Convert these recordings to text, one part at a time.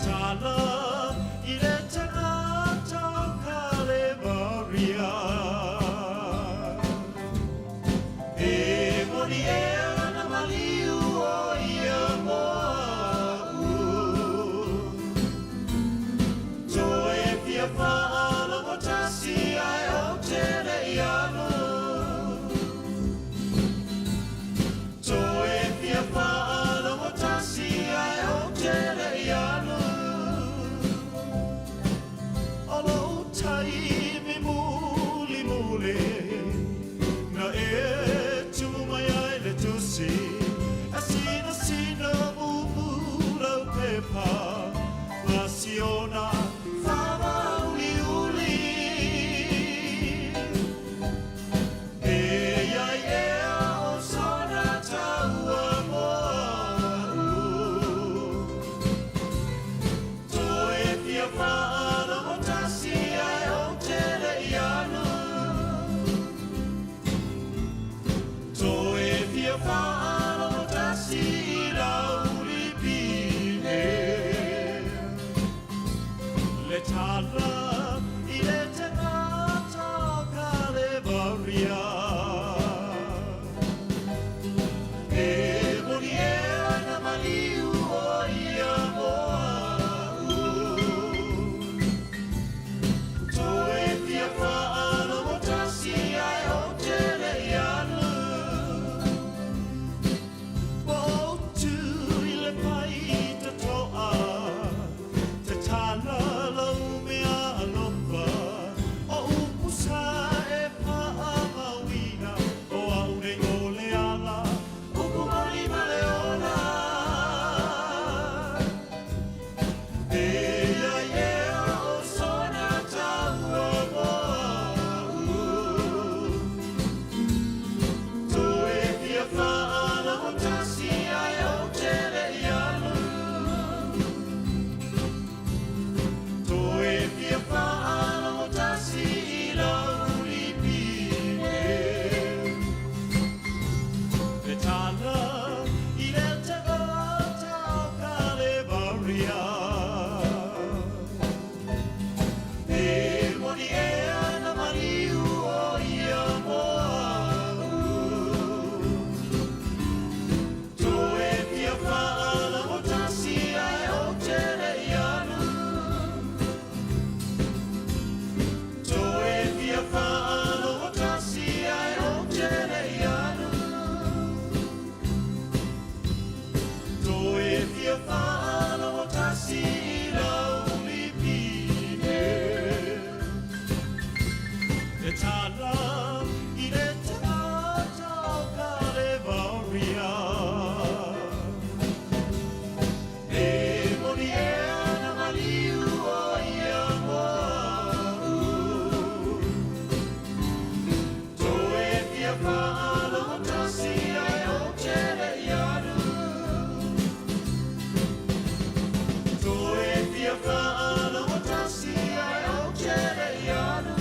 tala i le tagata o Kalevaria. E moni ea na maliu o ia mo a'u. Toe fia faalogo tasi ae ou te le i alu. Toe fia faalogo tasi ae ou te le i alu. O lou taimi mulimuli na e tumu mai ai le tusi e sinasina mumu lau pepa ma siona faamauliuli. E i ai ea o sona taua mo a'u. Toe fia faalogo tasi ae ou te le i alu. Toe fia faalogo tasi i lau lipine. Le tala i le tagata o Kalevaria. E moni ea na maliu o ia mo a'u. Toe fia faalogo tasi ae ou te le i alu. Ua ou tu i le paita to'a, tatala lau meaalofa, o upu sa e fa'amauina, o a'u nei o le ala, upu moni ma le ola. E i ai ea o sona taua mo a'u. Toe fia faalogo tasi ae ou te le i alu. Toe fia faalogo tasi i lau lipine. Le tala i le tagata o Kalevaria. E moni ea na maliu o ia mo a'u. Toe fia faalogo tasi ae ou te le i alu. Toe fia faalogo tasi ae ou te le i alu. Toe fia faalogo tasi i lau lipine. Le tala i le tagata o Kalevaria. E moni ea na maliu o ia mo a'u. Toe fia faalogo tasi ae ou te le i alu. Toe fia faalogo tasi ae ou te le i alu.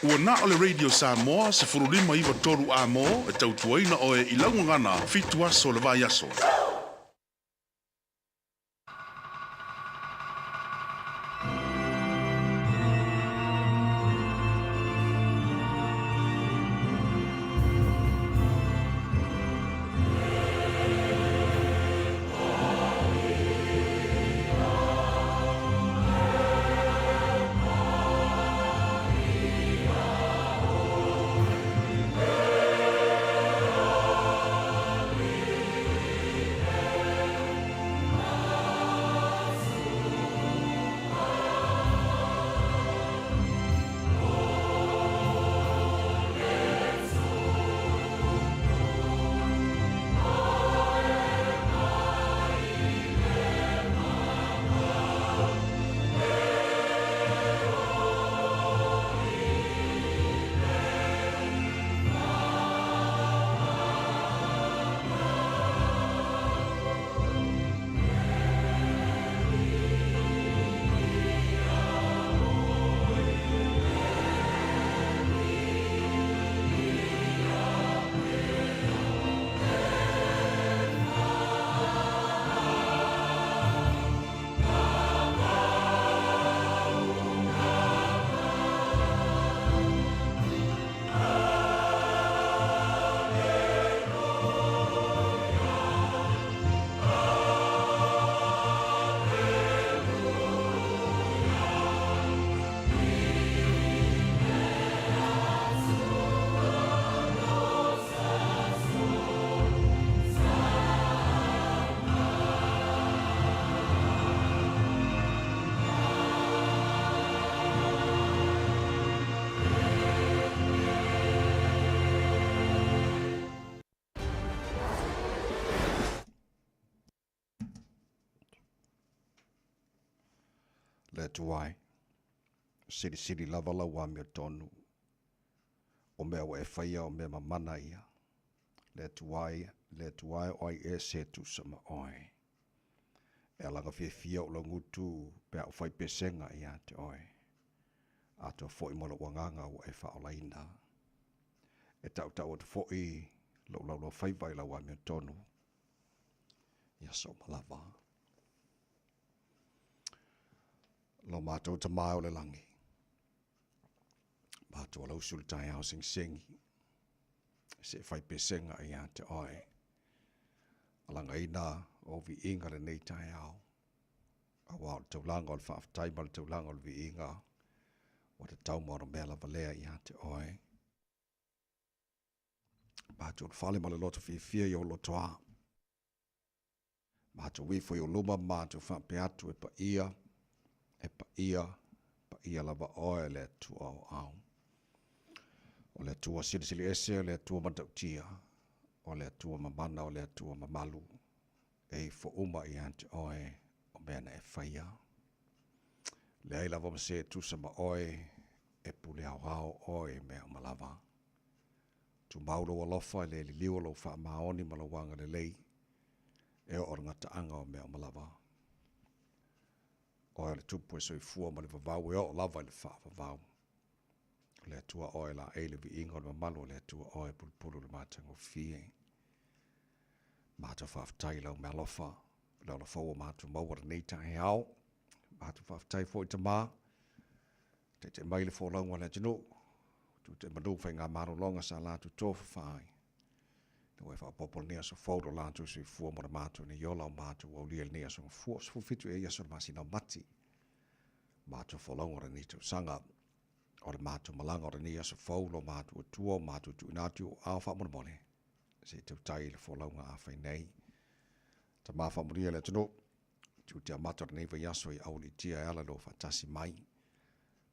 Ua na o le Radio Samoa 15 93 amo e tautuaina oe i lau gagana 7 aso o le vaiaso. Le Atua e, silisili lava lau amiotonu, o mea ua e faia o mea mamana ia. Le Atua e, le Atua e o ai ea se tusa ma oe. E alaga fiafia ou laugutu pe a ou fai pesega ia te oe. Atoa foi ma lou agaga ua e faaolaina. E tautau atu foi lou laulaufaiva i lau amiotonu i aso uma lava. Lo matou Tama o le lagi, matou alausu le taeao segisegise fai pesega ia te oe. Alagaina o viiga lenei taeao. Aua o le taulaga o le faafetai ma le taulaga o le viiga ua tatau ma ona mea lava lea ia te oe. Matou fale ma le loto fiafia i ou lotoa. Matou ifo i ou luma ma matou faapea atu e paia, e paia, paia lava oe le Atua o au. O le Atua silisili ese, o le Atua matautia, o le Atua mamana, o le Atua mamalu, e ifo uma ia te oe o mea na e faia. Leai lava ma se e tusa ma oe, e pule aoao oe i mea uma lava. Tumau lou alofa e le liliu o lou faamaoni ma lou agalelei, e oo le gataaga o mea uma lava. Oe o le Tupu e soifua ma le vavau e oo lava i le faavavau. O le Atua oe laei le viiga o le mamalu o le Atua oe pulupulu le matagofie. Matou faafetai i lau mealofa, le ola fou o matou maua lenei taeao. Matou faafetai foi Tama, taitai mai le folauga a le atunuu, tute manu faigamalologa sa latou tofafa ai. Na ua e faaopoopo lenei aso fou lo latou soifua mo le matou nei ola o matou aulia i lenei aso gafua, 17 ea i aso o le masina o Mati. Matou folauga o lenei tausaga, o le matou malaga o lenei aso fou, lo matou Atua o matou tuuina atu i ou aao faamolemole, se i tautai i le folauga a fai nei. Tama faamanuia le atunuu, tiute amata o lenei vaiaso i aualiitia e ala i lou faatasi mai.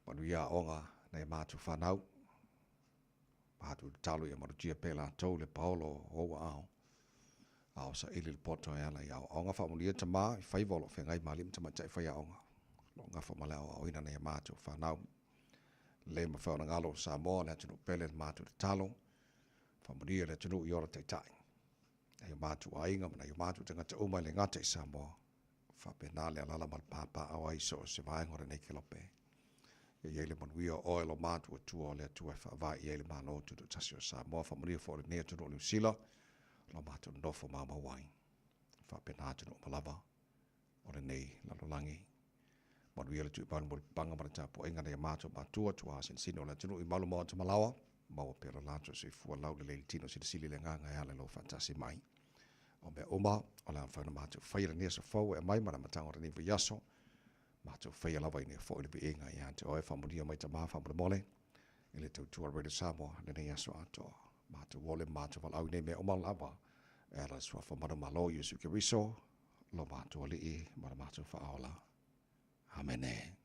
Manuia aoga nai a matou fanau. Matou tatalo ia malutia pea latou le paolo o ou aao. A o saili le poto e ala i aoaoga. Faamanuia tama i faiva o lo o feagai ma alii ma tamaitai faiaoga. O lo o gafa ma le aoaoina nai a matou fanau. Le mafai ona galo o Samoa le atunuu pele le matou tatalo. Faamanuia le atunuu i ona taitai. Nai o matou aiga ma nai o matou tagata uma e le gata i Samoa. Faapena le alala ma le papaaao ai i so o se vaega o lenei kelope. Ia i ai le manuia o oe lo matou Atua o le Atua e faavae i ai le Malo Tutoatasi o Samoa. Faamanuia foi lenei atunuu o Niu Sila lo matou nofo maumau ai. Faapena atunuu uma lava o lenei lalolagi. Manuia le tuimalu mo le paga ma le tapuaiga nai a matou matua tuā sinisini o le atunuu i malu maota malaoa. Maua pea lo latou soifua laulelei le tino silisili le agaga e ala i lou faatasi mai. O mea uma, o le a mafai ona matou faia lenei aso fou e aumai ma le amataga o lenei vaiaso. Matou faia lava i nei foi le viiga ia te oe, faamanuia mai Tama faamolemole i le tautua Radio Samoa lenei aso atoa. Matou ole ma matou valaau i nei mea uma lava e ala i le suafa manumalo Iesu Keriso, lo matou Alii ma lo matou Faaola. Amene.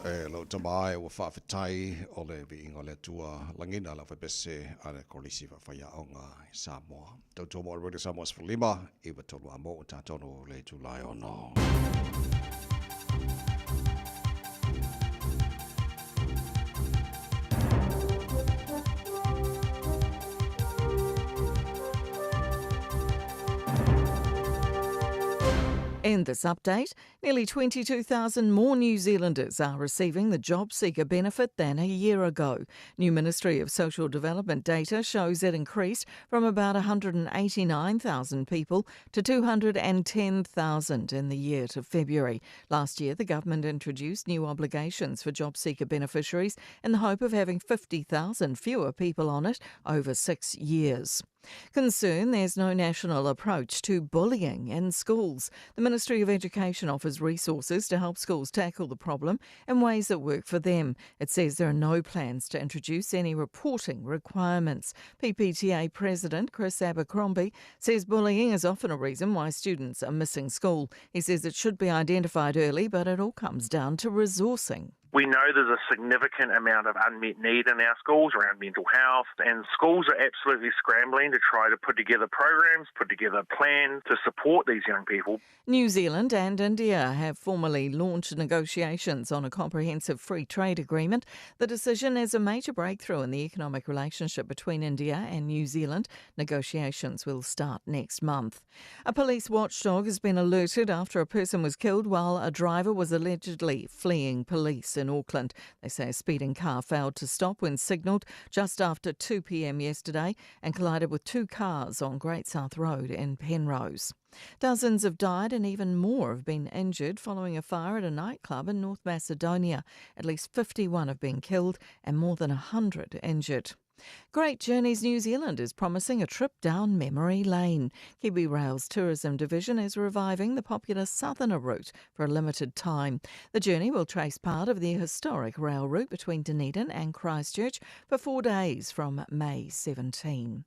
E lou tama e ua faafetai o le viiga o le Atua lagina lau faipese a le Kolisi Faafaiaoga i Samoa. Tautua mo Radio Samoa 15, 93 a mo tatonu le itula e ono. In this update, Nearly 22,000 more New Zealanders are receiving the JobSeeker benefit than a year ago. New Ministry of Social Development data shows it increased from about 189,000 people to 210,000 in the year to February. Last year, the government introduced new obligations for JobSeeker beneficiaries in the hope of having 50,000 fewer people on it over six years. Concern there's no national approach to bullying in schools. The Ministry of Education offers resources to help schools tackle the problem in ways that work for them. It says there are no plans to introduce any reporting requirements. PPTA President Chris Abercrombie says bullying is often a reason why students are missing school. He says it should be identified early, but it all comes down to resourcing. We know there's a significant amount of unmet need in our schools around mental health, and schools are absolutely scrambling to try to put together programs, put together plans to support these young people. New Zealand and India have formally launched negotiations on a comprehensive free trade agreement. The decision is a major breakthrough in the economic relationship between India and New Zealand. Negotiations will start next month. A police watchdog has been alerted after a person was killed while a driver was allegedly fleeing police in Auckland. They say a speeding car failed to stop when signalled just after 2 p.m. yesterday and collided with two cars on Great South Road in Penrose. Dozens have died and even more have been injured following a fire at a nightclub in North Macedonia. At least 51 have been killed and more than 100 injured. Great Journeys New Zealand is promising a trip down memory lane. Kiwi Rail's tourism division is reviving the popular Southerner route for a limited time. The journey will trace part of the historic rail route between Dunedin and Christchurch for four days from May 17.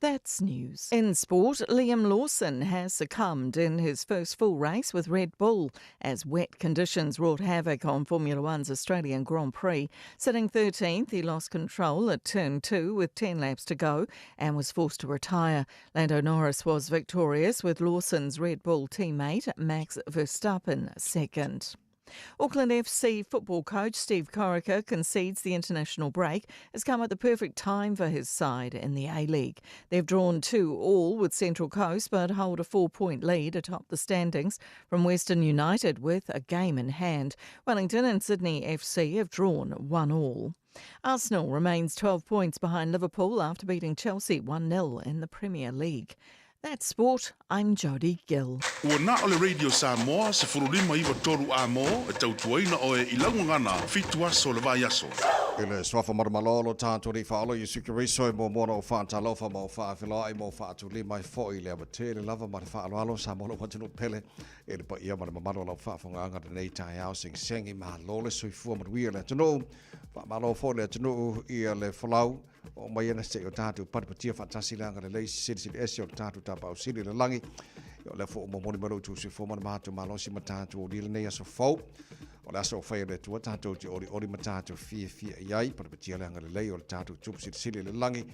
That's news. In sport, Liam Lawson has succumbed in his first full race with Red Bull as wet conditions wrought havoc on Formula One's Australian Grand Prix. Sitting 13th, he lost control at turn 2 with 10 laps to go and was forced to retire. Lando Norris was victorious with Lawson's Red Bull teammate Max Verstappen second. Auckland FC football coach Steve Corica concedes the international break has come at the perfect time for his side in the A-League. They've drawn 2-all with Central Coast but hold a 4-point lead atop the standings from Western United with a game in hand. Wellington and Sydney FC have drawn 1-all. Arsenal remains 12 points behind Liverpool after beating Chelsea 1-0 in the Premier League. That's sport. I'm Jodie Gill. Ua na o le Radio Samoa, 1593 a mo, e tautuaina oe i lau gagana, fitu aso le vaiaso. I le suafa marumalo lo tātou nei whaalo Iesu Keriso e muamua na o whaatalofa ma o whaafeloai ma o whaatulima e fo'i le ava tele lava ma le whaaloalo Samoa lo atunuu pele e le paia ma le mamalu o lau faafogaaga lenei taeao segisegi malo le soifua manuia le atunuu faamalo foi le atunuu ia le folau Oo mai ana se i o tātou patipatia faatasi le agalelei silisili ese o le tātou Tapaau Sili i le lagi. Ia o lea foi ua momoli mai lou usofono ma le matou malosi ma tātou aulia lenei aso fou. O le aso ua faia e le Atua tātou te olioli ma tātou fiafia i ai. Patipatia le agalelei o le tātou Tupu Silisili i le lagi.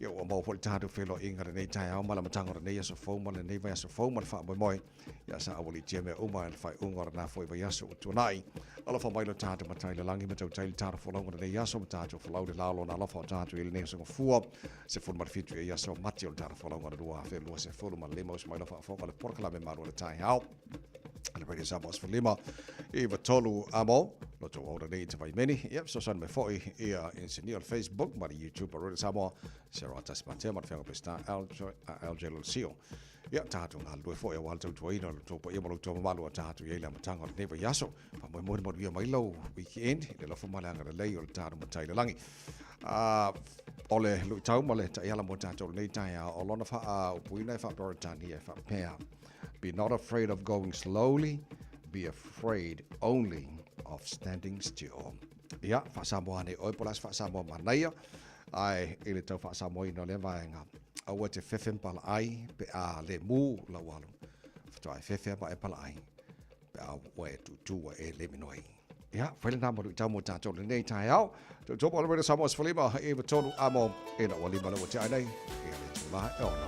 Ia ua maua foi le tātou feiloaiga lenei taeao ma le amataga o lenei aso fou ma lenei vaiaso fou ma le faamoemoe. Ia sa aualiitia mea uma i le faaiuga o lena foi vaiaso ua tuanai. Alofa mai lo tātou Matai i le lagi ma tautai le tātou folauga lenei aso ma tātou folau le la o lona alofa o tātou i lenei aso gafua. 17 i aso Mati o le tātou folauga le 2025 uso mai lau faafofoga le polokalame malu o le taeao. Le Radio Samoa 15 i tolu amo lo tou aura nei i te vaimeni. Ia, fesoasoani mai foi ia inisinia o le Facebook ma le YouTube o Radio Samoa, Sarah Atasi Matea ma le Feaga Pesita LJ Lolosio. Ia, tātou galulue foi aua le tautuaina o le tou paia ma lo outou mamalu a tātou i ai le amataga o lenei vaiaso. Faamoemoe le manuia mai lau weekend i le alofa ma le agalelei o le tātou Matai i le lagi. O le luitau ma le taiala mo tātou lenei taeao o lona faaupuina e faa-Peretania e faapea, Be not afraid of going slowly, be afraid only of standing still. Ia, faa-Samoa nei oe po o le a se faa-Samoa manaia, ae i le tau faa-Samoaina o lea vaega, aua te fefe ma palaai pe a le mū lau alu, faatoa e fefe ma e palaai pe a ua e tūtū ua e le minoi. Ia, fai lena ma luitau mo tatou i lenei taeao. Tautau mo le Samoa 15, 93 amo, ina ua lima le ua tea ai nei, ia le itula e ono.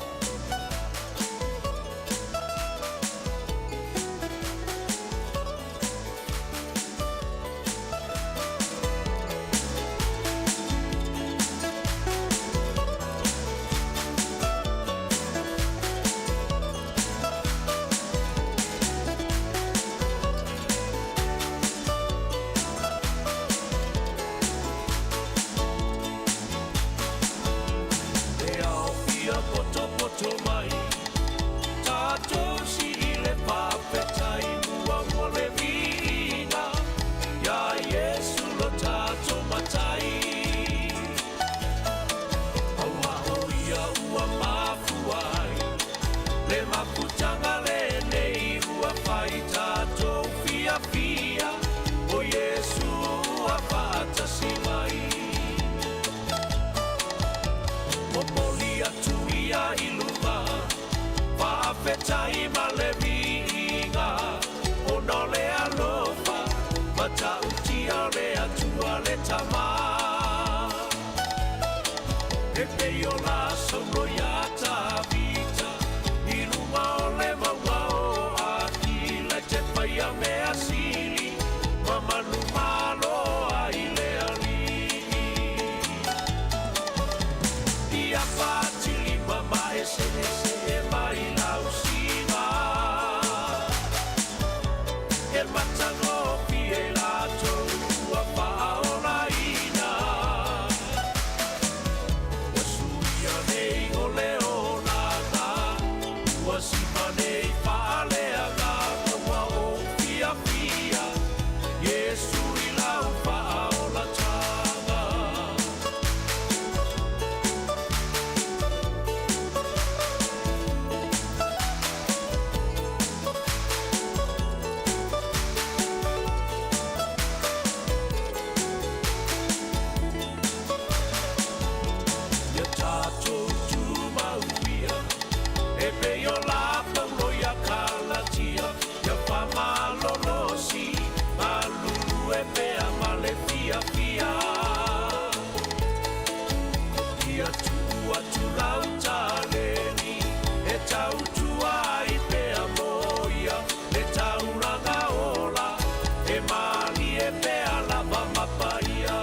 E ao fia potopoto mai Tātou sili le faafetai Mua mo le viiga Iā Iesu lo tātou Matai Aua o ia ua mafua ai Le mafutaga lenei ua fai Tātou fiafia O Iesu ua faatasi mai Momoli atu ia i luga Faafetai ma le viiga Ona o le alofa Matautia o le Atua le Tama E pei o la saulo iā Tavita I luga o le mauga o Akila I te whaia mea sili Ma manumalo ai le Alii Ia patilima ma eseese e mai lausiga E matagofie latou ua faaolaina Ua suia nei o le olaga Ua siva nei faaleagaga Ua ou fiafia Iesu i lau faaolataga. Ia tatou tumau ia, e pei o la Paulo ia Kalatia, ia faamalolosi, galulue pea ma le fiafia. Ia tuu atu lau taleni, e tautua ai pea mo ia, le taulaga ola, e malie pea lava ma paia.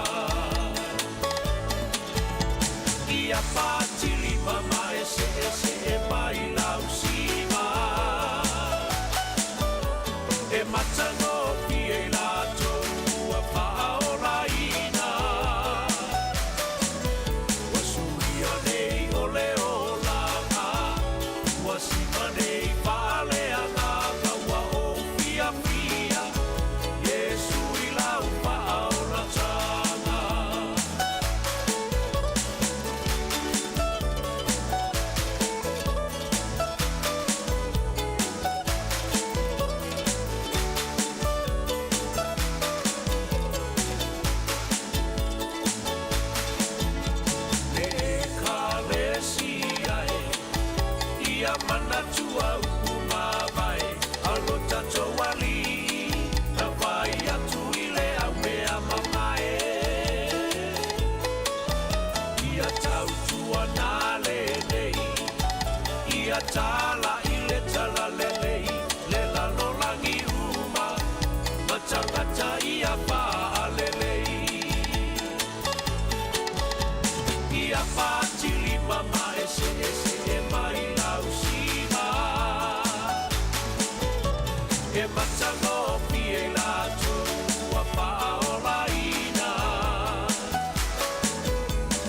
Ia patilima ma eseese e mai lausiga, E matagofie i latou ua faaolaina. Ua suia nei o le olaga, Ua siva nei faaleagaga, Ua ou fiafia, Iesu i lau faaolataga. Le Ekalesia e, ia manatua upu mavae a lo tatou Alii, na fai atu i le aumea mamae. Ia tautua na lenei, ia tala i le talalelei, le lalolagi uma, ma tagata ia faalelei. Ia patilima ma eseese e mai lausiga, E matagofie i latou ua faaolaina.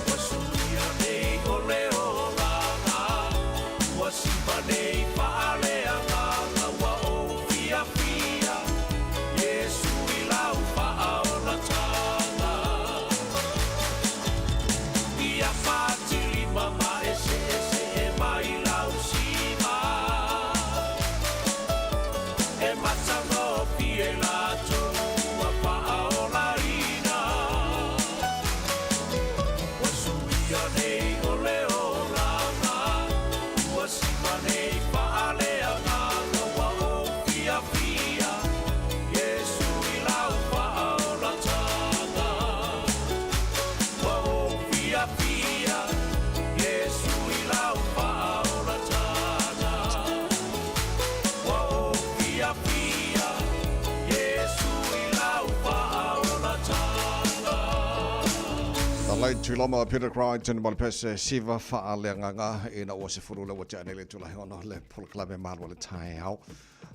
Ua suia nei o le olaga, Ua siva nei faaleagaga, Ua ou fiafia, Iesu i lau faaolataga. Ia patilima ma eseese e mai lausiga, E matagofie latou ua faaolaina. Ua suia nei o le olaga, Ua siva nei. Fetalai Tuiloma Peter Crichton ma le pese siva faaleagaga ina ua sefulu le ua tea nei le itula he ono le polokalame Malu o le Taeao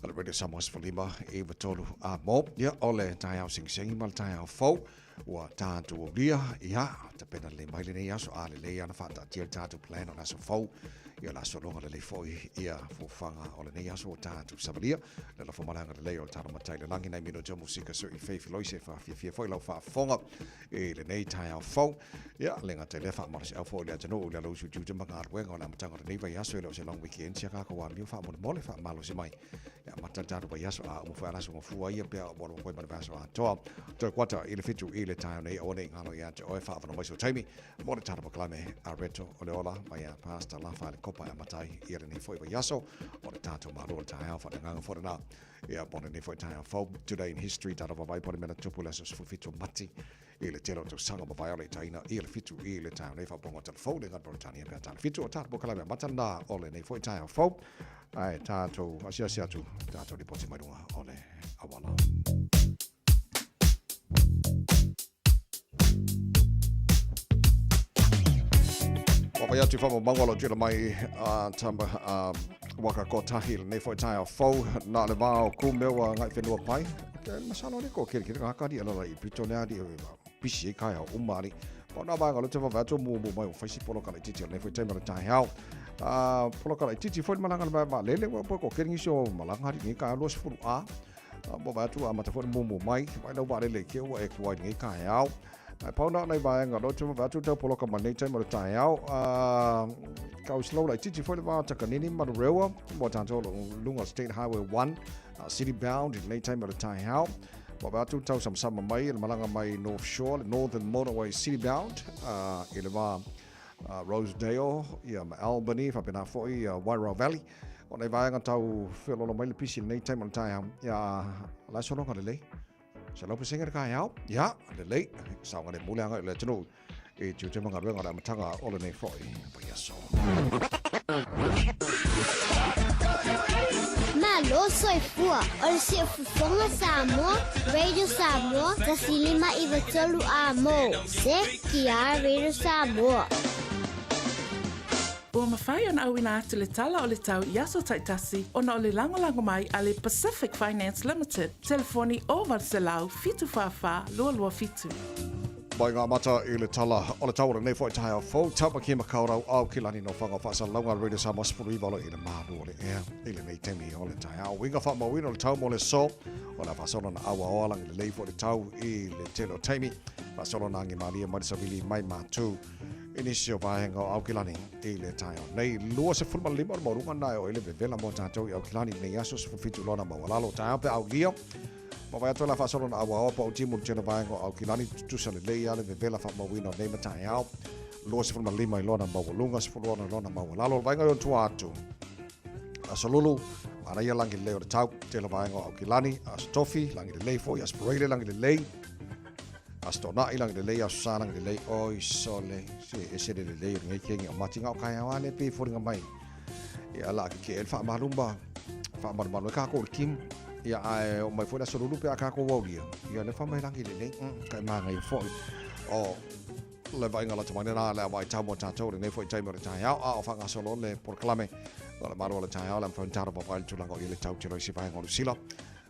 a le Radio Samoa 15 93 a mo. Ia, o le taeao segisegi ma le taeao fou ua tatou aulia, ia, tapena lelei mai lenei aso, a lelei ana faataatia le tatou plan o le aso fou, ia le aso loga lelei foi ia fuafuaga o lenei aso ua tatou savalia. Le alofa ma le agalelei o le tatou Matai i le lagi, nai minute o musika sui Faith Loise e faafiafia foi lau faafofoga i lenei taeao fou. Ia, le gata i lea, faamalosiau foi i le atunuu i le alausu tiute ma galuega o le amataga o lenei vaiaso, e le o se long weekend sia kākou amio faamolemole faamalosi mai. E amata le tatou vaiaso a uma foi alaso gafua ia pea ua alu atu ai ma le vaiaso atoa. Toe kuata i le 7 i le taeao nei, aua ne i galo ia te oe faaavanoa mai sou taimi mo le tatou polokalame a Reto o le Ola mai a Pastor Lafa le Kopa e amata ai ia lenei foi vaiaso o le tatou malo o le taeao faaleagaga foi lena ia mo lenei foi taeao fou. Today in History, tatou vaavaai po o le mea na tupu i le aso 17 o Mati i le tele o tausaga mavae o le itaina i le 7 i le taeao nei faaopoopoga o tala fou le gana Peretania pe a ta le 7 o tatou polokalame amata lena o lenei foi taeao fou ae tatou asiasi atu tatou lipoti mai luga o le auala. Ua vai atu i whamamauga lo tira mai a tama a waka kotahi lenei foi taeao fou nā le vā o kūmea ngai whenua pai. Ke masalo le ko kere kere ngā kari ala i pito ne ari pisi e kai au uma ari. Pa nā vaenga lo te wawe atu mu mu mai o whaisi polo kala i titi o lenei foi taima le taeao. Polo kala i titi foi malanga le ma lele wa po ko kere ngisi o malanga hari ngai ka 20 a. Mo vai atu a mata foi mu mu mai vai lau vaalele ke ua e kuai ngai taeao. Ai pau na nei vaenga lo te wawe atu tau poloka mai nei taima le taeao. Kau slow lai titi foi le vā Takanini Manurewa mo tātou lo lunga State Highway 1 city bound i lenei taimi o le taeao. Ua vaai atu tau samasama mai le malaga mai North Shore, le Northern Motorway city bound i le va Rosedale ia ma Albany, faapena foi ia Wairau Valley. O nei vaega tau feoloolo mai le pisi i lenei taimi o le taeao. Ia, la e sologa lelei. 100% le taeao. Ia, lelei. Saogalemu le agai o le atunuu i tiute ma galuega o le amataga o lenei foi vaiaso. Malo soifua, o le Siufofoga Samoa, Radio Samoa, 1593 A mo, CKR Radio Samoa. Ua mafai ona auina atu le tala o le tau i aso taitasi ona o le lagolago mai a le Pacific Finance Limited, telefoni 0800 744 227. Mai ngā mata i le tala o le tau o lenei foi taeao fou, Tāmaki Makaurau, Aokilangi no Whanga Whaasalalauga, Radio Samoa 19 lo i le mālu o le ea i lenei taimi o le taeao. Uiga whaamauina o le tau mo le so, o le whaasolo na aua o alangi lelei foi le tau i le tele o taimi, whaasolo na angi malia mai le sawili mai mātū i nisi o vaenga o Aokilangi i le taeao nei. 25 o le maualuga na e o i le vevela mo tātou i Aokilangi nei aso 17 lona maualalo taeao pe aulia. Ma vai atu la faasolo na auaoa pa o timu le tele vaega o Aukilani, tutusa lelei a le vevela faamauina o nei mataeao. 25 i lona maualuga, 16 i lona maualalo. O le vaega i ona tua atu. Aso Lulu, manaia lagi lelei o le tau, tele vaega o Aukilani, Aso Tofi, lagi lelei foi, Aso Faraile, lagi lelei, Aso Toonai, lagi lelei, Aso Sa, lagi lelei, oi sole, se ese le lelei o lenei kenge o matinga o kaeao a le pe foliga mai. Ia la ke ke el whaamalumba, whaamalumalu e kākou le kim, ia ae o mai foi le aso lulu pe a kākou aulia. Ia le whamai langi lelei, kai māngai foi. O le vainga la tamai nā le awai tau mo tātou le nei foi taimi o le taeao, a o whangasolo le polokalame o le malo o le taeao le amwhaun tāro papai le tulaga o i le tau te roisi vaenga o Lusila.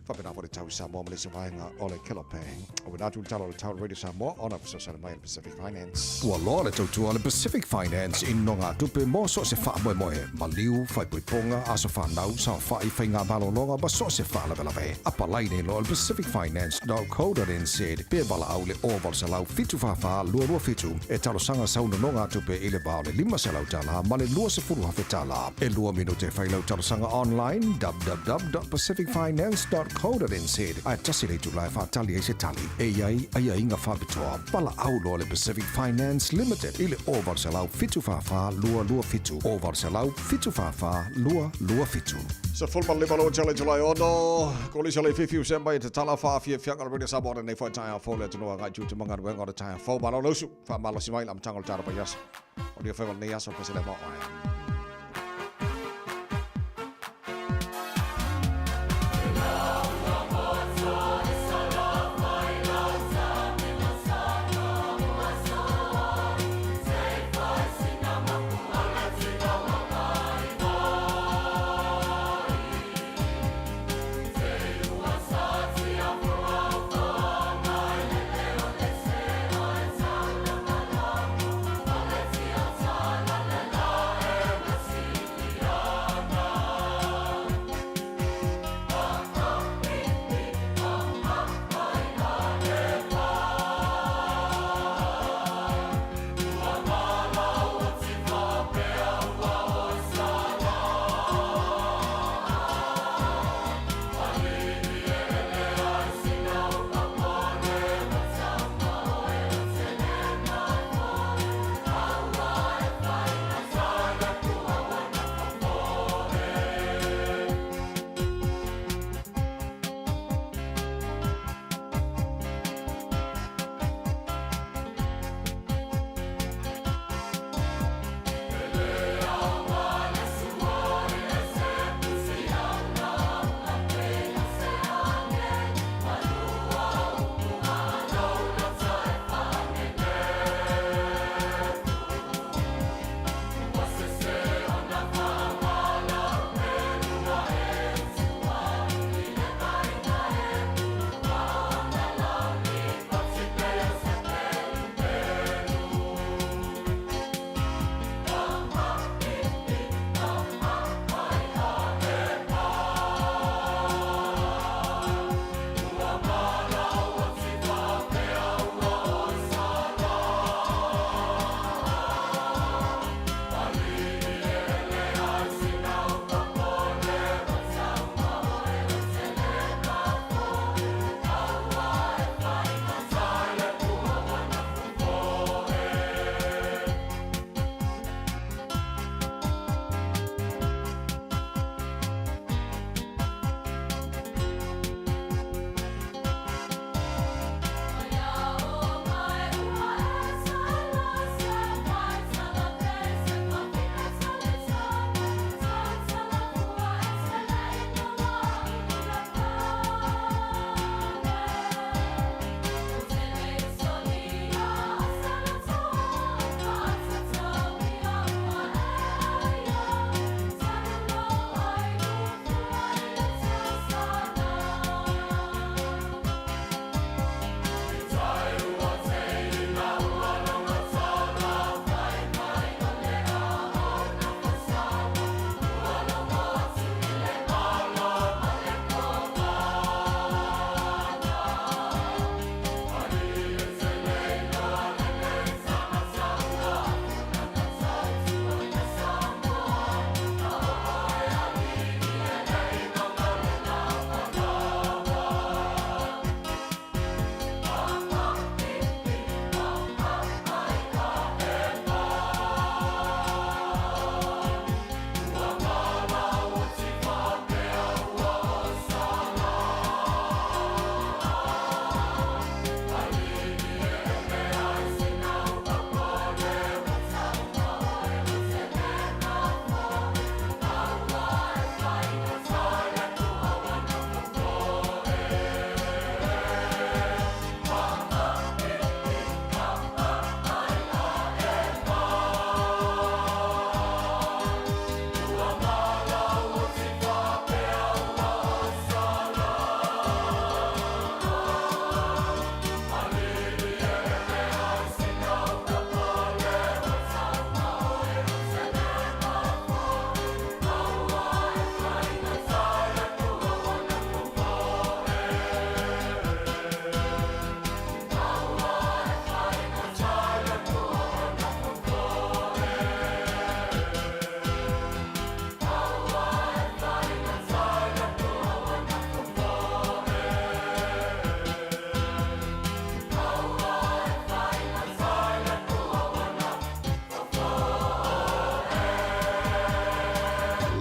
Faapena foi le tau i Samoa ma le isi vaega o le Kelope. Auina atu le tala o le tau Radio Samoa ona fesoasoani mai a le Pacific Finance. Ua loa le tautua a le Pacific Finance i nogatupe mo so o se faamoemoe, maliu, faaipoipoga, aso fanau, saofai, faiga malologa ma so o se faalavelave. Apalai nei loa le pacificfinance.co.nz pe valaau le 0800 744 227 e talosaga sau nonogatupe i le va o le $500 ma le $20,000. E lua minute e fai lau talosaga online, www.pacificfinance.co.nz, ae tasi le itula e faatali ai se tali e i ai aiaiga faapitoa. Valaau loa le Pacific Finance Limited i le 0800 744 227, 0800 744 227. 15 lo tele July ono, kolisa le fifi se mai te tala whaafiafiaga o le Radio Samoa nei whai taeao fou le atunuu agai tiute ma galuega o le taeao fou. Malo le usu, faamalosi mai le amataga o le taeao vaiaso. O lia whaiwa lenei aso, pese le mao ae.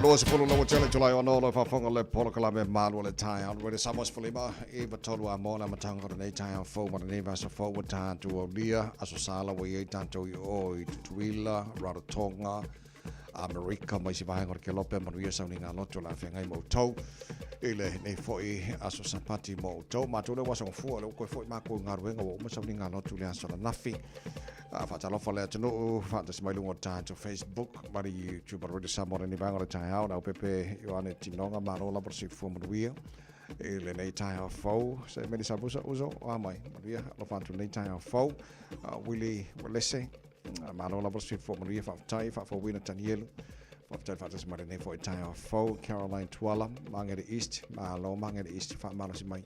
20 le tele July ono lo faafofoga le polokalame malu o le taeao le Radio Samoa 15 i tolu a mo le amataga o lenei taeao fou ma lenei vaiaso fou ua tatou aulia Aso Sa la ua i ai tatou i o i Tutuila, Rarotonga, Amerika ma isi vaega o le Kelope manuia sauniga loto o le a feagai ma outou i lenei foi aso Sapati mo outou. Matou lea ua aso gafua, lea ua toe foi matou i galuega ua uma sauniga loto i le aso ananafi. Faatalofa le atunuu, faatasi mai luga o le tatou Facebook ma le YouTube o le Radio Samoa lenei vaega o le taeao. Leaupepe Ioane Tinoga, malo lava le soifua manuia i lenei taeao fou. Se meli savusa uso, o a mai, manuia, alofa atu lenei taeao fou. Willie Walese, malo lava le soifua manuia, faafetai, faafouina Tanielu. Faafetai faatasi mai lenei foi taeao fou. Caroline Tuala, Mangere East, malo Mangere East, faamalosi mai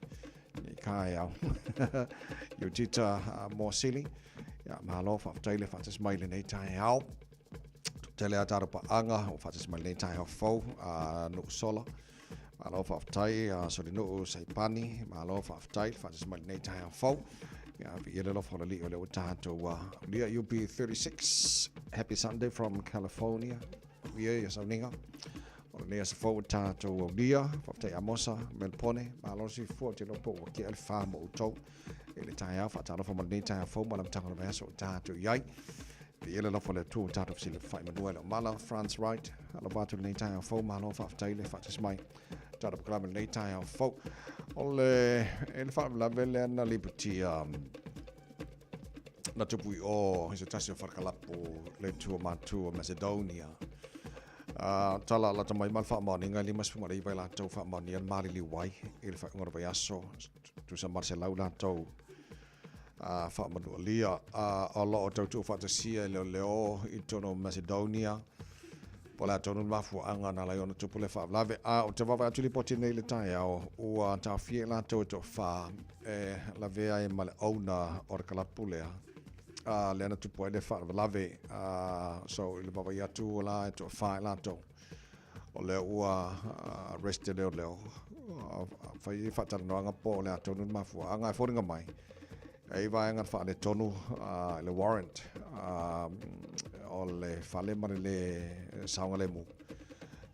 i taeao. Iutita Moasili, ia, malo, faafetai le faatasi mai lenei taeao. Tele a tatou paaga o faatasi mai lenei taeao fou, Nuusola. Malo faafetai, Solinuu Saipani, malo faafetai le faatasi mai lenei taeao fou. Ia, viia le alofa o le Alii o lea ua tatou aulia. UB36, happy Sunday from California. Ia ia sauniga. O lenei aso fou ua tatou aulia. Faafetai Amosa, Melpone, malo soifua, ou te iloa po ua kea le fa mo outou i le taeao. Faatalofa mo lenei taeao fou ma le amataga o le vaiaso o tatou i ai. Viia le alofa o le Atua ua tatou fesilafai manua i le omala. Franz Wright, alofa atu lenei taeao fou, malo faafetai le faatasi mai. Tatou polokalame lenei taeao fou. O le, e le faalavelave lea na lipotia na tupu i o i se tasi o falekalapu le itu o Matu o Macedonia. Tala lata mai ma le faamaoniga e 59 i latou faamaonia le maliliu ai i le faaiuga o le vaiaso, tusa ma le 100 latou faamanualia. O lo o tautuu faatasia e leoleo i totonu o Macedonia po o le a tonu le mafuaaga na ala ai ona tupu le faalavelave. A ou te vaavaai atu i lipoti nei i le taeao, ua taofia i latou e toafa e lavea ai ma le owner o le kalapu lea, lea na tupu ai le faalavelave. So i le vaavaai atu la e toafa i latou o lea ua arrested e leoleo, fai faatalanoaga po o le a tonu le mafuaaga. E foliga mai e i vaega na faaletonu i le warrant o le fale ma le lē saogalemu.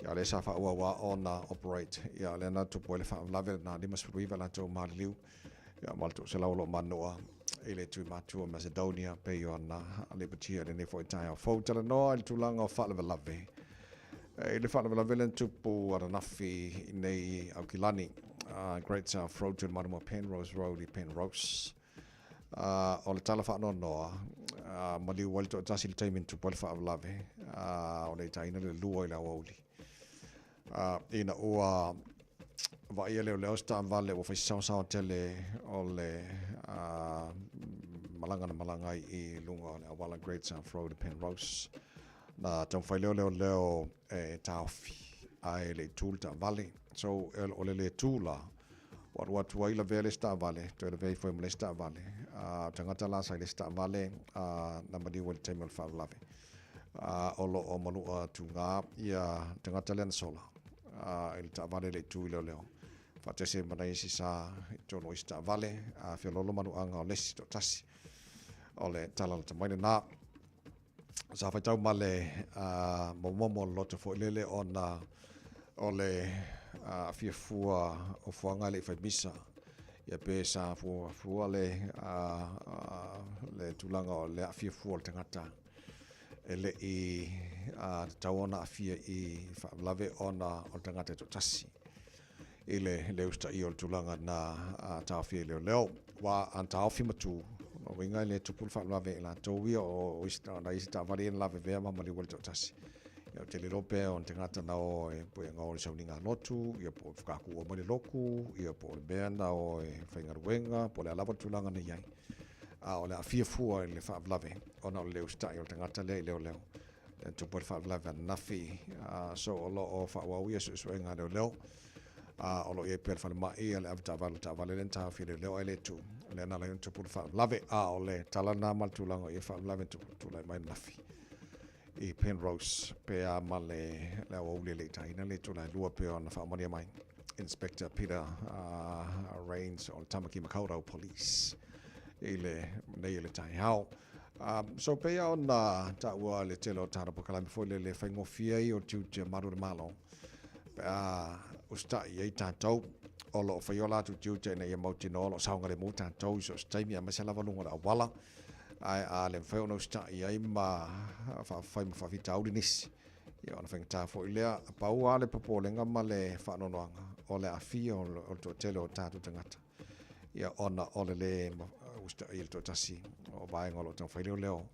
Ia lea sa faaauau ona operate. Ia lea na tupu ai le faalavelave na 59 latou maliliu ia ma le 100 o lo o manua i le tui matua Macedonia pei ona lipotia i lenei foi taeao fou. Talanoa i le tulaga o faalavelave. I le faalavelave lea na tupu ananafi i nei Aukilani, Great South Road to le malu ma Penrose Road i Penrose. O le tala faanoanoa, maliu ai le toatasi i le taimi na tupu ai le faalavelave, o le itaina le lua i le aoauli. Ina ua vaaia leoleo se taavale ua fai saosaoa tele o le malaga na malaga ai i luga o le auala Great South Road i Penrose. Na taumafai lea o leoleo e taofi ae le i tu le taavale. So o le le tu la, ua alu atu ai lavea le isi taavale, toe lavea ifo ai ma le isi taavale. O tagata la sa i le isi taavale na maliu ai i le taimi o le faalavelave. O lo o manua tuga ia tagata lea na sola i le taavale le i tu i leoleo. Faatasi ai ma nai isi sa i totonu o isi taavale, a feoloolo manuaga o le isi toatasi. O le tala lata mai lena. Sa faitau ma le momomo o le loto foi lele ona o le aafia fua o fuaga e le i fai misa. Ia pe sa fua le, le tulaga o le aafia fua o le tagata e le i tatau ona aafia i faalavelave ona o le tagata e toatasi i le le usitaia o le tulaga na taofia i leoleo. Ua a taofi ma tu, lona uiga e le tupu le faalavelave i latou ia o isi, nai isi taavale ia na lavevea ma maliu ai le toatasi. Ia ou te le iloa pe o ni tagata na o e puega o le sauniga lotu, ia po o whakakuua mai le loku, ia po o le mea na o e faigaluega, po o le a lava le tulaga na i ai. A o le aafia fua i le faalavelave ona o le le usitai o le tagata lea i leoleo. Lea tupu ai le faalavelave ananafi, so o lo o faaauau ia suesuega a leoleo. O lo o i ai pea le falemai a le avetaavale o le taavale lea na taofia e leoleo ae le tu. Lea na ala ai ona tupu le faalavelave. A o le tala lena ma le tulaga o ia faalavelave na tupu tulai mai ananafi i Penrose pe a ma le le aoauli e le i taina le itula e lua pei ona faamaonia mai Inspector Peter Rains o le Tamaki Makaurau Police i le nei i le taeao. So pei lava ona taua le tele o tatou polokalame foi lele e faigofie ai o tiute o malu o le Malo pe a usitai i ai tatou o lo o faia o latou tiute ina ia mautinoa o lo o saogalemu tatou i so o se taimi aemaise lava luga o le auala. Ae a le mafai ona usitai i ai ma fai ma faafitauli nisi, ia ona faigata foi lea. Pau lava le popolega ma le faanoanoaga o le aafia o le toatele o tatou tagata, ia ona o le lē usitaia i le toatasi o vaega o lo o taumafai leoleo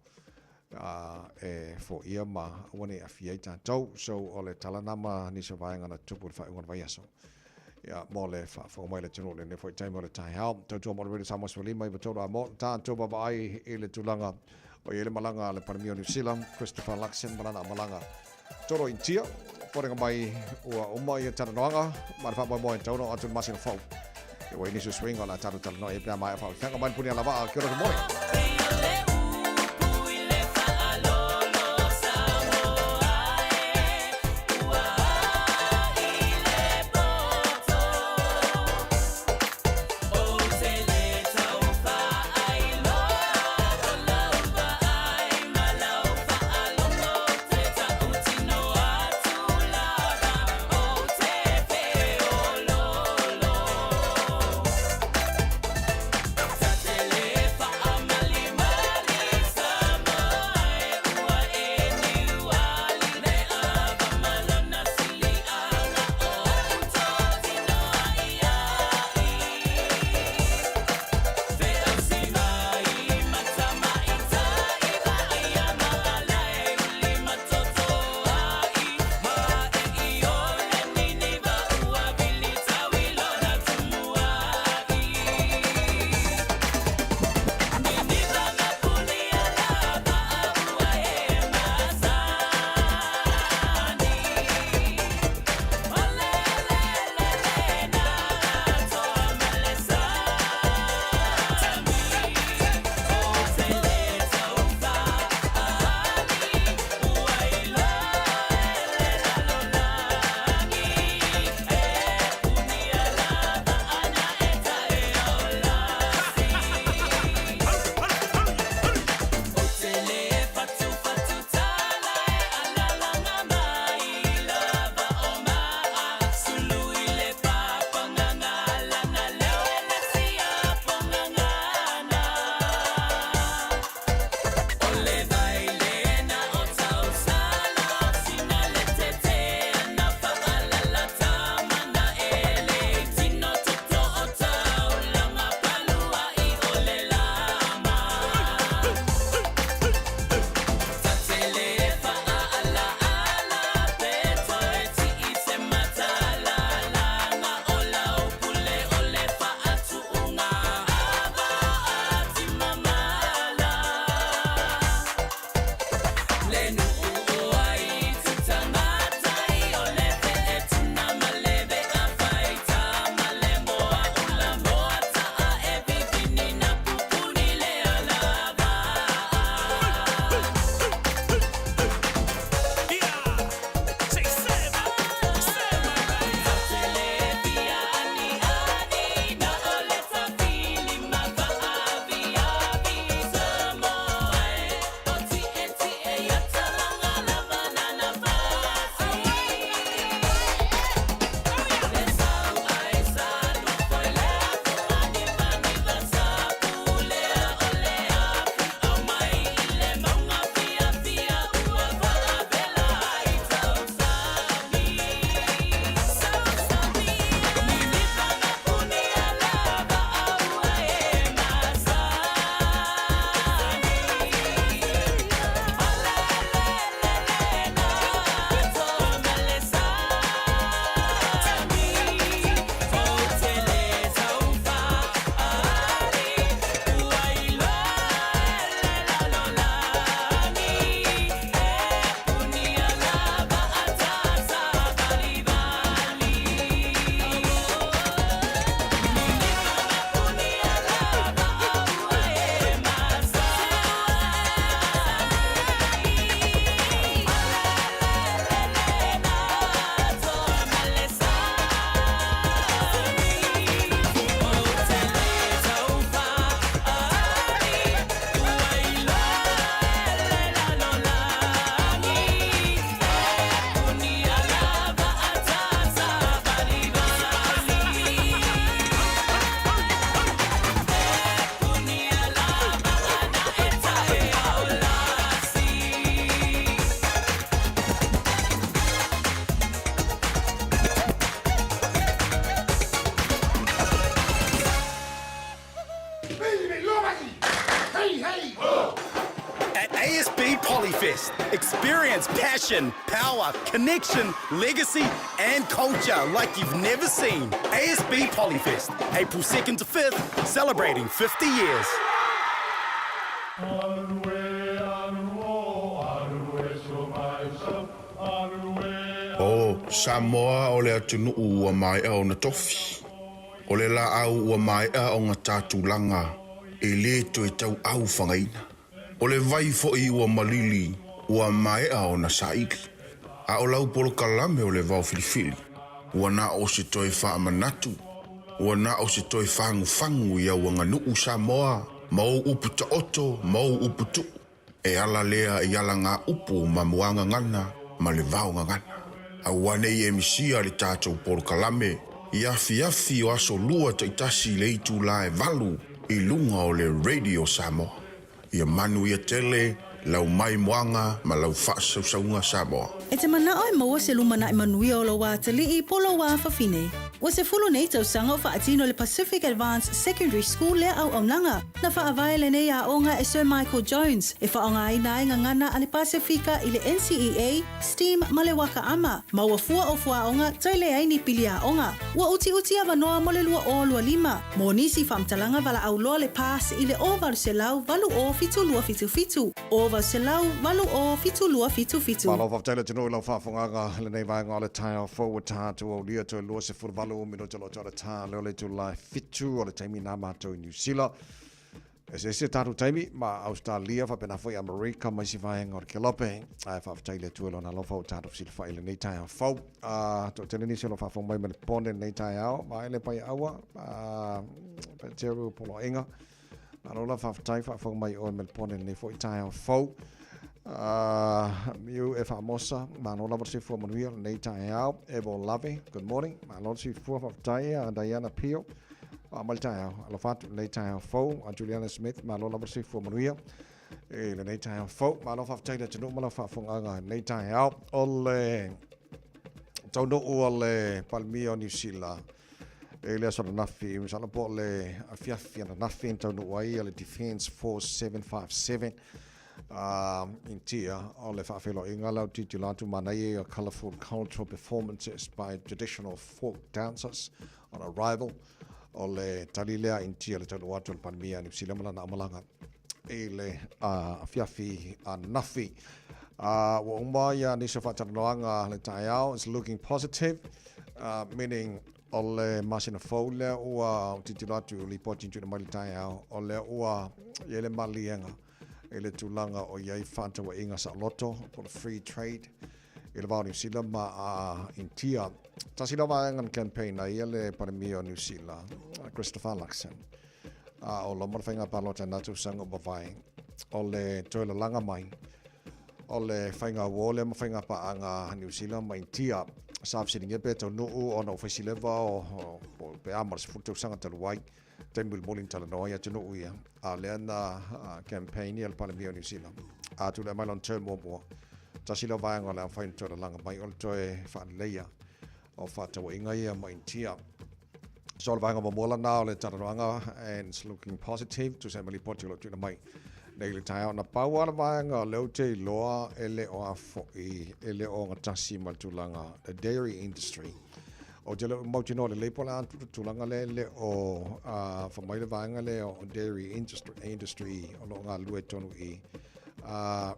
e foia ma aua ne i aafia ai tatou. So o le tala lena ma nisi o vaega na tutupu i le faaiuga o le vaiaso. Ia, mo le faafofoga mai a le atunuu i lenei foi taimi o le taeao. Tautua mo le Radio Samoa 15 i 3 a mo tatou vaavaai i le tulaga o i ai le malaga a le Palemia o Niu Sila, Christopher Luxon, ma lana malaga tolo Initia. Foliga mai ua uma ia talanoaga ma le faamoemoe e tatau ona oo atu i le masina fou. Ia ua i ai nisi o suiga o le a tatou talanoa i ai pe a maea faaolefega mai le puni alavaa. Kia ora, good morning. ASB Polyfest. Experience passion, power, connection, legacy, and culture like you've never seen. ASB Polyfest, April 2nd to 5th, celebrating 50 years. O Samoa o le atunuu ua maea ona tofi. O le laau ua maea ona ta tulaga e le toe tauau fagaina. O le vai foi ua malili ua maea ona saili. A o lau polokalame o le vao filifili, ua na o se toe faamanatu, ua na o se toe fagufagu i au aganuu Samoa ma ou upu taoto ma ou upu tuu. E ala lea i alagaupu ma muagagana ma le vaogagana. Aua ne i e misia le tatou polokalame i afiafi o aso Lua taitasi i le itula e 8 i luga o le Radio Samoa. Ia manuia tele lau maimoaga ma lau faasausauga Samoa. E te manao e maua se lumanai manuia o lou atalii po o lou afafine. Ua 10 nei tausaga o faatino le Pacific Advanced Secondary School lea auaunaga. Na faavae lenei aoga e Sir Michael Jones e faaaogaina ai gagana a le Pasefika i le NCEA, STEAM ma le Waka Ama. Maua fua o fuaaoga toe leai ni pili aoga. Ua utiuti avanoa mo le 2025. Mo nisi faamatalaga valaau loa le PASS i le 0800 80 7277, 0800 80 7277. Malo faafetai le atunuu i lau faafofogaaga i lenei vaega o le taeao fou ua ta atu aulia toe 28 minute o lo o toe o le ta lea o le itula e 7 o le taimi na matou i Niu Sila. Eseese tatou taimi ma Ausetalia faapena foi Amerika ma isi vaega o le kelope. Ae faafetai i le Atua i Lona alofa ua tatou fesilafai i lenei taeao fou. Toatele nisi o lo o faafofoga mai ma le pone i lenei taeao, Vaele Paiaaua, Peteru Poloaiga. Malo la faafetai faafofoga mai oe ma le pone i lenei foi taeao fou. Miu e Faamosa, malo lava le soifua manuia lenei taeao. Evo Lave, good morning. Malo le soifua faafetai Diana Pio. Mai le taeao, alofa atu lenei taeao fou. A Juliana Smith, malo lava le soifua manuia i lenei taeao fou. Malo faafetai i le atunuu ma lau faafofogaaga i lenei taeao. O le taunuu o le Palemia o Niu Sila i le aso ananafi, masalo po o le afiafi ananafi na taunuu ai le Defence Force 757 Intia o le faafeiloaiga lau tilotilo atu manaia ia colourful cultural performances by traditional folk dancers on arrival o le tali lea Intia le taunuu atu o le Palemia Niu Sila ma lana aumalaga i le afiafi ananafi. Ua uma ia nisi o faatalanoaga le taeao, it's looking positive, meaning o le masina fou lea ua tilotilo atu i lipoti na tuuina mai le taeao, o lea ua i ai le maliega i le tulaga o i ai fefaatauaiga saoloto po o le free trade i le va o Niu Sila ma Initia. Tasi lea vaega na campaign ai le Palemia o Niu Sila, Christopher Luxon, a o loma le faiga palota i na tausaga ua mavae, o le toe lalaga mai o le faiga uo lea ma faiga paaga a Niu Sila ma Initia. Sa fesiligia pe taunuu ona ua fai sileva o pe a ma le 10 tausaga talu ai. Taimi mulimuli na talanoa ai atunuu ia, a lea na campaign ia le Palemia o Niu Sila. A tulai mai lona term muamua, tasi lea o vaega o le a mafai ona toe lalaga mai o le toe faaleleia o fefaatauaiga ia ma Initia. So o le vaega muamua lena o le talanoaga and it's looking positive, tusa ai ma lipoti o lo o tuuina mai nei i le taeao. Na pau lava le vaega o lea ou te iloa e le o afo'i, e le o ogatasi ma le tulaga the dairy industry. Ou te le o mautinoa lelei po o le a le tulaga lea e le o fai mai le vaega lea o dairy industry, industry o lo o galulue tonu i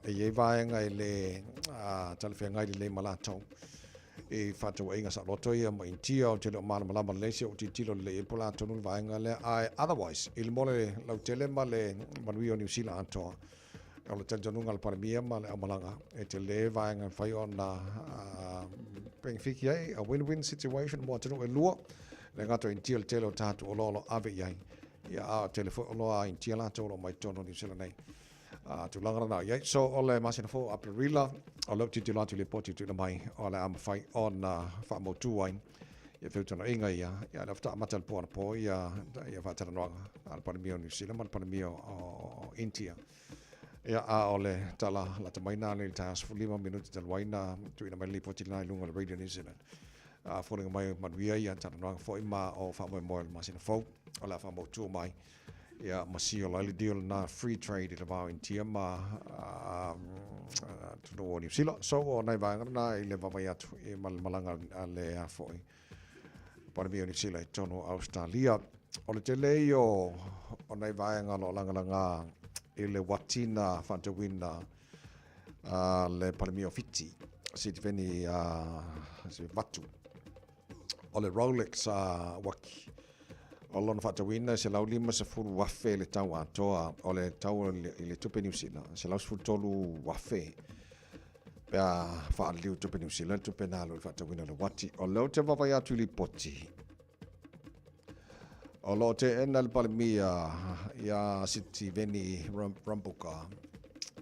e i ai vaega e le talafeagai lelei ma latou i fefaatauaiga saoloto ia ma Initia. Ou te le o malamalama lelei se i ou tilotilo lelei i ai po o le a tonu le vaega lea. Ae otherwise, i le mo le lautele ma le manuia o Niu Sila atoa, O le talitonuga a le Palemia ma le aumalaga, e tele vaega e mafai ona penefiti ai, a win-win situation mo atunuu e lua, le gata o Initia le tele o tatou oloa o lo o ave i ai, ia a o tele foi oloa a Initia latou o lo o mai totonu o Niu Sila nei. Tulaga lena o i ai. So o le masina fou o Aperila, o lea ou te tilotilo atu i le lipoti e tuuina mai o le a mafai ona faamautu ai ia feutagaiga ia, ia lea faatoa amata i le po anapo ia, ia faatalanoaga a le Palemia o Niu Sila ma le Palemia o Initia. Ia, a o le tala lata mai na nei i le taeao 15 minute talu ai na tuuina mai le lipoti lena i luga o le Radio New Zealand. A foliga mai manuia ia talanoaga foi ma o faamoemoe o le masina fou o le a faamautu mai. Ia, ma seal ai le deal lena free trade i le va o Initia ma atunuu o Niu Sila. So, o nai vaega lena i le vaavaai atu i ma le malaga a le a foi Palemia o Niu Sila i totonu o Ausetalia. O le tele ia o nai vaega o lo o lagalaga i le uati na faatauina a le Palemia o Fiti, Sitiveni Vatu. O le Rolex a uaki, o lona faatauina e $150,000 le tau atoa, o le tau i le tupe Niu Sila, $113,000 pe a faaliliu i tupe Niu Sila le tupe na alu i le faatauina o le uati. O lea ou te vaavaai atu i lipoti, o lo o teena le Palemia ia Sitiveni Rabuka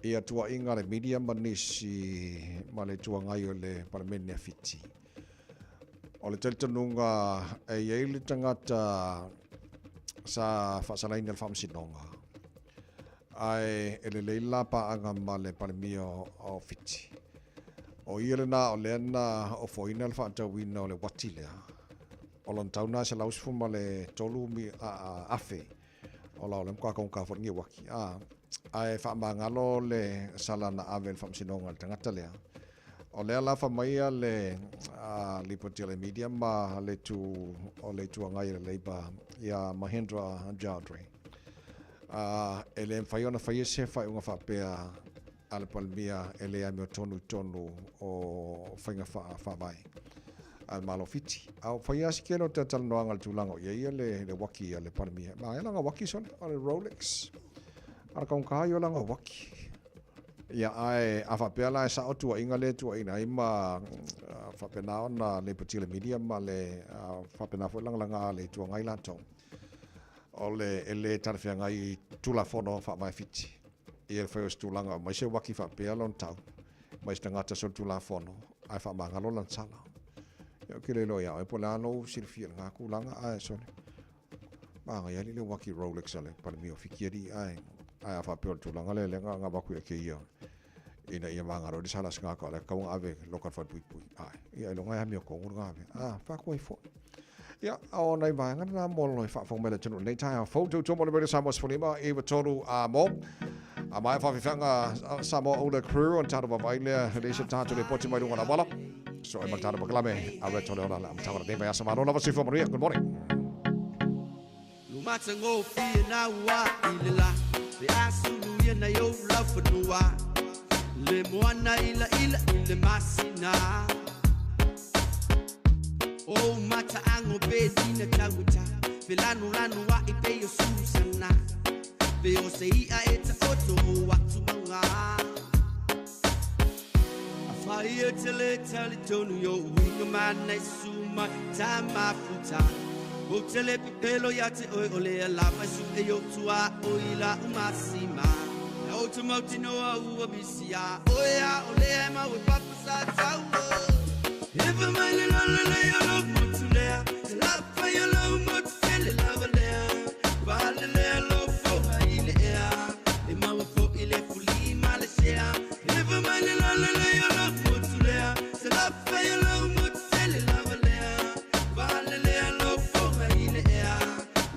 ia tuuaiga a le media ma nisi ma le Itu Agai o le Palemene a Fiti. O le talitonuga e i ai le tagata sa faasalaina i le faamasinoga, ae e lelei le la paaga ma le Palemia o Fiti. O ia lena o lea na ofoina le faatauina o le uati lea. O lona tau lena e $113,000. O la o le matua taugata foi lenei uati. A, ae faamagalo le sala na ave i le faamasinoga i le tagata lea. O lea la fai mai le lipoti a le media ma le itu o le Itu Agai a le Labour ia Mahendra Chaudhry. E le mafai ona faia se faaiuga faapea a le Palemia e le amiotonu i totonu o faiga faavae a le Malo o Fiti. A ua fai lava si tele o talatalanoaga i le tulaga o i ai le uaki a le Palemia. E manaia lana uaki sole, o le Rolex. A o le taugata ia o lana uaki. Ia, ae a faapea la e sao tuuaiga lea e tuuaina ai ma faapena ona lipotia i le media ma le faapena foi lagalaga a le Itu Agai latou, o le e le talafeagai i Tulafono Faavae Fiti ia le fai o se tulaga aumai se uaki faapea lona tau mai se tagata solitulafono ae faamagalo lana sala. Ia ou te le iloa ia oe po o le a lou silafia i lena tulaga ae sole. Manaia alii le uaki Rolex a le Palemia o Fiti alii ae ae a faapea o le tulaga lea lea na avatu ia te ia ina ia magalo ai le sala a se tagata o la e tatau ona ave loka i le falepuipui ae ia ailoga e amiotonu lena mea a faatua ai foi. Ia o nai vaega na mo le faafofoga mai le atunuu lenei taeao fou tautua mo le Radio Samoa 15 93 a mo a mai faafefeaga Samoa Ula Crew on tatou vaavaai lea le isi tatou lipoti mai luga o le auala. So e matana pakalame a reto le ola le amataga o lenei vaiaso. Malo lava soifua manuia. Good morning. Lumatagofie na ua i le la Pe a sulu ia nai ou laufanua Le moana ila ila i le masina O mataago pe lina tauata Pe lanulanu a'i pei o Susana Pe o se i'a e taoto o atu mauga Afai e te le talitonu i o'u uiga mana e susu mai ta mafuta Ou te le pepelo ia te oe o lea lava e su'e i o'u tuaoi la'u masima Ou te mautinoa ua misi iā oe a o lea e mau e papa sa taua Ewa mai le lolo lei o lou motu lea Te lafai o lou motu tele lava lea Pale lea lou foga i le ea E maua fo'i le fuli ma le sea Ewa mai le lolo lei o lou motu lea Te lafai o lou motu tele lava lea Pale lea lou foga i le ea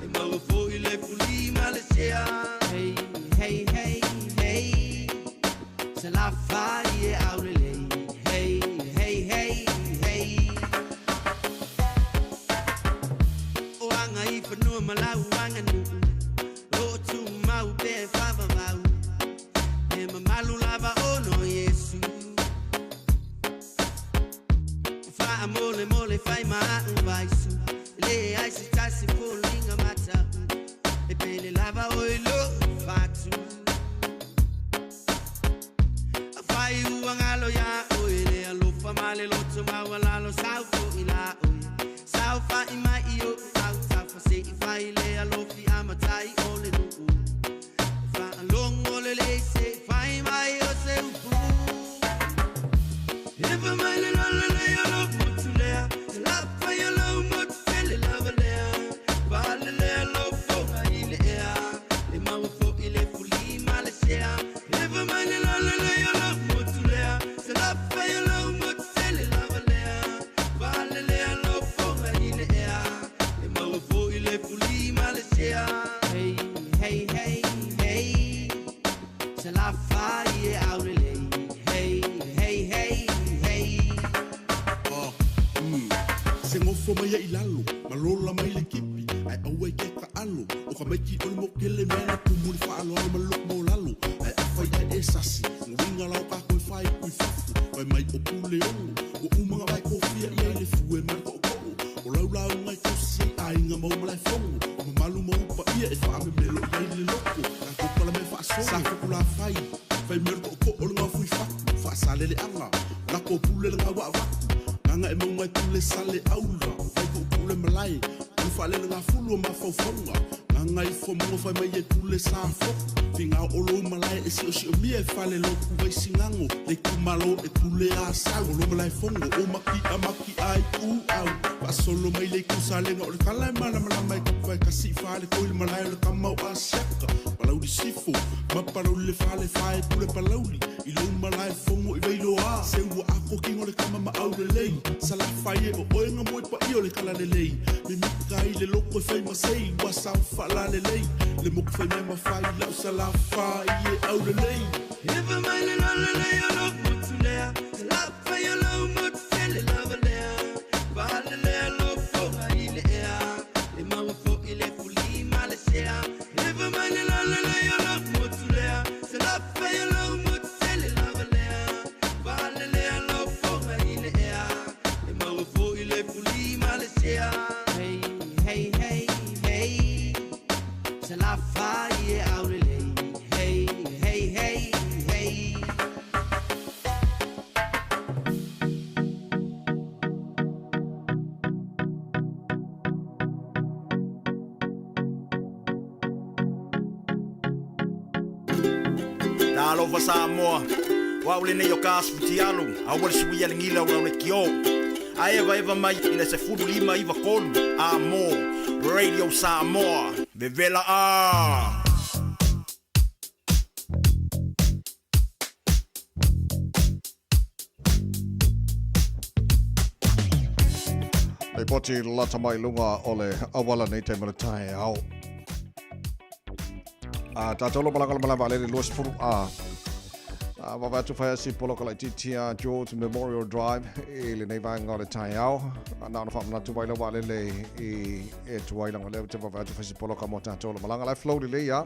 E maua fo'i le fuli ma le sea Hey, hey, hey, hey Salafai e aulelei Hey, hey, hey, hey O aga i fanua ma lau aganuu O o tumau pea e faavavau E mamalu lava ona o Iesu Faamolemole fai ma a'u vaisu E leai se tasi foliga mata'u E pele lava oe i lo'u fatu Afai ua galo iā oe le alofa ma le loto maualalo Sau fo'i la oe Saofa'i mai i o'u autafa Se i fai le alofi a matai o le nu'u Faalogo lelei se i fai mai o se upu Ewa mai le lolo lei o lou motu lea Te lafai o lou motu. alo Ma lola mai le kipi Ae aua e ke taalo O ka maiki o le mokele mea na tumu i le faaaloalo ma le loku maualalo Ae afai ae e sasi Lona uiga la o tatou e faaitu i fafo Fai mai o Puleono Ua uma ona vae kofia i ai le fue ma le tootoo O lau lauga e tausi ai aiga ma ou malaefono O mamalu ma ou paia e faamemelo i ai le loto Tatou palamea faasolo Sa Fokulafai Fai mai o le tootoo o le gaofui fatu Faasaleleaga Lako pule le gaua avatu Gagaemauga e pule Saleaula Vaituutuu le malae O le faalelegafulu o mafaufauga Gagaifomoga fai mai e pule Safotu Figao o lou malae e siosiomia e falelotu Vaisigano Le itumalo e pule Asau O lo malaefono o Makia Makia i Ūau Faasolo mai le itu Salega o le tala e malamalama e tapuvae tasi i Falekoi le malae o le tama o Asiata Palauli Sifo ma Palauli le fale fae pule Palauli i lou malae fono i Vailoa Se ua ako kino le tama ma aulelei Salafai e o oe nga moe paia o le talalelei Mimita ai le loko e fai ma sei ua sao faalalelei Le moku fai mea ma fai lau Salafai e aulelei Ewa mai le lalelei o lou motu lea Salafai o lou motu tele lava lea Faalelea lou foga i le ea E maua foi le fuli ma le sea Ewa mai le lalelei o lou motu lea Salafai o lou motu tele lava lea Faalelea lou foga i le ea E maua foi le fuli ma le sea Hey, hey, hey, hey Salafai e aulelei Hey, hey, hey, hey Talofa Samoa, o au lenei o ka asu futialu, aua le suia le gila o lau lekiō. A evaeva mai i le 15 93 a mō Radio Samoa. Vevela a! Lipoti lata mai luga o le auala nei taimi o le taeao. A tātou lo malanga le malae vaalele 20 a. A vave atu whai asi poloka laitiiti a George Memorial Drive i lenei vaega o le taeao. A na ona whaamanatu vai lau vaalele i e tuai langa lea te vave atu whai si poloka mo tātou lo malanga. Lai flow lelei a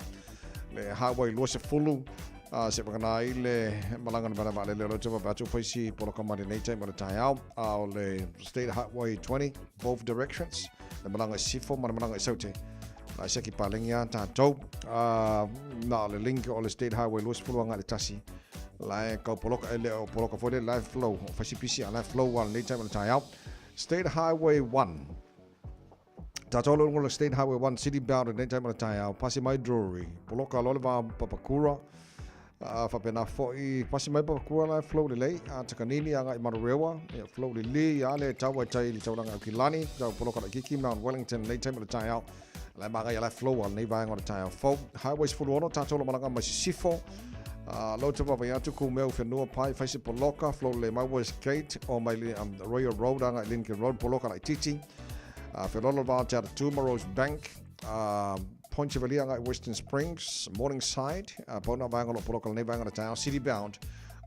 le highway 20 a se vagana ai le malanga na malae vaalele o lea te vave atu whai si poloka mai lenei taimi o le taeao. A o le State Highway 20 both directions le malaga i sisifo ma le malaga i saute. Na siaki palagi lava tatou. Na o le link o le State Highway 20 agai i le tasi. La e kau poloka e le o poloka foi le la e flow. O fai si pisi a la e flow a lenei taimi o le taeao. State Highway 1. Tatou le le State Highway 1 City bound lenei taimi o le taeao. Pasi mai Drury. Poloka loa le va Papakura. A faapena foi pasi mai Papakura la e flow lelei. A Takanini agai i Manurewa. Ia flow lelei a le tau ai tai i le taulaga Aukilani. Tau poloka laitiiti Mount Wellington lenei taimi o le taeao. La e magaia la e flow a lenei vaega o le taeao fou. Highway 16 tatou lo malaga mai Sisifo. Uh, lo te vavai atu ku mea whenua pai whai se poloka flow lelei mai West Gate o mai um, Royal Road anga i Lincoln Road poloka laitiiti. Uh, Whelolo va te Aratuma Rose Bank. Uh, Point Chevalier agai Western Springs, Morningside, uh, pauna vaega lo poloka lenei vaega o le taeao, City Bound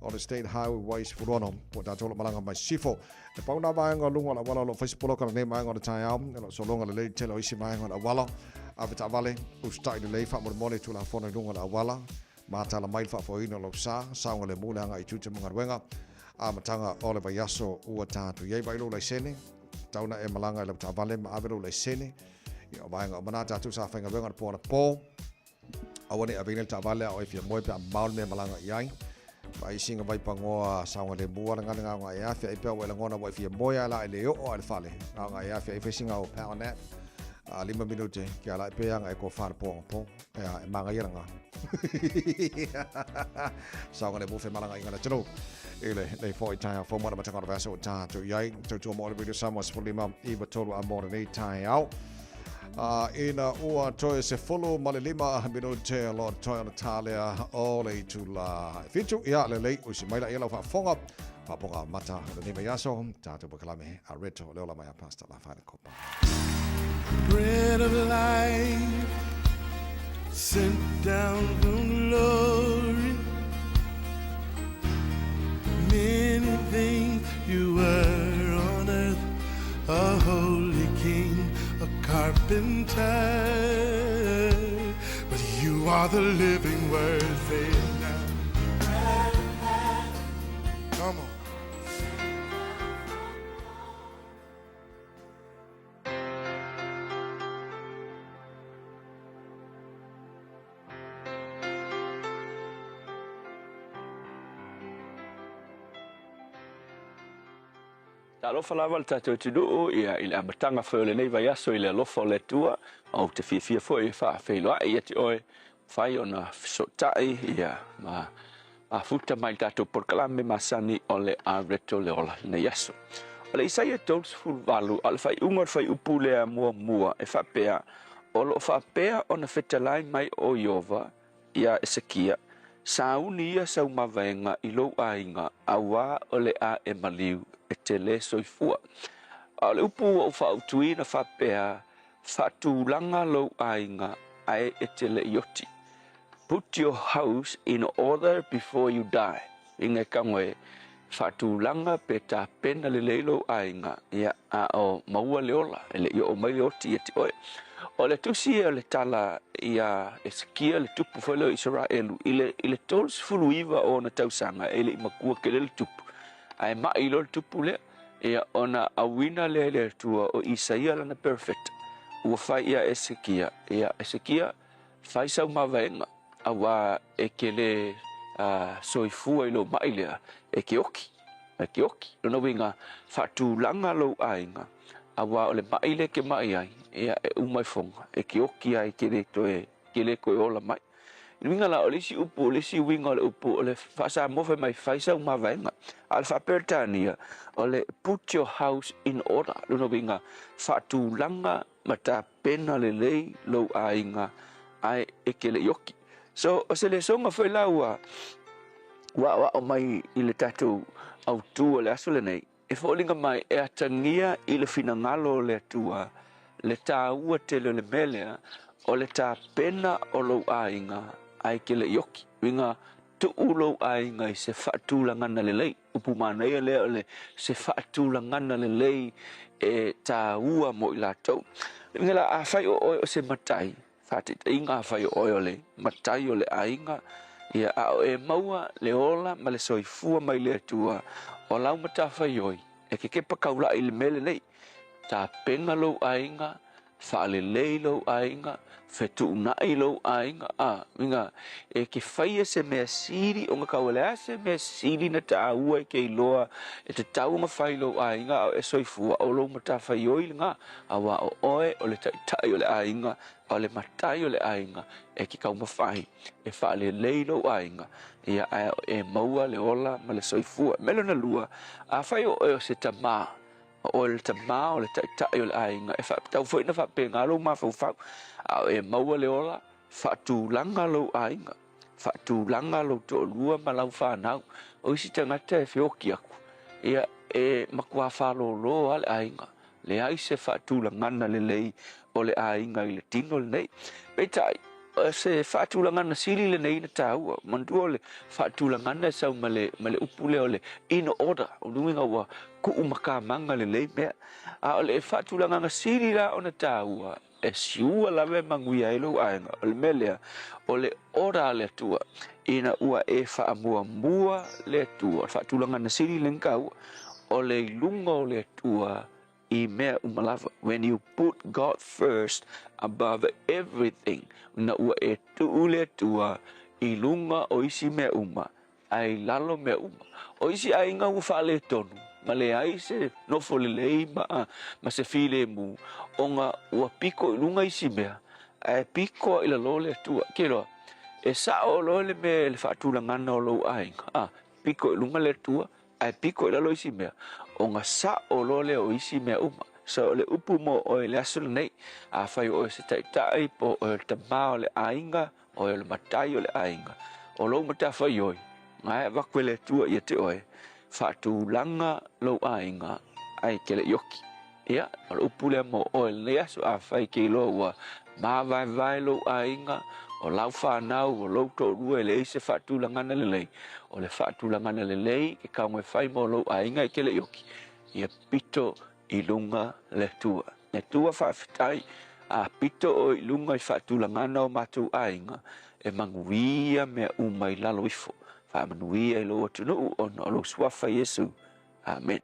o le State Highway 16, po tatou lo malaga mai Sisifo. E pauna vaega o luga o le auala o lo fai se poloka lenei vaega o le taeao, e lo sologa lelei tele o isi vaega o le auala, ave taavale, usitai lelei faamolemole Tulafono i luga o le auala, matala mai le faafoeina o lou sa, saogalemu le agai i tiute ma galuega, amataga o le vaiaso ua tatou i ai. Vaai lou laisene, tau na e malaga i lau taavale ma ave lou laisene. Ia, o vaega uma na tatou sa faigaluega le po anapo. Aua ne i aveina le taavale a o e fia moe pe a mamao le mea e malaga i ai. Vaai singa vaipangoa saogalemu ala ngana ngao ngai afe ai pea ua e lagona ua e fia moe ae la e le oo ae le fale. Ngao ngai afe ai fai singa o power nap. A 5 minute ke ala e pea anga e ko whare po anga po. Ea, e māngai ana ngā. Saogalemu fe malaga i ngana tino. I le nei foi taeao fou mo le amataga o le vaiaso ua tatou i ai. Tautua mo le Radio Samoa 15 i 3 a mo lenei taeao. Uh, ina ua toe 15 minute lo toe ona tālea o le itula 7 ia lelei usi mai la ia lau faafofoga faafofoga mata o lenei vaiaso tatou pakalame a reto le ola mai a Pastor Lafaele Kopa. Bread of life sent down from glory. Many things you were on earth, a holy king. carpenter, but you are the living word. Say it now. Come on. Talofa lava le tatou atunuu ia i le amataga foi o lenei vaiaso i le alofa o le Atua, ou te fiafia foi e faafeiloai ia te oe, mafai ona fesootai ia ma mafuta mai i le tatou polokalame masani o le Areto le Ola i lenei aso. O le Isaia 38, a o le faaiuga o le fuaiupu lea muamua e faapea, O lo o faapea ona fetalai mai o Ieova iā Esekia, Sauni ia sau mavaega i lou aiga, auā o le a e maliu, e te lē soifua. A o le upu ua ou faautuina faapea, Faatulaga lou aiga ae e te le i oti. Put your house in order before you die. Inga e kago e faatulaga pe tapena lelei lou aiga, ia, a o maua le ola, e le i oo mai le oti ia te oe. O le tusi ia o le tala iā Esekia le tupu foi lea o Isaraelu i le, i le 39 o ona tausaga, e le i matua tele le tupu, ae mai loa le tupu lea, ia, ona auina lea e le Atua o Isaia lana perofeta, ua fai ia Esekia, ia, Esekia, Fai sau mavaega, auā e te lē soifua i lou maʻi lea, e te oki, e te oki. Lona uiga, faatulaga lou aiga, auā o le maʻi lea e te maʻi ai, ia, e uma i foga, e te oki ai, e te lē toe, te lē toe ola mai. I le uiga la, o le isi upu, o le isi uiga o le upu, o le faa-Samoa fai mai, fai sau mavaega. A o le faa-Peretania, o le put your house in order. Lona uiga, faatulaga ma tapena lelei lou aiga ae e te le i oki. So, o se lesoga foi la ua ua aoao mai i le tatou autū o le aso lenei, e foliga mai e atagia i le finagalo o le Atua le tāua tele o le mea lea o le tapena o lou aiga ae e te le i oki. Uiga, tuu lou aiga i se faatulagana lelei. Upu manaia lea o le se faatulagana lelei e tāua mo i latou. Le uiga la, afai o oe o se matai, faataitaiga afai o oe o le matai o le aiga, ia, a o e maua le ola ma le soifua mai le Atua, o lau matafaioi, e kekepa kaulaʻi i le mea lenei, tapena lou aiga, Faalelei lou aiga, fetuunai lou aiga, a, uiga, e ke faia se mea sili ona kau, o le a se mea sili na tāua e ke iloa e tatau ona fai lou aiga a o e soifua, o lou matafaioi lena, auā o oe o le taitai o le aiga, o le matai o le aiga, e ke taumafai e faalelei lou aiga, ia, ae o e maua le ola ma le soifua. Mea lona lua, afai o oe o se tamā, O oe le tamā, o le taitai o le aiga, e faapitau foi na faapena lou mafaufau, a o e maua le ola, faatulaga lou aiga, faatulaga lou toalua ma lau fanau. O isi tagata e feoki aku, ia, e matua fālōlō lava le aiga, leai se faatulagana lelei o le aiga i le tino lenei. Peitai, o se faatulagana sili lenei na tāua. Manatua o le faatulagana e sau ma le, ma le upu lea o le in order, o le uiga ua kuu makamaga lelei mea. A o le faatulagaga sili la ona tāua, e siua lava e manuia ai lou aiga, o le mea lea, o le order a le Atua, ina ua e faamuamua le Atua. O le faatulagana sili lenei na tāua, o le i luga o le Atua i mea uma lava. When you put God first above everything, ina ua e tuu le Atua i luga o isi mea uma, ae i lalo mea uma. O isi aiga ua faaletonu, ma leai se nofo lelei ma, ma se filemu, ona ua piko i luga isi mea, ae piko i lalo le Atua. Ke loa, e sao loa le mea le faatulagana o lou aiga, a, piko i luga le Atua, Ae piko i lalo isi mea, ona sao loa lea o isi mea uma. So o le upu mo oe i le aso lenei, afai o oe o se taitai, po o oe o le tamā o le aiga, oe o le matai o le aiga, o lou matafaioi, na e avatu e le Atua ia te oe, faatulaga lou aiga, ae e te le i oki. Ia, o le upu lea mo oe lenei aso, afai e te iloa ua māvaevae lou aiga, o lau fanau, o lou toalua e leai se faatulagana lelei, o le faatulagana lelei ke kaoga e fai mo lou aiga e te le i oki, ia pito i luga le Atua. Le Atua faafetai A pito oe i luga i faatulagana o matou aiga, e manuia mea uma i lalo ifo. Faamanuia i lou atunuu ona o lou Suafa Iesu. Amene.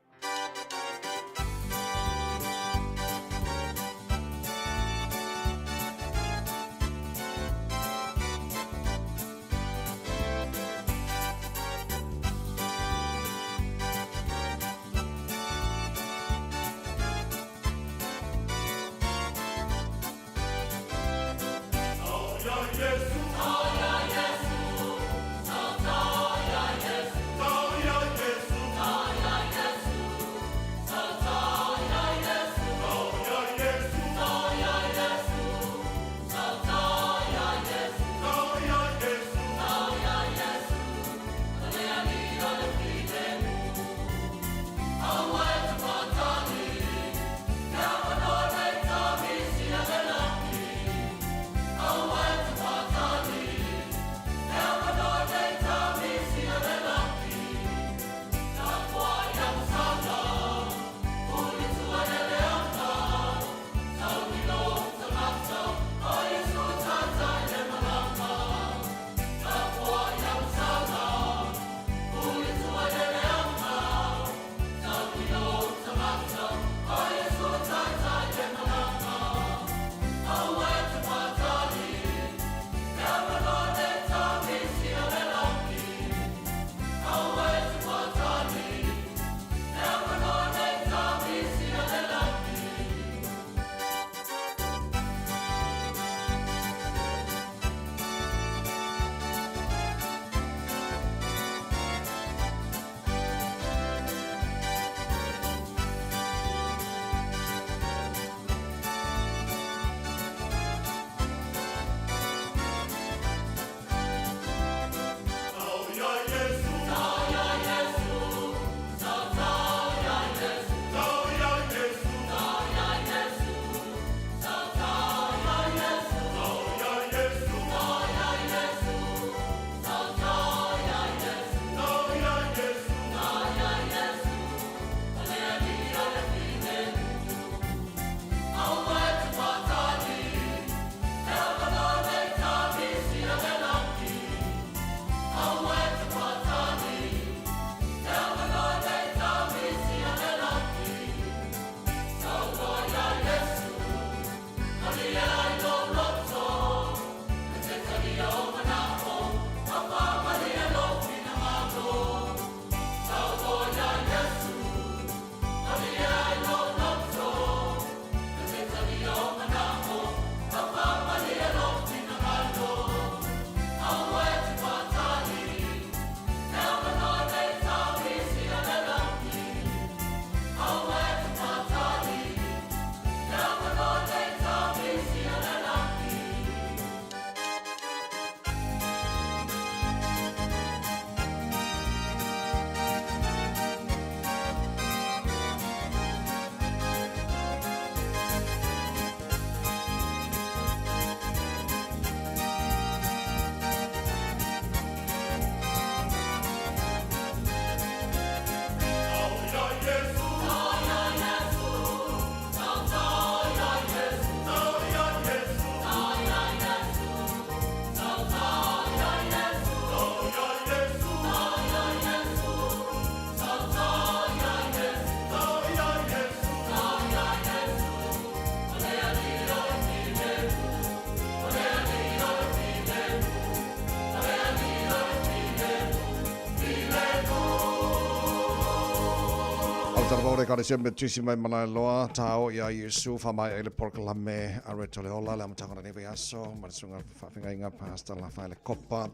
Aotearoa o le Ekalesia Metotisi mai Malaeloa, tāo i a Iesu, whaamaea i le polokalame a Reto le Ola, le amataga o lenei vaiaso, ma le susuga faafeagaiga Pastor Lafaele Kopa.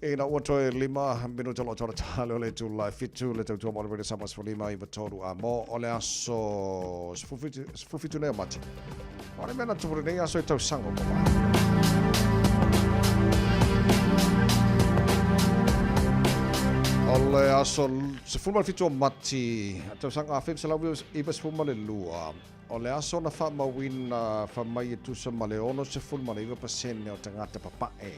Ina ua toe 5 minuta o lo o tola tale o le itula e 7 le tautua mo le Radio Samoa 15 93 a mo o le aso 17 nei o Mati. O le mea na tupu lenei aso i tausaga ua mavae. O le aso 17 o Mati, tausaga 1992, o le aso na faamauina fai mai e tusa ma le 69% o tagata papae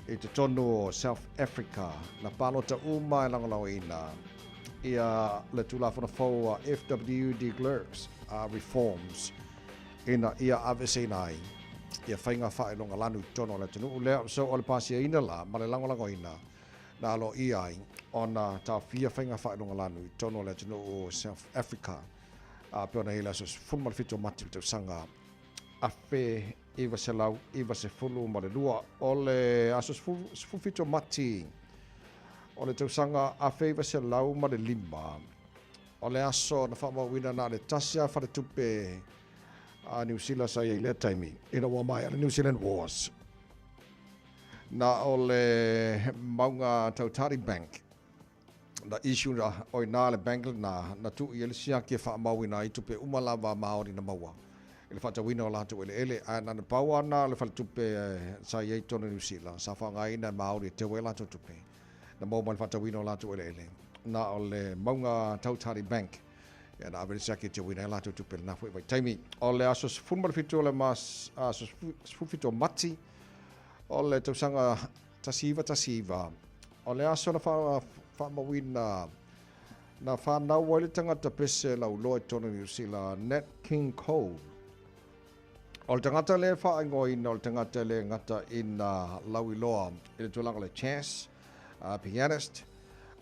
i totonu o South Africa na palota uma e lagolagoina ia le Tulafono fou a FW de Klerk's Reforms. ina ia aveeseina ai ia faiga faailogalanu i totonu o le atunuu lea. So o le pasiaina la ma le lagolagoina na aloaia ai ona taofia faiga faailogalanu i totonu o le atunuu o South Africa a pei ona i ai le aso 17 o Mati i le tausaga 1992. O le aso 17 o Mati o le tausaga 1905, o le aso na faamauina na o le tasi lava faletupe a Niu Sila sa i ai i lea taimi ina ua maea le New Zealand Wars. Na o le Mauga Tautari Bank na issue na o ina le bank lena na tuu i ai le siaki e faamauina ai tupe uma lava a Maori na maua i le faatauina o latou eleele. Ae na ona pau lava lena o le faletupe sa i ai i totonu o Niu Sila sa faaaogaina e Maori e teu ai a latou tupe na maua mai le faatauina o latou eleele. Na o le Mauga Tautari Bank ia na ave le siaki e teuina ai a latou tupe i lena foi vaitaimi. O le aso 17 o le aso 17 o Mati o le tausaga 1919, o le aso na faamauina na fanau ai le tagata pese lauloa i totonu o Niu Sila, Nat King Cole. O le tagata lea e faaigoaina o le tagata e le gata ina lauiloa i le tulaga o le jazz, pianist,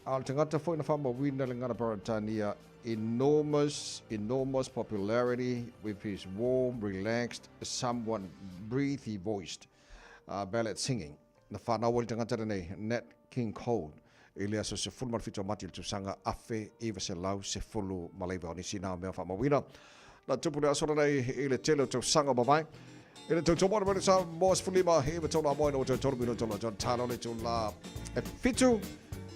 a o le tagata foi na faamauina le gagana Peretania enormous, enormous popularity with his warm, relaxed, somewhat breathy voiced ballad singing. Na whanau ai le tagata lenei, Nat King Cole, i le aso 17 o Mati i le tausaga 1919. O nisi na o mea faamauina na tupu le aso lenei i le tele o tausaga o mavae. I le tautomo o le Samoa 15 i tolu a moe no tau tolu mino tolu tolu talo le tula e fitu.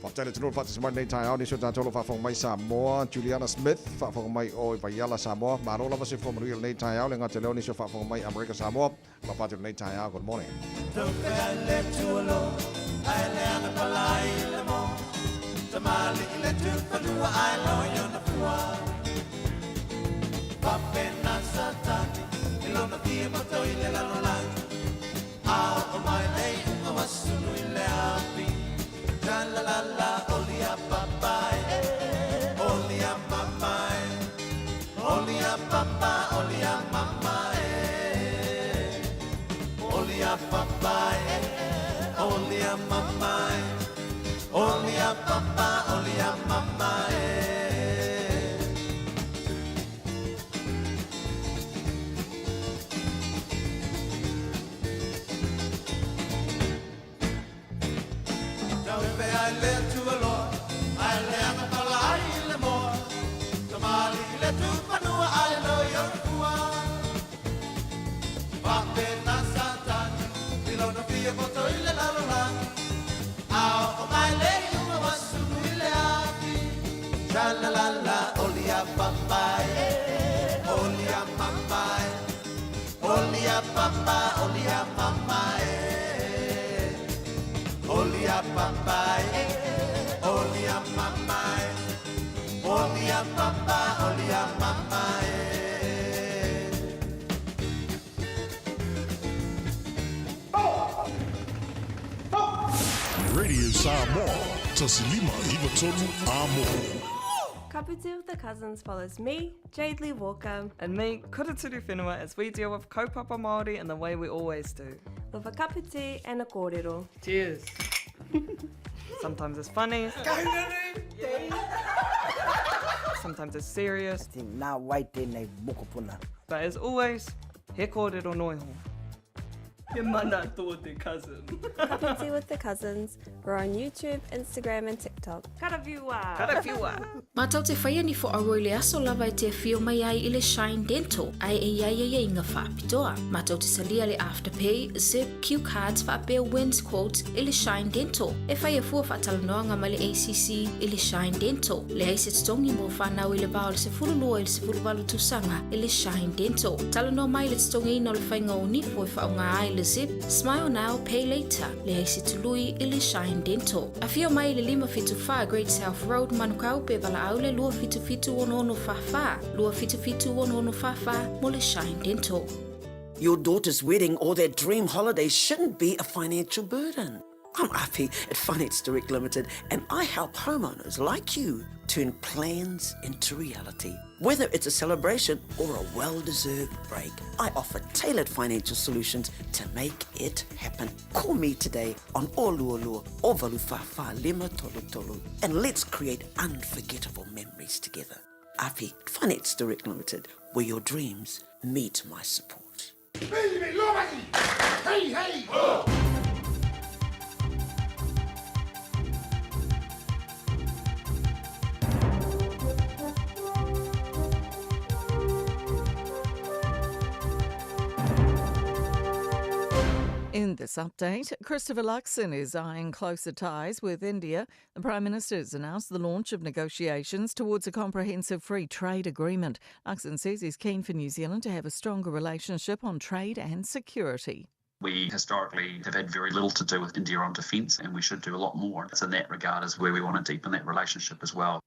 Faafetai le atunuu le faatasi mai lenei taeao nisi o tatou lo faafofoga mai Samoa Juliana Smith faafofoga mai o i Vaiala Samoa malo lava soifua manuia lenei taeao le gata leo nisi o faafofoga mai Amerika Samoa alofa atu lenei taeao good morning. Radio Samoa, 1593 Amo. Kapiti with the Cousins follows me, Jade Lee Walker. And me, Kuraturu Whenua, as we deal with kaupapa Māori in the way we always do. With a cup of tea and a kōrero. Cheers. Sometimes it's funny. Sometimes it's serious. Nā wai tēnei mokopuna? But as always, he kōrero noa iho. He mana tō te cousin. Kapiti with the Cousins. We're on YouTube, Instagram and TikTok. Karawhiua! Karawhiua! Mātou te whaia ni fo aua i le aso lava e te awhio mai ai i le Shine Dental, ae e iai aiaiga faapitoa. Mātou te talia le Afterpay, Zip, Cue Cards faapea Wins Quote i le Shine Dental. E whai a fua faatalanoaga mai le ACC i le Shine Dental. Leai se totogi mo whanau i le va o le 12 i le 18 tausaga i le Shine Dental. Talanoa mai i le totogiina o le faiga o nifo e faaaoga ai le Zip, Smile Now, Pay Later. Leai se tului i le Shine Dental. Afio mai i le 574 Great South Road, Manukau, pe valaau le 277 6644, 277 6644 mo le Shine Dental. Your daughter's wedding or their dream holiday shouldn't be a financial burden. I'm Api at Finance Direct Limited and I help homeowners like you turn plans into reality. Whether it's a celebration or a well-deserved break, I offer tailored financial solutions to make it happen. Call me today on Oluolua o Valufafa Lima Tolu Tolu and let's create unforgettable memories together. Api Finance Direct Limited, where your dreams meet my support. Hey, hey! Oh! In this update, Christopher Luxon is eyeing closer ties with India. The Prime Minister has announced the launch of negotiations towards a comprehensive free trade agreement. Luxon says he's keen for New Zealand to have a stronger relationship on trade and security. We historically have had very little to do with India on defence, and we should do a lot more. It's in that regard is where we want to deepen that relationship as well.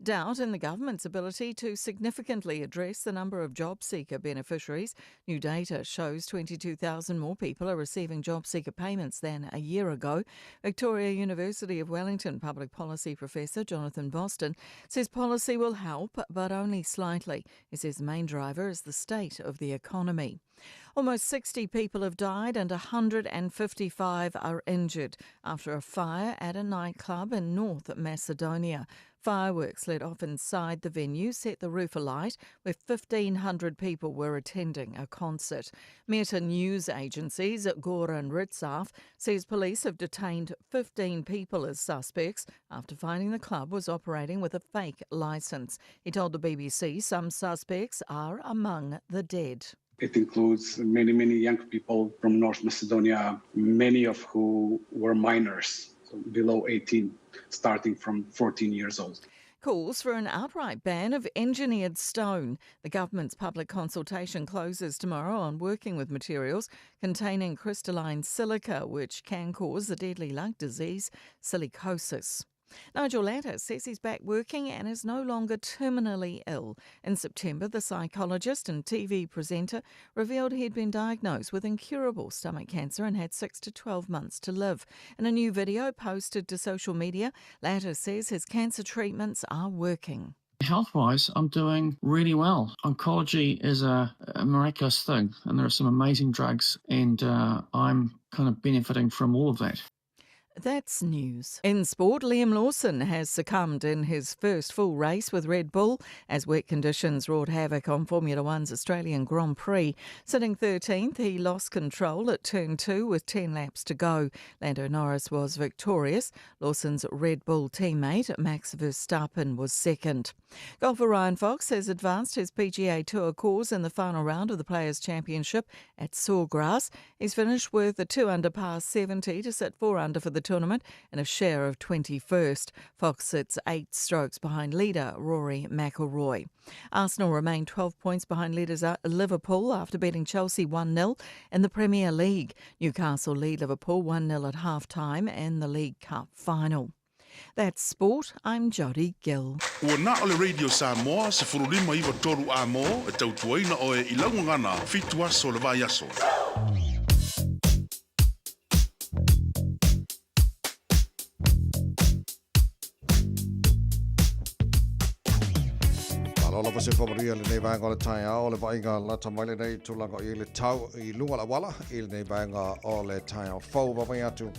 Doubt in the government's ability to significantly address the number of JobSeeker beneficiaries. New data shows 22,000 more people are receiving JobSeeker payments than a year ago. Victoria University of Wellington public policy professor Jonathan Boston says policy will help, but only slightly. He says the main driver is the state of the economy. Almost 60 people have died and 155 are injured after a fire at a nightclub in North Macedonia. Fireworks let off inside the venue set the roof alight, where 1,500 people were attending a concert. Meta News Agency's Goran Ritzaff says police have detained 15 people as suspects after finding the club was operating with a fake licence. He told the BBC some suspects are among the dead. It includes many, many young people from North Macedonia, many of who were minors, so below 18, starting from 14 years old. Calls for an outright ban of engineered stone. The government's public consultation closes tomorrow on working with materials containing crystalline silica, which can cause the deadly lung disease silicosis. Nigel Latta says he's back working and is no longer terminally ill. In September, the psychologist and TV presenter revealed he'd been diagnosed with incurable stomach cancer and had 6 to 12 months to live. In a new video posted to social media, Latta says his cancer treatments are working. Health-wise, I'm doing really well. Oncology is a miraculous thing, and there are some amazing drugs, and I'm kind of benefiting from all of that. That's news. In sport, Liam Lawson has succumbed in his first full race with Red Bull as wet conditions wrought havoc on Formula One's Australian Grand Prix. Sitting 13th, he lost control at turn 2 with 10 laps to go. Lando Norris was victorious. Lawson's Red Bull teammate, Max Verstappen, was second. Golfer Ryan Fox has advanced his PGA Tour course in the final round of the Players' Championship at Sawgrass. He's finished with a 2 under par 70 to sit 4 under for the tournament and a share of 21st. Fox sits 8 strokes behind leader Rory McIlroy. Arsenal remain 12 points behind leaders Liverpool after beating Chelsea 1-0 in the Premier League. Newcastle lead Liverpool 1-0 at half-time in the League Cup final. That's sport. I'm Jodie Gill. Ua na o le Radio Samoa, 15 93 A mo, e tautuaina oe i laugagana, fitu aso o le vaiaso. Malo lava se whamaruia lenei vaega o le taeao, o le vaaiga lata mai lenei tulaga o i le tau i lunga o le auala i lenei vaega o le taeao fou. Vaavaai atu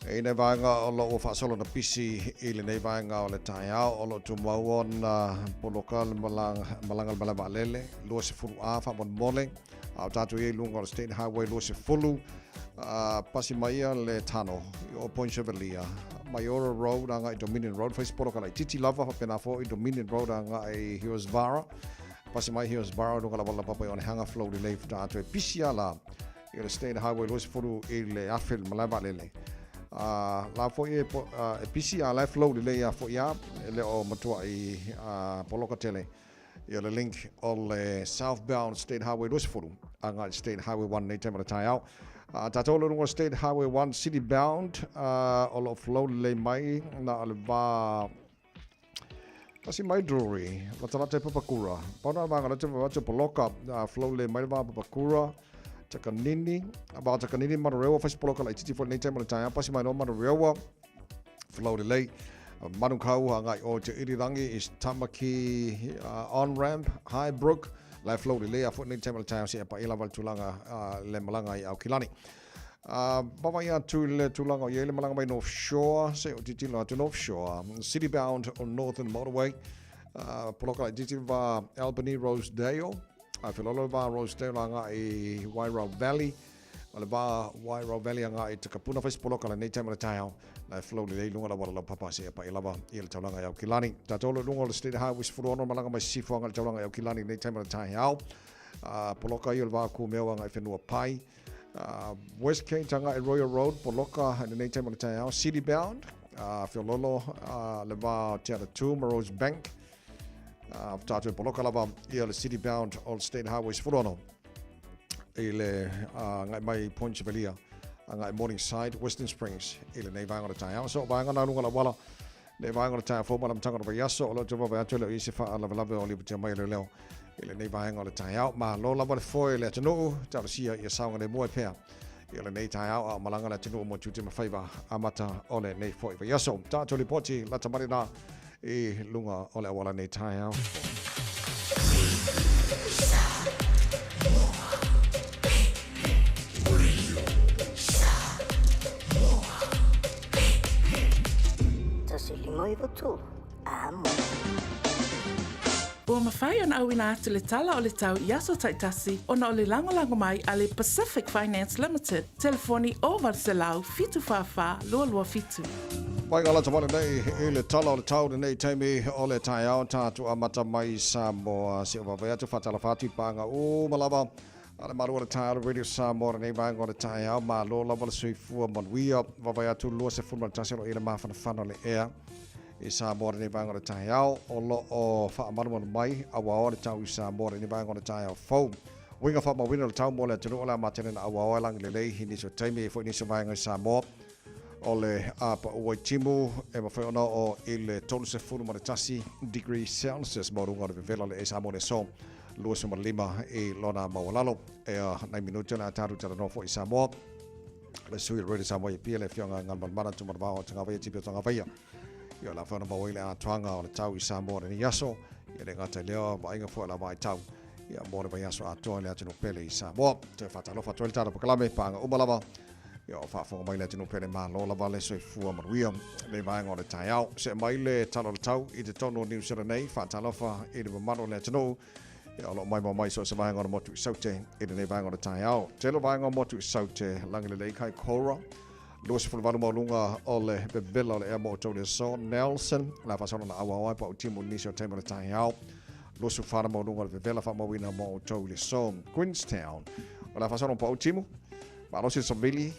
i nei vaega o lo o ua faasolo ona pisi i lenei vaega o le taeao o lo o tumau ona poloka le malaga le malae vaalele 20 A faamolemole a o tatou i ai i luga o le State Highway 20 pasi mai ia le Tano i o Point Chevalier Maiora Road agai Dominion Road fai se poloka laitiiti lava faapena foi Dominion Road agai Hillsborough pasi mai Hillsborough luga lava la papa i Onehunga flow lelei faatoa atu e pisi ala i le State Highway 20 i le afe le malae vaalele. La foi e, e pisi a la e flow lelei a foi a, e le o matuai poloka tele. Ia le link o le southbound State Highway 20 agai State Highway 1 nei taimi o le taeao. Tatou le luga State Highway 1 city bound o lo o flow lelei mai na o le va Pasi mai Drury, latalata i Papakura. Pau na le vaega o lea te vaai atu poloka, flow lelei mai le va Papakura. Takanini, va Takanini Manurewa, fai se poloka laitiiti foi lenei taimi o le taeao, pasi mai loa Manurewa, flow lelei. Manukau agai o Te Irirangi, East Tamaki, on-ramp, Highbrook, la e flow lelei a foi lenei taimi o le taeao seia paia lava le tulaga le malaga i Aukilani. Vaavaai atu i le tulaga o i ai le malaga mai North Shore, se i ou tilotilo atu North Shore, City bound on Northern Motorway, poloka laitiiti va Albany Rosedale, a feoloolo le va Rosedale agai i Wairau Valley, o le va Wairau Valley agai i Takapuna, fai se poloka lenei taimi o le taeao, la e flow lelei i luga o le auala laupapa seia paia lava i le taulaga i Aukilani. Tatou o lo o i luga o le State Highway 16 malaga mai Sisifo agai i le taulaga i Aukilani lenei taimi o le taeao. Poloka ia o le va Kumeo agai i Whenuapai. Westgate agai Royal Road, poloka i lenei taimi o le taeao. City bound, feoloolo le va o Te Atatū ma Rosebank. Tatou e poloka lava ia le city bound o le State Highway 16 i le agai mai Point Chevalier agai Morningside, Western Springs i lenei vaega o le taeao. So, vaega na luga o le auala lenei vaega o le taeao fou ma le amataga o le vaiaso. O lo o toe vaavaai atu e le o i ai se faalavelave o lipotia mai e leoleo i lenei vaega o le taeao. Malo lava le foe i le atunuu, talosia ia saogalemu ai pea i lenei taeao a o malaga le atunuu mo tiute ma faiva amata o lenei foi vaiaso. Tatou lipoti lata mai lena i luga o le auala nei taeao. 153, Amo. Ua mafai ona auina atu le tala o le tau i aso taitasi ona o le lagolago mai a le Pacific Finance Limited, telefoni 0800 744 227. Mai ngā lata wale nei i le tala o le tau lenei taimi o le taeao tātou amata mai Samoa. Se o vavai atu whātalofa atu i pānga uma lava a le malu o le taeao le Radio Samoa lenei vaega o le taeao. Malo lava le soifua manuia. Vavai atu 21 o lo i le mafanafana o le ea i Samoa lenei vaega o le taeao. O lo o faamalumalu mai auaoa le tau i Samoa lenei vaega o le taeao fou. Uiga faamauina o le tau mo le atunuu o le a matele na auaoa e lagi lelei i nisi o taimi e foi nisi o vaega i Samoa. O le a paʻu ai timu e mafai ona oo i le 31 degree Celsius maualuga o le vevela o le ea Samoa i le aso 25 i lona maualalo. Ea nai minute o le a tatou talanoa foi i Samoa. Le sui o le Radio Samoa i Apia le afioga Galumalemana Tumanavao o Tagavaia Tipi o Tagavaia. Ia o le a fai ona maua ai le atoaga o le tau i Samoa lenei aso. Ia le gata i lea, vaaiga foi o la vaitau ia mo le vaiaso atoa i le atunuu pele i Samoa. Toe faatalofa atu ai le tatou polokalame, paaga uma lava. Ia o faafofoga mai le atunuu pele malo lava le soifua manuia le vaega o le taeao. See mai le tala o le tau i totonu o Niu Sila nei, faatalofa i le mamalu o le atunuu. Ia o lo o maimoa mai so o se vaega o le motu i Saute i lenei vaega o le taeao. Tele o vaega o motu i Saute, Lagilelei, Kaikoura, 28 maualuga o le vevela o le ea mo outou i le aso. Nelson, le a faasolo na auao ai pa utimu nisi o taimi o le taeao. 24 maualuga o le vevela faamauina mo outou i le aso. Queenstown, o le a faasolo pa utimu. Malosi le savili,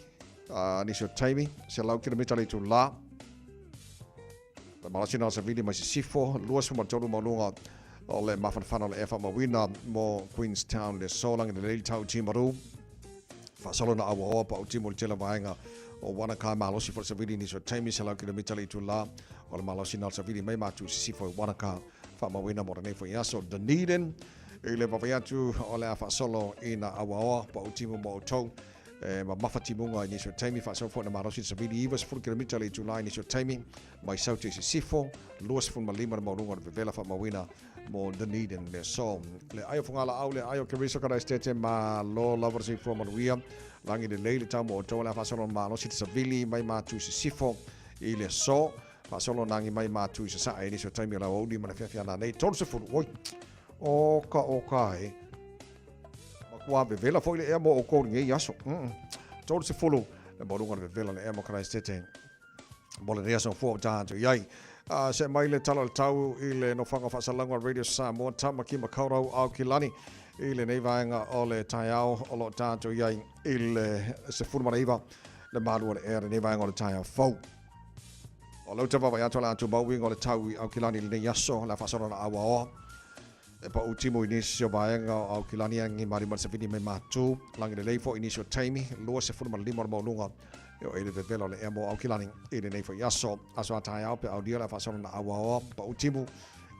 nisi o taimi, 100 kilomita le itulā. Le malosi na o savili mai sisifo, 23 maualuga o le mafanafana o le ea faamauina mo Queenstown le aso. Lagi lelei le tau Timaru. Faasolo na auaoa pa utimu i le tele vaega o Wanaka. Malosi foi le savili nisi o taimi, 100 kilomita le itulā o le malosi na o le savili mai Matu sisifo i Wanaka. Faamauina mo lenei foi aso. Dunedin, i le vaavaai atu o le a faasolo i na auaoa pa utimu mo outou e mamafa timuga i nisi o taimi. Faasolo foi na malosi le savili 90 kilomita le itulā i nisi o taimi mai Saute i sisifo, 25 le maualuga o le vevela faamauina mo Dunedin le aso. Le ai o Fogalaau, le ai o Keriso Karaistete, malo lava le soifua manuia. Lagi lelei le tau mo outou o le a faasolo na malosi le savili mai Matu i sisifo i le aso. Faasolo na agi mai Matu i sasae i nisi o taimi o le aoauli ma le feafea nanei. 30, oi, oka oka e. Matua vevela foi le ea mo outou i lenei aso. 30 le maualuga o le vevela le ea mo Karaistete. Mo lenei aso fua o tā atu i ai. See mai le tala o le tau i le nofoaga faasalalauga Radio Samoa, Tamaki Makaurau Aokilani i lenei vaega o le taeao o lo o tā atu i ai i le 19 le malu o le ea lenei vaega o le taeao fou. O lou te vaavaai atu o le a tumau uiga o le tau i Aukilani i lenei aso, le a faasolo na auaoa. E paʻu timu i nisi o vaega o Aukilani agi malima le savili mai Matu, lagi lelei foi i nisi o taimi, 25 o le maualuga e o ele vevela o le ea mo Aukilani i lenei foi aso. Aso a taeao pe aulia le a faasolo na auaoa paʻu timu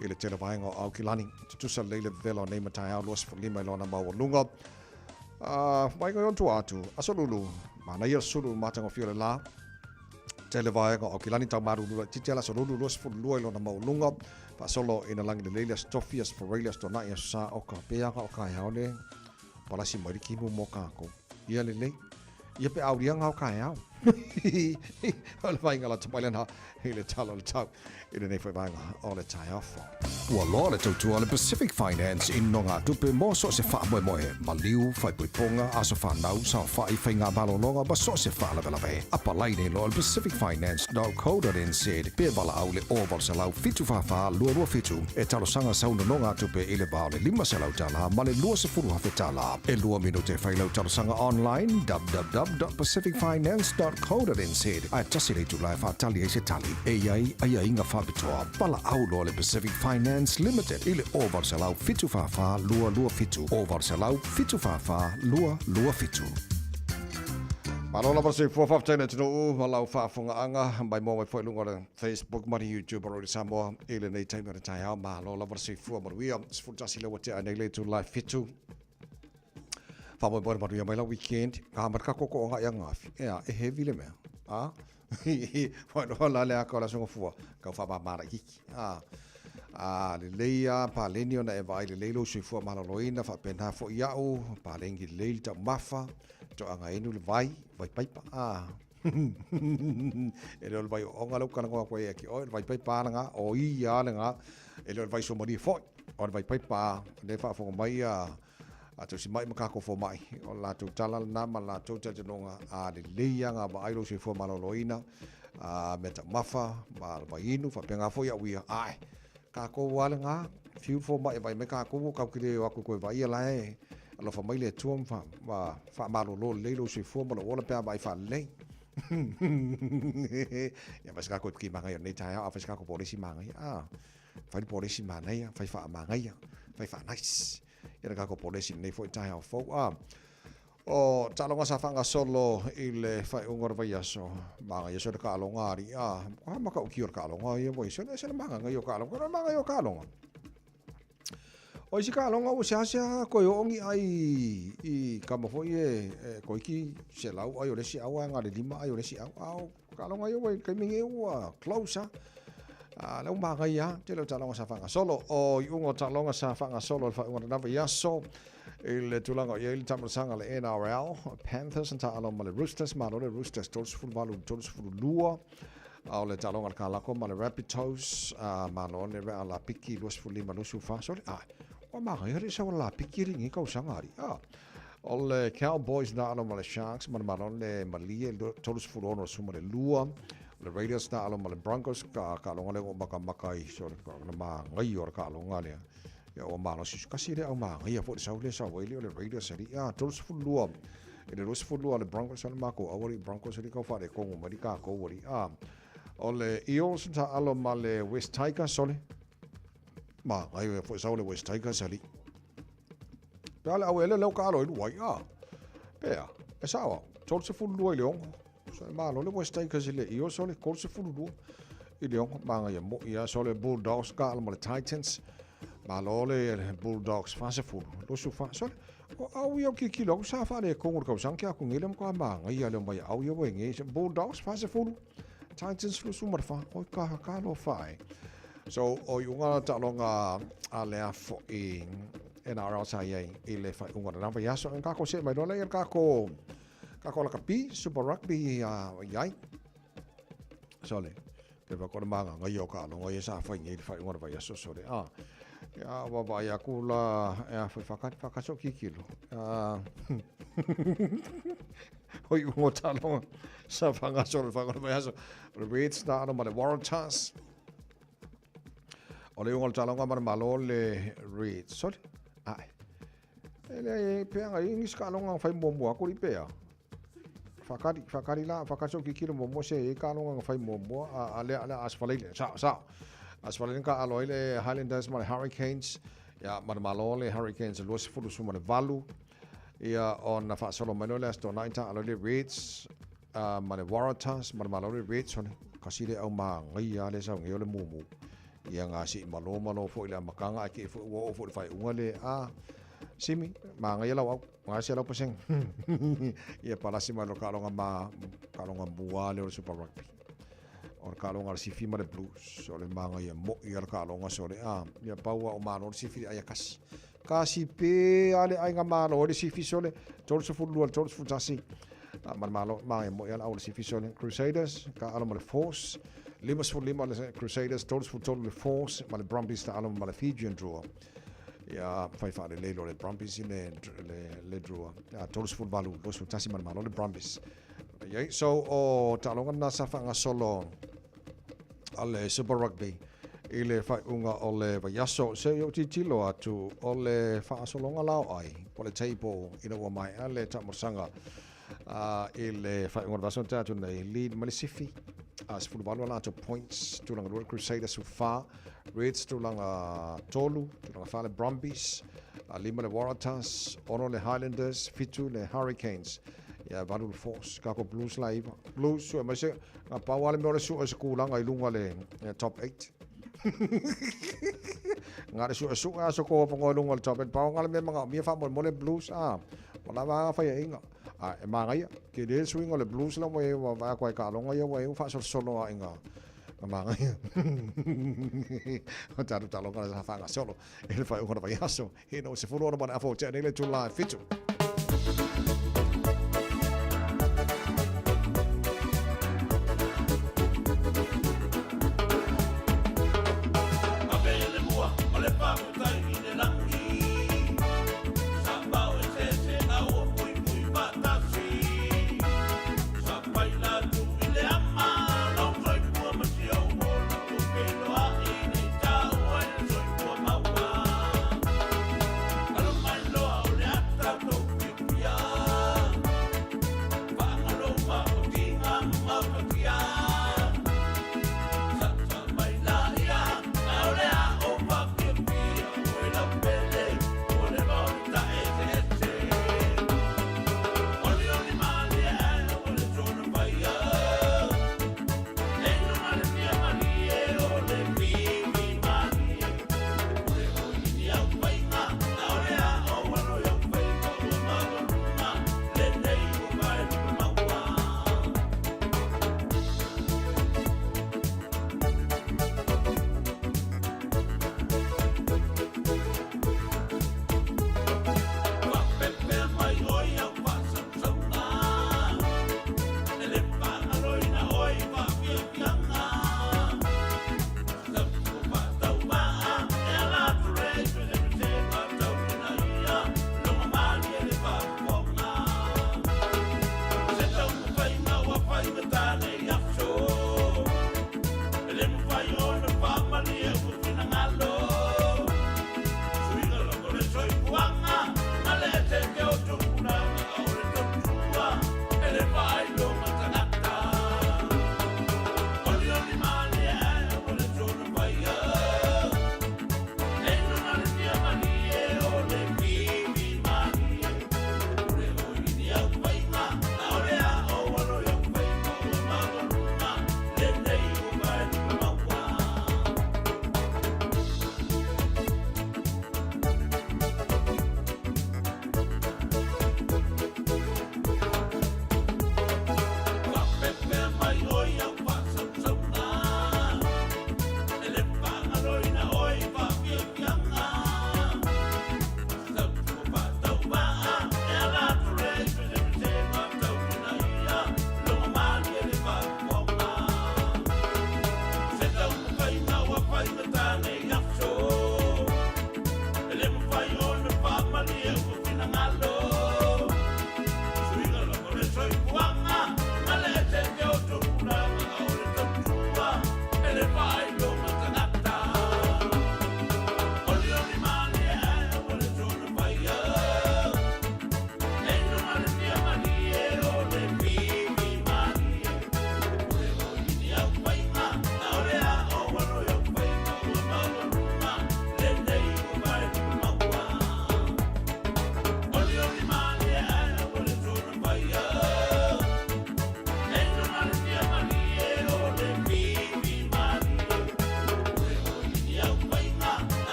i le tele vaega o Aukilani. Tutusa lelei le vevela o nei ma taeao 25 i lona maualuga. Vaega i ona tua atu, Aso Lulu, manaia le sulu matagofie o le la. Tele vaega o Aukilani tau malulu laitiiti ala Aso Lulu 22 i lona maualuga. Faasolo ina lagi lelei le Aso Tofi, Aso Faraile, Aso Tona'i, Aso Sa, o ka peaga o kaeao le palasi mai le kimu mo kākou. Ia lelei. Ia pe aulia ngā o kaeao. O le vainga la tamai lena i le tala o le tau i lenei foi vaega o le taeao fou. Ua loa le tautua a le Pacific Finance i nogatupe mo so o se faamoemoe, maliu, faaipoipoga, aso fanau, saofai, faiga malologa ma so o se faalavelave. Apalai nei loa i le pacificfinance.co.nz pe valaau i le 0800 744 227 e talosaga sau nonogatupe i le va o le $500 ma le $20,000. E lua minute e fai lau talosaga online, www.pacificfinance.co.nz, ae tasi le itula e faatali ai se tali. E i ai aiaiga faapitoa. Valaau loa le Pacific Finance Limited i le 0800 744 227, 0800 744 227. Malo lava le soifua, faafetai le atunuu ma lau faafofogaaga mai moa mai foi i luga o le Facebook ma le YouTube o Radio Samoa i lenei taimi o le taeao. Malo lava le soifua manuia. 11 lea ua tea nei le itula e 7. Faamoemoe le manuia mai la weekend. Ka mai ka koko o ngai angafi. Ea, e heavy le mea. A? Wai la le aka o la songa fua. Kau whaamamara kiki. A, a lelei a paleni ona e vaai lelei lou soifua maloloina faapena foi ia'u paleni lelei le taumafa toaga inu le vai vai paipa a e le o le vai ooga lea ua talanoa atu ai ia te oe, o le vai paipa lena, o ia lena, e le o le vai suamalie foi, o le vai paipa lea e faafofoga mai a a tausimai ma kākou fomai, o le latou tala lena ma le latou talitonuga, a lelei lava ona vaai lou soifua maloloina, a mea taumafa ma le vaiinu, faapena foi au ia, ae kākou lava lena, fiu le fomai e vaai mai kākou, ua tatou te le o atu e toe vaaia la e alofa mai le Atua ma faamalolo lelei lou soifua ma lou ola pe a vaai faalelei. Ia fai se kākou epiki manaia o lenei taeao, a fai se kākou polesi manaia, a fai le polesi manaia, fai faamanaia, fai faa-nice. Ia le kākou polesi lenei foi taeao fou. A, o taaloga sa faagasolo i le faaiuga o le vaiaso, manaia se o le taaloga alii, a, a matautia o le taaloga ia ua i se le magaga ia o taaloga, o le magaga ia o taaloga. O isi taaloga ua seasea toe oo ni ai i kama foi e, e toeiti 100 ai o le isi au ae na o le 5 ai o le isi au. A o taaloga ia ua i le taimi nei ua close lava. A lea ua manaia lava tele o taaloga sa faagasolo. O iuga o taaloga sa faagasolo i le faaiuga o lena vaiaso i le tulaga o i ai le taamilosaga a le NRL, Panthers na taaalo ma le Roosters, malo le Roosters 38 i le 32. A o le taaloga a le Kalako ma le Rabbitohs, a malo le Lapiki 25 24. Sole, ai, ua manaia le sau o le Lapiki alii i lenei tausaga alii. A o le Cowboys na alo ma le Sharks, ma le malo le Malie 36 suma le 2. O le Raiders na alo ma le Broncos, ka kaaloga lea ua makamaka ai, sole, ka na magaia o le kaaloga lea. Ia ua malosi kasi le au magaia foi le sau lea sau ai le o le Raiders alii. A 32 i le 22 le Broncos o le makou au alii Broncos alii kau faaletonu mai le tatou alii. A o le Eels na taalo ma le West Tigers sole. Magaia foi sau le West Tigers alii. Pe a le au ele leo kaalo i luai. A pea e sao au 32 i le 6. So e malo le West Tigers i le Eels sole 32 i le 6. Magaia moi ia sole Bulldogs kaalo ma le Titans. Malo le Bulldogs 40 24 sole. O au ia o kilokilo aku sa faaletonu i le tausaga ke aku nei le matua magaia lea mai au ia ua nei se Bulldogs 40 Titans 24 oi ka ka lofa e. So o iuga taaloga a lea foi NRL sa iai i le faaiuga o lena vaiaso. E kākou see mai loa lea i le kākou kākou lakapi Super Rugby a iai. Sole. Ke wha kore mānga ngai o ka alonga ia sa whai nei le whai ungara vai aso sore. A, ia wa vai aku la e a whai whakari whakaso kikilo. A, hoi ungo talonga sa whangaso le whai vai aso. O le Reds na ano ma le Waratahs. O le ungo le talonga ma le malo le Reds. Sore. Ai. E le pea ngai ngis ka alonga whai muamua aku li pea. Whakari, whakari la, whakari so kikilo muamua se e ka alonga whai muamua a, a lea, lea asfaleile, sao, sao. Asfaleile ka alo ai le Highlanders ma le Hurricanes, ia, ma le malo le Hurricanes 20 suma le 8, ia, ona faasolo mai loa le Aso Toonai ta alo ai le Reds, ma le Waratahs, ma le malo le Reds, one, kasi le au māngaia le sau nei o le mumu. Ia ngā sii malo malo foi le amataga ae kei foi ua oo foi le faaiuga le a. Simi, magaia lau au, gase lau paseng. Ia palasi mai lo taaloga ma taaloga mua lea o le Super Rugby. O le taaloga a le Sifi ma le Blues. O le magaia mo'i a le taaloga sole a. Ia pau a o malo le Sifi ai akasi. Kasi pe a le aiga malo le Sifi sole 32 le 31. Ma le malo magaia mo'i a le au le Sifi sole. Crusaders ka alo ma le Force. 55 le Crusaders, 33 le Force ma le Brumbies ta alo ma le Fijian Drua. Ia fai faalelei loa le Brumbies i le, le, le Drua. Ia 38, 21 ma le malo le Brumbies. Iai, so o taaloga na sa faagasolo a le Super Rugby i le faaiuga o le vaiaso. Se i ou tilotilo atu o le faagasologa la o ai, po o le table ina ua maea le taamolosaga i le faaiuga o le vaiaso na tea atu nei, lead mai le Sifi, 18 a latou points, tulaga lua le Crusaders 14, Reds tulaga tolu, tulaga fa le Brumbies, lima le Waratahs, ono le Highlanders, fitu le Hurricanes, ia valu le Force, kako Blues la iva. Blues sue mai se, nga pau ale mea o le sue se kulaga i lunga le top 8. Nga le sue sue aso ko wapongo i lunga le top 8, pau nga le mea manga mia wha mo le Blues, a, wala vanga whai inga. A, e magaia, ke le suiga o le Blues la ua e ua vaea koa e kaaloga ia ua e ua faasolosolo a inga nga magaia. O tatou taaloga sa faagasolo i le faaiuga o le vaiaso ina ua 16 ma le afa ua tea nei le itula e fitu.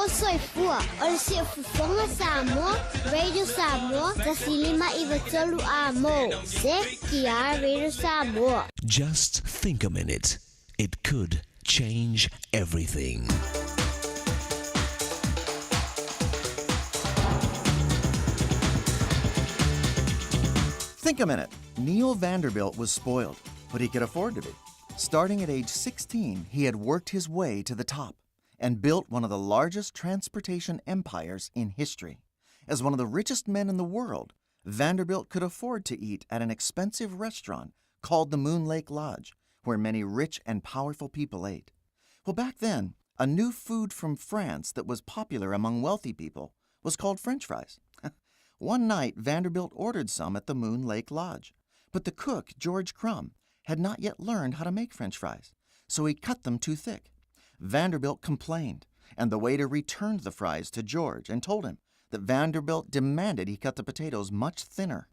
Soifua o le Siufofoga Samoa, Radio Samoa, 1593 A mo, ZTR Radio Samoa. Just think a minute. It could change everything. Think a minute. Neil Vanderbilt was spoiled, but he could afford to be. Starting at age 16, he had worked his way to the top and built one of the largest transportation empires in history. As one of the richest men in the world, Vanderbilt could afford to eat at an expensive restaurant called the Moon Lake Lodge, where many rich and powerful people ate. Well, back then, a new food from France that was popular among wealthy people was called French fries. One night, Vanderbilt ordered some at the Moon Lake Lodge, but the cook, George Crum, had not yet learned how to make French fries, so he cut them too thick. Vanderbilt complained, and the waiter returned the fries to George and told him that Vanderbilt demanded he cut the potatoes much thinner.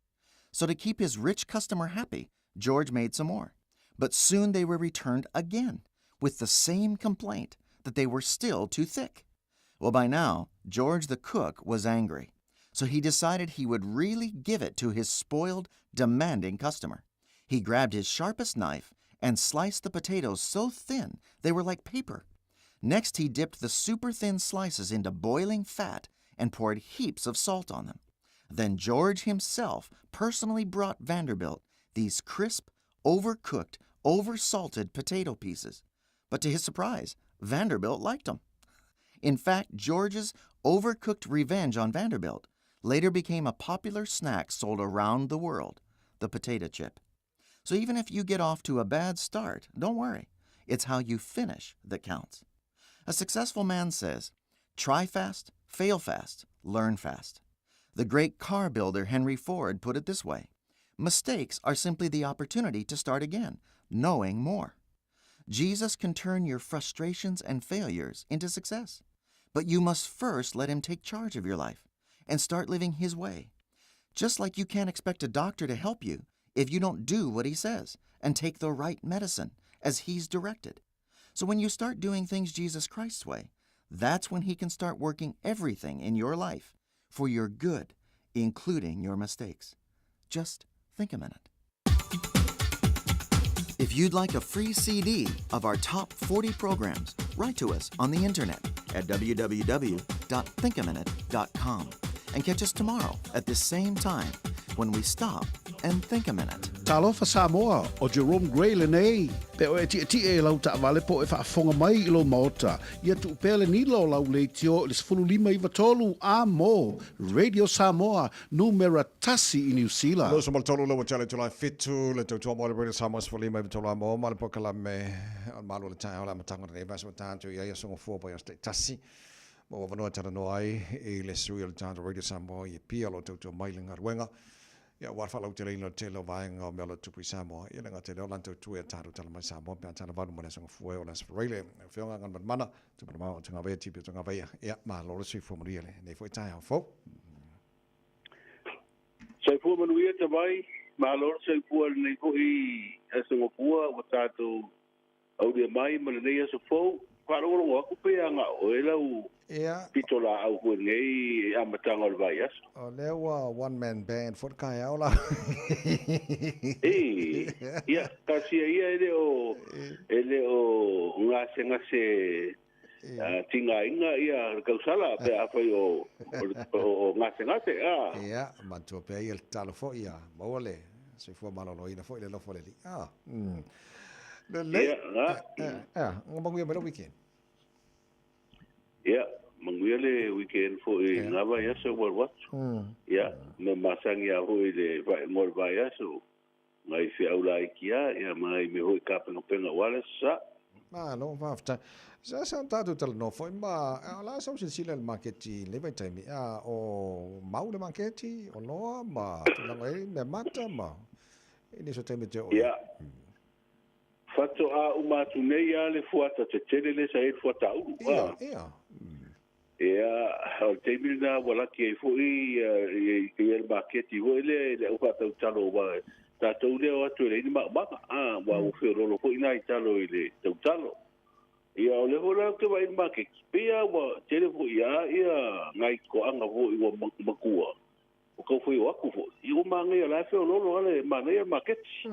So, to keep his rich customer happy, George made some more. But soon they were returned again with the same complaint that they were still too thick. Well, by now, George the cook was angry, so he decided he would really give it to his spoiled, demanding customer. He grabbed his sharpest knife and sliced the potatoes so thin they were like paper. Next, he dipped the super thin slices into boiling fat and poured heaps of salt on them. Then George himself personally brought Vanderbilt these crisp, overcooked, oversalted potato pieces. But to his surprise, Vanderbilt liked them. In fact, George's overcooked revenge on Vanderbilt later became a popular snack sold around the world the potato chip. So even if you get off to a bad start, don't worry. It's how you finish that counts. A successful man says, try fast, fail fast, learn fast. The great car builder Henry Ford put it this way Mistakes are simply the opportunity to start again, knowing more. Jesus can turn your frustrations and failures into success, but you must first let him take charge of your life and start living his way. Just like you can't expect a doctor to help you if you don't do what he says and take the right medicine as he's directed. So when you start doing things Jesus Christ's way, that's when he can start working everything in your life for your good, including your mistakes. Just think a minute. If you'd like a free CD of our top 40 programs, write to us on the internet at www.thinkaminute.com and catch us tomorrow at this same time when we stop and think a minute. Talofa Samoa, ʻo Jerome Gray lenei. Pe oe e tiʻetiʻe i lau taʻawale po o e faafofoga mai i lou maota, ia tuu pea le nila o lau leitio i le 15 93 a mo Radio Samoa, numera tasi i Niu Sila. Lusa ma le tolu lau tale July 7 le tautua mo le Radio Samoa 15 93 a mo ma le polokalame o le Malo o le Taeao o le amataga o lenei vaiaso ua tatou i ai aso gafua po o aso taitasi ma ua avanoa e talanoa ai i le sui o le tatou Radio Samoa i Apia o lo o tautua mai i le galuega Ia, aua le faalauteleina o le tele o vaega o mea o lo o tupu i Samoa, ia le gata i lea o lana tautua ia tatou tala mai Samoa pe a tala valu mai le aso gafua e o le aso Faraile. Lau Afioga Galumalemana, Tumanamao o Togavea, TP o Togavea, ia, malo le soifua manuia lenei foi taeao fou. Soifua manuia Tamai, malo le soifua i lenei foi aso gafua ua tatou Aulia mai ma lenei aso fou, faalogologo atu pe a na o oe lau pitolaau foi i lenei amataga o le vaiaso. O lea ua one man band foi le taeao la. E, ia, talosia ia e le o, e le o gasegase tigaina ia le tausala pe afai o, o, o gasegase, a. Ia, manatua pea ia le tatalo foi ia maua le soifua maloloina foi i le alofa o le Alii. Ah, mm. Lelei. Ia, na. Ea, ua manuia mai lou weekend. Ia, manuia le weekend foi i ngā vaiaso ua alu atu. Ia, mea masani lava foi le faaigoa o le vaiaso, nai feau laiti lava, ia ma nai mea foi tapenapena aua le Aso Sa. Malo, faafetai. Sa sa tatou talanoa foi ma, o le a sau silasila i le maketi i lenei vaitaimi, a o mau le maketi, oloa ma tulaga i ai meamata ma i nisi o taimi e te oo i ai. Ia, Faatoa uma atu nei a le fuata tetele lea sa i ai le fuata ulu. Ia, ia. Ia, o le taimi lena ua laki ai foi ia le maketi foi lea i le au faatautalo aua tatou lea o atu e leai ni maumaga, a, ua feoloolo foi nai talo i le tautalo. Ia, o lea foi la ou te vaai i le maketi, pei lava ua tele foi lava ia nai toaga foi ua matua, ua tau fai o atu foi. Ia ua manaia o la e feoloolo lava le manaia le maketi.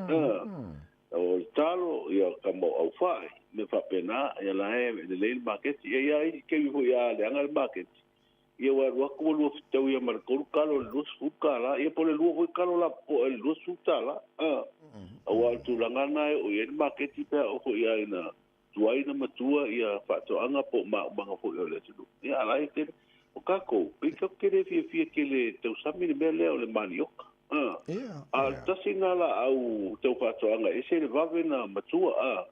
O le talo, ia o tama o aufai, mea faapena, ia la e lelei le maketi. Ia i ai isi taimi foi a leaga le maketi, ia ua alu atu ua lua fetau ia ma le 3 kalo i le $20, ia po o le 2 foi kalo lapopoa i le $20. Aua o le tulaga lena e oo i ai le maketi pe a oo foi lava ina tuai na matua ia faatoaga po o maumaga foi o le atunuu. Ia a la e tele. O tatou, pei tatou te le fiafia tele e tausami le mea lea o le manioka. A. A o le tasi lena laau tau faatoaga e ese le vave na matua a.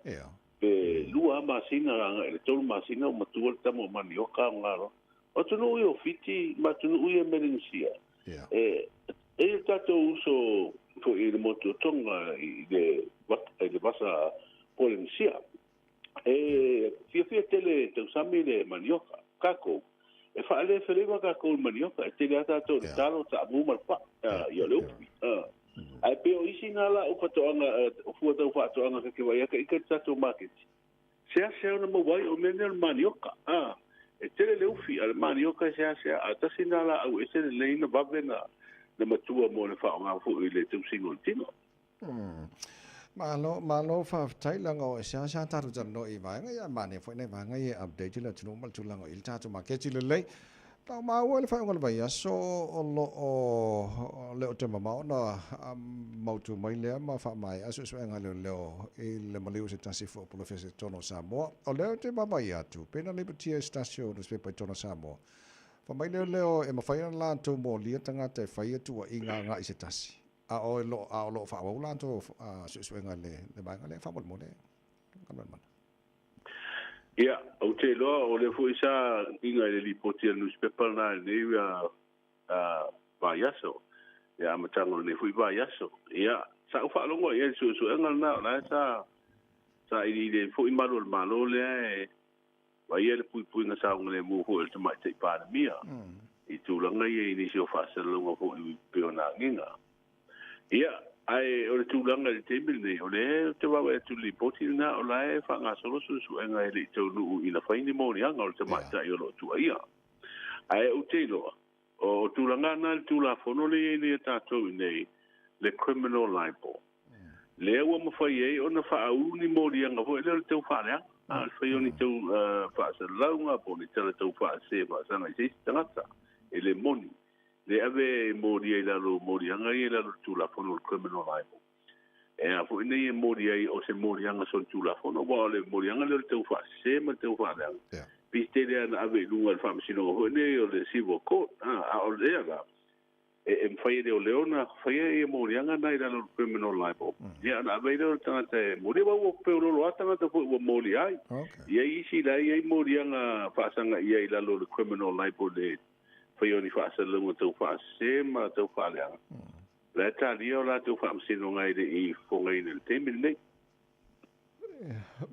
Pe 2 lava masina agai i le 3 masina ua matua le tama o manioka aoga loa. O atunuu ia o Fiti ma atunuu ia Melenisia, e i ai le tatou uso foi i le motu o Tonga i le vasa Polenisia. E fiafia tele e tausami le manioka. Tatou, e faalefeleva tatou i le manioka, e tele lava tatou i le talo, taamu ma le fai, ia o le ufi. Ae pei o isi na laau faatoaga, o fua tau faatoaga ta te vaai atu ita i le tatou maketi, seasea ona maua ai o mea nei o le manioka. A, e tele le ufi, a o le manioka e seasea, a tasi lena laau e ese lelei na vave na matua mo le faaaoga foi i le tausiga o le tino. Malo, malo faafetai leaga o e seasea tatou talanoa i vaega ia, manaia foi nai vaega ia e update le atunuu ma le tulaga i le tatou maketi lelei. Na o maua i le faaiuga o le vaiaso o lo o le o toe mamao ona mautu mai lea ma faamaea suesuega a leoleo i le maliu o se tasi foi o polofesa i totonu o Samoa. O lea ou te vaavaai atu, pei na lipotia e se tasi o nusipepa i totonu o Samoa, fai mai leoleo e mafai ona latou molia tagata e faia tuuaiga agai i se tasi, a o lo o faaauau latou suesuega i le vaega lea faamolemole. Galuemalemana. Ia, ou te iloa o lea foi sa iga i le lipoti a le nusipepa lena i lenei vaiaso, i le amataga o lenei foi vaiaso. Ia, sa ou faalogo i ai i le suesuega lena, o la e sa sailiili ai foi malu o le Malo lea e vaaia le puipuiga saogalemu foi o le Tamaitai Palemia i tulaga ia i nisi o faasalalauga foi pei ona agiga. Ia, ae o le tulaga i le taimi lenei, o lea ou te vaavaai atu i le lipoti lena, o la e faagasolo suesuega e le i taunuu ina fai ni moliaga o le tamaitai o lo o tuuaia. Ae ou te iloa, o tulaga na i le Tulafono lea e i ai nei a tatou i inei, le Criminal Libel, lea ua mafai ai ona faaulu ni moliaga foi lea o le tau faaleaga, a o le fai o ni tau faasalalauga po o ni tala tau faasese faasaga i se isi tagata e le moni. Le ave e molia i lalo o moliaga ia i lalo o le Tulafono o le Criminal Libel. E a foi nei e moli ai o se moliaga solitulafono, aua o le moliaga lea o le tau faasese ma le tau faaleaga. Pei se tele lava na ave i luga i le faamasinoga foi nei o le Civil Court, a o lea la, e mafai e leoleo ona faia ia moliaga na i lalo o le Criminal Libel. Ia ona ave ai lea o le tagata e moli, aua ua feoloolo lava tagata foi ua moli ai. E i ai isi la e i ai moliaga faasagaia i lalo o le Criminal Libel le faia o ni faasalalauga tau faasese ma tau faaleaga. O la e talia o latou faamasinoga e le i fofogaina i le taimi lenei.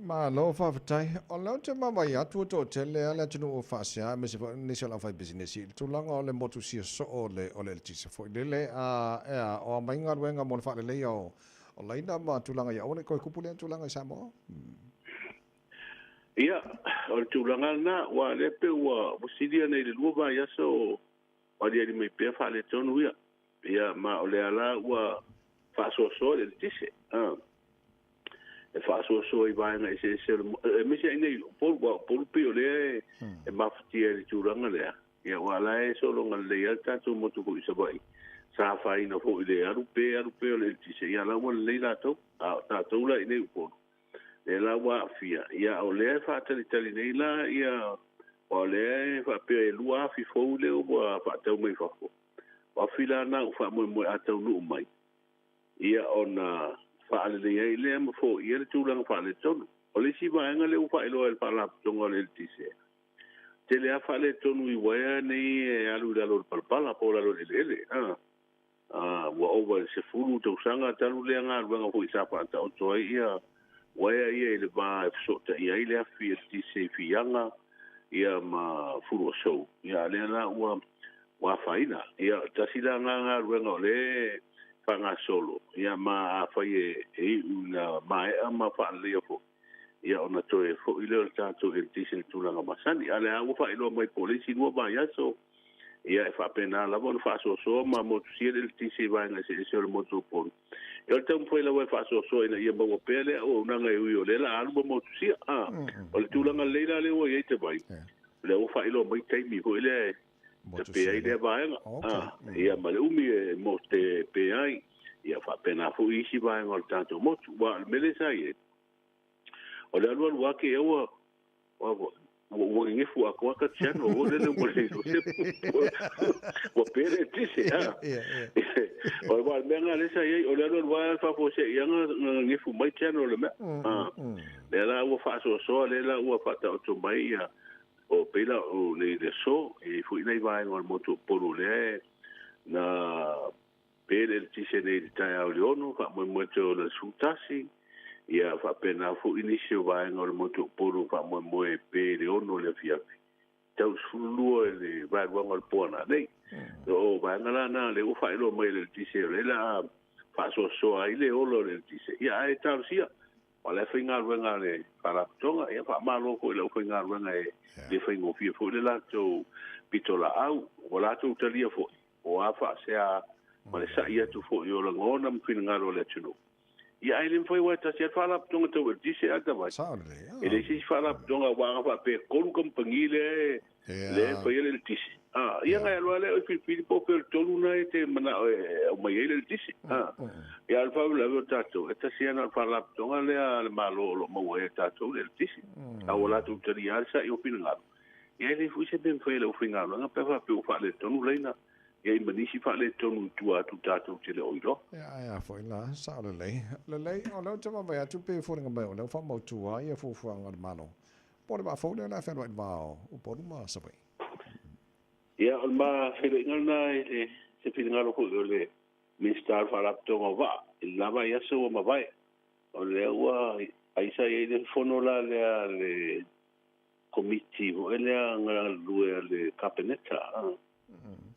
Malo faafetai. O lea ou te vaavaai atu ua toatele lava le atunuu o faasea aemaise foi nisi o le aufaipisinisi i le tulaga o le motusia soo o le o le eletise foi lele a e a o aumai galuega mo le faaleleia o laina ma tulaga ia aua ne i toe tupu lea tulaga i Samoa. Ia, o le tulaga lena, aua o lea pei ua silia nei i le 2 vaiaso o aliali mai pea faaletonu ia. Ia, ma o lea la ua faasoasoa le eletise, e faasoasoa i vaega eseese o le, aemaise ai nei o Upolu, aua o Upolu pei o lea e mafatia i le tulaga lea. Ia, aua o la e sologa lelei lava le tatou motu foi i Savaii, sa afaina foi i le alu pe alu pea o le eletise, ia o la ua lelei latou, a o tatou la i nei Upolu, lea la ua aafia, ia o lea e faatalitali nei la, ia, aua o lea e faapea e 2 afi fou lea ua faatau mai fafo. O afi la na ua faamoemoe a taunuu mai, ia ona faalelei ai lea ma foia le tulaga faaletonu. O le isi vaega lea ua faailoa e le Faalapotopotoga o le Eletise, tele lava faaletonu i uaea nei e alu i lalo o le palapala po o lalo o le eleele. Ua ova i le 10 tausaga talu lea galuega foi sa faataoto ai ia uaea ia i le va e fesootai ai le afi eletise i Fiaga ia ma Fuluasou. Ia a lea la ua afaina. Ia tasi la na galuega o lea e faagasolo ia ma afai e iu ina maea ma faaleleia foi. Ia ona toe fo'i lea o le tatou eletise i le tulaga masani. A o lea ua faailoa mai po o le isi lua vaiaso, ia e faapena lava ona faasoasoa ma motusia le eletise i vaega eseese o le motu o Upolu. Ia o le taumafai lava e faasoasoa ina ia maua pea lea auaunaga e ui o lea la alu ma motusia. A, o le tulaga lelei la lea ua i ai Tavai, o lea ua faailoa mai taimi foi lea e tape ai lea vaega. A, ia ma le umi e mote ai, ia faapena foi isi vaega o le tatou motu. Aua o le mea lea sa i ai, O le alualu ake ia ua ua ua gegefu atoa ka channel o lele ua le ua pe le eletise a. O le wa mea nga le sa iai o le alualu ae faafuaseiaga na gegefu mai channel o le mea a. Lea la ua faasoasoa lea la ua faataoto mai ia o pei la o le le aso e i ai foi nai vaega o le motu o Upolu lea na Pe le eletise nei i le taeao i le 6, faamoemoe toe ola i le 11, ia faapena foi nisi o vaega o le motu o Upolu faamoemoe pe i le 6 i le afiafi, tau i le 12 i le vaeluaga o le po a nanei. O vaega la na lea ua faailoa mai e le eletise o lea o le a faasoasoa ai le ola o le eletise. Ia ae talosia, o la e faigaluega a le Faalapotopotoga, ia faamalo foi i le aufaigaluega e le faigofie foi le latou pitolaau, ua latou talia foi. O a faasea ma le sa'i atu foi o lagona ma finagalo o le atunuu. Ia ae le mafai aua e tasi lava le faalapotopotoga tau eletise a Tavai. E leai se isi faalapotopotoga aua ana faapea e tolu kamupani lea lea e faia le eletise. A, ia ona e alu lava lea oe filifili po o fea o le tolu na e te manao e aumai ai le eletise. A, ia a o le faalavelave o tatou, e tasi lava na o le faalapotopotoga lea a le Malo o lo o maua ai e tatou le eletise. A ua latou talia lava le sa'i o finagalo. Ia e leai foi se mea e mafai e le aufaigaluega pe a faapea ua faaletonu laina ia i ma nisi faaletonu i tua atu tatou te le o iloa. Ia ae a foi la, sao lelei. Lelei, o lea ou te vaavaai atu pei e foliga mai o lea ua faamautu lava ia fuafuaga a le Malo. Po o le vaa fou lea o le a fealuai i le va o Upolu ma Savaii. Ia, o le ma feiloaiga lena i le se finagalo foi o le Minisita o le Faalapotopotoga o Vaa i le la vaiaso ua mavae. O lea ua ai sa i ai le fono la lea a le Komiti foi lea galulue a le Kapeneta,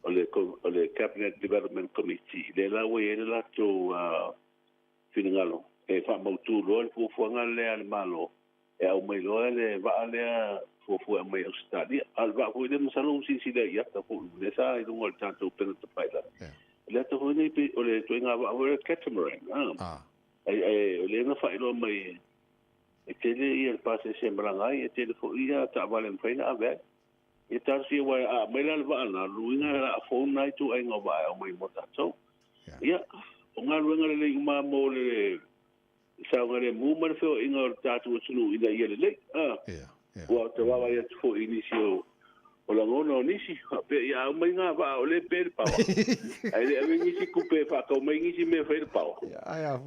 o le o le Cabinet Development Committee, lea la ua i ai le latou finagalo e faamautu loa le fuafuaga lea a le Malo e aumai loa le vaa lea fuafua e aumai i Ausetalia. A o le vaa foi lea masalo ua silasila i ata foi lea sa i luga o le tatou upega tafailagi. O le ata foi lenei pei o le ituaiga vaa foi lea catamaran. Ai o lea na faailoa mai E tele ia le pasese e malaga ai, e tele foi ia taavale e mafai ona ave ai. Ia talosia aua a aumai la le vaa lena, o lona uiga o le a fou lena ituaiga o vaa e aumai mo tatou. Ia, o galuega lelei uma mo le saogalemu ma le feoaiga o le tatou atunuu ina ia lelei. Ua ou te vaavaai atu foi i nisi o O lagona o nisi, faapea, ia aumai ngā vaa o lea pe le paoa. Ae le ave nisi kupe e whaakau mai nisi mea whai le paoa.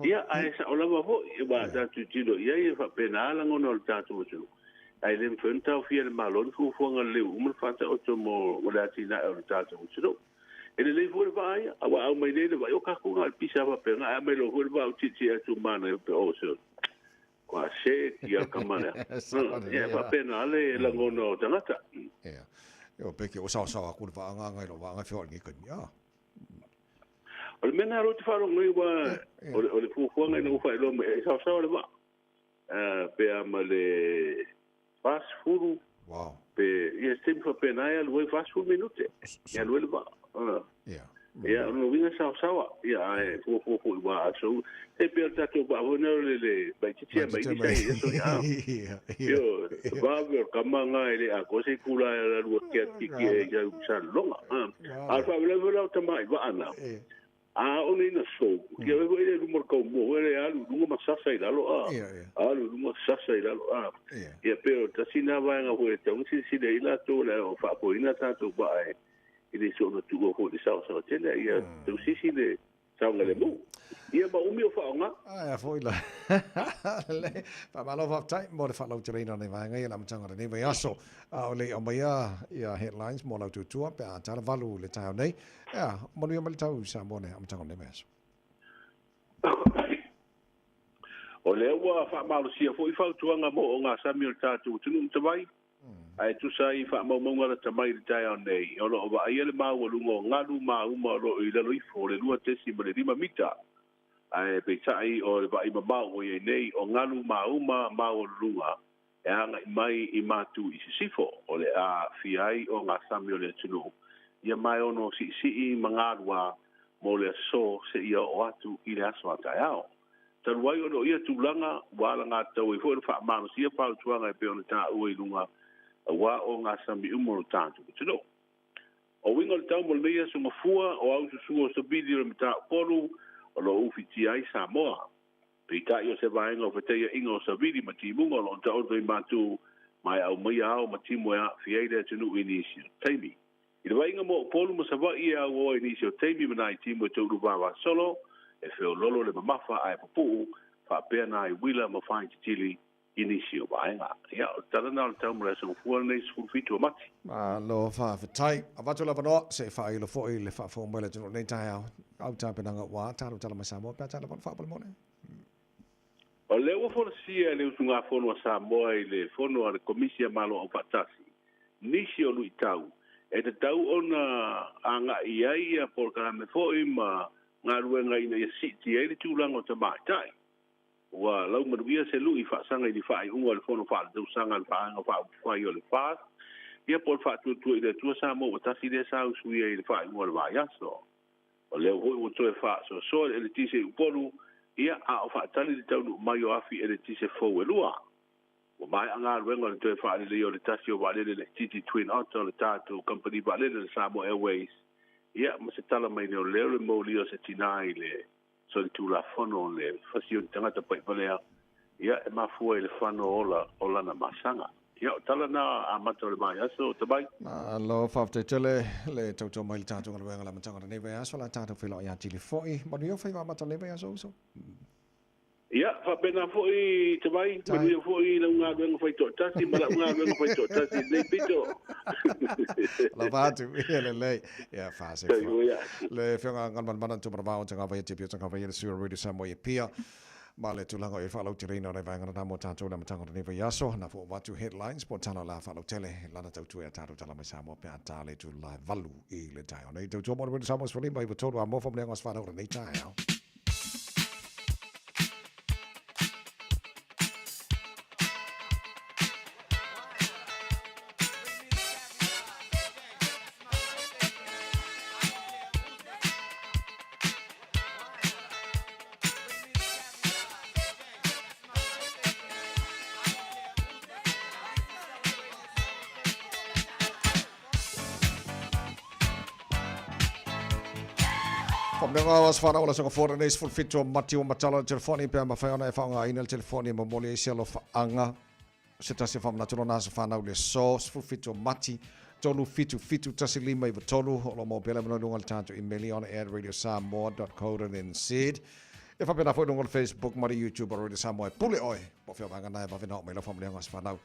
Ia, ae sao lava foi, aua a tatou tilotilo i ai, e faapena lagona o le tatou atunuu. Ae le mafai ona taofia e le Malo ni fuafuaga lelei ua uma ona faataoto mo le atinae o le tatou atunuu. E lelei foi le vaa ia, aua a aumai nei le vai, o kākou na o le pisa faapena, ae aumai loa foi le vaa o tietie atu manaia faapea, oh, se Kua se ia kama lea. Ia faapena le lagona o tagata. Ia. Ia o peke o saosaoa aku le vaagaga i lou vaega e feoai i lenei taimi. A. O le mea lena o lea ou te faalogo nei aua o le fuafuaga ina ua faailoa mai e saosaoa le vaa. Pe a ma le 40. Wow. Pe ia se taimi faapena e alu ai 40 minute e alu ai le vaa. Ia. Ia, o lona uiga saosaoa, ia, ae fuafua foi ua aso. E pei o le tatou vaa foi lea o le, le vaitiiti mai i sai aso ia. Io, vave o le kama nga e le atoa se itula e alu ake atu ki ki e ia u Salelologa. A o le faalavelave foi la o tamai vaa na, a oo nei ina sou, ki ave foi le luma o le kaumua foi lea alu i luga ma sasa i lalo, a, alu i luga sasa i lalo, a. Ia pei o le tasi lena vaega foi e tatau ona silasila i ai latou o le a faafoeina tatou vaa e E le soona tuua foi i le saoasaoa tele, a ia tausisi le saogalemu. Ia ma umi o faaaoga. Ae a foi la. Lelei. Faamalo faafetai mo le faalauteleina o nei vaega ia i le amataga o lenei vaiaso. A o le i aumaia ia headlines mo lau tuatua pe a tala valu i le taeao nei. Ea, manuia mai le tau i Samoa i le amataga o lenei vaiaso. O lea ua faamalosia foi fautuaga mo ogasami o le tatou atunuu Tavai. Ae tusa ai i faamaumauga lata mai i le taeao nei, o lo o vaaia le maualuga o galu mauma o lo o i lalo ifo o le 2.5 mita. Ae peitai o le vaai mamao ua i ai nei o galu mauma maualuluga e agai mai i matu i sisifo o le a aafia ai ogasami o le atunuu ia ma e ono siisii ma galua mo le aso seia oo atu i le aso a taeao. Talu ai ona o ia tulaga ua alagatatau ai foi ona faamalosia fautuaga e pei ona taua i luga aua ogasami uma o lo tatou atunuu. O uiga o le tau mo lenei aso Gafua, o aususu o savili o le Mataupolu o lo o ufitia ai Samoa. Peitai o se vaega o fetaiaiga o savili ma timuga o lo o taoto i matu ma e aumaia ao ma timu e aafia ai le atunuu i nisi o taimi. I le vaaiga mo Upolu ma Savaii e auoa i nisi o taimi ma nai timu e toulu vavasolo, e feololo le mamafa ae pupuu faapea nai uila ma faaititili i nisi o vaega. Ia, o le tala lena o le tau mo le Aso Gafua lenei 17 o Mati. Malo faafetai. Avatu le avanoa se i faailo foi le faafofoga mai a le atunuu i lenei taeao. Au tapenaga ua talo tala mai Samoa pe a tala vala faamolemole. O lea ua folasia e le usugafono a Samoa i le fono a le Komisi a Malo Aufaatasi nisi o luitau e tatau ona agai i ai ia polokalame foi ma galuega ina ia siitia ai le tulaga o tamaitai. Ua laumanuia se lui faasaga i ni faaiuga o le Fono Faaletausaga a le Vaega Faaupufai o le FAST, ia po o le Faatuatua i le Atua Samoa ua tasi lea sa usuia i le faaiuga o le vaiaso. O lea foi ua toe faasoasoa le eletise i Upolu, ia, a o faatali le taunuu mai o afi eletise fou e lua. Ua maea galuega o le toe faaleleia o le tasi o vaalele laitiiti Twin Otter o le tatou kamupani vaalele o le Samoa Airways, ia, ma se tala mai leoleo le molia o se tinā i le solitulafono o le fasi o ni tagata paivalea, ia, e mafua i le fano ola o lana masaga. Ia, o tala na amata o le vaiaso, Tamai. Malo, faafetai tele le tautua mai i le tatou galuega i le amataga o lenei vaiaso, o le a tatou feiloai atili foi. Manuia faiva amata o lenei vaiaso, uso. Ia, faapena foi Tamai, manuia foi lau galuega faitoatasi ma lau galuega faitoatasi i lenei pito. Alofa atu, ia lelei. Ia, faasoifua. Le Afioga Galumalemana Tumanavao Tagavaia Tiapia Tagavaia le sui o Radio Samoa i Apia. Ma le tulaga o i ai faalauteleina o nai vaega na mo tatou i le amataga o lenei vaiaso. Na fua atu headlines po o tala o le a faalautele lana tautua ia tatou tala mai Samoa pe a ta le itula e 8 i le taeao nei. Tautua mo le Radio Samoa 15 i 3 a mo faamanuiaga o se whanau o lenei taeao. Faamanuiaga o aso fanau o le aso Gafua lenei 17 o Mati ua matala le telefoni pe a mafai ona e faaaogaina le telefoni e momoli ai se alofaaga se tasi o faamanatu lona aso fanau i le aso 17 o Mati 3771593 o lo o maua pea le avanoa i luga o le tatou imeli on at radiosamoa.co.nz e faapena foi i luga o le Facebook ma le YouTube o Radio Samoa e pule oe po o fea vaega na e vave na oo mai lau faamanuiaga o aso fanau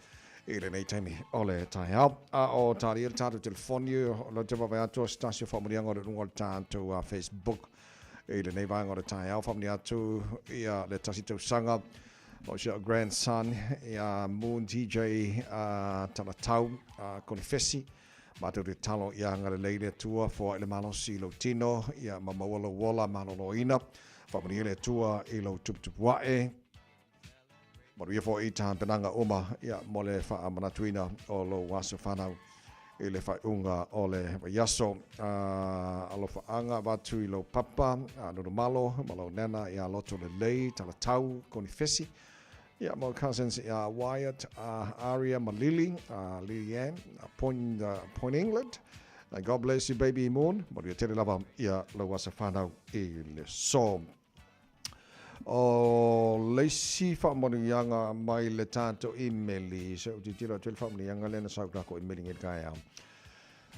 i lenei taimi o le taeao. A o talia le tatou telefoni o lea ou te vaavaai atu o se tasi o faamanuiaga o le luga o le tatou Facebook i lenei vaega o le taeao. Faamanuia atu ia le tasi tausaga o si au grandson ia Moon DJ Talatau Konifesi. Matou te talo ia agalelei le Atua, foai le malosi i lou tino, ia ma maua lou ola maloloina. Faamanuia le Atua i lou tuputupu ae. Manuia foi i tapenaga uma ia mo le faamanatuina o lou aso fanau i le faaiuga o le vaiaso. Alofaaga avatu i lou papa, Nunumalo, ma lou nana ia Lotolelei, Talatau, Konifesi, ia ma cousins ia Wyatt, Aria ma Lily, Lily Ann, Point, Point England. And God bless you baby Moon. Manuia tele lava ia lou aso fanau i le so. O le isi faamanuiaga mai le tatou imeli, se ou tilotilo atu i le faamanuiaga lea na sau i le tatou imeli nei i le taeao.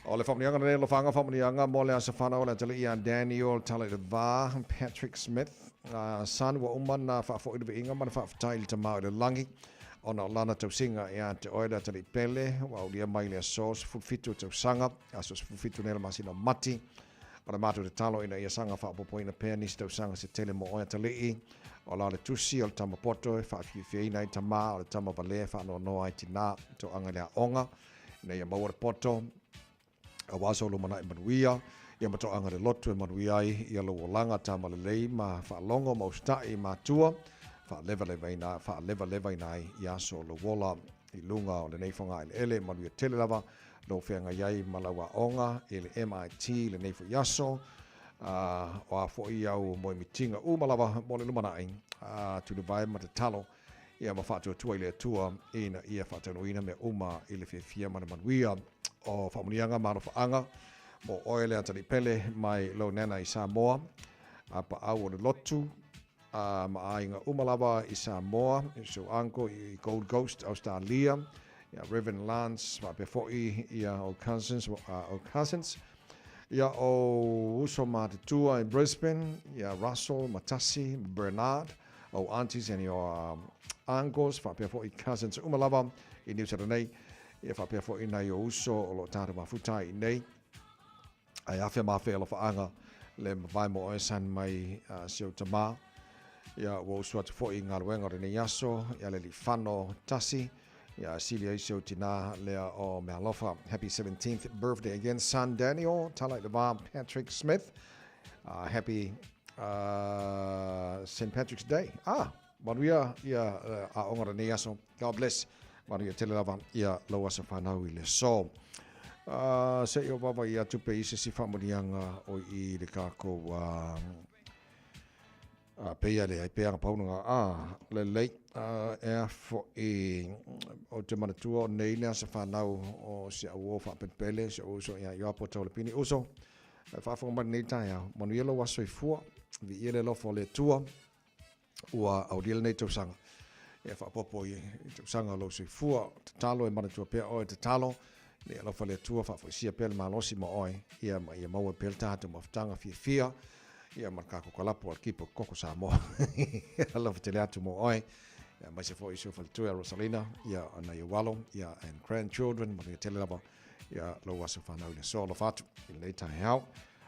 O le faamanuiaga lenei, alofaga faamanuiaga mo le aso fanau o le atalii ia Daniel Talaileva Patrick Smith, son ua uma ona faafoi le viiga ma le faafetai i le Tama o i le lagi ona o lana tausiga ia te oe le atalii pele ua aulia mai i le aso 17 o tausaga, aso 17 nei o le masina o Mati. O le matou tatalo ina ia saga faaopoopoina pea nisi tausaga se tele mo oe atalii, o la o le tusi o le tama poto e faafiafiaina ai tama, o le tama valea e faanoanoa ai tinā, toaga i le aoga, ina ia maua le poto, aua sou lumanai manuia, Ia ma toaga le lotu e manuia ai ia lou olaga tama lelei ma faalogo ma usitai i matua, faalevalevaina, faalevalevaina ai i aso o lou ola i luga o lenei fogaeleele. Manuia tele lava lou feagai ai ma lau aoga i le MIT i lenei foi aso. A o a foi au moemitiga uma lava mo le lumanai, a tulivae ma tatalo ia ma faatuatua i le Atua ina ia faataunuuina mea uma i le fiafia ma le manuia. O faamanuiaga ma alofaaga mo oe le atalii pele mai lou nana i Samoa, a paau o le lotu a ma aiga uma lava i Samoa, i si ou uncle i Gold Coast, Australia, ia Reverend Lance faapea foi ia ou cousins, ou cousins, ia ou uso matutua i Brisbane, ia Russell, Matasi, Bernard, ou aunties and your uncles, faapea foi cousins uma lava i Niu Sila nei, ia faapea foi nai ou uso o lo o tatou mafuta ai i nei, ae afea ma afea alofaaga le mavae mo oe son mai si ou tama. Ia ua usu atu foi i galuega o lenei aso ia le alii Fano Tasi, ia sili ai si ou tinā lea o Mealofa. Happy 17th birthday again son Daniel Tala i le va Patrick Smith. Happy St. Patrick's Day. Ah, manuia ia aoga o lenei aso. God bless. Manuia tele lava ia lou aso whanau i le so. Se i o vava i atu pe i se si whaamonianga o i le kākou peia le ai peanga paunga a lelei ea fo'i o te manatua o nei le aso whanau o si au o whaapenpele si au uso ia Ioapo Taulepini uso faafofoga mai lenei taeao manuia lou aso soifua viia le alofa o le Atua ua aulia lenei tausaga e faapopo i tausaga o lou soifua tatalo e manatua pea oe tatalo le alofa le Atua faafoisia pea le malosi ma oe ia ma ia maua pea le tatou mafutaga fiafia ia ma le kākou kalapu a le kipo koko Samoa. Alofa tele atu mo oe. Ia aemaise foi si ou faletua ia Rosalina, ia nai ou alo, ia and grandchildren, manuia tele lava ia lou aso whanau i le aso. Alofa atu i lenei taeao.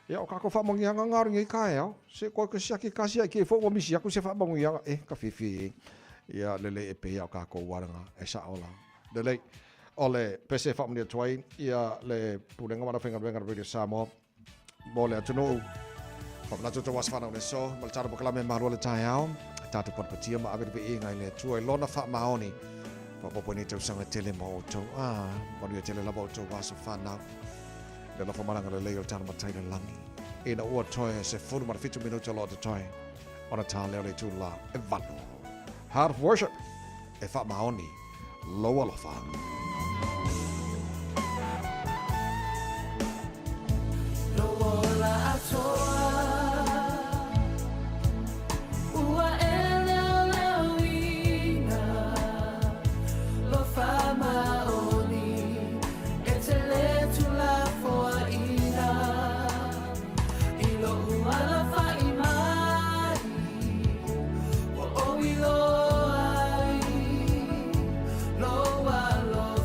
Ia o kākou faamanuiaga ngā o lenei taeao. Se koe ka siaki kasi ai ke fo ua misi aku se faamanuiaga e ka fiafia i ia lelei e pehea o kākou waraga e sao la. Lelei. O le pese e faamanuia atu ai ia le Pulega ma le Aufaigaluega a le Radio Samoa mo le atunuu. Faamanatu tou aso fanau i le aso ma le tatou polokalame Malua le Taeao. Tatou patipatia ma ave le viiga i le Atua i Lona faamaoni. Faaopoopo i nei tausaga tele mo outou. Ah, manuia tele lava outou aso fanau. Le alofa ma le agalelei o le tatou Matai i le lagi. Ina ua toe 17 minuta o lo o totoe ona tā lea o le itula e 8. Heart of Worship e faamaoni lou alofa. Lou ola atoa, ua eleeleoina, lo faamaoni, e te le tulafoaina, i loʻu alafai mai, ua ʻoi loa ai lou alofa.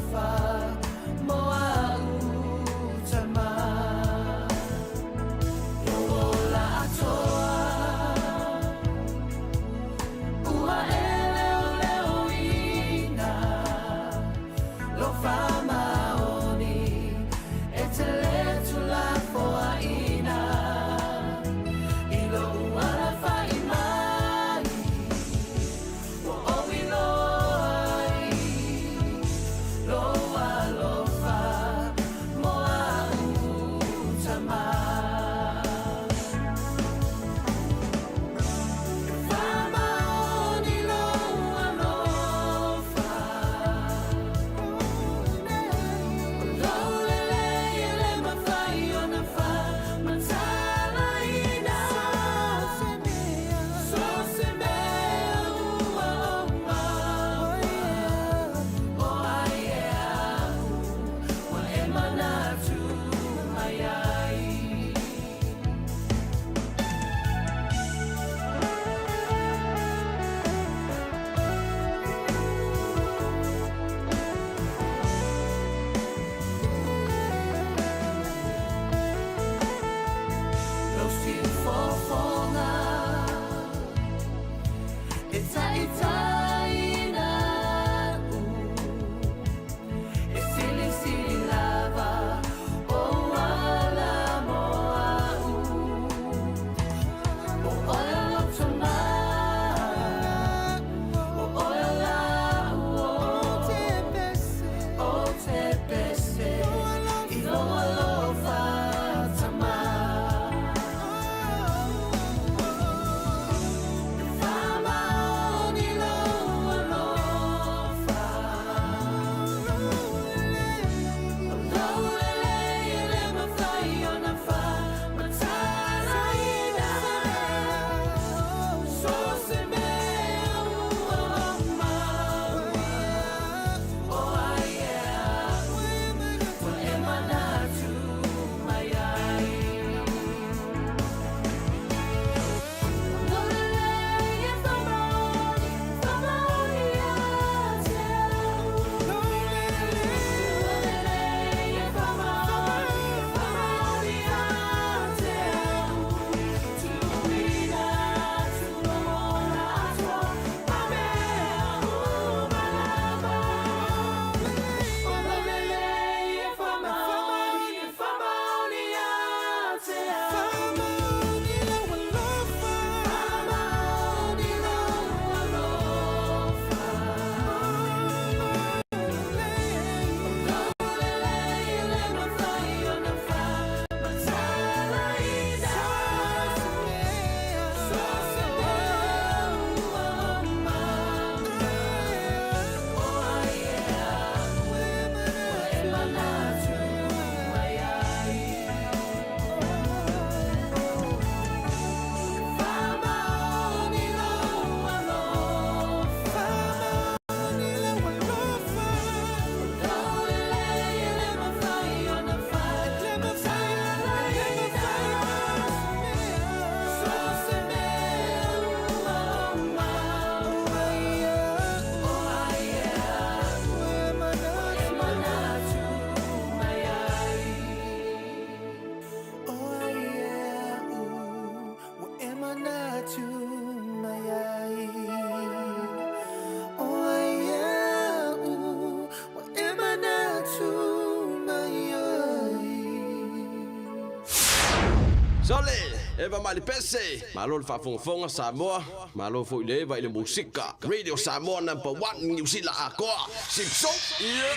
Sole, Eva mai le pese, malo le faafogafoga Samoa, malo foi le Eva i le musika. Radio Samoa number one Niu Sila atoa. Sipso, yeah.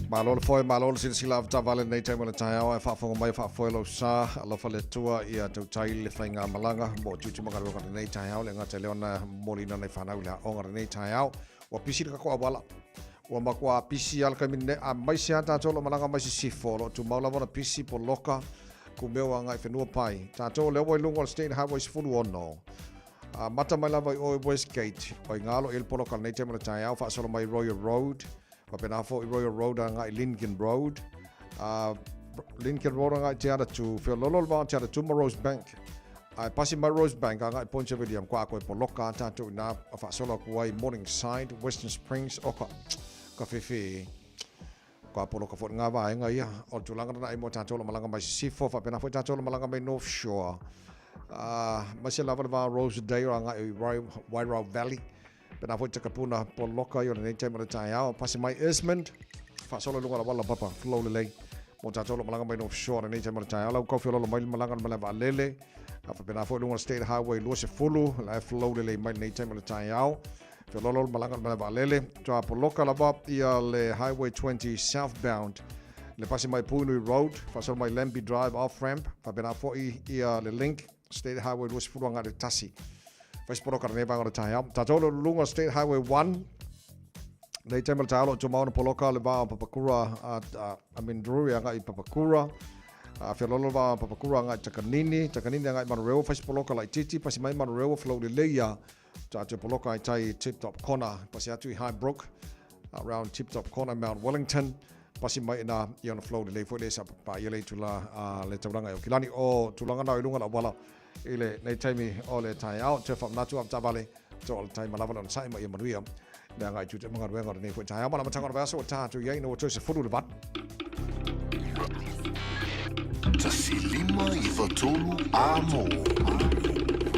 Malo le foe, malo le silasila avetaavale lenei taimi o le taeao ae faafofoga mai faafoe lou sa. Alofa le Atua ia tautai le faigamalaga mo tiute ma galuega lenei taeao le gata i lea ona momoliina nai fanau i le aoga lenei taeao. Ua pisi le tatou auala. Ua matua pisi lava le taimi lenei aemaise lava tatou o lo o malaga mai sisifo o lo o tumau lava ona pisi poloka kumeu agai whenua pai. Tatou o lea ua i luga o le State Highway 16. Amata mai lava i o i Westgate, o i ngalo i le poloka lenei taimi o le taeao, faasolo mai Royal Road, faapena foi Royal Road agai Lincoln Road, Lincoln Road agai Te Atatū, feololo le vao Te Atatū ma Rosebank. Ae pasi mai Rosebank agai Point Sir William, kua ako e poloka a tātou inā faasolo atu ai Morningside, Western Springs, oka, ka whiwhi. Kua poloka foi ngā vaenga ia o le tulaga lena i mo tātou o lo malaga mai Sisifo, faapena foi tātou o lo malaga mai North Shore. Maise lava le vā Rosedale agai i Wairau Valley. Pena foi Takapuna poloka i o lenei taimi o le taeao. Pasi mai Ismond, faasolo i luga o le auala papa, flow lelei. Mo tātou o lo malaga mai North Shore lenei taimi o le taeao. Lau kau feololo mai le malaga le malae vaalele. Faapena foi i luga o le State Highway 20, la e flow lelei mai lenei taimi o le taeao. Feololo le malaga le malae vaalele. Toa poloka lava ia le Highway 20 southbound. Le pasi mai Puhinui Road, faasolo mai Lambie Drive off ramp, faapena foi ia le link State Highway 20 agai le tasi. Fai se poloka lenei vaega o le taeao. Tatou le luluga State Highway 1. Nei taimi o le taeao lo o tumau ona poloka le va o Papakura I mean Drury agai i Papakura. Feololo le va o Papakura agai i Takanini, Takanini agai i Manurewa, fai se poloka laitiiti, pasi mai Manurewa, flow lelei ia. Tātou poloka i tai Tip Top Corner, pasi atu i High Brook, around Tip Top Corner, Mount Wellington, pasi mai ina i ona flow lelei foi le sa pa ia le itula le taulaga i Okilani o tulaga na i lunga la wala i le nei taimi o le taeao te whamanatu am tāvale to o le taima lava le ona sae ma ia manuia le anga i tute mga ruenga o lenei foi taeao ma la matanga o le vaiaso o tātou iai no o toi se fulu le vat. 153 Amo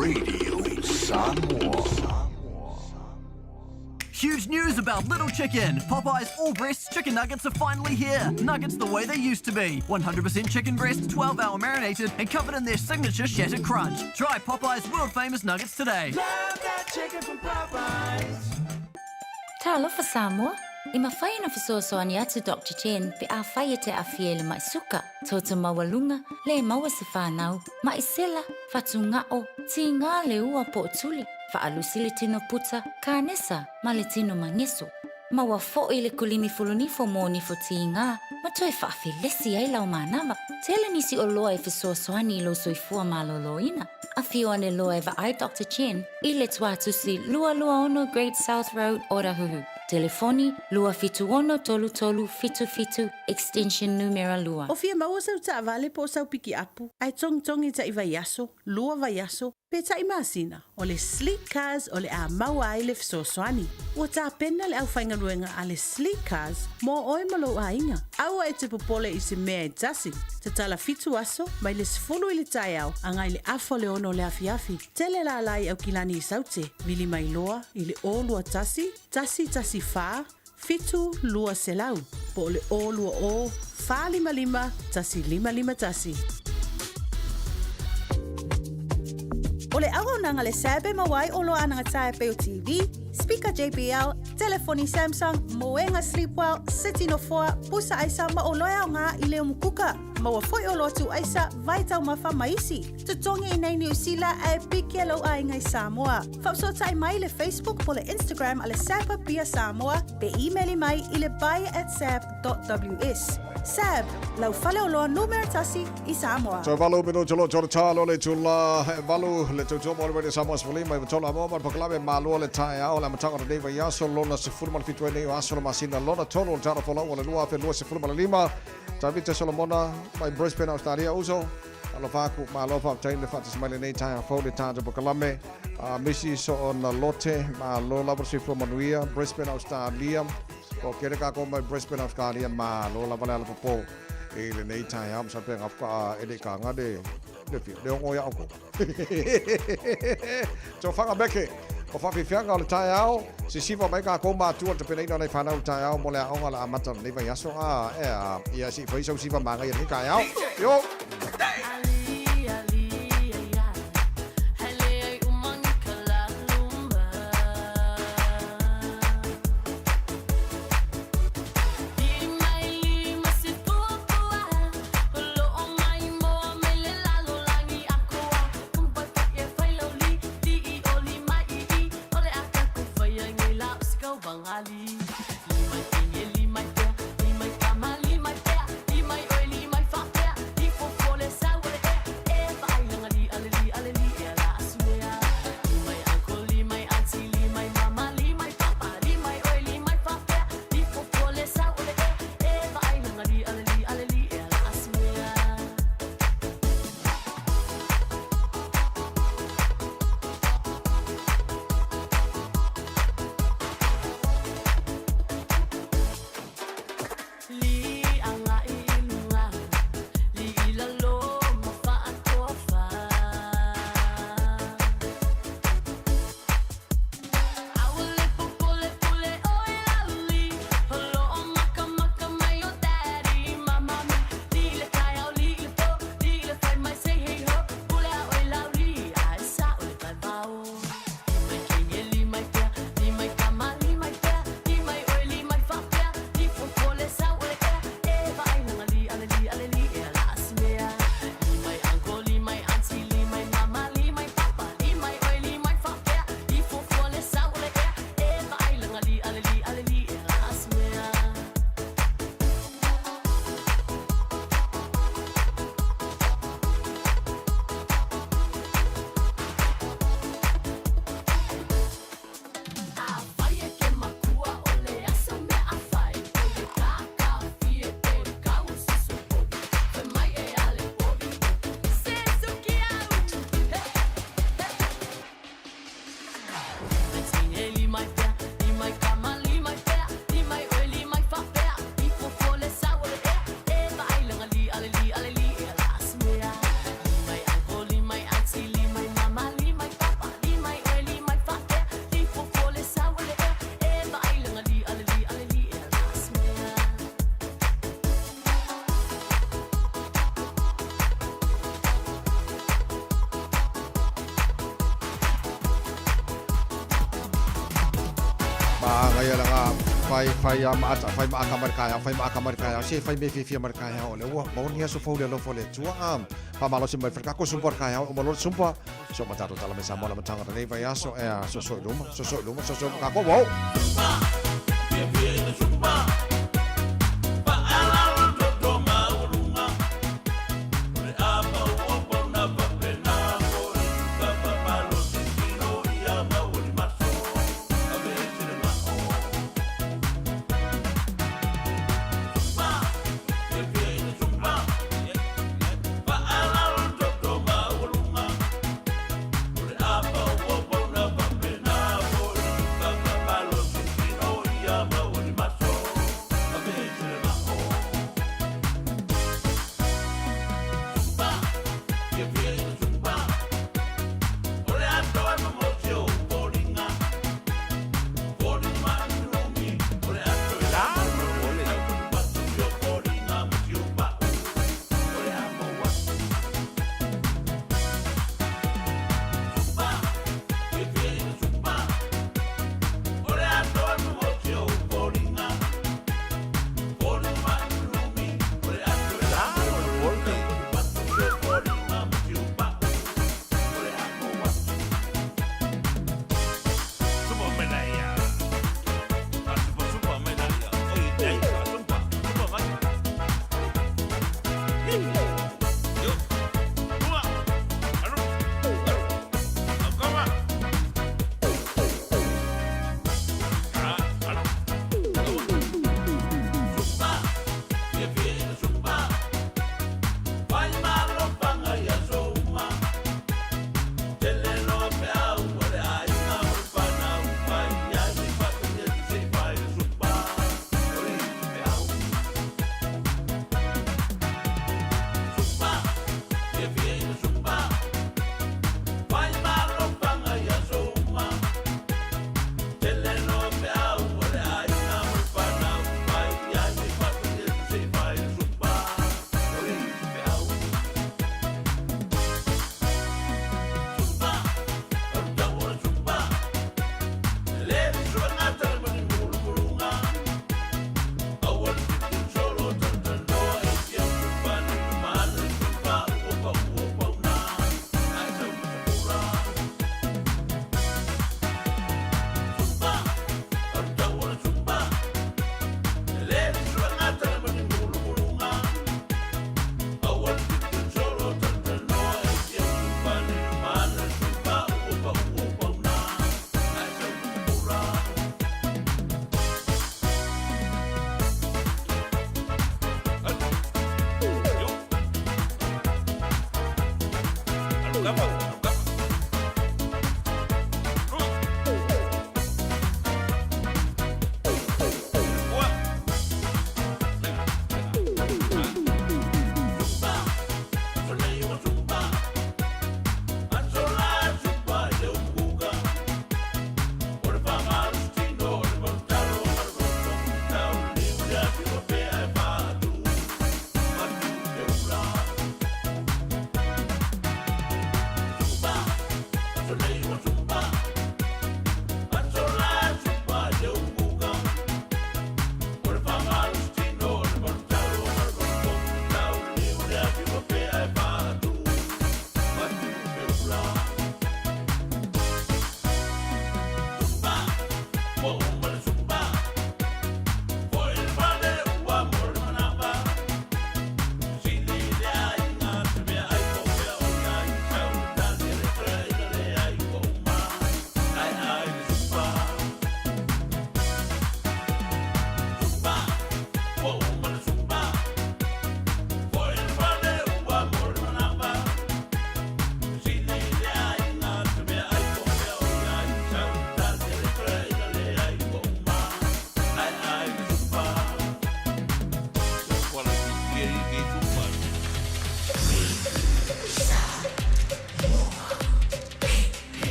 Radio Samoa. Huge news about Little Chicken. Popeye's all breast chicken nuggets are finally here. Nuggets the way they used to be. 100% chicken breast, 12 hour marinated, and covered in their signature shattered crunch. Try Popeye's world famous nuggets today. Love that chicken from Popeyes. Talofa Samoa! E mafai ona fesoasoani atu Doctor Chen pe afai e te aafia i le mai suka, toto maualuga, le maua se fanau, mai sela, fatugao, tiga le ua po o tuli, faalusi le tino puta, kanesa ma le tino mageso. Maua foi le kulimi fulunifo mo nifo tiga ma toe faafelesi ai lau manava. Tele nisi oloa e fesoasoani i lou soifua maloloina. Afio ane loa e vaai Doctor Chen i le tuatusi 226 Great South Road, Otahuhu. Telefoni, 276 3377, extension numera lua. O fia maua sau taavale po o sau pikiapu, ae togitogi taʻi vaiaso, lua vaiaso, pe taʻi masina, o le Sleek Cars o le a maua ai le fesoasoani. Ua tapena le aufaigaluega a le Sleek Cars mo oe ma lou aiga. Aua e te popole i se mea e tasi. Tatala fitu aso, mai le 10 i le taeao agai le afa o le ono o le afiafi. Tele lala i Aukilani i Saute, vili mai loa i le 021 114 7200 po o le 020 455 1551. O le auaunaga le SAB e maua ai oloa anagataa e pei o TV, speaker JBL, telefoni Samsung, moega Sleepwell, seti nofoa, pusa aisa ma oloa e aoga i le umukuka. Maua foi oloa tuu-aisa, vai taumafa ma isi. Totogi i nei Niu Sila ae piki lou aiga i Samoa. Faafesootai mai i le Facebook po le Instagram a le SAB Apia Samoa pe imeli mai i le buy at sab.ws. SAB, lau faleoloa numera tasi i Samoa. Toe valu minuti o lo tolo talo le itula e valu le tautua mo le Radio Samoa 15 i tolu amoa ma le pakalame malua le taeao le amataga o lenei vaiaso lona 17 ai nei o aso le masina lona tolu o le tala folau o le 2025. Tavita Solomona mai Brisbane Australia uso alofa aku malo faafetai le faatasi mai lenei taeao fou le tatou pakalame a Misi Soona Lote malo lava le soifua manuia Brisbane Australia o kele kākou mai Brisbane Australia malo lava le alapopo i lenei taeao masalo pe gafu ka e le kaga le le fia le ongo ia oko Tofaga Meke. O faafiafiaga o le taeao, sisiva mai kākou matua i le tapenaina o nai fanau i le taeao mo le aoga o le a amata o lenei vaiaso. A, ea, ia se i fai sau siva magaia i lenei taeao. Io! Magaia laga fai fai a maata fai maaka mai le taeao fai maaka mai le taeao se fai mea fiafia mai le taeao o lea ua maua ni aso fou le alofa o le Atua a faamalosi mai fale tatou sumpa o le taeao uma loa le sumpa so ma tatou tala mai Samoa le amataga o lenei vaiaso ea soso i luma soso i luma soso i luma tatou uau.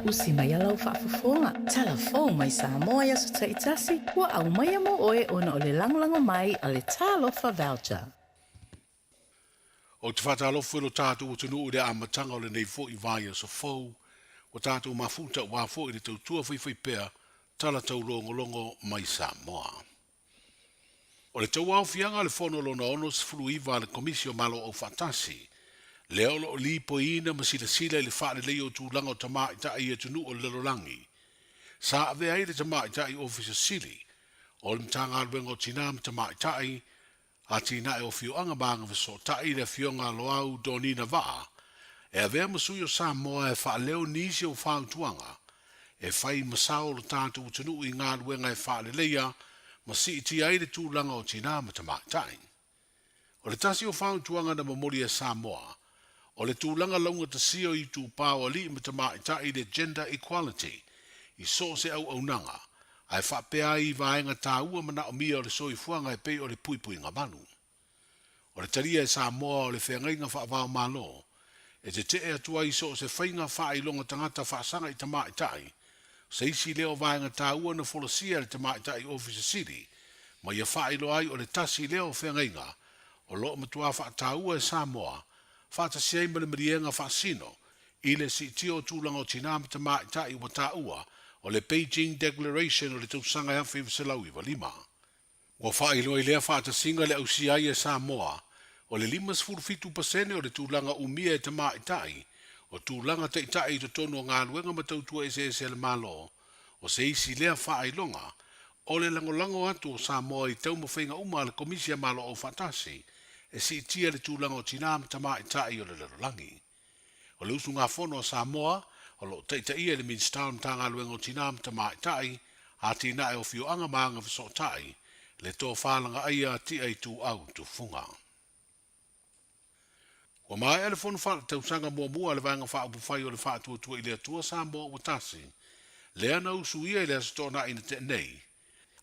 Usi mai a lau faafofoga, tala fou mai Samoa i aso taitasi, ua aumaia mo oe ona o le lagolago mai a le Talofa Voucher. Ou te faatalofa i lo tatou atunuu i le amataga o lenei foi vaiaso fou, ua tatou mafuta aua foi le tautua faifaipea tala taulogologo mai Samoa. O le tauaofiaga a le Fono Lona 69 a le Komisi o Malo Aufaatasi, lea o lo o lipoiina ma silasila i le faaleleia o tulaga o tamaitai i atunuu o le lalolagi, sa avea ai le Tamaitai Ofisa Sili o le Matagaluega o Tina ma Tamaitai, Atinae o Afioaga ma Agafesootai, le Afioga Loau Donina Vaa, e avea ma sui o Samoa e faaleo nisi o fautuaga e fai ma sao lo tatou atunuu i galuega e faaleleia ma siitia ai le tulaga o tinā ma tamaitai. O le tasi o fautuaga na momoli e Samoa, o le tulaga laugatasia o itupa o alii ma tamaitai i le gender equality i so o se auaunaga, ae faapea ai i vaega taua manaomia o le soifuaga e pei o le puipuiga malu. O le talia e Samoa o le feagaiga faavaomalo e tetee atu ai i so o se faiga faailoga tagata faasaga i tamaitai, se isi lea o vaega taua na folasia e le Tamaitai Ofisa Sili ma ia faailoa ai o le tasi lea o feagaiga o lo o matuā faataua e Samoa faatasi ai ma le maliega faasino i le siitia o tulaga o tinā ma tamaitai ua taua o le Beijing Declaration o le tausaga 1995. Ua faailoa i lea faatasiga le ausia ai e Samoa o le 57 pasene o le tulaga umia e tamaitai o tulaga taitai i totonu o galuega ma tautua eseese a le Malo, o se isi lea faailoga o le lagolago atu o Samoa i taumafaiga uma a le Komisi a Malo Aufaatasi e siitia le tulaga o tinā ma tamaitai o le lalolagi. O le usugafono a Samoa, o lo o taitaia e le Minisita o le Matagaluega o Tinā ma Tamaitai, Atinae o Afioaga ma Agafesootai, le Tofa Lagaaia Tia Ituau Tufuga. Ua maea le fono faaletausaga muamua a le Vaega Faaupufai o le Faatuatua i le Atua Samoa ua tasi, lea na usuia i le Aso Toonai na tea nei,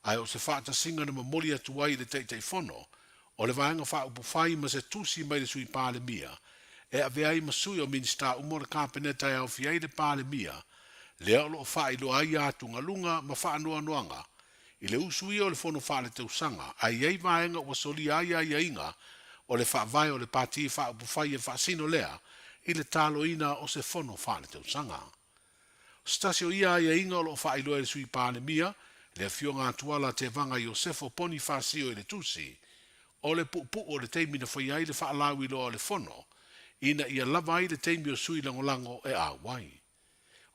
ae o se faatasiga na momoli atu ai i le Taitaifono o le Vaega Faaupufai ma se tusi mai le Sui Palemia e avea ai ma sui o Minisita uma o le Kapeneta e aofia ai le Palemia, lea o lo o faailoa ai atugaluga ma faanoanoaga i le usuia o le Fono Faaletausaga ae i ai vaega ua solia ai aiaiga o le Faavae o le Pati Faaupufai e faasino lea i le taloina o se Fono Faaletausaga. O se tasi o ia aiaiga o lo o faailoa e le Sui Palemia, le Afioga Atuala Tevaga Iosefo Ponifasio i le tusi, o le puupuu o le taimi na faia ai le faalauiloa o le Fono, ina ia lava ai le taimi o sui lagolago e auai.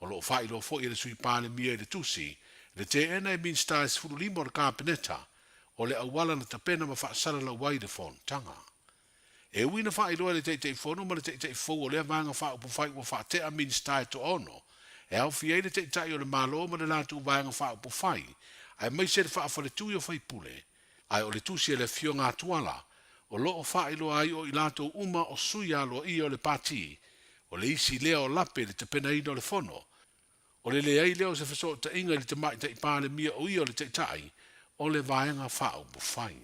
O lo o faailoa foi e le Sui Palemia i le tusi, le teena e Minisita e 15 o le Kapeneta o le auala na tapena ma faasalalau ai le fonotaga. E ui na faailoa e le Taitaifono ma le Taitai fou o lea Vaega Faaupufai ua faatea Minisita e toaono, e aofia ai le Taitai o le Malo ma le latou Vaega Faaupufai, aemaise le faafaletui o faipule, ae o le tusi a le Afioga a Tuala o lo o faailoa ai o i latou uma o sui aloaia o le Pati, o le isi lea o lape i le tapenaina o le Fono. O le leai lea o se fesootaiga i le Tamaitai Palemia o ia o le Taitai o le Vaega Faaupufai.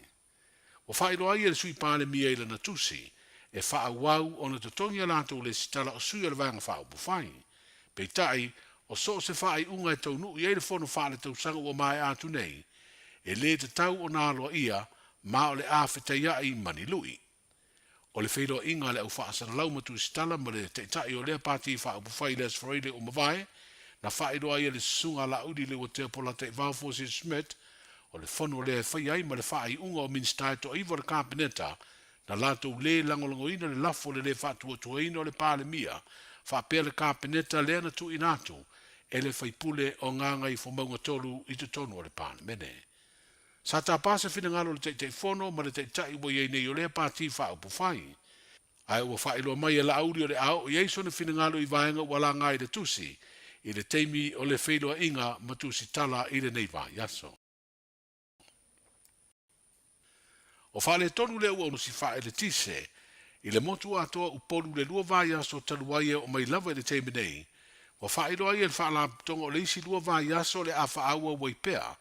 Ua faailoa ai e le Sui Palemia i lana tusi, e faaauau ona totogi a latou lesitala o sui o le Vaega Faaupufai. Peitai, o so o se faaiuga e taunuu i ai le Fono Faaletausaga ua maea atu nei, e le tatau ona aloaia ma o le a fetaiai ma ni lui. O le feiloaiga a le au faasalalau ma tusitala ma le Taitai o lea Pati Faaupufai i le Aso Faraile ua mavae, na faailoa ai e le Susuga a Laauli Leuatea Polataivao Fosi Schmidt, o le fono lea e faia ai ma le faaiuga o Minisita e toaiva o le Kapeneta na latou lē lagolagoina le lafo o le lē faatuatuaina o le Palemia faapea le Kapeneta lea na tuuina atu e le faipule o Gagaifomauga 3 i totonu o le Palemene. Sa tapa se finagalo o le Taitaifono ma le Taitai ua i ai nei o lea Pati Faaupufai. Ae ua faailoa mai e Laauli o le a oo i ai sona finagalo i vaega ua laga i le tusi i le taimi o le feiloaiga ma tusitala i lenei vaiaso. O faaletonu lea ua usi faaeletise i le motu atoa Upolu le 2 vaiaso talu ai e oo mai lava i le taimi nei, ua faailoa ai e le Faalapotopotoga o le isi 2 vaiaso o le a faaauau ai pea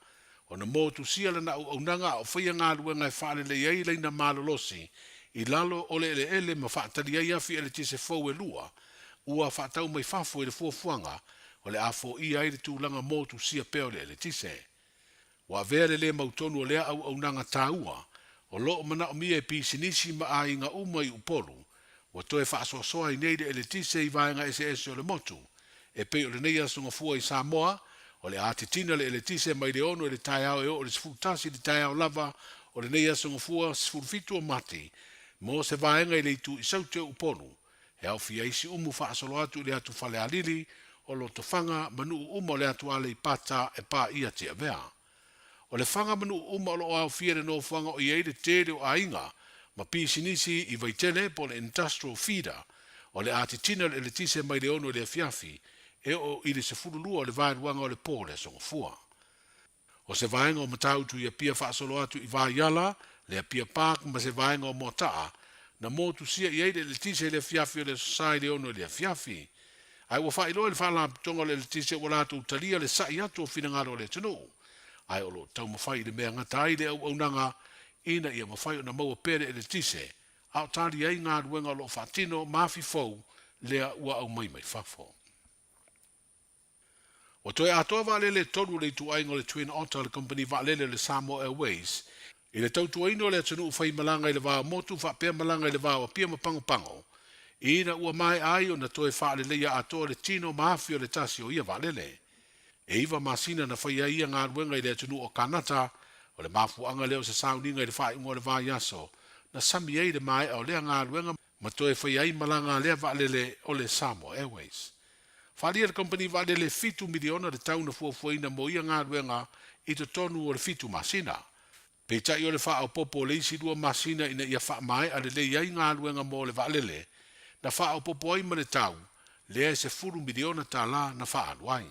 ona motusia lana auaunaga a o faia galuega e faalelei ai laina malolosi i lalo o le eleele ma faatali ai afi eletise fou e 2 ua faatau mai fafo i le fuafuaga o le a foia ai le tulaga motusia pea o le eletise. Ua avea le lē mautonu o lea auaunaga taua o lo o manaomia e pisinisi ma aiga uma i Upolu, ua toe faasoasoa ai nei le eletise i vaega eseese o le motu. E pei o lenei aso gafua i Samoa, o le a titina le eletise mai le 6 i le taeao e oo i le 11 i le taeao lava o lenei aso gafua 17 o Mati mo se vaega i le itu i Saute o Upolu, e aofia ai Siumu faasolo atu i le atu Falealili, o Lotofaga ma nuu uma o le atu Aleipata e paia Tiavea. O le Faga ma nuu uma o lo o aofia i le nofoaga o i ai le tele o aiga ma pisinisi i Vaitele po o le Industrial Feeder, o le a titina le eletise mai le 6 i le afiafi e oo i le 12 o le vaeluaga o le po o le Aso Gafua. O se vaega o Matautu i Apia faasolo atu i Vaiala, le Apia Park ma se vaega o Moataa, na motusia i ai le eletise i le afiafi o le Aso Sa i le 6 i le afiafi. Ae ua faailoa e le Faalapotopotoga o le Eletise ua latou talia le sa'i atu o finagalo o le atunuu, ae o lo o taumafai i le mea gata ai le auaunaga ina ia mafai ona maua pea le eletise a o tali ai galuega o lo o faatino ma afi fou lea ua aumai mai fafo. Ua toe atoa vaalele e 3 o le ituaiga o le Twin Otter a le kamupani vaalele o le Samoa Airways i le tautuaina o le atunuu faimalaga i le va o motu faapea malaga i le va o Apia ma Pagopago, ina ua maea ai ona toe faaleleia atoa le tino ma afi o le tasi o ia vaalele. E 9 masina na faia ai ia galuega i le atunuu o Kanata, o le mafuaaga lea o se sauniga i le faaiuga o le vaiaso na sami ai le maea o lea galuega ma toe faia ai malaga a lea vaalele o le Samoa Airways. Faaalia le kamupani vaalele $7 miliona le tau na fuafuaina mo ia galuega i totonu o le 7 masina. Peitai o le faaopoopo o le isi 2 masina ina ia faamaea lelei ai galuega mo le vaalele, na faaopoopo ai ma le tau lea e $10 miliona na faaalu ai.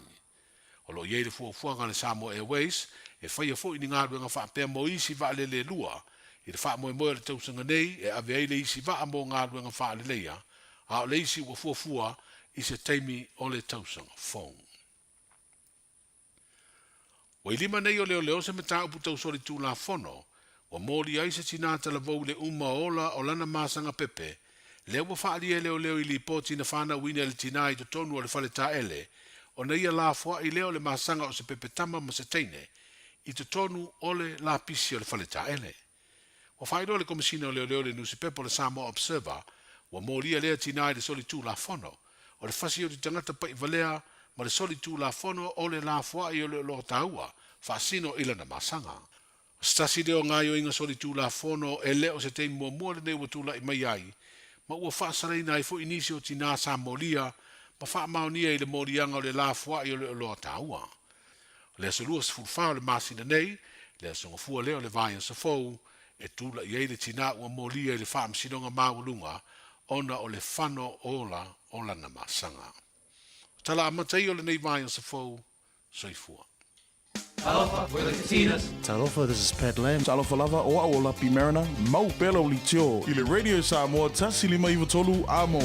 O lo o i ai le fuafuaga a le Samoa Airways e faia foi ni galuega faapea mo isi vaalele e 2 i le faamoemoe o le tausaga nei e ave ai le isi vaa mo galuega faaleleia, a o le isi ua fuafua i se taimi o le tausaga fou. Ua i lima nei o leoleo se mataupu tau solitulafono ua molia ai se tinā talavou i le uma ola o lana masaga pepe, lea ua faaalia e leoleo i lipoti na fanauina e le tinā i totonu o le fale taele, ona ia lafoai lea o le masaga o se pepe tama ma se teine i totonu o le lapisi o le fale taele. Ua faailoa le Komesina o Leoleo i le nusipepa o le Samoa Observer, ua molia lea tinā i le solitulafono, o le fasi o te tagata pa'ivalea ma le solitulafono o le lafoai o le oloa taua faasino i lana masaga. O se tasi lea o gaoioiga solitulafono e le o se taimi muamua lenei ua tula'i mai ai, ma ua faasalaina ai foi nisi o tinā sa molia ma faamaonia i le moliaga o le lafoai o le oloa taua. O le aso 24 o le masina nei, le aso gafua lea o le vaiaso fou, e tula'i ai le tinā ua molia i le Faamasinoga Maualuga ona o le fano ola o lana masaga. O tala amata ia o lenei vaiaso fou, soifua. Talofa, we're the Katinas. Talofa, this is Pat Lam. Talofa lava, o au o Lapi Mariner, mau pea lau leitio i le Radio Samoa 153 A mo.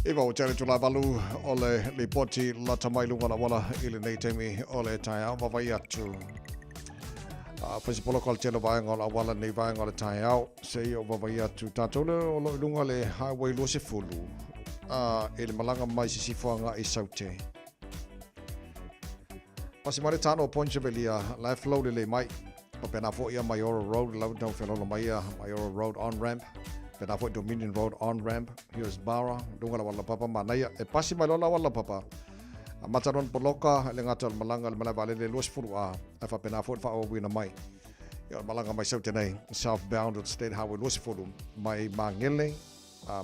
Iva o tele tula valu o le lipoti lata mai lunga la wala i lenei taimi o le taeao vavai atu. A whaisi polo kal tele vaenga o la wala nei vaenga o le taeao se i o vavai atu tātou le o lo i lunga le highway 20 a e le malanga mai sisifuanga i Saute. Pasi mai le tano o Point Chevelia, la e flow lelei mai. Faapena foi ia Maioro Road, lau tau felolo mai ia Maioro Road on ramp. Pena foi Dominion Road on ramp, Hillsborough, lunga la wala papa manaia. E pasi mai lola wala papa. A mata lona poloka, le ngata o le malanga le malae vaalele 20 a. E faapena foi le faaauauina mai. Ia o le malaga mai Saute nei, southbound o State Highway 20 mai Magele,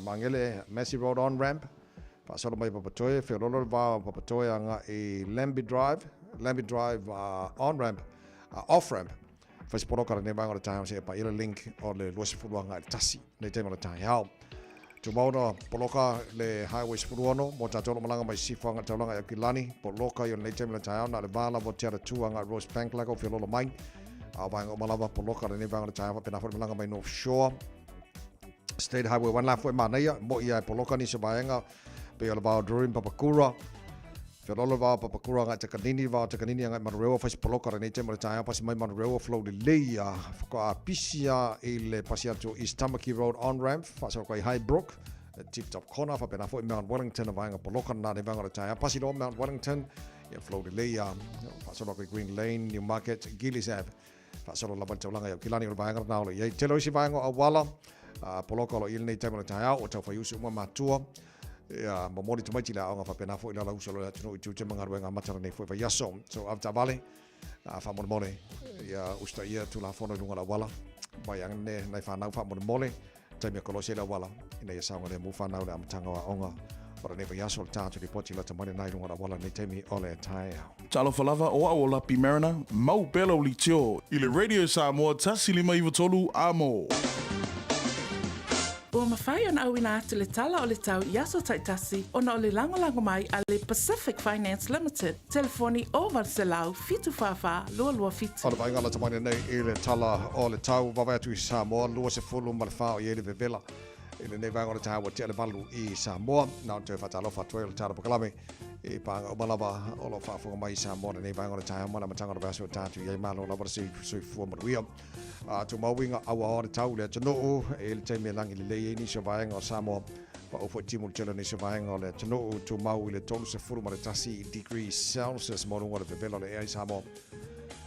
Magele Massey Road on ramp. Faasolo mai Papatoe, feololo le va o Papatoe agai Lambie Drive, Lambie Drive on ramp, off ramp. Fai se poloka lenei vaega o le taeao seia paia le link o le 20 agai le tasi nei taimi o le taeao. Tumau ona poloka le Highway 16 mo tātou o lo malaga mai Sisifo agai le taulaga i Aukilani, poloka i o lenei taimi o le taeao na o le va lava o Te Atatū agai Rosebank laka o feololo mai. A o vaega uma lava poloka lenei vaega o le taeao faapena foi le malaga mai North Shore. State Highway 1 la foi manaia, mo ia e poloka nisi o vaega, pei o le vao Drury ma Papakura, Felolo vao Papakura ngai Takanini, vao Takanini ngai Manurewa, fai se poloka lenei taimi o le taeao, pasi mai Manurewa, flow lelei a, whakaā pisi a i le pasi atu o East Tamaki Road on ramp, whaasaro kai Highbrook, Tip Top Corner, whapena foi Mount Wellington a vaega poloka nā nei vaega o le taeao, pasi loa Mount Wellington, ia flow lelei a, whaasaro kai Green Lane, Newmarket, Gillies Ave, Faasolo lava le taulaga i Aukilani o le vaega lena o lo o i ai. Tele o isi vaega o auala, poloka o lo o i ai lenei taimi o le taeao, ua taufaiusu uma matua, ia, momoli tamaiti i le aoga faapena foi le alausu o le atunuu i tiute ma galuega amata lenei foi vaiaso. So, avetaavale, faamolemole, ia usitaia Tulafono i luga o le auala, mai ane nai fanau faamolemole, Taimi e kolosi ai le auala, ina ia saogalemu whanau le amataga o aoga o lenei vaiaso o le tā atu ripoti lata mai lenā i luga o le auala i lenei taimi o le taeao. Talofa lava, o au o Lapi Mariner, mau pea lau leitio i le Radio Samoa 1593 A mo. Ua mafai ona auina atu le tala o le tau i aso taitasi ona o le lagolago mai a le Pacific Finance Limited, telefoni 0800 744 227. O le vaaiga lata mai lenei i le tala o le tau vavae atu i Samoa, 24 o i ai le vevela i lenei vaega o le taeao ua tea le valu i Samoa. Na ona toe faatalofa atu ai o le tala pakalame i pāga uma lava o lo o faafofoga mai i Samoa lenei vaega o le taeao ma le amataga o le vaiaso e ta atu i ai malo lava le soifua manuia. A tumau uiga auaoa le tau i le atunuu i le taimi e lagi lelei ai nisi o vaega o Samoa. Pau foi timu le tele o nisi o vaega o le atunuu tumau i le 31 degrees Celsius mo luga o le vevela o le ea i Samoa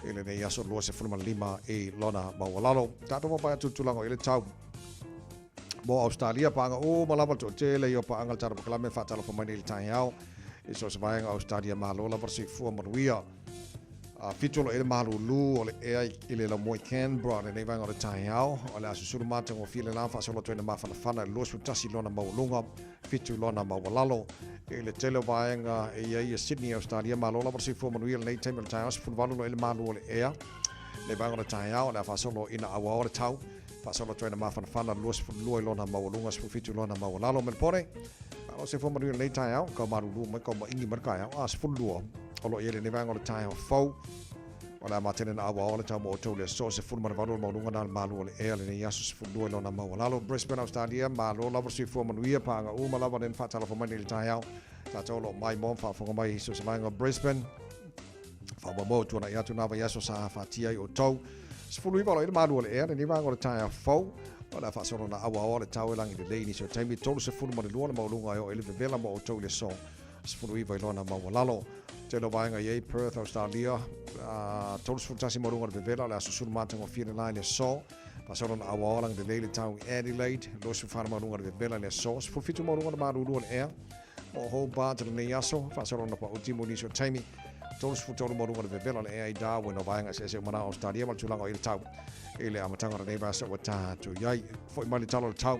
i lenei aso 25 i lona maualalo. Tatou papae atu i le tulaga o i le tau mo Australia, paaga uma lava le toatele i o paaga le tala pakalame faatalofa mai nei i le taeao i so o se vaega o Australia malo lava le soifua manuia. A fitu o lo o i ai le malūlū o le ea i le laumua i Canberra i lenei vaega o le taeao. O le a susulu matagofie le la faasolo atu ai na mafanafana i le 21 lona maualuga, fitu lona maualalo. I le tele o vaega e i ai i Sydney, Australia, malo lava le soifua manuia i lenei taimi o le taeao, 18 o lo o i ai le malu o le ea. Lenei vaega o le taeao, o le a faasolo ina auao le tau. Faasolo atu ai na mafanafana i le 22 i lona maualuga, 17 lona maualalo. Melbourne, malo le soifua manuia i lenei taeao, kau malūlū mai, kau maʻigi mai le taeao, a 12 O lo o i ai lenei vaega o le taeao fou. O le a matene na auaoa le tau mo outou le aso 18 o le maualuga na le malu o le ea lenei aso 12 i lona maualalo. Brisbane, Australia, malo lava le soifua manuia, paaga uma lava le na faatalofa mai nei i le taeao. Tatou o lo o maimoa ma faafofoga mai i so o se vaega o Brisbane. Faamoemoe o tuanai atu na vaiaso sa afatia ai outou. 19 o lo o i ai le malu o le ea lenei vaega o le taeao fou. O le a faasolo na auaoa le tau e lagi lelei i nisi o taimi 32 le maualuga e oo ai le vevela mo outou i le aso 19 i lona maualalo. Tele o vaega i ai Perth, Australia, 31 maualuga o le vevela o le a susulu matagofie le la i le aso. Faasolo na auaoa lagi lelei le tau i Adelaide, 24 maualuga o le vevela i le aso, 17 maualuga o le malulu o le ea. Mo Hobart i lenei aso, faasolo na paʻu timu i nisi o taimi, 33 maualuga o le vevela o le ea i Darwin o vaega eseese uma na Australia ma le tulaga o i le tau i le amataga o lenei vaiaso ua ta atu i ai. Foi mai le tala o le tau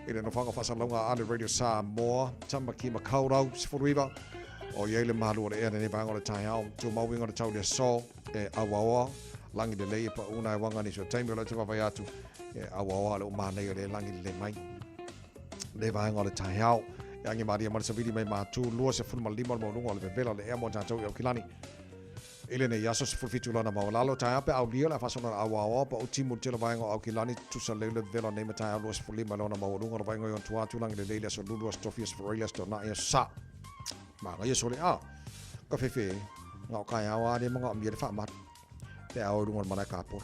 i le nofoaga o faasalalauga a le Radio Samoa, Tamaki Makaurau, 19, O i ai le malu o le ea lenei vaega o le taeao, tumau uiga o le tau i le aso, e auaoa, lagi lelei e paʻu nai uaga nisi o taimi o lea ou te vaavaai atu, e auaoa le uma nei o le lagi lelei mai. Le vaega o le taeao, e agi malie mai le savili mai Matu, 25 le maualuga o le vevela o le ea mo tatou i Aukilani. I lenei aso 17 lona maualalo, taeao pe aulia o le a faasolo le auaoa paʻu timu i le tele o vaega o Aukilani, tusa leu le vevela o nei mataeao 25 lona maualuga o le vaaiga i ona tua atu lagi lelei le aso Lulu, aso Tofi, aso Faraile, aso Toonai, aso Sa. Manaia sole a ka fefe nga o kaeao a le manaomia le faamalu pe a o i luga o le malae kapolo.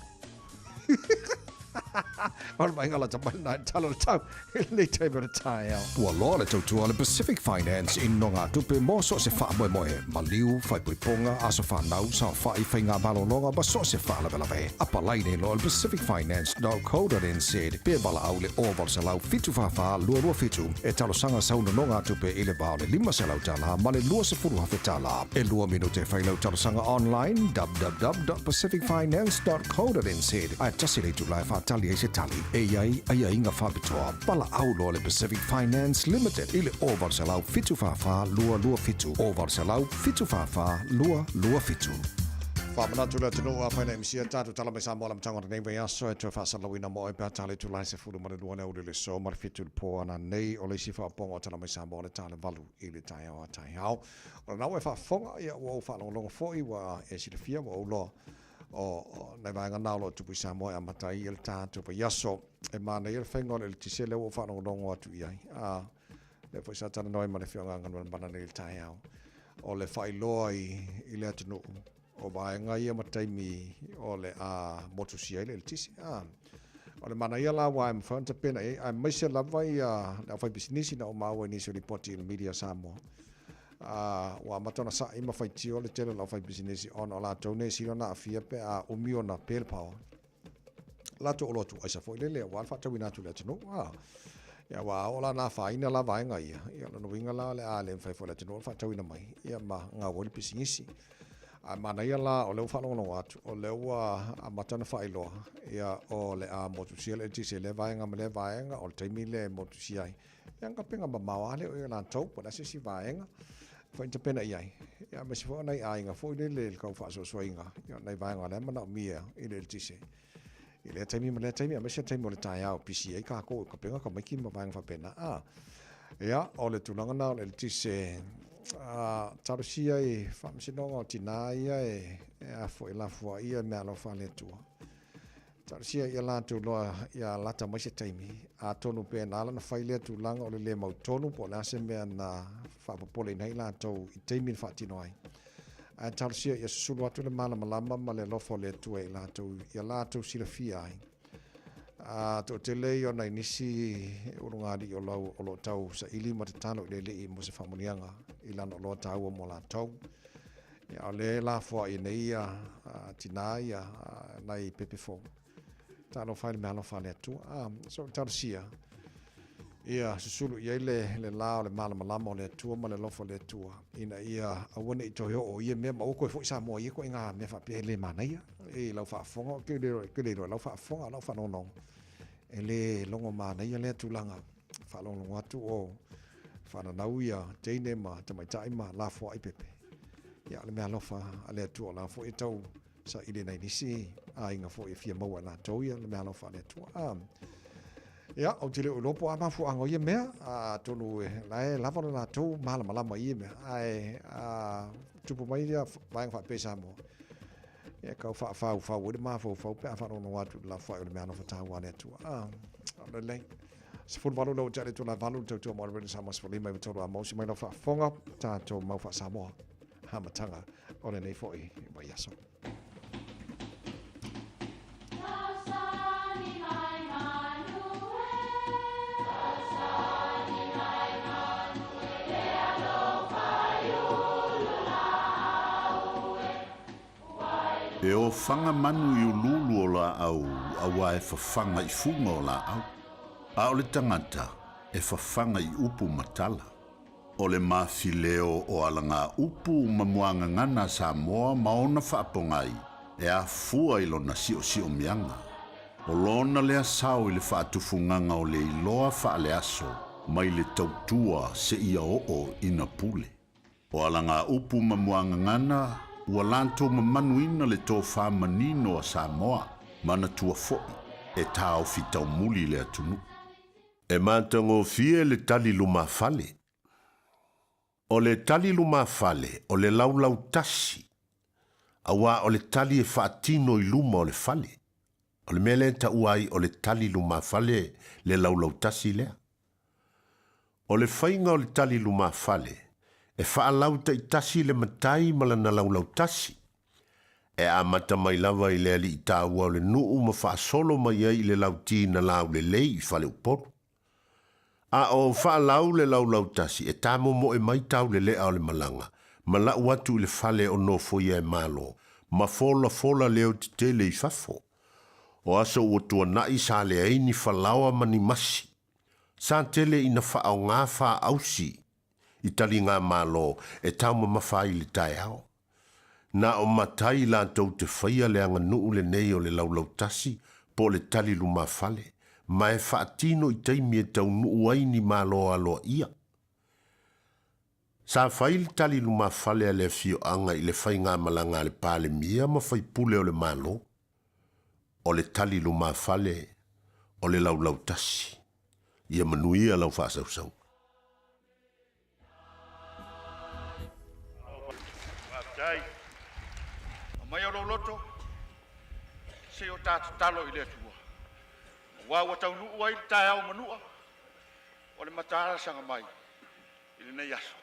O le maiga lata mai lena i le tala o le tau i lenei taimi o le taeao. Ua loa le tautua a le Pacific Finance i nogatupe mo so o se faamoemoe, maliu, faaipoipoga, aso fanau, saofai, faiga malologa ma so o se faalavelave. Apalai nei loa i le pacificfinance.co.nz pe valaau i le 0800 744 227 e talosaga sau nonogatupe i le va o le $500 ma le $20,000. E lua minute e fai lau talosaga online, www.pacificfinance.co.nz, ae tasi le itula e faatali ai se tali. E i ai aiaiga faapitoa. Valaau loa le Pacific Finance Limited i le 0800 744 227, 0800 744 227. Faamanatu le atunuu afai na e misia tatou tala mai Samoa le amataga o lenei vaiaso e toe faasalalauina mo oe pe a tala itula e 12 le aoauli o le aso ma le 7 i le po ana nei o le isi faaopooga o tala mai Samoa le ta le 8 i le taeao a taeao. O lena ua e faafofoga, ia ua ou faalogologo foi, ua e silafia, ua ou loa o nai vaega na o lo o tupu i Samoa e amata ai le tatou vaiaso. E manaia le faiga o le eletise lea ua ou faalogologo atu i ai. A, lea foi sa talanoa ai ma le Afioga ia Galumalemana nei i le taeao. O le faailoa i, i le atunuu o vaega ia ma taimi o le a motusia ai le eletise. A, o le manaia la aua e mafai ona tapena i ai, aemaise lava ia le aufaipisinisi na ou maua i nisi o lipoti i le media Samoa. A, ua amata ona sa'i ma faitio le tele o le aufaipisinisi ona o latou nei sili ona aafia pe a umi ona pe le power. Latou oloa tuuaisa foi lele aua le faatauina atu i le atunuu. A, ia aua a oo la ina afaina la vaega ia, ia o lona uiga la o le a le mafai foi e le atunuu ona faatauina mai, ia ma gau ai le pisinisi. Ae manaia la o lea ua faalogologo atu, o lea ua amata ona faailoa, ia o le a motusia le eletise i lea vaega ma lea vaega, o le taimi lea e motusia ai. Ia na tapena mamao lava lea o i latou, po o le a se isi vaega e mafai ona tapena i ai. Ia aemaise foi o nai aiga foi lele i le tau faasoasoaina, ia o nai vaega o lea e manaomia i le eletise i lea taimi ma lea taimi, aemaise le taimi o le taeao e pisi ai tatou e tapena tamaiti ma vaega faapena. A, ia, o le tulaga lena o le eletise, a, talosia i faamasinoga o tina ia e, e a foi, lafoai meaalofa a le Atua. Talosia ia latou loa ia lata mai se taimi, atonu pe na ala ona fai lea tulaga o le le mautonu po o le a se mea na faapopoleina ai latou i taimi na faatino ai. Ae talosia ia susulu atu le malamalama ma le alofa o le Atua i latou ia latou silafia ai. A toatele ia o nai nisi ulugalii o lau o lo o tau saili ma tatalo i le Alii mo se faamanuiaga i lana oloa taua mo latou. Ia, o lea e lafoai nei ia tinā ia nai pepe fou. Talofa i le meaalofa a le Atua. Ah, so talosia ia susulu i ai le, le la o le malamalama o le Atua ma le alofa o le Atua ina ia aua ne i toe oo ia mea ma aua toe foi Samoa i ia ituaiga mea faapea e le manaia i lau faafofoga. Ou te le iloa i lau faafofoga, o lau faalogologo e le logo manaia lea tulaga. Faalogologo atu o faananau ia teine ma tamaitai ma lafoai pepe. Ia, o le meaalofa a le Atua, o la foi e tau saili nai nisi aiga foi e fia maua e latou ia le meaalofa a le Atua. Ah, ia, ou te le o iloa po o a mafuaaga o ia mea, atonu e, la e lava lo latou malamalama i ia mea, ae a tupu mai ia vaega faapea i Samoa, ia tau faafaufau ai le mafaufau pe a faalogologo atu i le lafoai o le meaalofa taua a le Atua. Ah, lelei. 18 lea ua tea le itula e 8 le tautua mo le Radio Samoa 15 i 3 a mausi mai lau faafofoga tatou mau faa-Samoa amataga o lenei foi vaiaso. E ofaga manu i uluulu o laau auā e fafaga i fuga o laau, a o le tagata e fafaga i upu ma tala. O le mafileo o alagaupu ma muagagana a Samoa ma ona faapogai e afua i lona siosiomiaga. O lona lea sao i le faatufugaga o le iloa faaleaso mai le tautua seia oo ina pule. O alagaupu ma muagagana ua latou mamanuina le tofā manino a Samoa, manatua foʻi e taofi taumuli le atunuu. E matagofie le tali lumafale. O le tali lumafale o le laulautasi, auā o le tali e faatino i luma o le fale. O le mea lea e taua ai o le tali lumafale le laulautasi lea. O le faiga o le tali lumafale, e faalautaitasi le matai ma lana laulautasi. E amata mai lava i le alii taua o le nuu ma faasolo mai ai i le lauti na laulelei i Faleupolu. A o faalau le laulautasi, e tamomoe mai taulelea o le malaga, ma lau atu i le fale o nofoia e Malo, ma folafola leo tetele i fafo. O aso ua tuanai sa leai ni falaoa ma ni masi. Sa tele ina faaaogā faaausi i taliga malo e taumamafa ai i le taeao. Na o matai latou te faia le aganuu lenei o le laulautasi po o le tali lumafale, ma e faatino i taimi e taunuu ai ni malo aloaia. Sa fai le tali lumafale a le afioaga i le faigamalaga a le Palemia ma faipule o le Malo. O le tali lumafale o le laulautasi. Ia manuia lau faasausauga. Faafetai. Aumaia lou loto, se i o ta tatalo i le Atua. Aua ua taunuu ai le taeao manua o le mataala mai i lenei aso.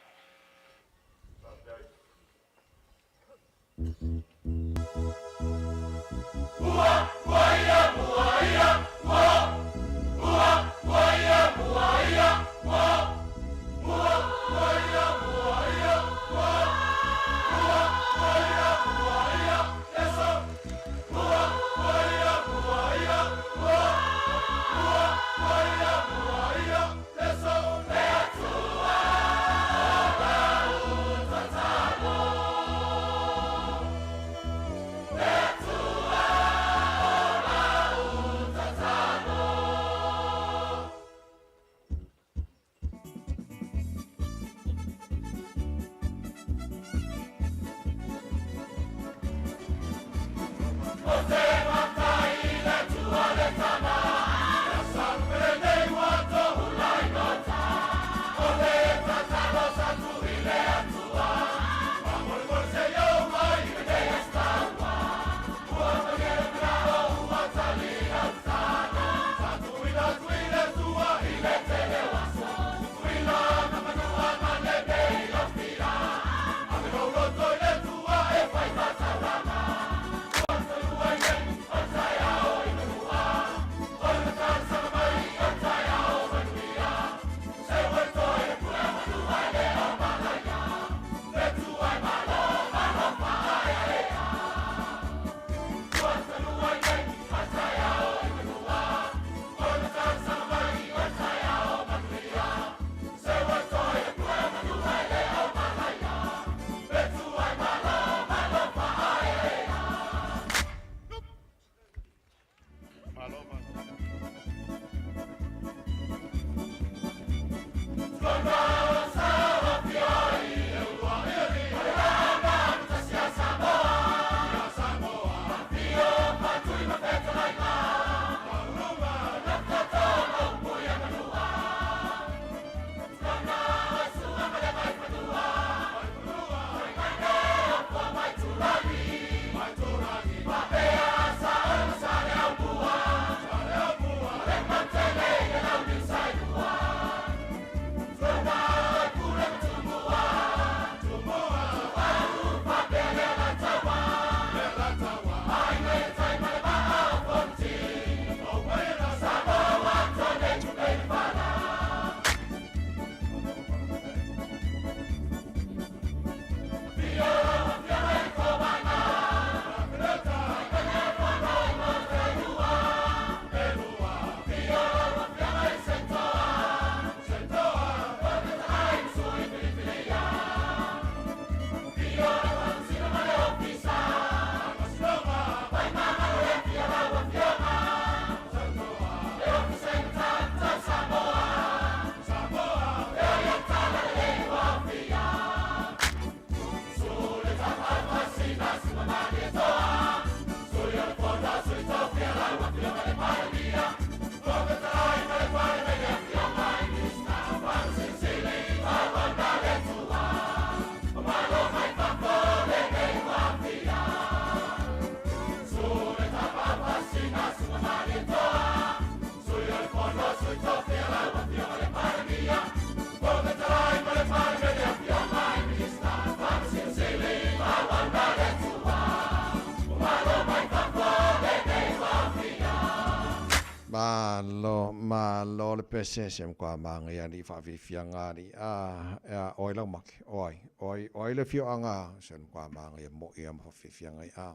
Malo, malo le pese se mkwa manga ia ni whaafiafiaga ni a a oi lau make oi oi oi le fioaga se mkwa manga ia mo ia ma whaafiafiaga i a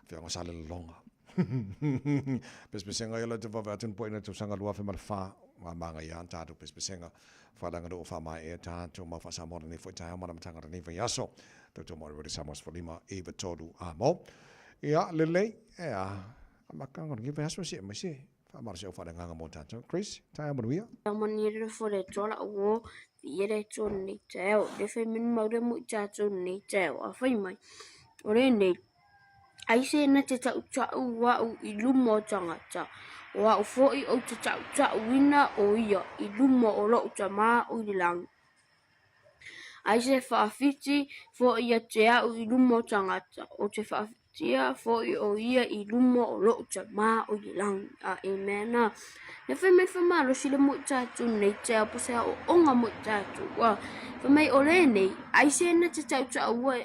fioaga sa le longa. Pespesenga ia le te wawe atun po ina tausaga 2004 ma manga ia tātou pespesenga whalanga do wha mai e tātou ma wha Samoa nei foi taeao ma na matanga nei vai aso. Tautua mo le Samoa 15 i tolu a mo. Ia lelei e a makanga ngi vai aso se mai se wha se o whalanga mo tātou. Chris, taeao manuia. Mani le fo le tola o i le tō nei teo. Le whai minu maure mo i tātou nei teo. A whai mai. O le nei. Ai se na te tau tau wau i luma o tangata. O au foi o te tau tau ina o ia i luma o lou tamā o i le langi. Ai se whaawhiti fo ia te au i luma o tangata. O te whaawhitia foi o ia i luma o lou tamā o i le langi. A amen. Le whai mai whamalo si le mo i tātou nei te au po se o onga mo i tātou. Wa, whai mai o le nei, ai se na te tau tau ua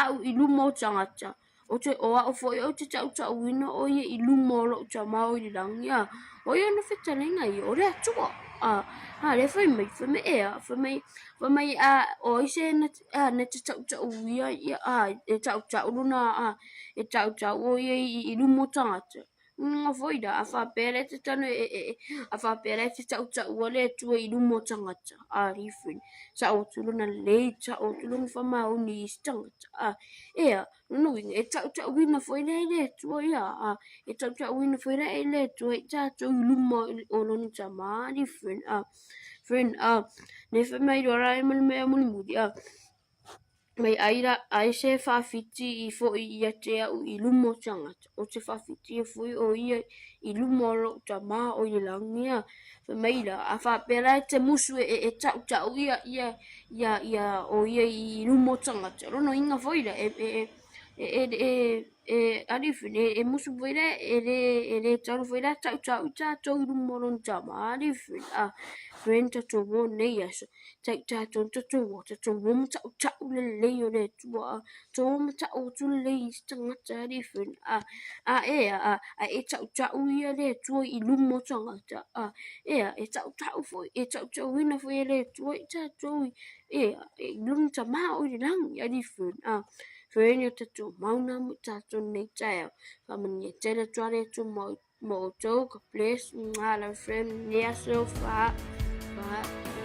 au i luma o tangata. O te o au foi o te tau tau ina o ia i luma o lou tamā o i le langi. A, o ia na whetalenga ia o le atua. A, a le whai mai, whai mai ea, whai mai, whai mai a, o i se na, a, na te tau tau ia, ia, a, e tau tau luna, a, e tau tau o ia i, i luma o tangata. Nga foi da, a whapea te tanu e, e, e, a whapea te tau tau o le atua i luma o tangata. A, rifin, sa o tuluna lei, sa o tuluna whamaoni i tangata. A, ea, no e tau tau ina foi le le atua ia, a, e tau tau ina foi le le atua i tātou i luma o lona tamā, rifin, a, friend, a, ne whai mai rora e manu mea muli muli, a, mai ai ra, ai se whawhiti i foi ia te au i luma o tangata, o te whawhiti e foi o ia i luma o lou tamā o i le langi, a, whai mai ra, a whapera e te musu e, e, e tau tau ia, ia, ia, ia, o ia i luma o tangata, rono inga foi ra, e, e, e, e, e, e, e, arifin, e, e musu foi ra, e le, e le tau foi ra, tau tau i tātou i luma o lona tamā, arifin, a, friend tatou o nei aso, tau tātou tatou o, tatou o ma tau tau lelei o le Atua, a, tatou o ma tau atu lelei i se tagata, arifin, a, a, e, a, a, e tau tau ia le Atua i luma o tagata, a, e, a, e tau tau foi, e tau tauina foi e le Atua i tātou i, e, a, e, i lona tamā o i le langi, arifin, a, friend, ia tatou mauna mo tātou nei taeao, faamanuia tele atu a le Atua mo mo outou, God bless, mwah, love friend, nei aso, fa, fa.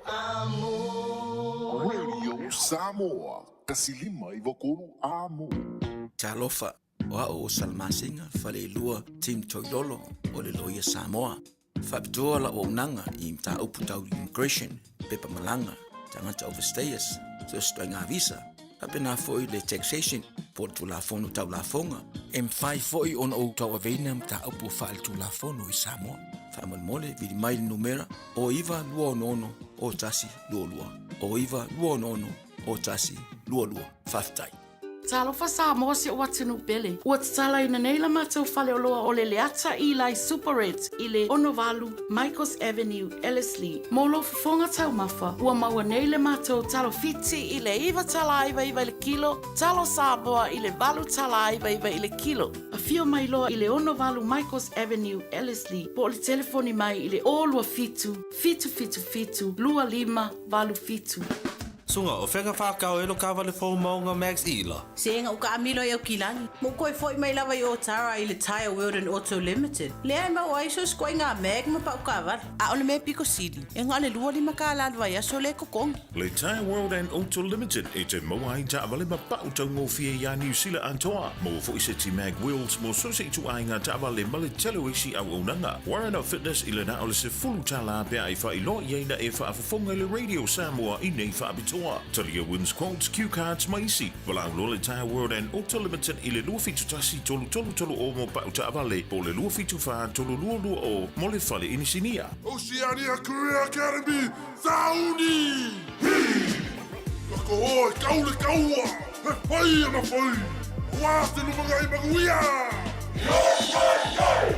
Amo. Radio Samoa, 159 Amo. Talofa, o a'u o Salamasina Faleilua Tim Toilolo o le Loia Samoa. Faapitoa la'u auaunaga i mataupu tau immigration, pepa malaga, tagata overstayers, so o se ituaiga visa, faapena foi le taxation po o le Tulafono Tau Lafoga. E mafai foi ona ou tauaveina mataupu faaletulafono i Samoa. Faamolemole, vili mai le numera o 9266 01 22, o 9266 01 22. Faafetai. Talofa Samoa si ou atunuu pele. Ua tatalaina nei la matou faleoloa o le Leata Eli Superette i le 68 Michaels Avenue, Ellerslie. Mo lou fofoga taumafa, ua maua nei le matou talo Fiti i le $9.99 i le kilo, talo Samoa i le $8.99 i le kilo. Afio mai loa i le 68 Michaels Avenue, Ellerslie, po o le telefoni mai i le 027 777 2587. Suga, o fea na whākau e lo kāwale fō maunga Max Ila? Sega uka amilo i Aukilani. Mo koe foi mai lava i Otara i le Tyre World and Auto Limited. Lea e maua ai so se ituaiga mag ma pau taavale. A o le mea pito sili, e na o le $25 le vaiaso lea e totogi. Le Tyre World and Auto Limited e toe maua ai taavale ma pau taugofie iā Niu Sila atoa. Maua foi seti mag wheels mo so se ituaiga taavale ma le tele o isi auaunaga. Warren Fitness i le na o le $10 pe a e faailoa i ai na e faafofoga i le Radio Samoa i nei faapitoa. Talia Wins Quotes, Cue Cards ma isi. Valaau loa le Tyre World and Auto Limited i le 271 3330 mo pau taavale po o le 274 3220 mo le fale inisinia. Oceania Career Academy, Sauni! Hi! Lako oe, kau le kaua! He whai ana whai! Auā te lumangai manuia! Yo, yo, yo!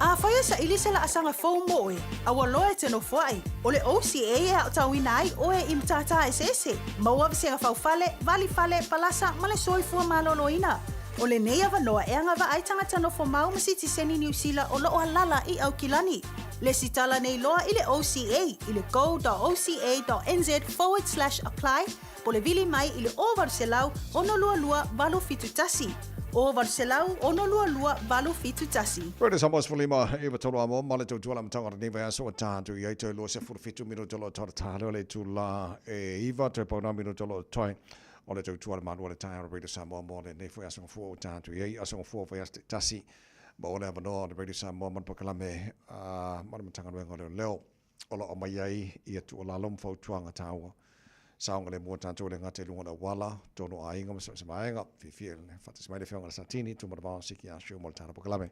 Afai e saili se laasaga fou mo oe, a ua loa e te nofoai, o le OCA e aotauina ai oe i matata eseese, maua vasega faufale, vali fale, palasa ma le soifua maloloina. O lenei avanoa e agavaa ai tagata nofomau ma sitiseni Niu Sila o loo alala i Aukilani. Lesitala nei loa i le OCA i le go.oca.nz forward slash apply po o le vili mai i le 0800 622 871. 0800 622 871. Radio Samoa 15 e tolu amo ma le tautua la matanga lenei vaiaso ua tatou i ai toe 27 minute o lo o toe talo le itula e 9 toe pauna minute o lo o toe o le tautua le malu o le taeao Radio Samoa mo lenei foi aso gafua ua tatou i ai aso gafua vaiaso taitasi ma o le avanoa o le Radio Samoa ma le polokalame ma le Matagaluega o Leoleo o lo o aumai ai ia tuualalo ma fautuaga taua saogalemu o tatou e le gata i luga o le auala, tonu o aiga ma so o se vaega. Fiafia e faatasi mai le Afioga i le Satini, Tumanavao Siki Asio mo le tala polokalame.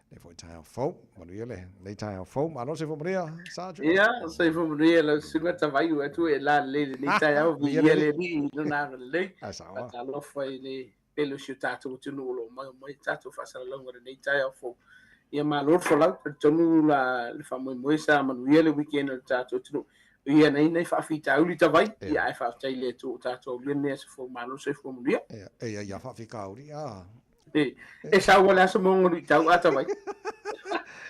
Nei foi taeao fou, manuia le nei taeao fou, malo soifua manuia, Sergeant. Ia, soifua manuia lau susuga Tavai ua atu e la lelei lenei taeao, viia le Alii i lona agalelei. Faatalofa i le pele o si o tatou atunuu o lo o maua mai tatou faasalalauga i lenei taeao fou. Ia malo le folau, talitonu la le faamoemoe sa manuia le weekend o le tatou atunuu. Ia nei nei faafitauli Tavai, ia ae faafetai i le Atua ua tatou aulia lenei aso fou, malo le soifua manuia. Ia, ia, ia faafitauli, a. E, e sau le aso mo ngolu i tau ata mai.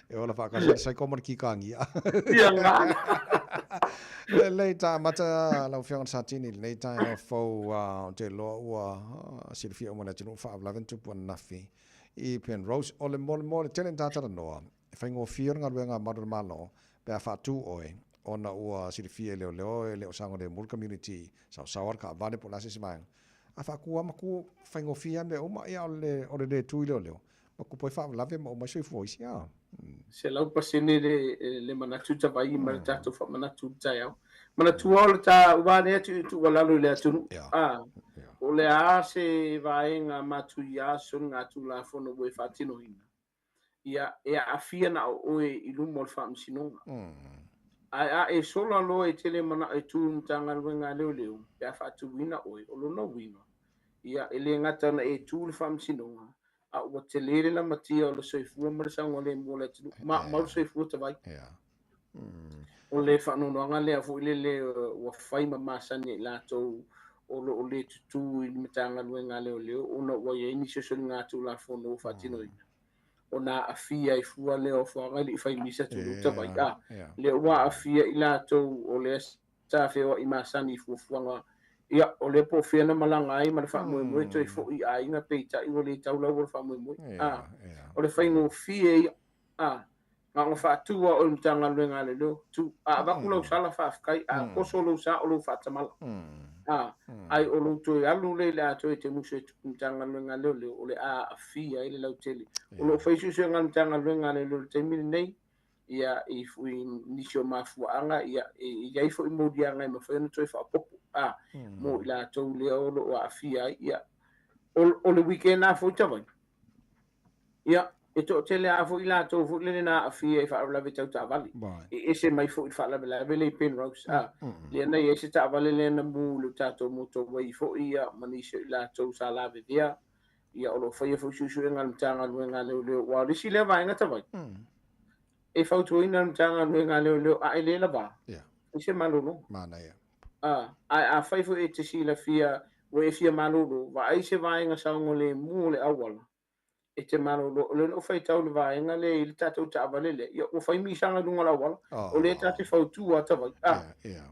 E ola whaakasi le saiko ma le kīkāngia. Ia ngā. Le lei tā mata lau afioga le Satini, lenei taeao fou o te loa ua silafia uma le atunuu faalavelave na tupu ananafi i Penrose. O le molemole tele na tātalanoa, e faigofie o le galuega a malu o le Malo pe a faatū oe ona ua silafia e leoleo e le o saogalemu le community saosaoa le taavale po o le a se isi vaega. A faatū lava ma tū faigofie lava mea uma, ia o le, o le le tū i leoleo, ma tupu ai faalavelave ma uma ai soifua o isi, a. 100% le, le manatu tavaī ma le tatou faamanatu i le taeao. Manatua o le ta ua atu i tuualalo i le atunuu. A, o le a se vaega matuia soligatulafono ua e faatinoina. Ia, e aafia na o oe i luma o le faamasinoga. Ae a e sola loa e tele manao e tu i Matagaluega a Leoleo pe a faatuina oe, o lona uiga, ia, e le gata ona e tu i le faamasinoga, a ua tele le lamatia o le soifua ma le saogalemu o le atunuu, ma mau le soifua tavai. O le faanoanoaga lea foi lele ua fai ma masani e i latou o lo o le tutū i le Matagaluega a Leoleo ona ua i ai nisi o soligatulafono ua faatinoina. Ona aafia ai fua lea o fuaga i le i fai misa tulou tavai a lea ua aafia i latou o lea sa feoai masani i fuafuaga ia o lea po o fea na malaga ai ma le faamoemoe toe foi i aiga peitai ua le tau laua le faamoemoe a o le faigofie ia a. Na ona faatu lava oe i le Matagaluega a Leoleo, tu. A avatu lau sala, faafetai. A toso lou sa, o lou faatamala. A, ai o lou toe alu lea i le atoa e te musu e tupu i le Matagaluega a Leoleo, o le a aafia ai le lautele. O lo o fai suesuega a le Matagaluega a Leoleo i le taimi lenei, ia, i nisi o mafuaaga, ia, e i ai foi moliaga e mafai ona toe faaopoopo, a, mo i latou lea o lo o aafia ai. Ia, o le weekend lava foi talu ai, Ia, e toatele lava foi i latou foi lele na aafia i faalavelave tau taavale. E ese mai foi i le faalavelave lea i Penrose, a, lea na i ai se taavale lea na mu i le tatou motorway foi, ia, ma nisi o i latou sa lavevea. Ia, o lo o faia foi suesuega a le Matagaluega a Leoleo, aua o le isi lea vaega talu ai, e fautuaina le Matagaluega a Leoleo a e le lava, i se malologa. Manaia. A, ae afai foi e te silafia ua e fia malolo, vaai se vaega saogalemu o le auala e te malolo. O lea na ou faitau i le vaega lea i le tatou taavale lea, ia ua fai misaga i luga o le auala, o lea ta te fautua atu ai. A,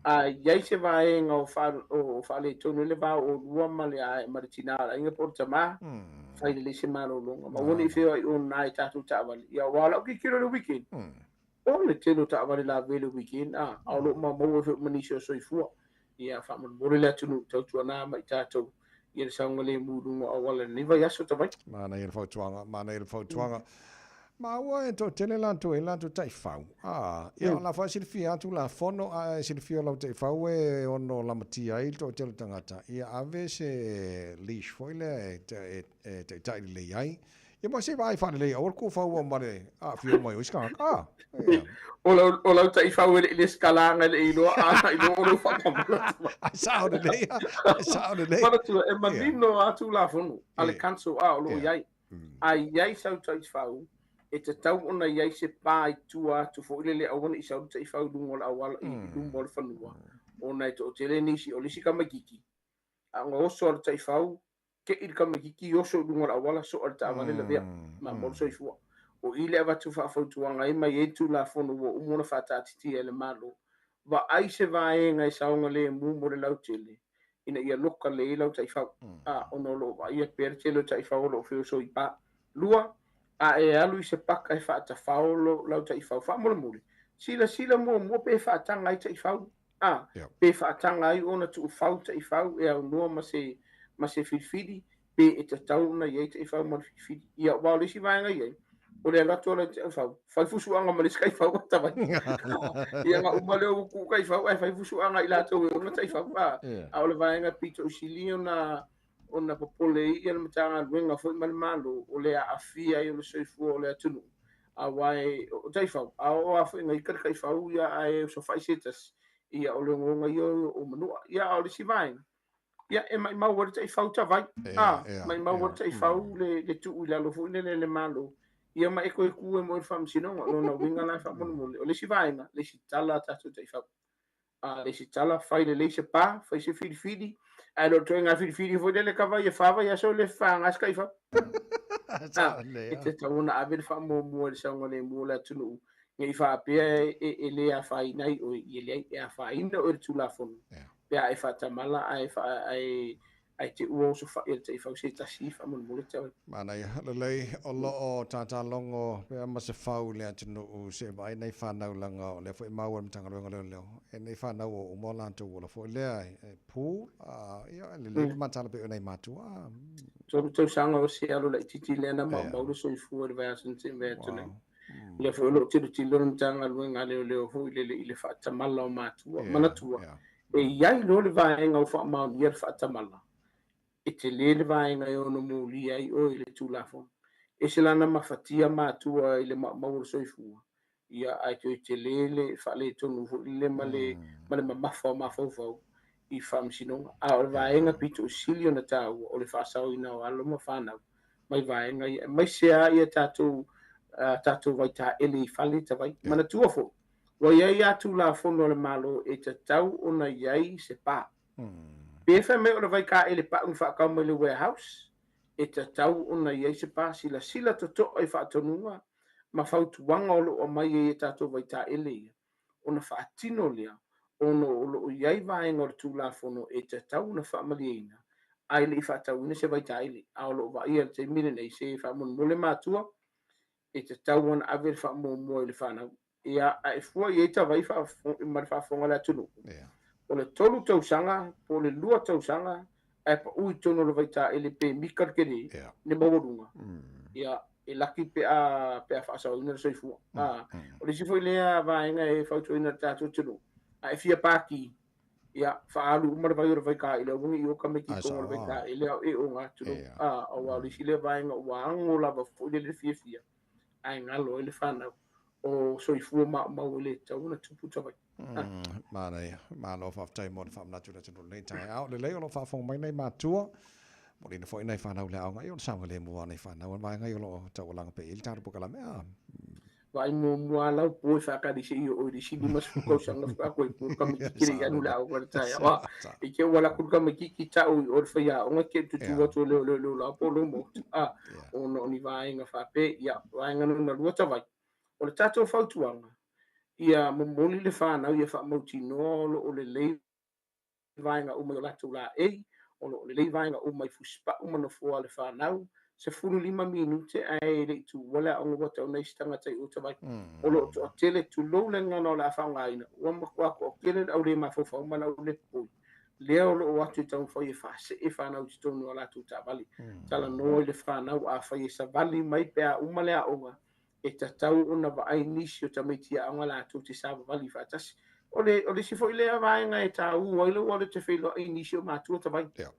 a i ai se vaega o o faaletonu ai le va o oulua ma le ma le tina o le aiga po o le tama, fai lelei se malologa. Ma aua ne i feoai ona i tatou taavale. Ia aua o lau tilotilo i le weekend, O le tele o taavale lavea i le weekend, a, a o lo o maumau ai foi ma nisi o soifua. Ia, faamolemole le atunuu, tautuana ma i tatou ia le saogalemu i luga o auala i lenei vaiaso tavai. Manaia le fautuaga, manaia le fautuaga. Maua e toatele latou e latou taifau. A, ia o la foi e silafia atu la fono a e silafia lau taifau e ono lamatia ai le toatele o tagata, ia ave se leash foi lea e, e taitai lelei ai. Ia ma se vaai faalelei, aua le tuufaua ma le aafia mai o isi tagata. Ah, ia. O lau, o lau taifau e le i lesitalaga e le i iloa, a iloa o lou faatamala. Ai sao lelei, ai sao lelei. Manatua, e manino lava Tulafono a le Council a o lo o i ai. A i ai sau taifau, e tatau ona i ai se pa i tua atu foi lele aua ne i sau le taifau i luga o le auala, i luma o le fanua, ona e toatele nisi, o le isi tamaititi, a ona oso lava le taifau, Tei le tamaititi oso i luga o le auala soa le taavale lavea ma mo le soifua. O i le avatu faafautuaga ai mai ai le Tulafono ua uma ona faataatitia e le Malo, vaai se vaega e saogalemu mo le lautele ina ia loka lelei ai lau taifau, a ona o lo o vaaia pea le tele o taifau o lo o feoso i pa. Lua, a e alu i se paka e faatafao lau taifau, faamolemole, silasila muamua pe faataga ai taifau. A, pe faataga ai ona tuufau taifau e aunoa ma se ma se filifili, pe e tatau ona i ai taifau ma le filifili. Ia, aua o le isi vaega i ai, o le alu atu o le taifau, fai fusuaga ma le isi taifau a tavai. Ia, na uma lea ua tuu taifau ae fai fusuaga i latou e ona taifau. A, a o le vaega pito i sili ona ona popole ai ia le Matagaluega foi ma le Malo, o le aafia ai o le soifua o le atunuu. Aua e, o taifau, a oo lava foi ina ita le taifau ia ae osofai se tasi, ia o le ogaoga ia o manua. Ia a o le isi vaega, ia e maimau ai le taifau tavai, a, maimau ai le taifau le, le tuu i lalo foi lele e le Malo, ia ma e toe tu ai mo le Faamasinoga. O lona uiga la faamolemole, o le isi vaega, le isi tala a tatou taifau. A le isi tala, fai lelei se pa, fai se filifili, ae le o le ituaiga filifili foi lele kava ia fa vaiaso le faga se taifau. A, e tatau ona ave le faamuamua i le saogalemu o le atunuu, ne i faapea e, e le afaina ai oe, ia leai, e afaina oe i le Tulafono, pe a e faatamala ae, ae Ae te ua osofai e le taifau se tasi faamolemole te oe. Manaia lelei o lo o tātālogo pea ma se fau i le atunuu se vaai nei whanau langa o lea foi e maua le Matagaluega o Leoleo e nei whanau o uma o latou ola foi lea e pū a ia e lelei le matala pei o nei matua a. Tolu tausaga o se alo laitiiti lea na maumau le soifua i le vaiaso na tea mai atu nei. Lea foi o lo o tilotilo le Matagaluega a Leoleo foi lele i le faatamala o matua. Manatua, e i ai loa le vaega ua faamaonia le faatamala, e tele le vaega e ono mulia ai oe i le Tulafono. Ese lana mafatia matua i le maumau o le soifua, ia ae toe tele le faaletonu foi lele ma le ma le mamafa o mafaufau i faamasinoga. A o le vaega pito sili ona taua o le faasaoina o alo ma fanau mai vaega ia, aemaise lava ia tatou tatou vaitaele i fale tavai. Manatua foi, ua i ai lava Tulafono a le Malo e tatau ona i ai se pa. Pe fai mai o le vaitaele pau na faatau mai le warehouse, e tatau ona i ai se pa. Silasila totoa i faatonuga ma fautuaga o lo o aumai ai e tatou vaitaele ia, ona faatino lea ona o lo o i ai vaega o le Tulafono e tatau ona faamalieina ae le i faatauina se vaitaele. A o lo o vaaia i le taimi lenei se faamolemole matua. E tatau ona ave le faamuamua i le fanau. Ia, a e fua i ai tavai ma le faafofoga a le atunuu, o le 3 tausaga po o le 2 tausaga ae pau i totonu o le vaitaele pe mika le tele le maualuga, ia, e laki pe a pe a faasaoina le soifua. O le isi foi lea vaega e fautuaina i le tatou atunuu, a e fia paki, ia, faaalu uma le vai o le vaitaele, aua ne i o tamaiti i totonu o le vaitaele a o e oga atu, aua o le isi lea vaega ua ago lava foi lele fiafia, ae galo ai le fanau o soifua maumau e le tatau ona tupu tavai. Manaia. Malo faafetai mo le faamanatu i le atunuu i lenei taeao. Lelei o lo o faafofoga mai nai matua, momoliina foi nai fanau i le aoga, ia o le saogalemu lava o nai fanau. O le vaega ia o lo o taualaga pea i ai le tatou polokalame. A. Vaai muamua lava lau po e faatali se i oo i le isi 50 tausaga faatoa toe po le tamaititi le i alu i le aoga i le taeao. A, i te i ua alu atu le tamaititi tau i o i le faiaoga te i tutu atu e leoleo la po o lou maota. A, ona o ni vaega faapea, ia, vaega lona lua tavai. O le tatou fautuaga, ia momoli le fanau ia faamautinoa o lo o lelei vaega uma i o latou laei, o lo o lelei vaega uma i fusipau ma nofoa a le fanau, 15 minute ae le i tuua le aoga ua tau nai isi tagata i uta mai. O lo o toatele, tulou le gagana o le a faaaogaina, ua matua toatele le au le mafaufau ma le au le popoi, lea o lo o atu e taumafai e faasee fanau i totonu o a latou taavale. Talanoa i le fanau afai e savali mai pe a uma le aoga, e tatau ona vaai nisi o tamaiti aoga latou te savavali faatasi. O le, o le isi foi lea vaega e tāua ai lou alu te feiloai i nisi o matua tavai. Yeah.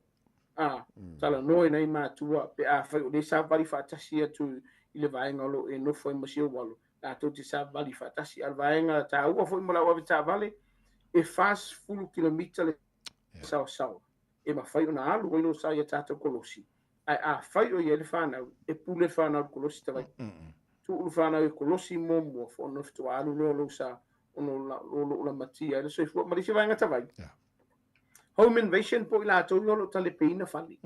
A, talanoa i nai matua pe afai o lea e savavali faatasi atu i le vaega o lo o e nofo ai ma si ou alo, latou te savavali faatasi. A o le vaega taua foi mo lau avetaavale, e 40 kilomita le saoasaoa e mafai ona alu ai lou sa i a tatou kolosi. Ae afai o i ai le fanau, e pule le fanau i le kolosi tavai. Tuu le fanau i kolosi muamua, ona faatoa alu lea o lou sa ona o lou lamatia ai le soifua. Ma le isi vaega tavai, home invasion po o i latou ia o lo o talepeina fale.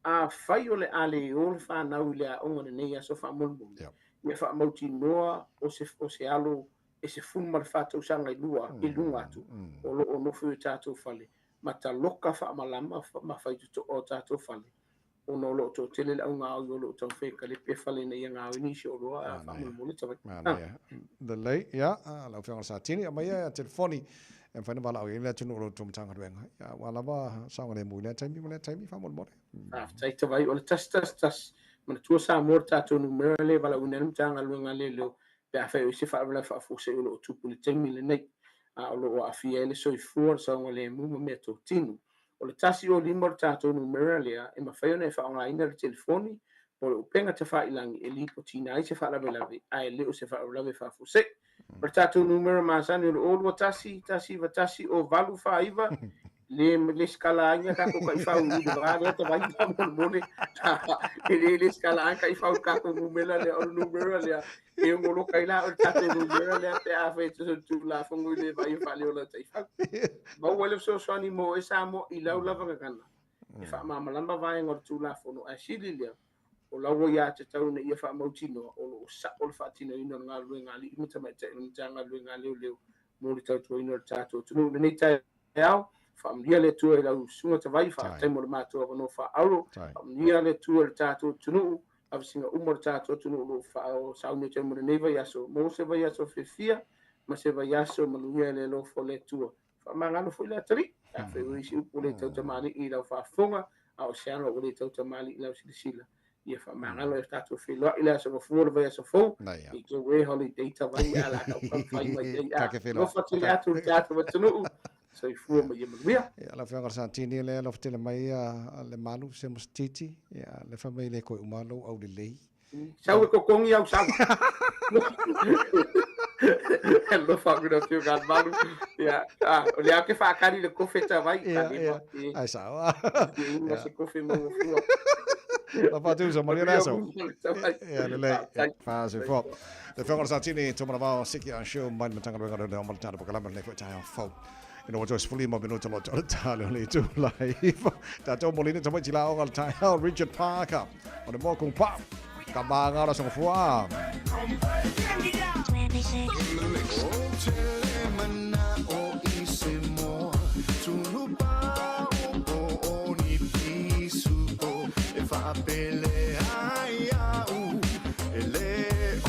Afai o le a le o le fanau i le aoga i lenei aso faamolemole, ia faamautinoa o se alo e 14 tausaga i lua i luga atu o lo o nofo i o tatou fale ma taloka faamalama ma faitotoa o tatou fale ona o lo o toatele le augaoi o lo o taumafai e kalepe fale ina ia gaoi nisi o oloa a faamolemole tavai. Manaia. Lelei, ia, lau Afioga i le Satini, aumaia ia telefoni e mafai ona valaau i ai le atunuu o lo outou Matagaluega, ia, aua lava saogalemu i lea taimi ma lea taimi faamolemole. Faafetai Tavai, o le 111, manatua Samoa le tatou numera lea e valaauina ai le Matagaluega a Leoleo pe afai o i ai se faalavelave faafuasei o lo o tupu i le taimi lenei, a o lo o aafia ai le soifua, le saogalemu ma meatotino. O le 105 o le tatou numera lea e mafai ona e faaaogaina le telefoni po o le upega tafailagi e lipotiina ai se faalavelave ae le o se faalavelave faafuasei. O le tatou numera masani o le 021 191 0849 le le sikalaina tatou taifau i le va lea tavai faamolemole e le le sikalaina taifau i le tatou numera lea o le numera lea e ono loka ai la o le tatou numera lea pe afai e tusa o le Tulafono i le vaai o faaleola taifau. Maua ai le fesoasoani mo oe Samoa i lau lava gagana e faamalamalama vaega o le Tulafono ae sili lea o lau aiatatau ina ia faamautinoa o lo o sa'o le faatinoina o le galuega a alii ma tamaitai o le Matagaluega a Leoleo mo le tautuaina o le tatou atunuu. I lenei taeao, faamanuia le Atua i lau Susuga Tavai, faafetai mo le matou avanoa faaauuro, faamanuia le Atua i le tatou atunuu, lavasiga uma o le tatou atunuu o lo o sauni atu ai mo lenei vaiaso, maua se vaiaso fiafia ma se vaiaso manuia i le alofa o le Atua. Faamagalo foi le atalii, pe afai ua i ai se upu ua le tautamalii i lau faafofoga, a o se ala ua le tautamalii i lau silasila, ia faamagalo e tatou feiloai i le aso Gafua o le vaiaso fou, i te ue holiday tavai a la tau whai mai ai a. Alofa tele atu i le tatou atunuu, soifua ma ia manuia. Ia, lau Afioga i le Satini, lea alofa tele mai le malu se mosititi, ia, le fai mai le koe uma lou aulelei. Sau e totogi au sau. Alofa atu i lau Afioga i le Malu. Ia, a, o lea ou te faatali i le kofe tavai. Ia, ia. Ai sao. Ia, uma se kofe maua fua. Alofa atu, sa manuia le aso. Ia, lelei. Faasoifua. Le Afioga i le Satini, Tumanavao, Siki a Show mai le Matagaluega o Leoleo ma le tatou polokalame lenei foi taeao fou. Ina ua toe 15 minuta loa le tale o le itu lai. Tatou molina tamaiti la aoga le taeao Richard Parker o le moku pa. Ka māngā la songa fua. E whaapele ai au e le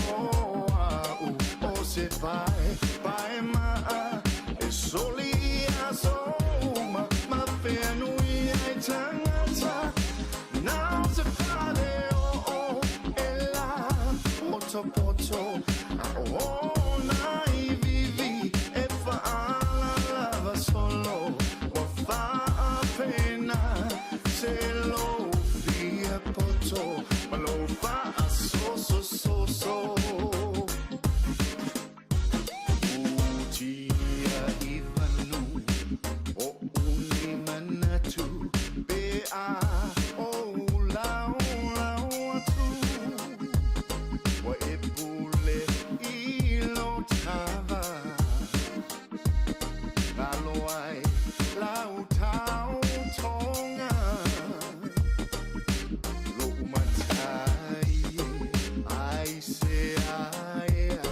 a ou laulau atu Ua e pule i lo tava Ngalo ai lau tautoga Lo'u matai e ai se aea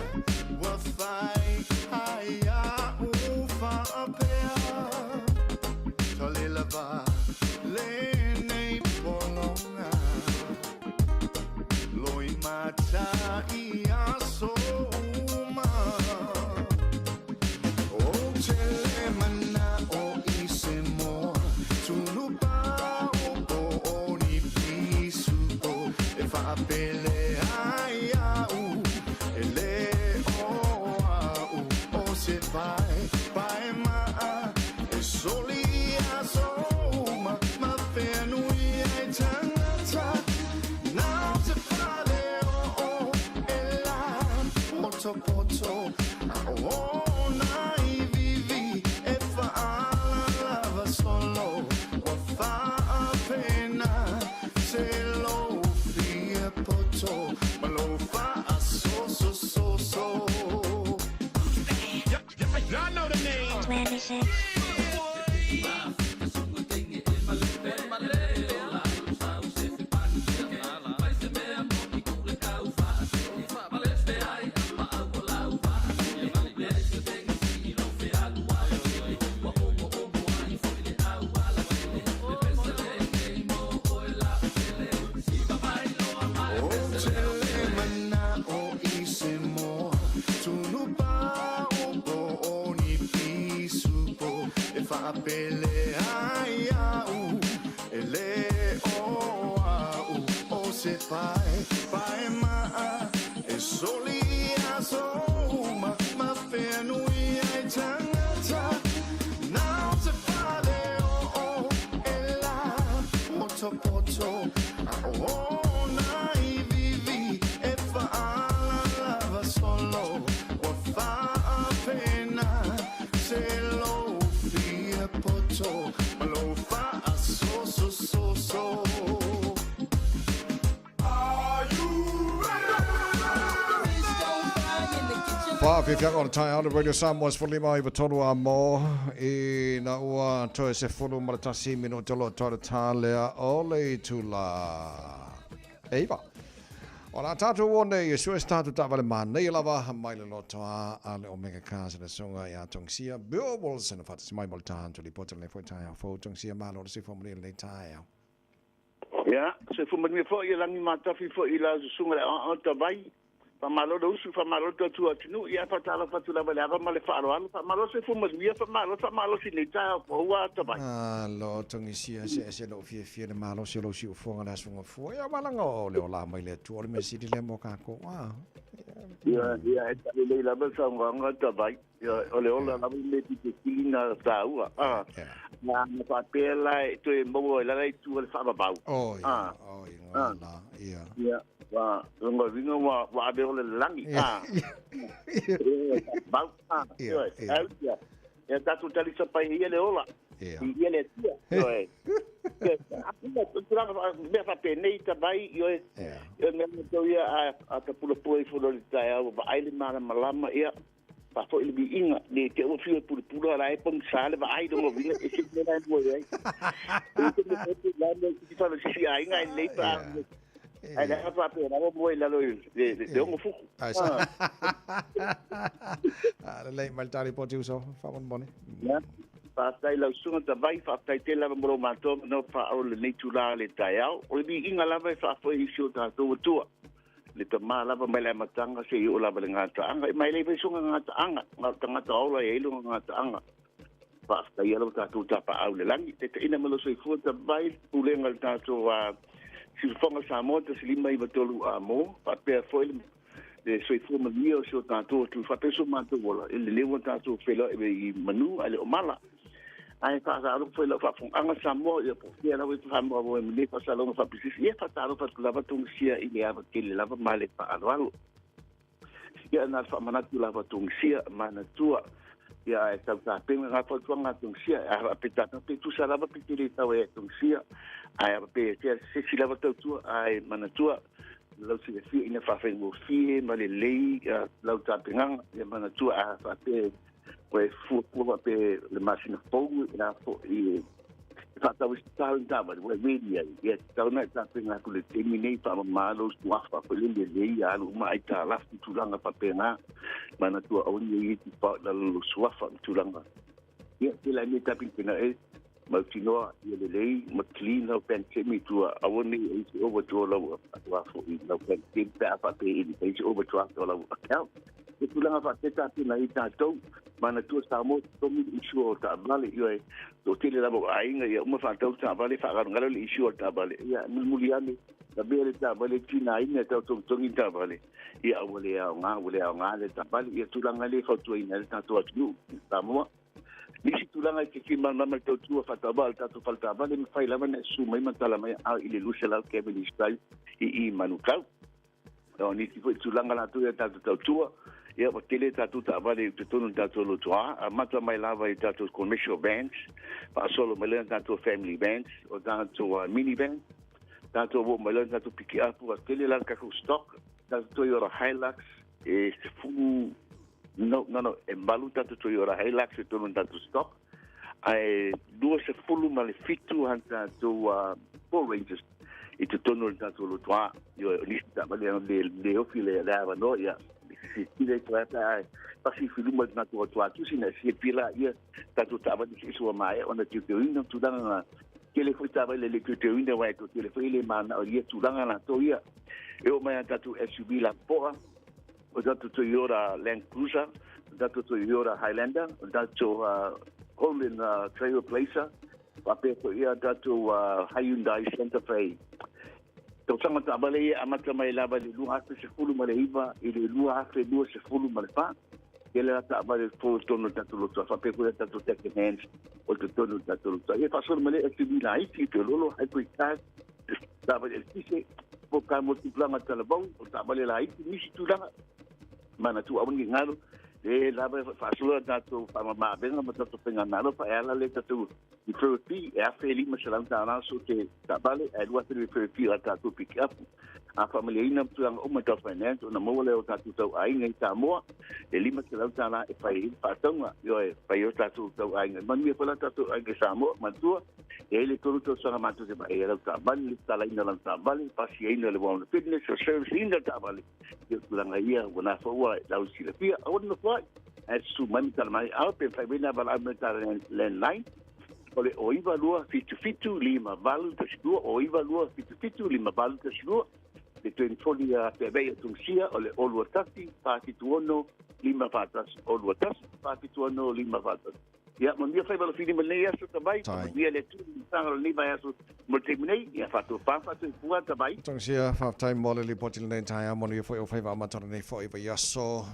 Ua fai ai a'u faapea Tale lava lenei pologa Loi mata i aso uma Ou te le mana'o i se moa Tunu pa'u po o ni pisupo E fa'apele ai a'u E lē o a'u O se paepae ma'a E soli i aso uma Ma feanui ai tagata Na o se fale o'o E la potopoto A o ona iviivi E fa'alalava solo Ua fa'apena Se lou fia poto Ma lou fa'asosososo Y'all know the name. 26. Ou te le mana'o i se moa Tunu pa'u po o ni pisupo E fa'apele ai a'u E lē o a'u O se paepae ma'a E soli i aso uma Ma feanui ai tagata Na o se fale o'o E la potopoto A o ona iviivi E fa'alalava solo Ua fa'apena Se lou fia poto Ma lou fa'asosososo Are you ready? Faafiafiaga o le taeao le Radio Samoa 15 93 a mo ina ua toe 11 minute o lo o toe le tā lea o le itula 9. O le a tatou o nei e sue se tatou taavale manaia lava mai le loto a le Omega Cars le susuga ia Tongisia Bill Wilson e faatasi mai mo le taha atu lipoti o lenei foi taeao fou. Tongisia malo le soifua manuia i lenei taeao. Ia, soifua manuia foi ia lagi matafi foi i la susuga le aoao tavai. Faamalo le usu, faamalo le tautua atunuu, ia faatalofa atu lava i le ava ma le faaaloalo. Faamalo le soifua manuia, faamalo le faamalosi i lenei taeao fou a tavai. Malo Tongisia, eseese lou fiafia i le malosi o lou siufofoga i le aso gafua. Ia malaga o le ola mai le Atua o le mea sili lea mo kākou. Ah. Ia, ia, e taulelei lava le saunoaga tavai. Ia, o le ola lava le mea pito sili na taua. Ah. Na, na faapea la e toe maua ai lala itu o le faavavau. Oh, ia, ah. oh, ia, ah. la, ia. Ia, wa, longa uiga ua, ua ave ola i le lagi. Ah. Faavavau. Ah. Ia, ia. Ia, ia tatou talisapai ia le ola. Ia. I ia le Atua. Ioe. Ia, tulaga mea faapenei tavai, ioe. Ia. Ia, mea matou ia a, a tapulapua ifo loa i le taeao, ua vaai le malamalama, ia, faafoi le viiga, ne i te i ua fiu e pulapula, a la e pogisa le vaai i lona uiga, e ese le mea la e mua i ai. E te mea te la mea i faalosisi aiga ai lelei pa ai le aga faapea lava moe i lalo i le ono fuku. Ai sa. Ah, lelei mai le tali po te uso, faamolemole. Ia. Faafetai lau susuga Tavai, faafetai tele lava mo lou matoa ma nau faaolo i lenei itula o le taeao. O le viiga lava e faafoi i si o tatou Atua. Le tama lava mai le amataga seia oo lava i le gataaga. E mai le vaisuga gataaga, na o le tagata ola e i ai lona gataaga. Faafetaia lava tatou tapaau i le lagi. Taitaiina mai lou soifua tavai le pulega o le tatou Siufofoga Samoa 1593 a mo, faapea foi le le soifua manuia o si o tatou atunuu, faapea so matou ola, i le leu o tatou feiloai i manu ae le o mala. Ae faatalofa foi i lau faafofogaaga Samoa, ia po o fea lava e faamoamoe ai ma lenei faasalalauga faapisinisi, ia faatalofa atu lava Togisia i le ava tele lava ma le faaaloalo. Ia na o le faamanatu lava Togisia, manatua, Ia ae tau tapena ngā fautuaga a Tongisia, a faapea tatou pe tusa lava pe te le tau ai a Tongisia, ae a pe tea se isi lava tautua, ae manatua lau silafia ina faafaigofie ma lelei lau tapenaga, ia manatua a faapea ua e fuafua faapea le masina fou e a foi e faatau ai se tatalo i taavale ua e ready ai, ia tatau ona e tapena atu i le taimi nei faamama lou suafa foi lele lelei ia alu uma aitalafu tulaga faapena. Manatua aua ne i iti pao i lalo lou suafa ma tulaga ia tele ai mea tapenapena e mautinoa ia lelei ma clean lau bank statement i tua aua ne i ai se overdraw lau a foi lau bank statement pe a faapea e i ai se overdraft o lau account. E tulaga faapea tapena ai tatou. Manatua Samoa totogi le issue o taavale ioe toatele lava o aiga ia uma faatau taavale faagalugalu le issue o taavale ia mulimuli ane lavea le taavale tinaina e tau togitogi le taavale ia ua le aoga ua le aoga le taavale ia tulaga lea e fautuaina ai le tatou atunuu Samoa. Nisi tulaga e te fia malamalama i le tautua faatauvaa o le tatou fale taavale, e mafai lava ona e susu mai ma tala mai aao i le 200 Cavendish Drive i i Manukau. O nisi foi tulaga latou ia tatou tautua, ia ua tele tatou taavale i totonu o le tatou lotoa, amata mai lava i tatou commercial vans, faasolo mai lea tatou family vans, o tatou mini vans, tatou oo mai lea tatou pikiapu, ua tele la le tatou stock, tatou Toyota Hilux e 10 No, no, no, e malu tatou Toyota Hilux i totonu o tatou stock, ae 27 a tatou Ford Rangers i totonu o le tatou lotoa. Ioe, o nisi taavale le, le ofi le, le avanoa, ia, silasila ifo ai pe a e pasi i luma i le tatou lotoa tusi, na silafia laia tatou taavale eseese ua maea ona teuteuina tulaga na tele foi taavale e le teuteuina aua e toatele foi le mananao i ia tulaga latou ia. E oo mai a tatou SUV lapopoa, o tatou Toyota Land Cruiser, o tatou Toyota Highlander, o tatou Holden Trailblazer, faapea foi ia tatou Hyundai Santa Fe. Tausaga taavale ia e amata mai lava i le 2019 i le 2024. Tele la taavale fou i totonu o le tatou lotoa, faapea foi ia tatou second hands o totonu o le tatou lotoa. Ia faasolo mai le SUV laiti, feoloolo, hybrid cars, taavale eletise, po ka mo tupulaga talavou, o taavale laiti, nisi tulaga, manatua aua ne i galo, le lava e faasolo tatou faamama-avega ma tatou faigamalo fa e ala le tatou referral fee e $1,500 so te taavale ae $2,000 le referral fee o a tatou pikiapu. A faamalieina tulaga uma tau finance ona maua lea o tatou tauaiga i Samoa e $500 e fai ai le faatauga, ioe, fai ai o tatou tauaiga. Manuia foi la tatou aiga i Samoa, manatua e i ai le tolu tausaga matou te vaai ai lau taavale, le tatalaina o lau taavale, pasiaina o le Wellness Fitness, o service ina le taavale, ia o tulaga ia ua na foi ua lau silafia. Aua ne nofo ai, ae susu mai ma tala mai ao pe mafai mai ona valaau mai i le landline o le 0 9 2 7 7 5 8 1 2, 0 9 2 7 7 5 8 1 2, le telefoni a Te Avei o Tunisia o le 0 2 1 4 7 6 5 4 1, 0 2 1 4 7 6 5 4 1. Ia, manuia faiva lofili ma lenei aso, Tavai. Manuia le Atua i le saga o lenei vaiaso mo le taimi nei. Ia, faatofa, faatoifua, Tavai. Tausia, faafetai mo le lipoti lenei taeao, manuia foi o faiva amata o lenei foi vaiaso.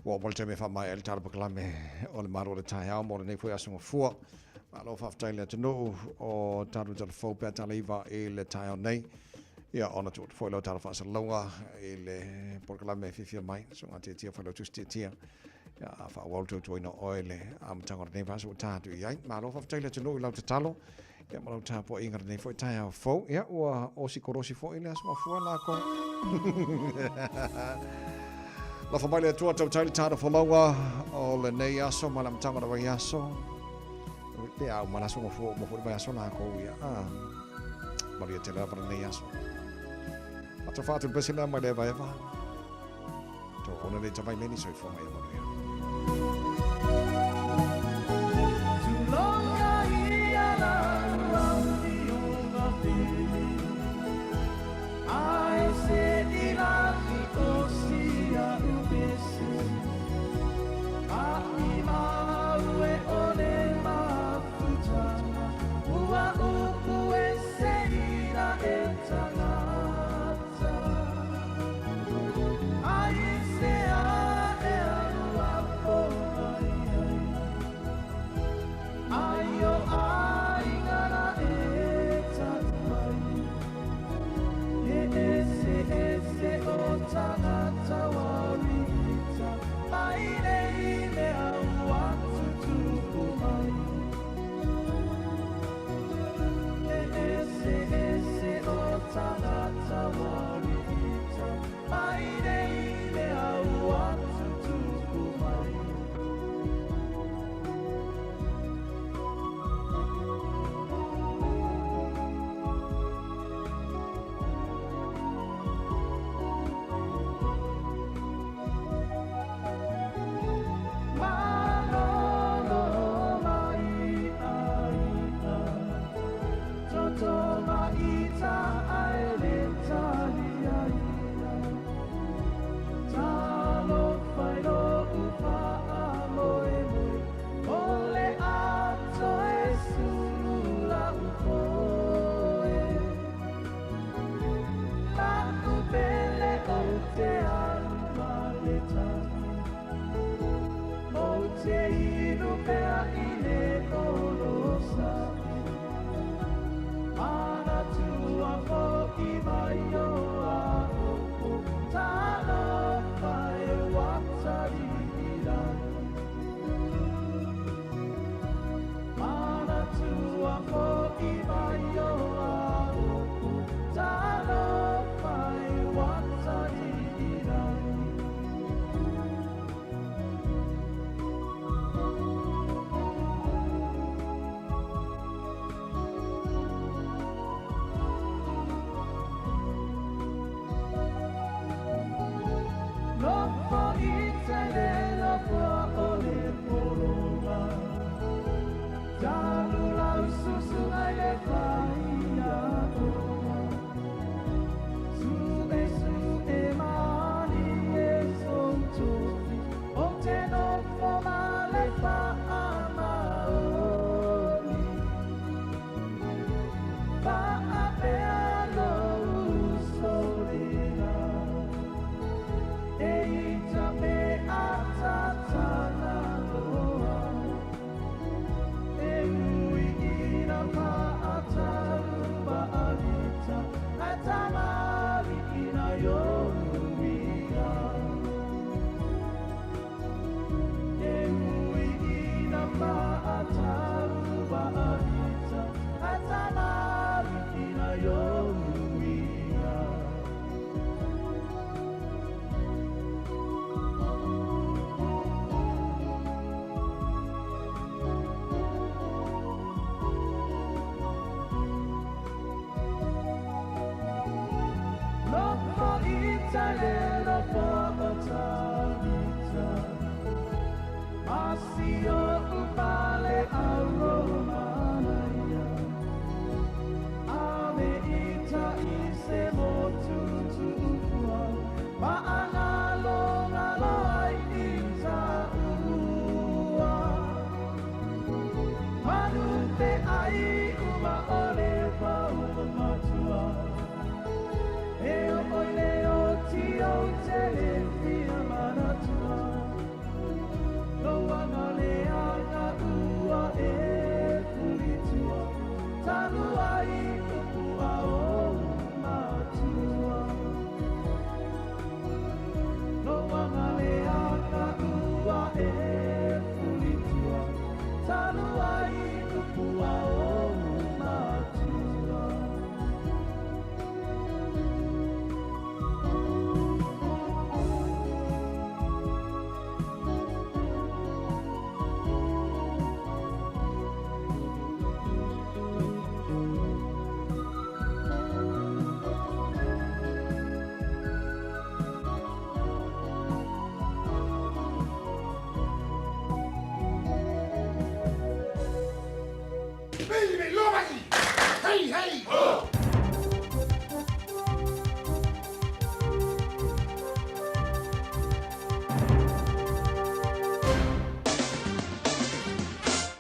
Ua oo mai le taimi e faamaea ai le tala pakalame o le Malo o le taeao mo lenei foi aso gafua. Malo faafetai le atunuu o tatou talafou pe a tala iva i le taeao nei. Ia, ona tuu atu foi lea o tala faasalalauga i le polokalame e fiafia mai, susuga Tiatia Failautusi Tiatia. Ia, a faaauau le tautuaina o oe i le amataga o lenei vaiaso ua ta atu i ai. Malo faafetai le atunuu i lau tatalo, ia ma lau tapuaiga i lenei foi taeao fou. Ia, ua osi kolosi foi le aso mafua lako. Alofa mai le Atua tautai le tala folauga o lenei aso ma le amataga o le vaiaso. Pe a uma le aso mafua uma foi le vaiaso lako ia. Ah, manuia tele lava lenei aso. Atofa atu le pese lea mai le evaeva. Tō ona le tawai meni soifua ma ia manuia.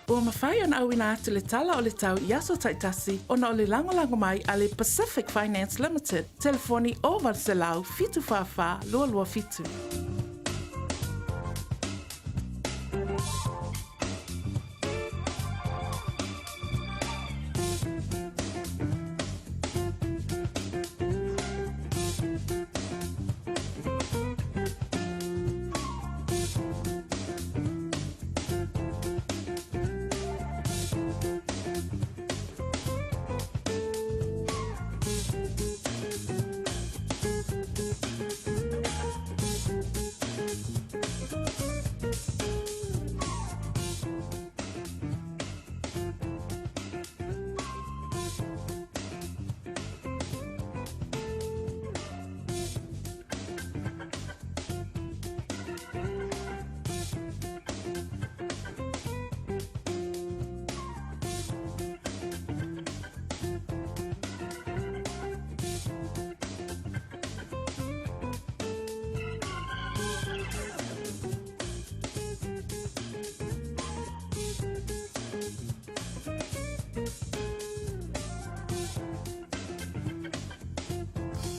Ua mafai ona auina atu le tala o le tau i aso taitasi ona o le lagolago mai a le Pacific Finance Limited, telefoni 0800 744 227.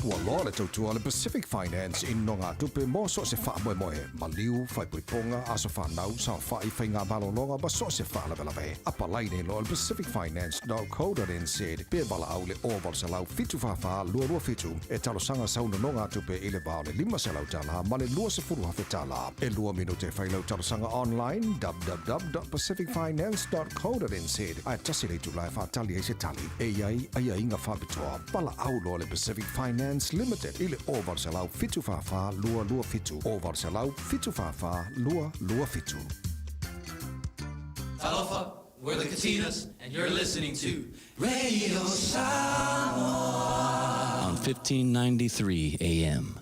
Ua loa le tautua a le Pacific Finance i nogatupe mo so o se faamoemoe, maliu, faaipoipoga, aso fanau, saofai, faiga malologa ma so o se faalavelave. Apalai nei loa i le pacificfinance.co.nz pe valaau i le 0800 744 227 e talosaga sau nonogatupe i le va o le $500 ma le $20,000. E lua minute e fai lau talosaga online www.pacificfinance.co.nz ae tasi le itula e faatali ai se tali. E i ai aiaiga faapitoa. Valaau loa le Pacific Finance Limited i le 0800 744 227, 0800 744 227. Talofa, we're the Katinas, and you're listening to Radio Samoa on 1593 AM.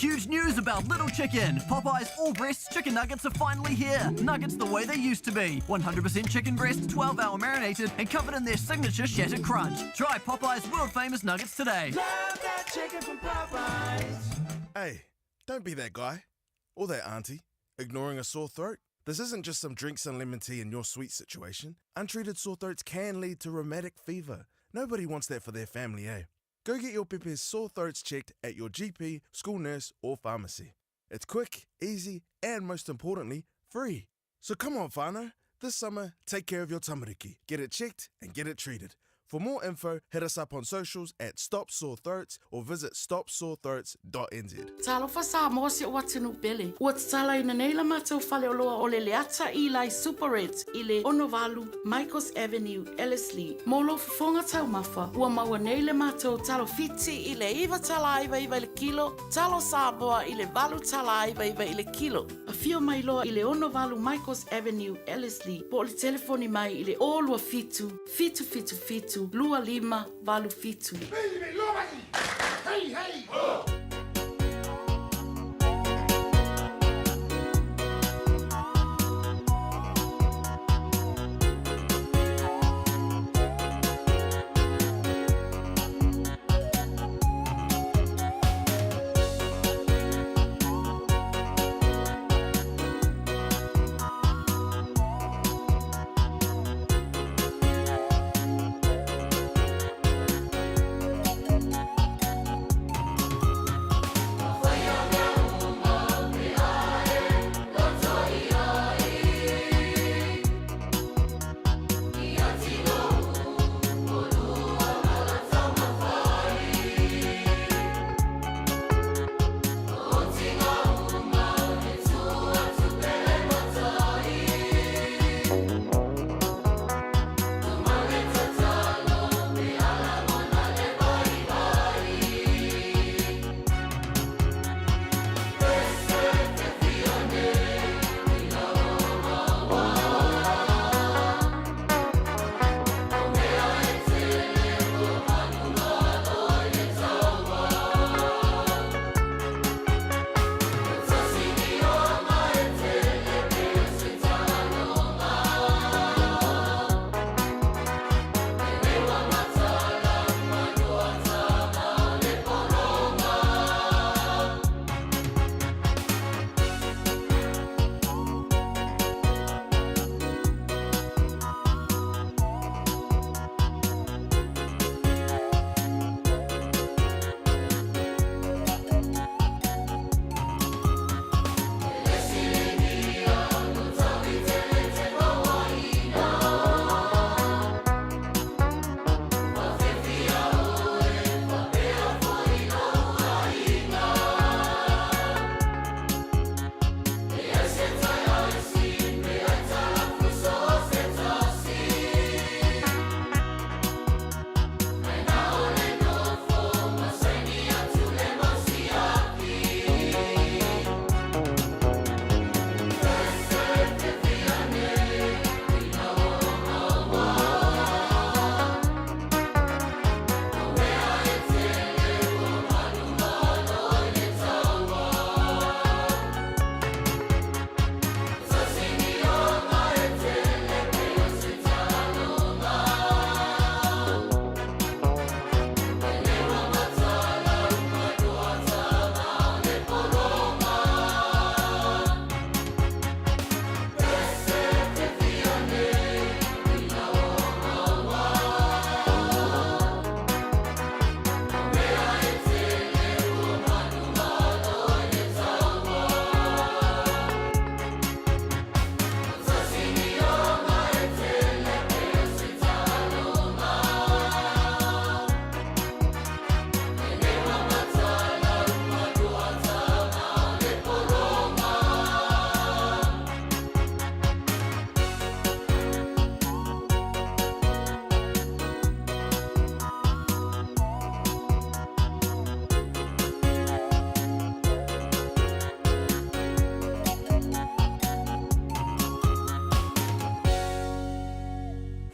Huge news about Little Chicken. Popeye's all breasts chicken nuggets are finally here. Nuggets the way they used to be. 100% chicken breast, 12 hour marinated, and covered in their signature shattered crunch. Try Popeye's world famous nuggets today. Love that chicken from Popeyes. Hey, don't be that guy or that auntie ignoring a sore throat. This isn't just some drinks and lemon tea in your sweet situation. Untreated sore throats can lead to rheumatic fever. Nobody wants that for their family, eh? Go get your pepe's sore throats checked at your GP, school nurse, or pharmacy. It's quick, easy, and most importantly, free. So come on, whānau. This summer, take care of your tamariki. Get it checked and get it treated. For more info, hit us up on socials at Stop Sore Throats or visit stopsorethroats.nz. Talofa Samoa si ou atunuu pele. Ua tatalaina nei la matou faleoloa o le Leata Eli Superette i le 68 Michaels Avenue, Ellerslie. Mo lou fofoga taumafa, ua maua nei le matou talo Fiti i le $9.99 i le kilo, talo Samoa i le $8.99 i le kilo. Afio mai loa i le 68 Michaels Avenue, Ellerslie, po o le telefoni mai i le 027 777 2587. Hey, hey, ho!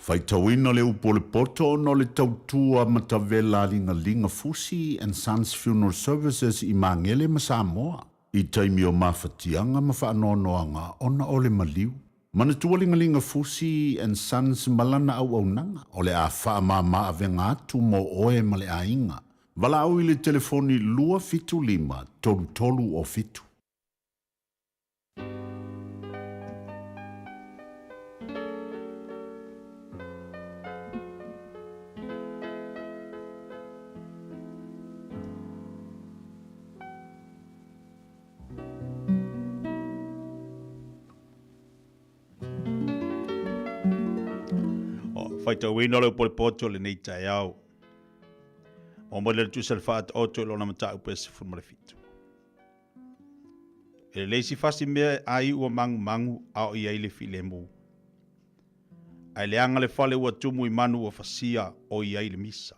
Faitauina le upu o le poto ona o le tautua matavela a Ligaliga Fusi and Sons Funeral Services i Magele ma Samoa i taimi o mafatiaga ma faanoanoaga ona o le maliu. Manatua Ligaliga Fusi and Sons ma lana auaunaga o le a faamama avega atu mo oe ma le aiga. Valaau i le telefoni 275 33 o 7. Faitauina o le upu o le poto o lenei taeao. O mo le tusa le whaata o lona mataupu e 17. E lelei si fasi mea e ai ua mangumangu a o i ai le filemu. Ae leaga le fale ua tumu i manu ua fasia o i ai le misa.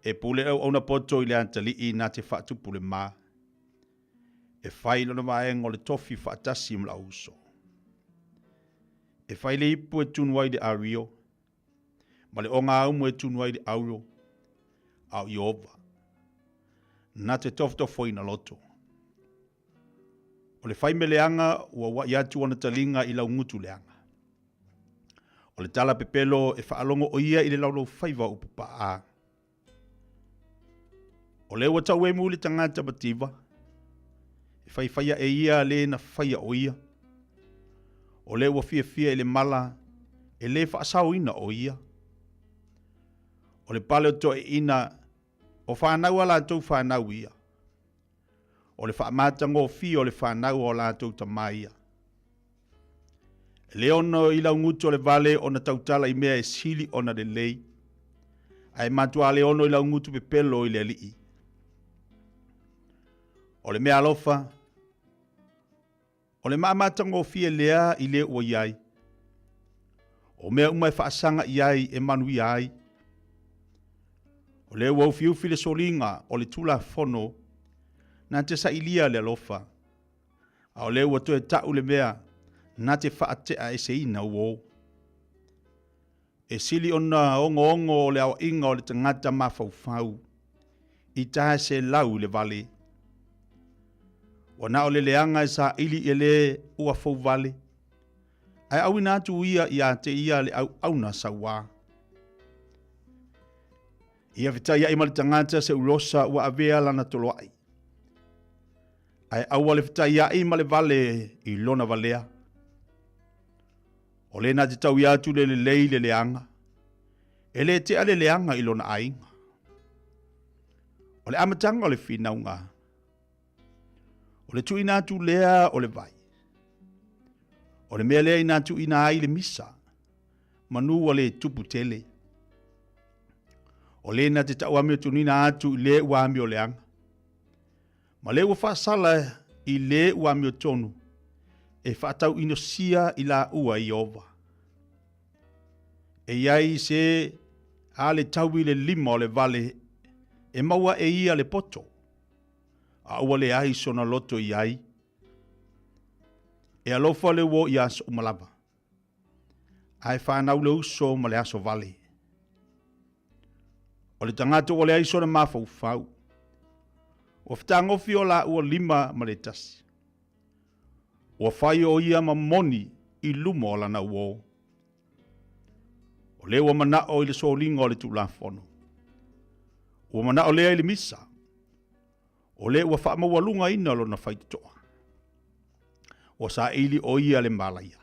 E pule auauna poto i le atalii na te faatupu le ma. E fai lona vaega o le tofi faatasi ma lau uso. E fai le ipu e tunu ai le ario, ma le ogaumu e tunu ai le auro, a o Ieova, na te tofotofoina loto. O le faimeleaga ua ua'i atu ona taliga i laugutu leaga. O le tala pepelo e faalogo o ia i le laulaufaiva o upu pa'a. O lea ua tauemu le tagata mativa, e faifaia e ia le na faia o ia. O lea ua fiafia i le mala e le faasaoina o ia. O le pale o toeaiina, o fanau a latou fanau ia. O le faamatagofie o le fanau a o latou tama ia. E le ono i laugutu o le vale ona tautala i mea e sili ona lelei, ae matua le ono i laugutu pepelo i le alii. O le mea alofa, o le maamatagofie lea i le ua i ai. O mea uma e faasaga i ai e manuia ai. O lea ua ufiufi le soliga o le Tulafono na te sailia le alofa, a o lea ua toe ta'u le mea na te faate'aeseina uō. E sili ona ogoogo o le aoaiga o le tagata mafaufau i tae selau i le vale. Ua na o le leaga e saili i le ua fouvale, ae auina atu ia iā te ia le auauna sauā. Ia fetaiai ma le tagata seulosa ua avea lana toloai, ae aua le fetaiai ma le vale i lona valea. O le na te tauia atu le lelei le leaga, e le tea le leaga i lona aiga. O le amataga o le finauga, o le tuuina atu lea o le vai. O le mea lea ina tuuina ai le misa, manu ua le tupu tele. O le na te tau amiotunina atu i le ua amioleaga, ma le ua faasala i le ua amiotonu, e faatauinosia i laua i Ieova. E i ai se a le tau i le lima o le vale e maua e ia le poto, a ua leai sona loto i ai. E alofa le uo i aso uma lava, ae fanau le uso ma le aso vale. O le tagata ua leai sona mafaufau, ua fetagofi o laua lima ma le tasi. Ua fai o ia ma moni i luma o lana uō. O lea ua manao i le soliga o le Tulafono. Ua manao lea i le misa. O lea ua faamaualugaina lona faitotoa. Ua saili o ia le malaia.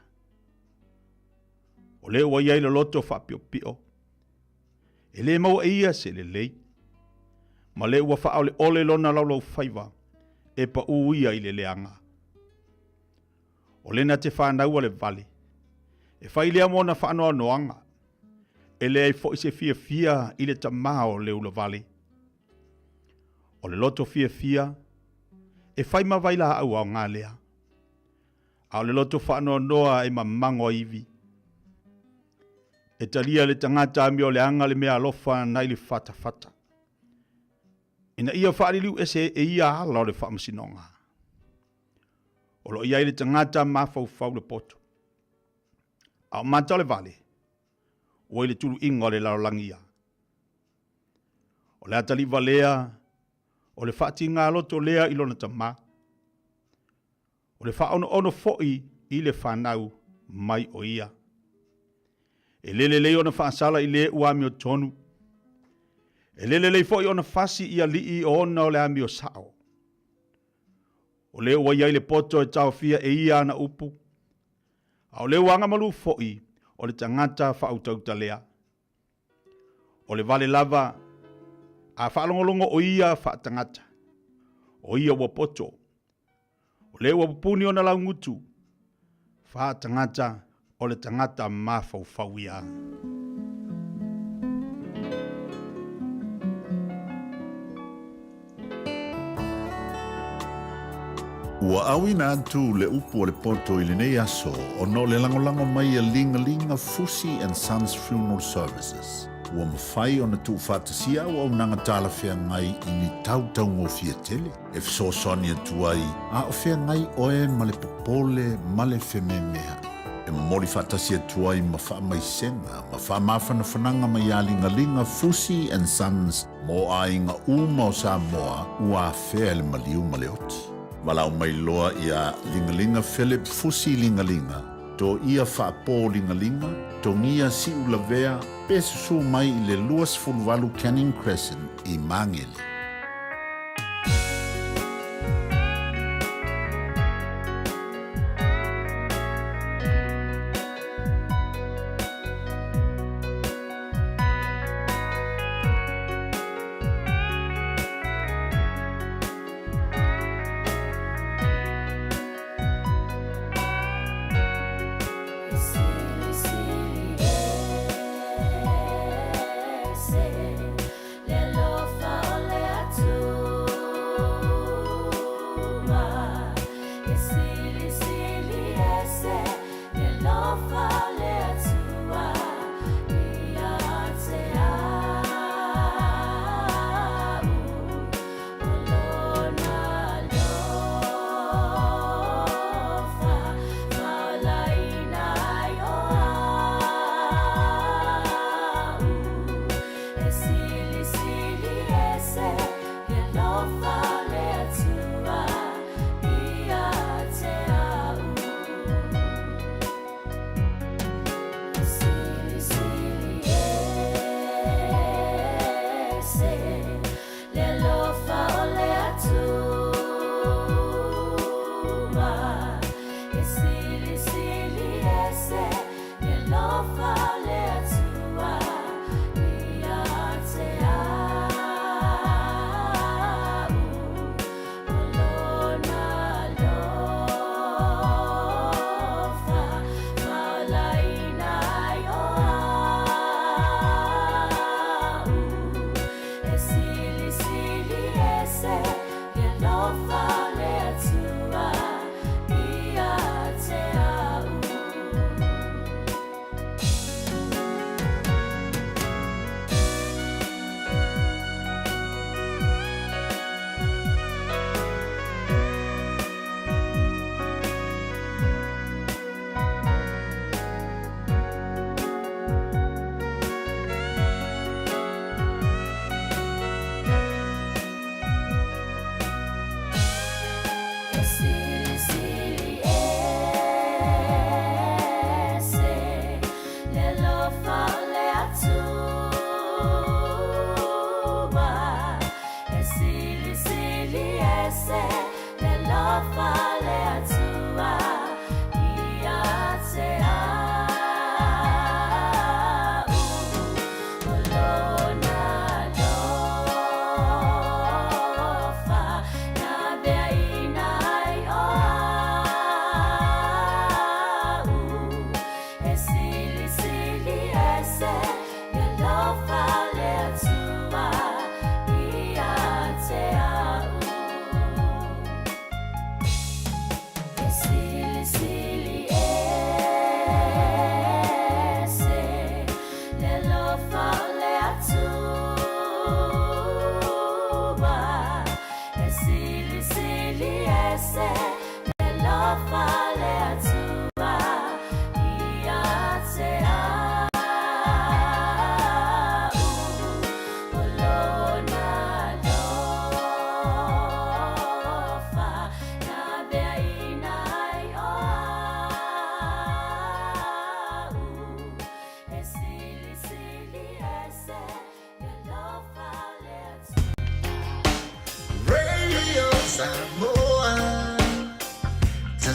O lea ua i ai le loto faapiopio. E le maua e ia se lelei. Ma lea ua faaoleole lona laulaufaiva e paū ia i le leaga. O lena te fanau a le vale. E fai lea mo ona faanoanoaga. E leai foi se fiafia i le tamā o le ulavale. O le loto fiafia, e fai ma vailaau aoga lea. A o le loto faanoanoa e mamago a ivi. E talia le tagata amioleaga le mea alofa nai le fatafata, ina ia faaliliu ese e ia ala o le faamasinoga. O lo o i ai le tagata mafaufau le poto, a o mata o le vale. ua i le tuluiga o le lalolagi ia. O le atalii valea, o le faatigaloto lea i lona tamā. O le faaonoono foi i le fanau mai o ia. E le lelei ona faasala i le ua amiotonu. E le lelei foi ona fasi i alii ona o le amio sao. O le ua i ai le poto e taofia e ia ana upu, a o le ua agamalu foi o le tagata faautauta lea. O le vale lava a faalogologo o ia faatagata, o ia ua poto. O le ua pupuni ona laugutu, faatagata o le tagata mafaufau ia. Ua auina atu le upu a le poto i lenei aso ona o le lagolago mai a Ligalinga Fusi and Sons Funeral Services. Ua mafai ona tuufaatasia auaunaga talafeagai i ni tau taugofie tele e fesoasoani atu ai a o feagai oe ma le popole ma le fememea'i. E momoli faatasi atu ai ma faamaisega ma faamafanafanaga mai ia Ligaliga Fusi and Sons mo aiga uma o Samoa ua afea e le maliu ma le oti. Valaau mai loa ia Ligaliga Philip Fusi Ligaliga, Toia Faapo Ligaliga, Togia Siulavea pe susu mai i le 28 Canning Crescent i Magele.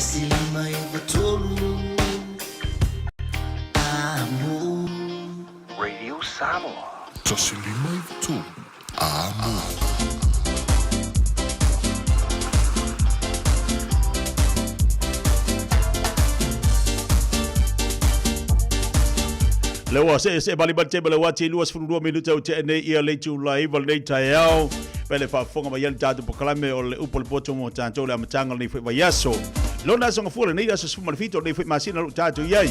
1 5 9 3 Amo. Radio Samoa. 1 5 9 3 Amo. Le ua se se bali bali tebele wa te 22 minuta o te nei ia le tu lai val nei taeao. Pele faafofoga mai ai le tatou polokalame o le upu o le poto mo tatou le amataga o lenei foi vaiaso. Lona aso gafua lenei aso 17 o lenei foi masina o lo o tatou i ai.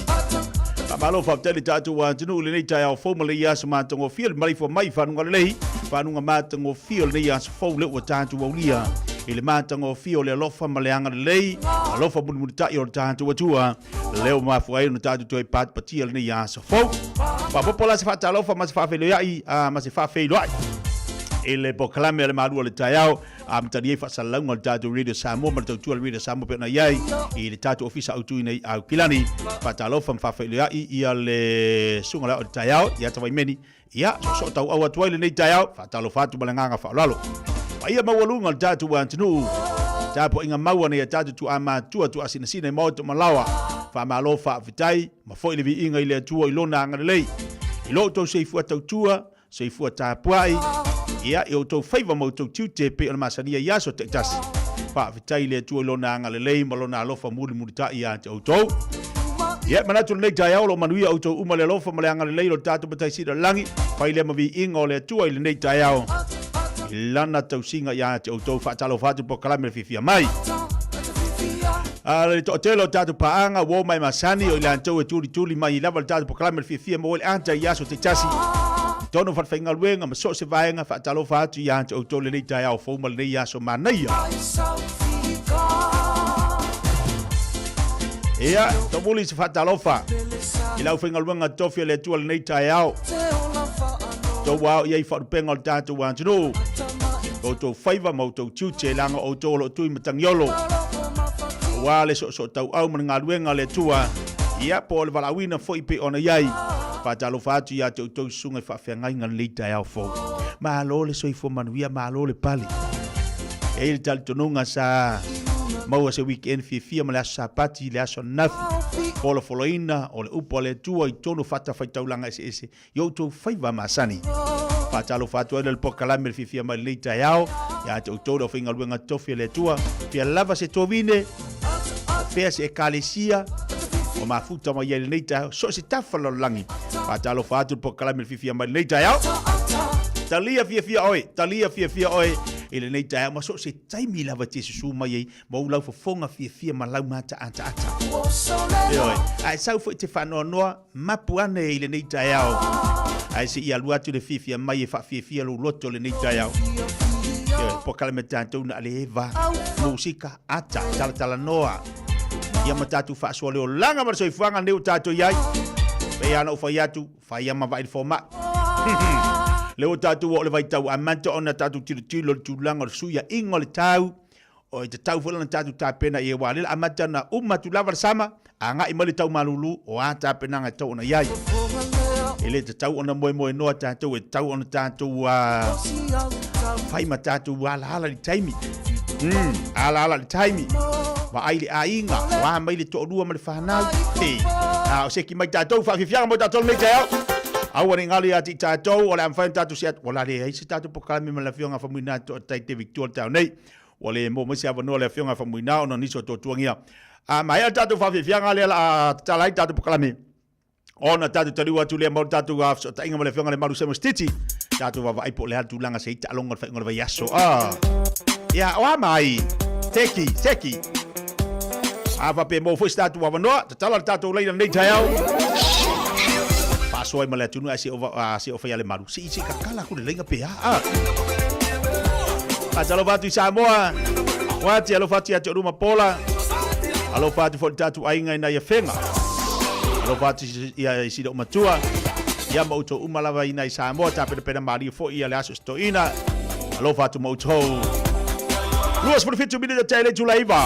Faamalo faafetai le tatou atunuu i lenei taeao fou ma lenei aso matagofie le maleifua mai i fanuga lelei, fanuga matagofie o lenei aso fou lea ua tatou aulia i le matagofie o le alofa ma le agalelei, alofa mulimulitai o le tatou Atua. Lea ua mafua ai ona tatou toe patipatia lenei aso fou. Faaopoopo la se faatalofa ma se faafeiloai ma se faafeiloai i le polokalame a le Malu o le Taeao a matali ai faasalalauga o le tatou Radio Samoa ma le tautua le Radio Samoa pei ona i ai i le tatou ofisa autu i Aukilani. Faatalofa ma faafeiloai ia le susuga le ao o le taeao ia Tafaimeni. Ia, soosoo tauau atu ai lenei taeao, faatalofa atu ma le agaga faaaloalo. Paia maualuga o le tatou atunuu, tapuaiga mau a nai a tatou tuaamatua, tuaasinasina i maota ma laoa, faamalo faafetai, ma foi le viiga i le Atua i Lona agalelei, i lo outou soifua tautua, soifua tapuai, ia, i outou faiva ma outou tiute e pei ona masania i aso taitasi. Faafetai i le Atua i Lona agalelei ma Lona alofa mulimulitai ia te outou. Ia, e manatu lenei taeao o lo o manuia outou uma le alofa ma le agalelei o le tatou Matai Sili o le Lagi, fai lea ma viiga o le Atua i lenei taeao i Lana tausiga ia te outou. Faatalofa atu polokalame le fiafia mai. A le toatele o tatou paaga ua o mai masani o i latou e tulituli mai lava le tatou polokalame le fiafia maua ai le ata i aso taitasi. Totonu o falefaigaluega ma so o se vaega, faatalofa atu ia te outou lenei taeao fou ma lenei aso manaia. Ia, tomuli se faatalofa i le aufaigaluega tofi a le Atua lenei taeao. Tou ao i ai faalupega o le tatou atunuu, outou faiva ma outou tiute, leaga o outou o lo o tui matagiolo aua le soosootauau ma le galuega a le Atua, ia, po o le valaauina foi pei ona i ai. Faatalofa atu ia te outou susuga i faafeagaiga lenei taeao fou. Malo le soifua manuia, malo le pale. E i ai le talitonuga sa maua se weekend fiafia ma le aso Sapati i le aso ananafi, folafolaina o le upu a le Atua i totonu o fatafaitaulaga eseese i outou faiva masani. Faatalofa atu ai le polokalame le fiafia mai lenei taeao ia te outou le aufaigaluega tofi a le Atua, fia lava se tovine, fea se ekalesia, o mafuta mai ai lenei taeao, so o se tafa lalolagi. Faatalofa atu le polokalame le fiafia mai lenei taeao. Talia fiafia oe, talia fiafia oe i lenei taeao ma so o se taimi lava te susu mai ai ma ou lau fofoga fiafia ma lau mataataata. Ioe, ae sau foi te faanoanoa mapu ane i lenei taeao. Ae se i alu atu le fiafia mai e faafiafia lou loto lenei taeao. Ioe, polokalame tatou na ale eva, musika, ata, talatalanoa, ia ma tatou faasoa le olaga ma le soifuaga lenei ua tatou i ai. Pei lava ona ou fai atu, fai lava ma vaai le fomai. Lea ua tatou oo i le vaitau amata ona tatou tilotilo i le tulaga o le fesuiaiga o le tau, o e tatau foi la ona tatou tapena i ai, aua o lea o le a amata ona uma atu lava le sama, agai mai le tau malulu, o a tapenaga e tatau ona i ai. E le tatau ona moemoenoa tatou, e tatau ona tatou fai ma tatou alaala i le taimi. Alaala i le taimi. Vaai le aiga, o a mai le toalua ma le fanau. Hey. A o seki mai tatou, faafiafiaga mo tatou lenei taeao. Aua ne i galo ia te i tatou, o le a mafai ona tatou se atu. Ua la leai se tatou polokalame ma le Afioga a Faumuina Toatai David Tua le taeao nei. Ua le maua mai se avanoa le Afioga a Faumuina ona o nisi o tuatuagia. A maea le tatou faafiafiaga lea la a tatala ai le tatou polokalame, ona tatou taliu atu lea mo le tatou fesootaiga ma le Afioga i le Malu Samuel Stiti. Tatou vaavaai po o le a le tulaga se i taaloga o le faaiuga o le vaiaso. Ah. Ia, o a mai? Teki, teki. A faapea maua foi se tatou avanoa, tatala le tatou laina lenei taeao. Faasoa ai ma le atunuu ae se o, se o fai a le malu. Se i se kakala aku le laina pe a. Ah. Faatalofa atu i Samoa. Wati, alofa atu ia te Oluma Pola. Alofa atu foi le tatou aiga i nai Afega. Alofa atu ia i sida matua. Ia ma outou uma lava i nai Samoa, tapenapena malie foi ia le aso stoina. Alofa atu ma outou. 27 minute te le tula iva.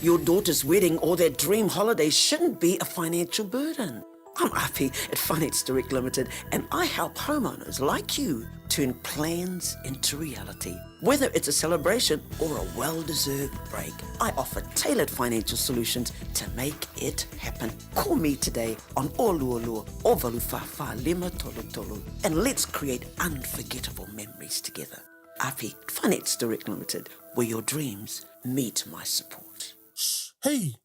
Your daughter's wedding or that dream holiday shouldn't be a financial burden. I'm Api at Finance Direct Limited and I help homeowners like you turn plans into reality. Whether it's a celebration or a well-deserved break, I offer tailored financial solutions to make it happen. Call me today on Oluolu o Valufafa Lima Tolu Tolu and let's create unforgettable memories together. Api Finance Direct Limited, where your dreams meet my support. Shh, hei!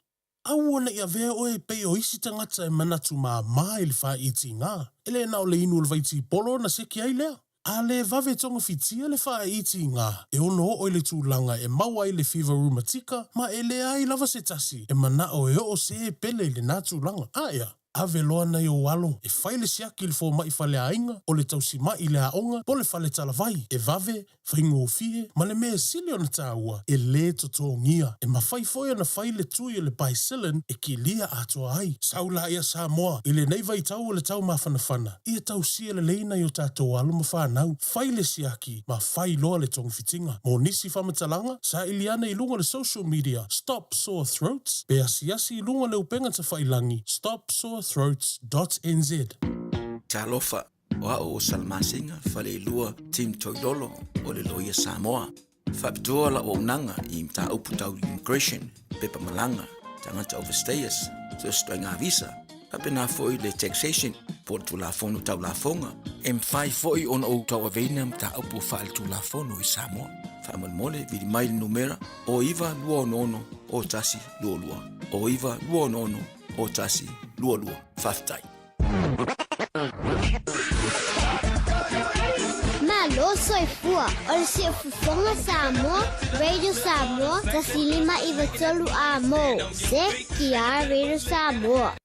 Aua ne i avea oe e pei o isi tagata e manatu māmā i le faaitiga. E le na o le inu o le vaitipolo ona seki ai lea. A le vave togafitia le faaitiga, e ono oo i le tulaga e maua ai le fiva rumatika ma e leai lava se tasi e manao e oo se pele i lena tulaga. A ea, ave loa nai ou alo e fai le siaki i le fomai faleaiga, o le tausima'i i le aoga po o le fale talavai, e vave, faigofie, ma le mea e sili ona taua, e lē totogia. E mafai foi ona fai le tui o le Bicillin e kilia atoa ai. Sau laia Samoa, i lenei vaitau o le tau mafanafana, ia tausia lelei nai o tatou alo ma fanau, fai le siaki ma fai loa le togafitiga. Mo nisi faamatalaga, saili ane i luga o le social media Stop Sore Throats pe asiasi i luga o le upega tafailangi stopsorethroats dot nz. Talofa, o a'u o Salamasina Faleilua Tim Toilolo o le Loia Samoa. Faapitoa la'u auaunaga i mataupu tau immigration, pepa malaga, tagata overstayers, so se ituaiga visa, faapena foi le taxation po o le Tulafono Tau Lafoga. E mafai foi ona ou tauaveina mataupu faaletulafono i Samoa. Faamolemole, vili mai le numera o 9 2 6 o 1 2 2, o 9 2 6 o 1 2 2. Faafetai. Malo soifua o le Siufofoga Samoa, Radio Samoa, 1593 A-mo. CKR Radio Samoa.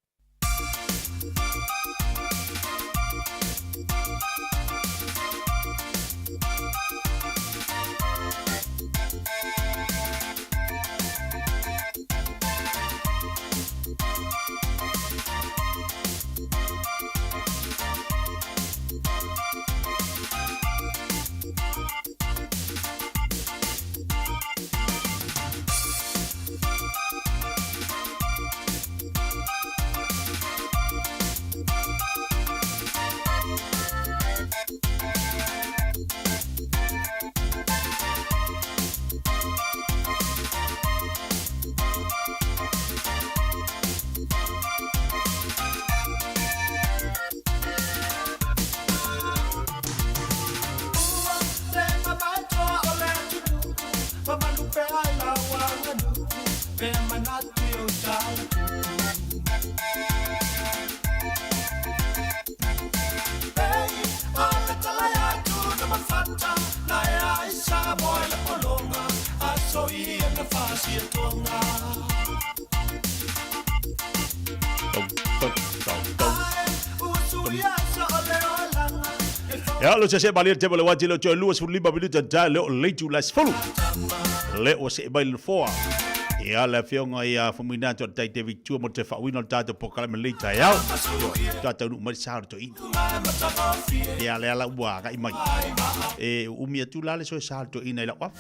Ia lo se se malie te le wati lo te lua sefulu lima minute ta le o leitu la sefulu. Le o se mai le foa. Ia le afioga ia Faumuina atu tai te vitua mo te faauina o le tatou polokalame lenei taeao. Ioe, taunuu mai le sa o le toeaina. Ia le ala ua agai mai. E umi atu la le soe sa o le toeaina i lau afa.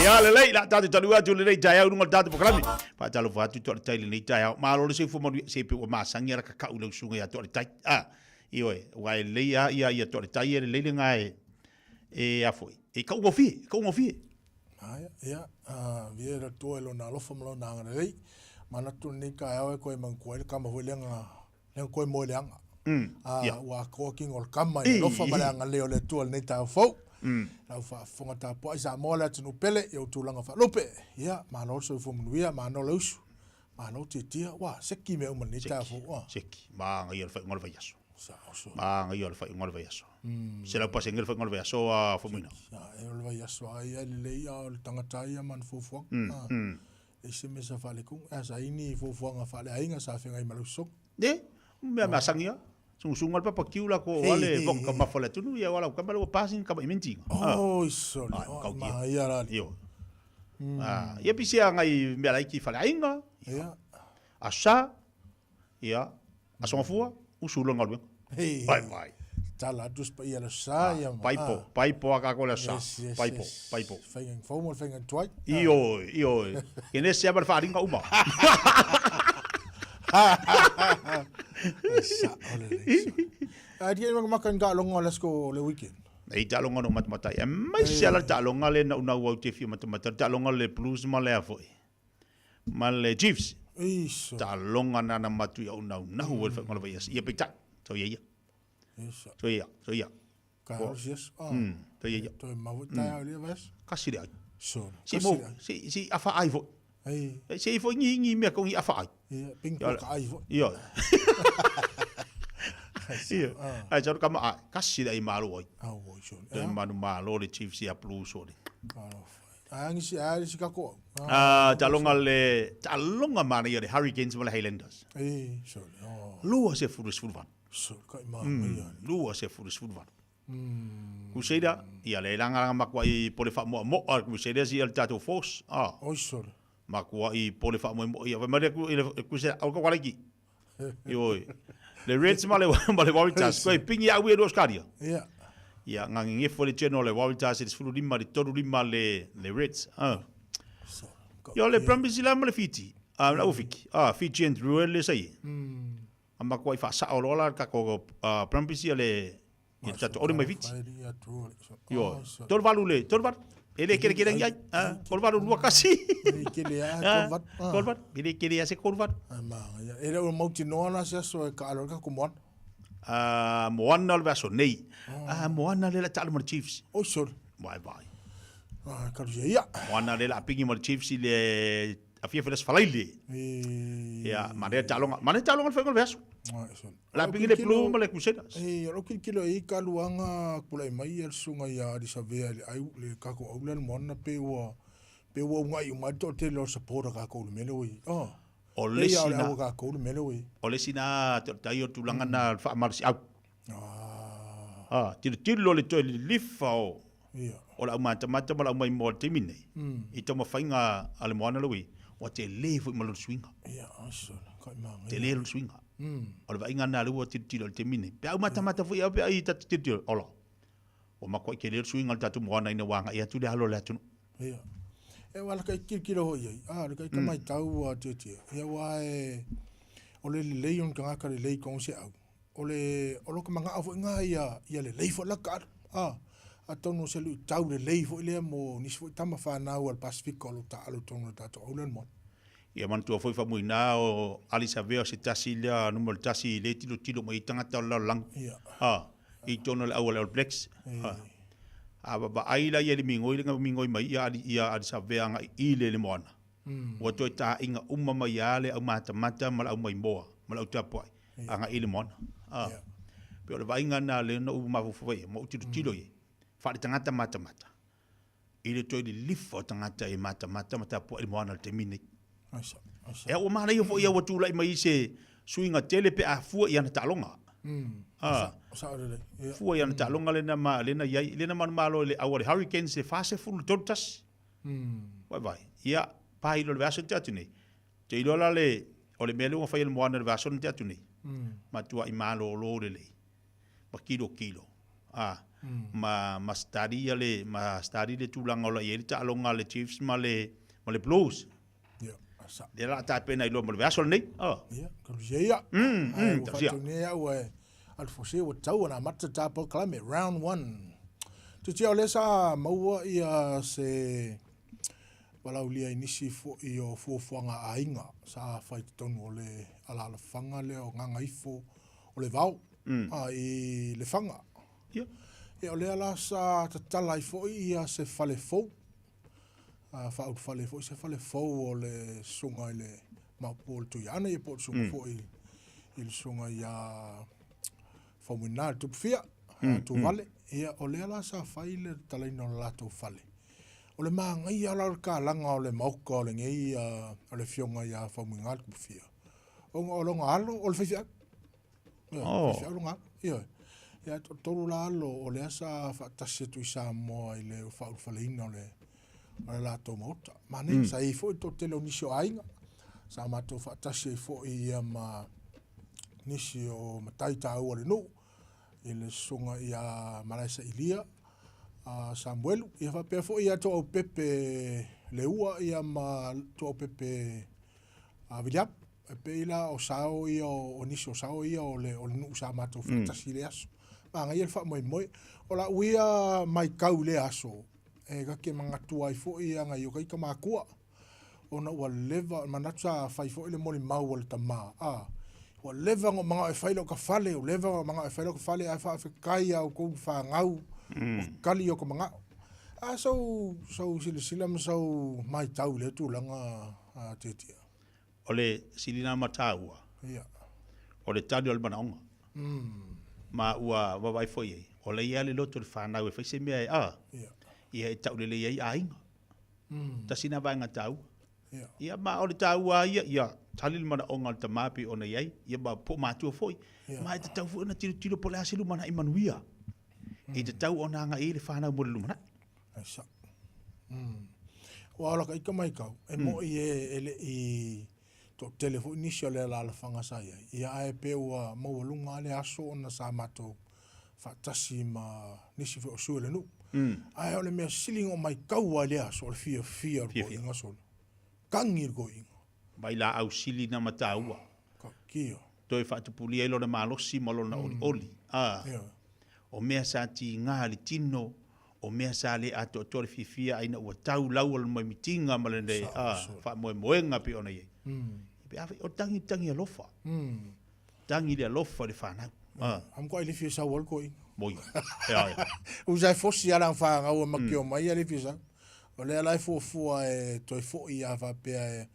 Ia lelei, la tatou talua atu lenei taeao i luga o le tatou polokalame. Faatalofa atu Toaletai i lenei taeao. Malo le soifua manuia, se pei ua masani lava kakau i lau susuga ia Toaletai. A, ioe, aua e lelei lava ia, ia Toaletai e lelei le na e, e a foi, e kaugofie, e kaugofie. Aia, ia, viia le Atua i Lona alofa ma Lona agalelei. Manatu lenei taeao e toe manatua ai le tama foi lea na, lea na toe moe leaga. A, ua atoa tino o le tama i le alofa ma le agalelei o le Atua i lenei taeao fou. Lau faafofoga tapuai Samoa le atunuu pele i ou tulaga faalupe. Ia, malo le soifua manuia, malo le usu, malo tiatia. Ua, seki mea uma i lenei taeao fou. Ua. Seki, manaia le faaiuga o le vaiaso. Manaia le faaiuga o le vaiaso. 100% le faaiuga o le vaiaso a Faumuina. E o le vaiaso lava ia e lelei a o le tagata lava ia ma ana fuafuaga. E se mea sa faaletonu. Ae sa i ai ni fuafuaga faaleaiga sa feagai ma lau sosoga? E, mea masani lava. Sugusugu le papa kiu la ko ale voka ka mafa le atunu ia wala kama le pasi kama imenti. Oh, soli. Ma ia la. Io. Ah, ia pisi a ngai mea laiki faleaiga. Ia. Asa. Ia, Aso Gafua, usu loa i le galuega. Hei. Vai, vai. Tatala atu se paia o le Aso Sa ia ma. Paipo, paipo a kākou le Aso Sa. Yes, yes, Paipo, yes. paipo. Faiga fou ma le faiga tuai. Ioe, ioe. Kenese lava le faaaliga uma. E sa'o lelei. Ae tia i makamaka ni taaloga o le aso o le weekend. E i taaloga no matamatai. Aemaise lava le taaloga lea na unau au te fia matamata. Le taaloga le Blues ma le a foi. Ma le Chiefs. Eiso. Taaloga na na matu i au naunahu ai le faaiuga o le vaiaso. Ia peitai. Soia ia. Eiso. Soia, soia. Ka hau si aso. Ah. Soia ia. Toe mau i taeao i lea vaiaso. Kasi le ai. Solo. Si mo, si, si afa ai foi. Ei. Se i foi ngi ngi mea ko ngi afa ai. Ia, ping po ka ai foi. Ia. Ia. Ai tau kama ai, kasi le ai malo ai. Au oi solo. Toe manu malo le Chiefs ia Blues o le. Ai ngi si ai si ka ko. Ah, talonga le talonga mana ia le Hurricanes ma le Highlanders. Ei, solo. Oh. Lua se furu sefulu valu. Solo ka i ma ia. Lua se furu sefulu valu. Crusader, ia le lagalaga makuaʻi pole faamoamoa le Crusaders ia le tatou force. Ah. Oi sole. Makuaʻi pole faamoemoe ia. Fai mai le le Crusader au ka walaiki. Ioe. Le Reds ma le ma le Waratahs koe pingi au e Australia. Ia. Ia ngangegefo le general le Waratahs i le 15 le 35 le le Reds. Ah. Ia le Brumbies la ma le Fiji. Ah, la Fiji. Ah, Fiji and Drua le sai. A makuaʻi faasao loa la le tatou Brumbies ia le ia le tatou auli mai Fiti. Ioe. 38 le, 38. E le kelekele agi ai. 38 21. 38. E le kele ia se 38. E le o mautinoa la se aso e kaalo ai le tatou Moana. Moana o le vaiaso nei. Moana lea o le a taalo ma le Chiefs. Oi sole. Vai vai. Kalusia ia. Moana lea o le a pingi ma le Chiefs i le afiafi le Aso Faraile. Ia, manaia taaloga, manaia taaloga le faiga o le vaiaso. La pingi le Blue ma le Crusaders. E, o lou kilokilo i ka luaga pulai mai ia le susuga ia Adi Savea i le ai le kakou au lea le moana pe ua pe ua ugai uma ai le toatele o le support a kakou i le mea lea ua i ai. Oh. O le isi na. Pei lava o le au a kakou le mea lea ua i ai. O le isi na tai o tulaga na o le faamalosiau. Ah, tilotilo le toe lilifa o o le aumatamata ma le aumaimoa i le taimi nei, i taumafaiga a le Moana Lui, ua tele foi ma lona suiga. Tele lona suiga. O le vaaiga lena lea ua tilotilo i le taimi nei. Pe a aumatamata foi au pe a i ta te tilotilo, ola, ua matuai tele le suiga o le tatou Moana ina ua agai atu le alo o le atunuu. Ia. E aua le kai tilotilo foi i ai, a, le kai tamaitau a tietie, ia aua e, o le lelei o ni tagata lelei i totonu o se au, O le, o lo ka manao foi nga ia, ia lelei foi la ka, a, atonu o se luitau lelei foi lea mo nisi foi tama fanau a le Pasifika o lo taalo i totonu o le tatou aula le moana. Ia manatua foi faamuina o Ali Savea o se tasi lea numera tasi le tilotilo mai i tagata o le lalolagi. Ia. A, i totonu o le au a le All Blacks. A, a vaavaai la ia i le migoi lea na migoi mai ia Ali, ia Ali Savea agai i le le moana. Ua toe taaiga uma mai lava le aumatamata ma le aumaimoa ma le autapuai agai i le moana. A, pei o le vaaiga lena lea na ou mafaufau ai ma ou tilotilo i ai, faaletagata matamata i le toe lilifa o tagata e matamata ma tapuai i le moana i le taimi lenei. Ea ua manaia foi ua tulai mai i se suiga tele pe a fua i ana taaloga. A, fua i ana taaloga lena ma lena i ai, lena manumalo i le au a le Hurricanes e 43 tasi. Vaivai. Ia, pahi loa i le vaiaso na tea atu nei. Te iloa la le, o le mea lea ua fai e le Moana i le vaiaso na tea atu nei, matuai malolo lelei, ma kilokilo, a, ma, ma study ia le, ma study le tulaga o la i ai le taaloga a le Chiefs ma le, ma le Blues. Ia, sa. Lea la a tapena i loa mo le vaiaso lenei. A. Ia, talusia ia. Ae ua Talusia. faataunia au e Alfose ua tau ona amata ta polokalame, round one. Titia o lea sa maua ia se valaulia i nisi foi o fuafuaga a aiga sa fai i totonu o le alaalafaga lea o Gagaifo o le Vao a i Lefaga. Ia. Ia o lea la sa tatala ai foi ia se fale fou, faaulufale ai foi se fale fou o le susuga i le Maopu o le Tuiaana ia po o le susuga foi i le susuga ia Faumuina le Tupufia, Tuvale. Ia o lea la sa fai le tatalaina o le latou fale. O le manaia la o le kalaga o le maoka o lenei o le afioga ia Faumuina le Tupufia, ona o lona alo o le faifeau. Ia, Oh. faifeau lona alo. Ioe. Ia, e toatolu la alo o lea sa faatasi atu i Samoa i le faaulufaleina o le o le latou maota. Manaia, sa i ai foi le toatele o nisi o aiga, sa matou faatasi ai foi ia ma nisi o matai taua o le nuu. I le susuga ia Malaesa Ilia Samuelu, ia faapea foi ia Toaupepe Leua ia ma Toaupepe Viliamu. E pei la o sao ia o nisi o sao ia o le, o le nuu sa matou faatasi i le aso. Manaia le faamoemoe. O lau ia maitau i lea aso, e ta te manatu ai foi ia nai o ta ita matua, ona ua leva, manatu sa fai foi le molimau a le tama, a, ua leva ona ou manao e fai lau fale, ua leva ona ou manao e fai lau fale, ae faafetai ia outou fanau, ua tali o ta manao. A sou, sou silasila ma sou maitau i lea tulaga, a Tietia? O le silina ma taua, Ia. o le tali o le manaoga. Ma ua vaavaai foi i ai, o la e i ai lava le loto o le fanau e fai se mea e, a, Ia. ia e taulelei ai aiga. Tasi lena vaega taua. Ia. Ia ma o le taua lava ia, ia tali le manaoga o le tama e pei ona i ai, ia ma po o matua foi. Ia. Ma e tatau foi ona tilotilo po o le a se lumanai manuia. E tatau ona agai i ai le fanau mo le lumanai. Ai sao. Ua ola ka ika maitau, e mo'i e, e le i toatele foi nisi o le alaalafaga sa i ai. Ia ae pe ua maualuga lava le aso ona sa matou faatasi ma nisi foi o sui o le nuu. Ae o le mea sili ona ou maitau lava i lea aso, o le fiafia o le toeaina solo. Tagi le toeaina. Vailaau sili na mataua. Tautia. Toe faatupulia ai lona malosi ma lona olioli. A. O mea sa tiga le tino, o mea sa le atoatoa le fiafia aina ua tau lau o le moemitiga ma le faamoemoega e pei ona i ai. Pe a fai, o tagi tagi alofa. Tagi le alofa i le fanau. A. A matuai le fia sau ai le toeaina. Moi. Ea, ea. Usa e fosi lava lana fanau e makio mai ia le fia sau. O lea la e fuafua e toe foi a faapea e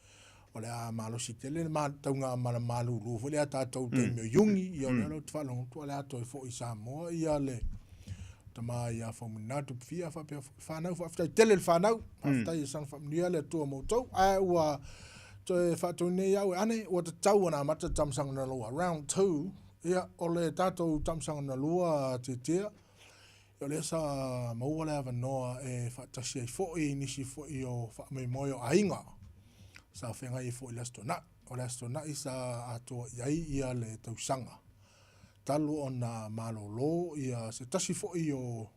o le a malosi tele le tauga ma le malulu foi lea tatou taimi o Iuni, ia o lea la ou te faalogo atu o le a toe foi i Samoa ia le tama ia Faumuina Tupufia faapea foi fanau. Faafetai tele le fanau, faafetai e saga faamanuia le Atua ma outou. Ae ua toe faatonu nei au e ane, ua tatau ona amata le taumasaga na lua, round 2, ia o le tatou taumasaga na lua Tietia, O lea sa maua le avanoa e faatasi ai foi i nisi foi o faamoemoe o aiga sa feagai ai foi i le Aso Toonai. O le Aso Toonai sa atoa i ai ia le tausaga talu ona malolo ia se tasi foi o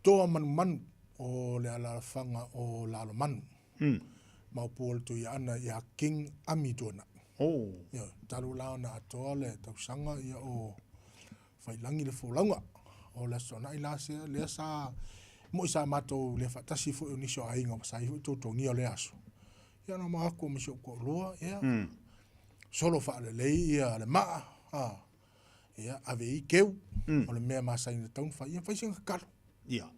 toa manumanu o le alaalafaga o Lalomanu. Maopu o le Tuiaana ia King Ami Tuanai. Ioe, talu la ona atoa le tausaga ia o Faiilagi le folauga o le Aso Toonai la sea, lea sa moi sa matou le faatasi foi o nisi o aiga sa i ai foi totogia o lea aso. Ia na ma aku ma si ou toalua, ia solo faalelei ia le maa, a, ia ave i keu, o le mea masani e tatau ona fai, ia fai sina tatalo. Ia.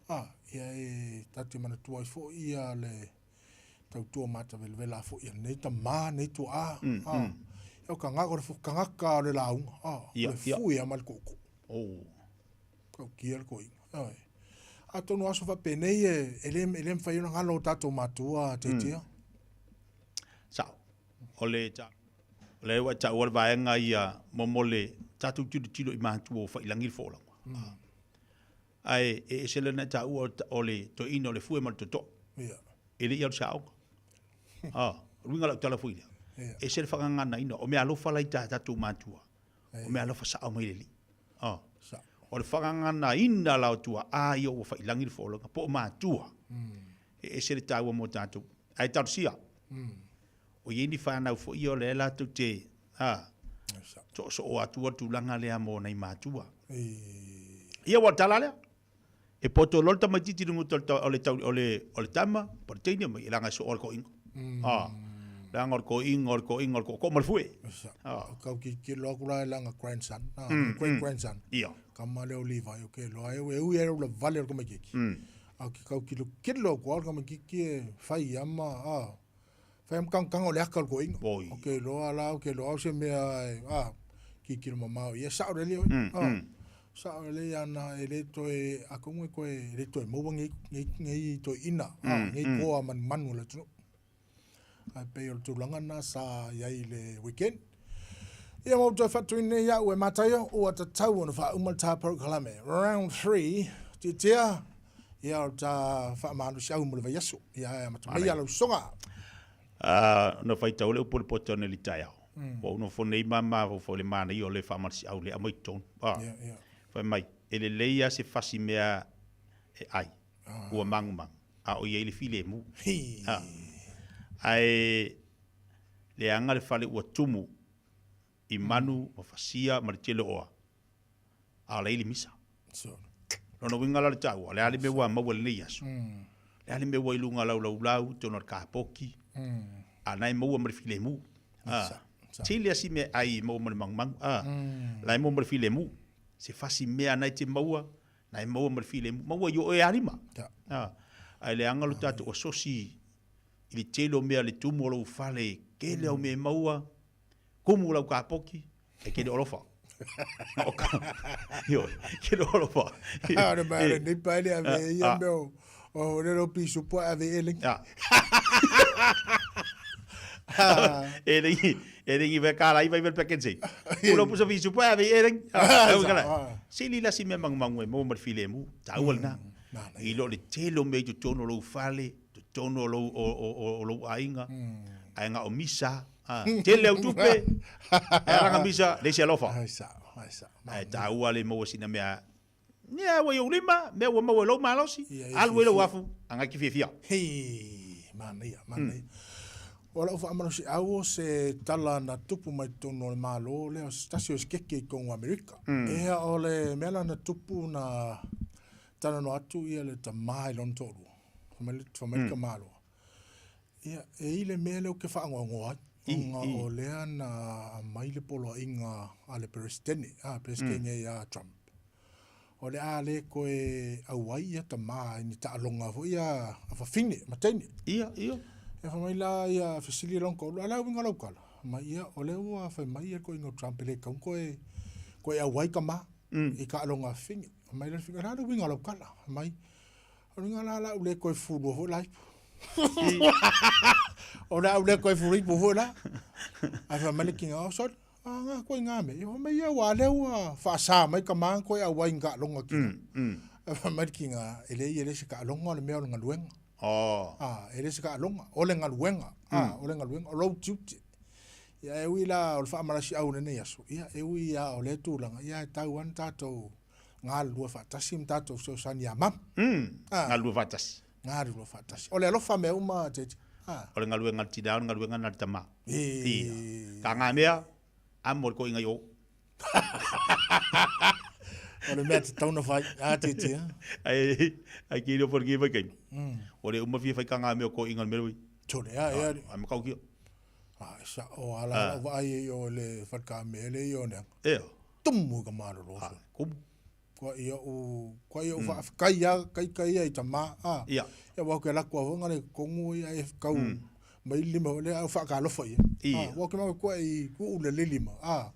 A, ia e tatou te manatua ai foi ia le tautua matavelavela foi a lenei tama, lenei tuaa. A, o tagata, o le tagata o le lauga, a, o le fui lava ma le tootoo. Tautia le toeaina. Ioe. Atonu o aso faapenei e le, e le mafai ona galo o tatou matua Tietia. Sao. O le, o lea ua e taua le vaega ia mo le tatou tilotilo i matua ua faiilagi le folauga. Ae e ese lena e taua o le toeaina o le fue ma le tootoo. Ia. E le i alu i se aoga. A, o le uiga o lau tala foi lea. Ia. E ese le faagaganaina, o meaalofa la i ta tatou matua, o meaalofa sao mai le Alii. A. Sao. O le faagaganaina la o tuaa ia ua faiilagi le folauga, po o matua. E ese le taua mo tatou. Ae talosia. O i ai ni fanau foi ia o lea latou te, a, soosoo atua le tulaga lea mo nai matua. Ia ua tala lea. E poto loa le tamaitiiti i luga o le, o le, o le tama, po o le teine mai, leaga e soo le toeaina. A, leaga o le toeaina, o le toeaina, o le tootoo ma le fue. A. Kau tilotilo atu la i lana grandson, great grandson. Ia. Kama lea o Levi, o ke loa e ui e ula vale o le tamaitiiti. A ke kau tilotilo atu lava o le tamaitiiti e fai ia ma, a, Fai ma kagokagao le aka o le toeaina. Oi. O ke iloa la, o ke iloa o se mea e, a, tilotilo mamao ia, sao lelei oe. A, sao lelei ana e le toe, atonu e toe, e le toe maua nei, nei, nei toeaina, a, nei toa manumanu o le atunuu. Ae pei o le tulaga lena sa i ai i le weekend. Ia ma ou toe faatuina nei au e Mataio, ua tatau ona faauma le ta polokalame. Round 3, Tiatia, ia o le ta faamalosiau mo le vaiaso. Ia ae amata mai a lau soga. Na faitau le upu o le poto nei i le taeao. Ua ou nofo nei ma mafaufau i le manaia o le faamalosiau lea aumai i totonu. Ia, ia. Fai mai, e lelei lava se fasi mea e ai, ua magumagu, a o i ai le filemu. A, ae leaga le fale ua tumu i manu ma fasia ma le tele o oa, a o la e i le misa. Lona uiga la o le taua, o le a le mea ua maua i lenei aso? O le a le mea ua i luga o lau laulau, totonu o le kapoki, a na e maua ma le filemu. A, tele lava si mea ai e maua ma le magumagu, a, la e maua ma le filemu. Se fasi mea na e te maua, na e maua ma le filemu, maua i o oe lima. A, ae leaga lo tatou asosi i le tele o mea le tumu o lou fale, tele au mea e maua, kumu lau kapoki, e kele olofa. Ioe, kele olofa. A, le mea le nei pae le ave ia mea o, o le lo pisupo ave e lengi. E lengi, e lengi ve kala i vai vel package. Ulo pusa pisupo ave e lengi. Sili la si mea mangumangu e mo ma le filemu, taua lena. I lo le tele o mea i totonu o lou fale, totonu o lou, o, o, o, o lou aiga, ae na o misa, a, tele au tupe, e ala na misa, leai se alofa. Ai sao, ai sao. Ae taua le maua sina mea, Nia ua i ou lima, mea ua maua i lou malosi, alu ai lou afu, agai ki fiafia. Hei, manaia, manaia. O lau faamalosiau o se tala na tupu mai totonu o le Malo lea o se tasi o sikeke i totonu o Amerika. Ea o le mea la na tupu na talanoa atu ia le tama i lona toalua. Fai mai le, fai mai le tamaloa, ia, e i le mea lea ou te faanoanoa ai, ona o lea na aumai le poloaiga a le Peresetene, a, Peresetene ia Trump. O le a le toe auai ia tama i ni taaloga foi ia a fafine ma teine. Ia, ia. Ia fai mai la ia fesili lona toalua, a o le a uiga o lau tala? Fai mai, ia, o lea ua fai mai ia le toeaina o Trump e le tatau ona toe, toe auai tama i taaloga a fafine. Fai mai la le fafine, o le a le uiga o lau tala? Fai mai, O le uiga la, o le a ou le toe fulua foi la ipu. O le a ou le toe fulu ipu foi la. Ae fai mai le tina, oh sorry, a ngā koe ngā mea. Ia fai mai, ia ua lea ua faasa mai ka maa koe auai i taaloga kina. Ae fai mai le tina, e leai e le se taaloga o le mea o le galuega. Oh. A, e le se taaloga, o le galuega. A, o le galuega, o lou tiute. Ia e ui la o le faamalasiau o lenei aso, ia e ui lava o lea tulaga, ia e tau lava ona tatou galulue faatasi ma tatou fesoasoani ia mama. Ah. Galulue faatasi. Galulue faatasi. O le alofa mea uma, Tete. Ah. O le galuega a le tina, o le galuega na le tama. E. Ka ngā mea, amo le koinga i o. O le mea te tauna whai. Ah, Tete. Ah. Ai, ai ki reo porki vai kai. O le uma fia whai ka ngā mea o koinga le mea Tore, ah, e ari. Ai makau kia. Ah, sa o ala ah. ai i o le whatka mele i o nea. Ea. Tumu i ka malolo. Ah, kumu. Kua ia u, kua ia u whaawhikai ia, kai kai ia i tama. Ah. Ia. Ia wau ke lakua honga le kongu ia e kau mm. mai lima le au whaakalofa ia. Ia. Ah, wau ke mau kua i ku ule le lima. Ah.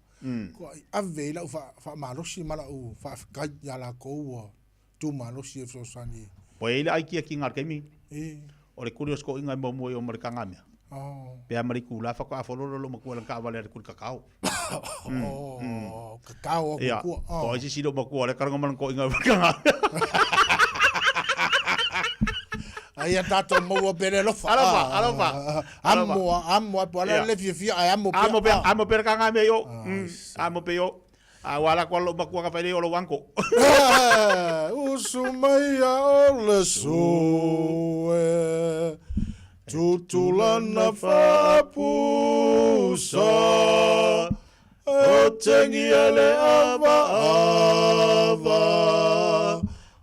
Kua i ave i lau wha, whaamalosi ma lau whaawhikai ia la kou tu malosi e fesoasoani. Ua i ai le ai kia ki ngā kaimi. E. O le kuri o skoinga i maumua i o ma le kanga mea. Oh. Pea ma le kula whaka a whololo lo makua lan ka awale le kuri kakao. Oh, mm. kakao o kukua. Oh. O ai sisi lo makua le karanga mana koinga i kanga. Ai a tātou maua pere alofa. Alofa, alofa. Amo, amo, amo, ala le fiafia, ai amo pea. Amo pea, amo pea kanga mea yo. Amo pea yo. A ua ala koa lou makua ka fai o lou uncle. Usu mai ia o le sue Tutulana faapusa O tengia le avaava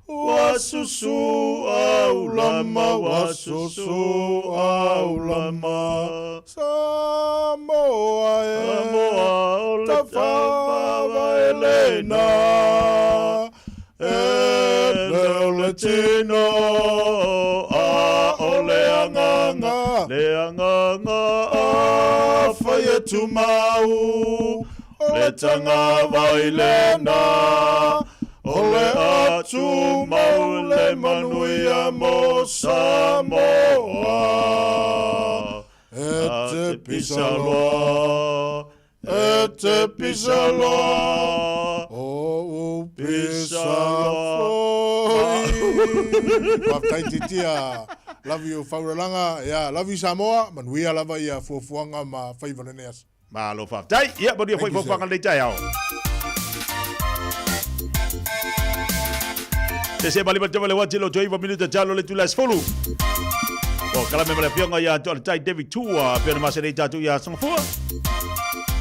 Ua susu aulama, ua susu aulama Samoa e, Samoa o le tafava e lena E le o le tino a o le agaga Le agaga a fai e tumau Le tagava i lena, o le atumau le manuia mo Samoa. E te pisa loa, e te pisa loa, o u pisa foi. Faafetai Titia, love you Fauralaga, yeah, love you Samoa, manuia lava ia fuafuaga ma faiva o lenei aso. Malo faafetai. Ia, manuia foi Thank you, sir. fuafuaga lenei taeao. Sese ma 5 teva le wati lo 9 minuta talo le tula sefulu. O kalame ma le afioga ia Toaletai David Tua, pei ona masani ai tatou ia Songafua.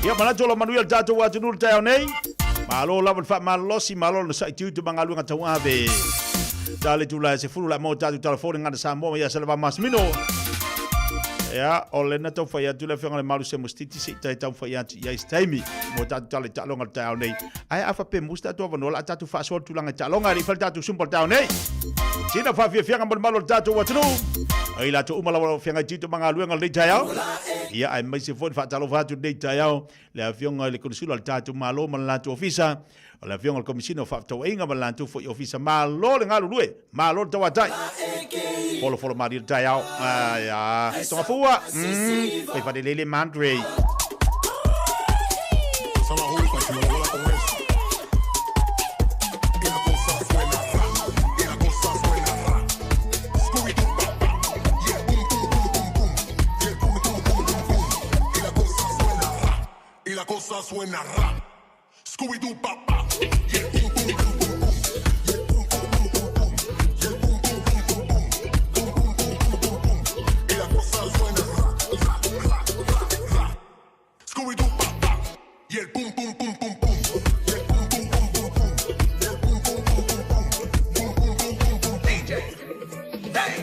Ia manatu o lo manuia le tatou atunuu le taeao nei. Malo lava le faamalolosi, malo le nasai tiute ma galuega tauave. Ta le tula e sefulu la mo tatou telefoni gana Samoa ma ia Saleva Masimino. Ia, o lena tau fai atu le afioga le Malu se Mustiti se i tai tau fai atu i ai se taimi mo tatou tala i taaloga le taeao nei. Ae a faapea musi tatou avanoa la tatou faasoa le tulaga i taaloga e le i fai le tatou sumpa le taeao nei. Sina faafiafiaga mo le malu o le tatou atunuu. Ai latou uma lava o feagai tito ma galuega lenei taeao. Ia aemaise foi le faatalofa atu lenei taeao le afioga i le Konisula o le tatou Malo ma le latou ofisa, o le afioga i le Komisina o Faafetauaiga ma le latou foi ofisa. Malo le galulue, malo le tauatai. Folofolo malie le taeao. Ai a, Tongafua. Fai faalelele Mandre. Y la cosa suena ra. Scooby-Doo pa pa. Yeah, boom boom boom boom boom. Yeah, boom boom boom boom boom. Yeah, boom boom boom boom boom. Boom boom boom boom boom boom. Y la cosa suena ra ra ra ra ra. Scooby-Doo pa pa. Y el boom boom boom boom boom. Yeah, boom boom boom boom boom. Yeah, boom boom boom boom boom. Boom boom boom boom boom. DJ. Hey.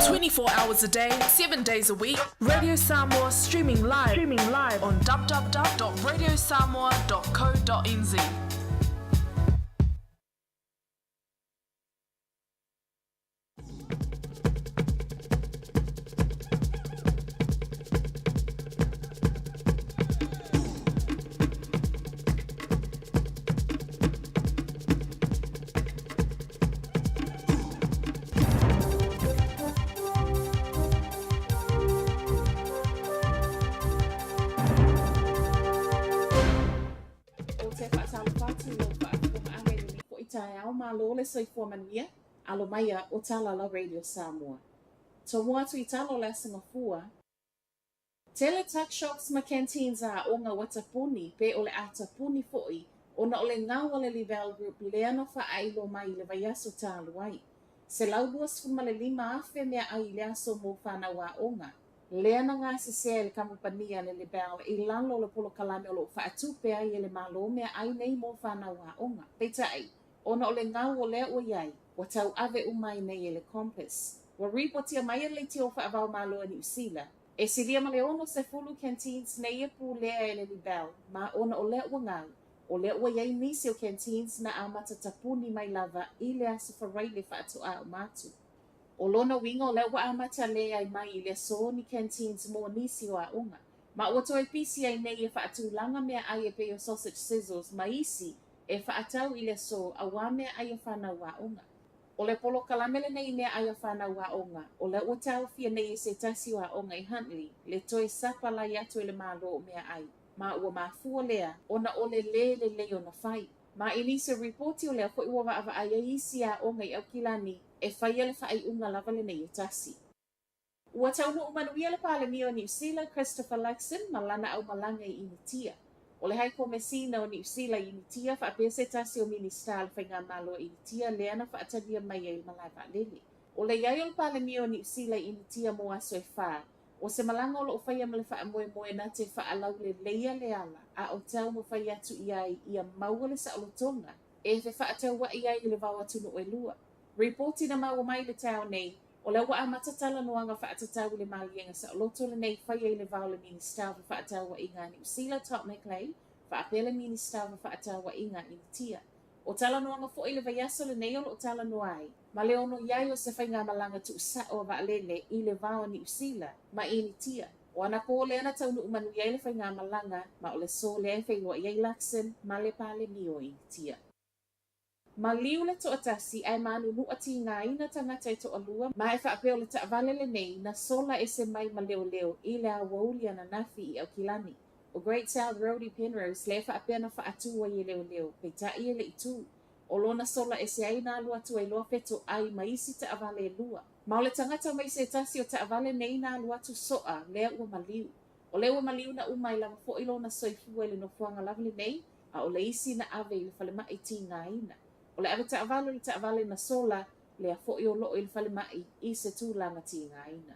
24 hours a day, 7 days a week, Radio Samoa streaming live, streaming live on www.radiosamoa.co.nz. Ou te faatalofa atu i lou faafofogaaga i lenei foi taeao, malo le soifua manuia, alo maia o Talala Radio Samoa. Tomua atu i talo le aso Gafua, Tele tuck shops ma canteens a aoga ua tapuni pe o le a tapuni foi ona o le gau a le Libel Group lea na faailoa mai i le vaiaso talu ai. 125,000 meaai i le aso mo fanau aoga lea na gasesea e le kamupani a le Libel i lalo o le polokalame o lo o faatupe ai e le Malo meaai nei mo fanau aoga. Peitai, ona o le gau o lea ua i ai, ua tauave uma ai nei e le Compass. Ua ripotia mai e le Leitio Faavaomalo a Niu Sila, E silia ma le 60 canteens nei e pulea e le Libel, ma ona o lea ua gau, o lea ua i ai nisi o canteens na amata tapuni mai lava i le Aso Faraile faatoa uma atu. O lona uiga o lea ua amata leai mai i le aso ni canteens mo nisi o aoga, ma ua toe pisi ai nei e faatulaga meaai e pei o sausage sizzles ma isi e faatau i le aso auā meaai a fanau aoga. O le polokalame lenei i meaai a fanau aoga, o lea ua taofia nei e se tasi o aoga i Huntly le toe sapalai atu e le Malo o meaai, ma ua mafua lea ona o le lē lelei ona fai. Ma i nisi o ripoti o lea foi ua vaavaai ai isi aoga i Aukilani e faia le faaiuga lava lenei e tasi. Ua taunuu manuia le Palemia o Niu Sila, Christopher Luxon, ma lana aumalaga i Initia. O le Hai Komesina o Niu Sila i Initia faapea se tasi o Minisita a le Faigamalo a Initia lea na faatalia mai ai i le malae vaalele. O le i ai o le Palemia o Niu Sila i Initia mo aso e fa, o se malaga o lo o faia ma le faamoemoe na te faalauleleia le ala a o taumafai atu i ai ia maua le saolotoga e fefaataua'i ai i le vao atunuu e lua. Ripoti na maua mai i le taeao nei, O lea ua amata talanoaga faatatau i le maliega saoloto lenei faia i le va o le Minisita o Fefaatauaiga a Niu Sila, Todd McClay, faapea le Minisita o Fefaatauaiga a Initia. O talanoaga foi i le vaiaso lenei o lo o talanoa ai, ma le ono i ai o se faigamalaga tuusao a vaalele i le va o Niu Sila ma Initia. O anapō lea na taunuu manuia ai le faigamalaga, ma o le aso lea e feiloai ai Luxon ma le Palemia o Initia. Maliu le toatasi ae manunua tigaina tagata e toalua ma e faapea o le taavale lenei na sola ese mai ma leoleo i le aoauli ananafi i Aukilani. O Great South Road i Penrose lea faapea na faatu ai e leoleo, peitai e le i tu. O lona sola ese ai na alu atu ai loa fetoai ma isi taavale e lua. Ma o le tagata mai se tasi o taavale nei na alu atu soa lea ua maliu. O lea ua maliu na uma ai lava foi lona soifua i le nofoaga lava lenei, a o le isi na ave i le falemai tigaina. O le ave taavale o le taavale na sola, lea foi o loo i le falemai i se tulaga tigaina.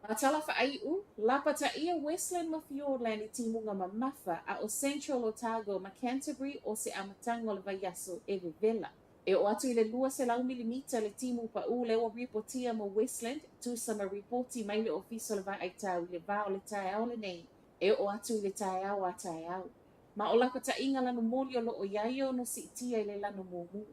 Ma tala faaiu, lapataia Westland ma Fiordland i timuga mamafa, a o Central Otago ma Canterbury o se amataga o le vaiaso e vevela. E oo atu i le 200 milimita le timu paū lea ua ripotia mo Westland, tusa ma ripoti mai le Ofisa o le Vaaitau i le va o le taeao lenei e oo atu i le taeao a taeao. Ma o lapataiga lanu moli o lo o i ai e ono siitia i le lanu mumu.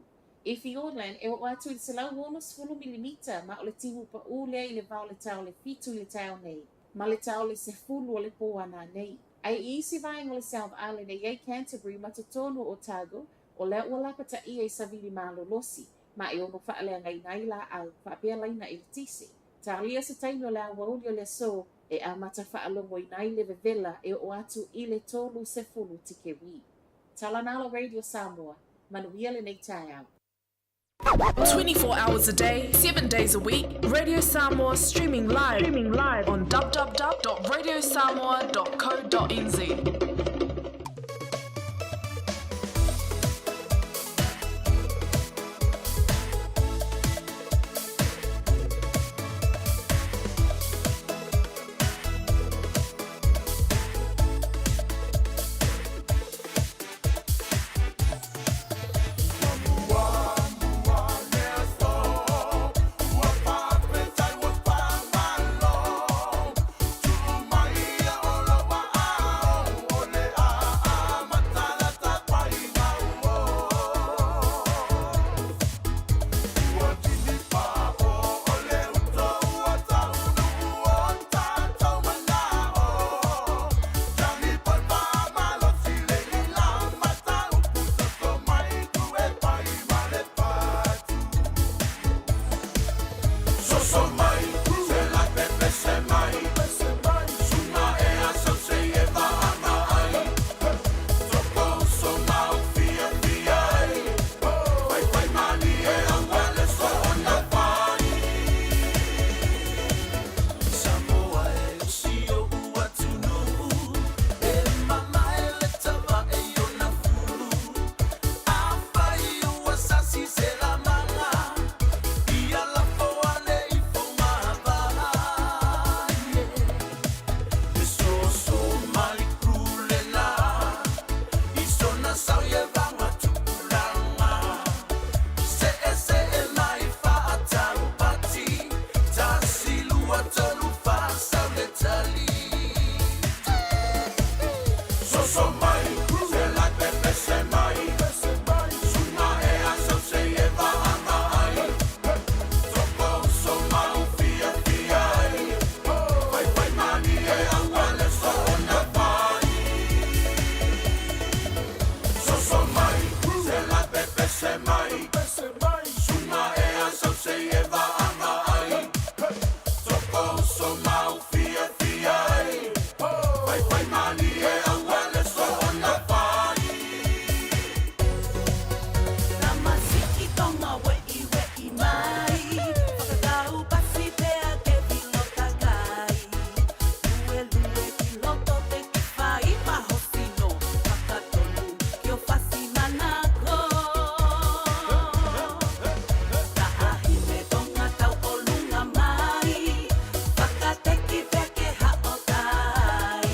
I Fiordland, e oo atu i le 160 milimita ma o le timu paū lea i le va o le tao le fitu i le taeao nei ma le tao le 10 o le pō ananei. Ae i isi vaega o le South Island e i ai Canterbury ma totonu o Otago, o lea ua lapataia i savili malolosi ma e ono faaleagaina ai laau faapea laina eletise. Talia se taimi o le aoauli o le aso e amata faalogoina ai le vevela e oo atu i le 30 tikeri. Talanala Radio Samoa, manuia lenei taeao. 24 hours a day, 7 days a week, Radio Samoa streaming live, streaming live on www.radiosamoa.co.nz. Soso mai, se la pepese mai, Sunga e asau se e vaava ai, Toko uso mau fia fia ai, Fai fai mani e aua le soona fai. Soso mai, se la pepese mai, Sunga e asau se e vaava ai, Toko uso mau fia fia ai, Fai fai mani e aua le soona fai. Tamasiki tonga we'i we'i mai Whakatau pasi pea ke vilo takai Lue lue ki loto te ki whai pahosino Whakatonu ki o fasi manako Taahine tonga tau o lunga mai Whakateki pea ke hao tai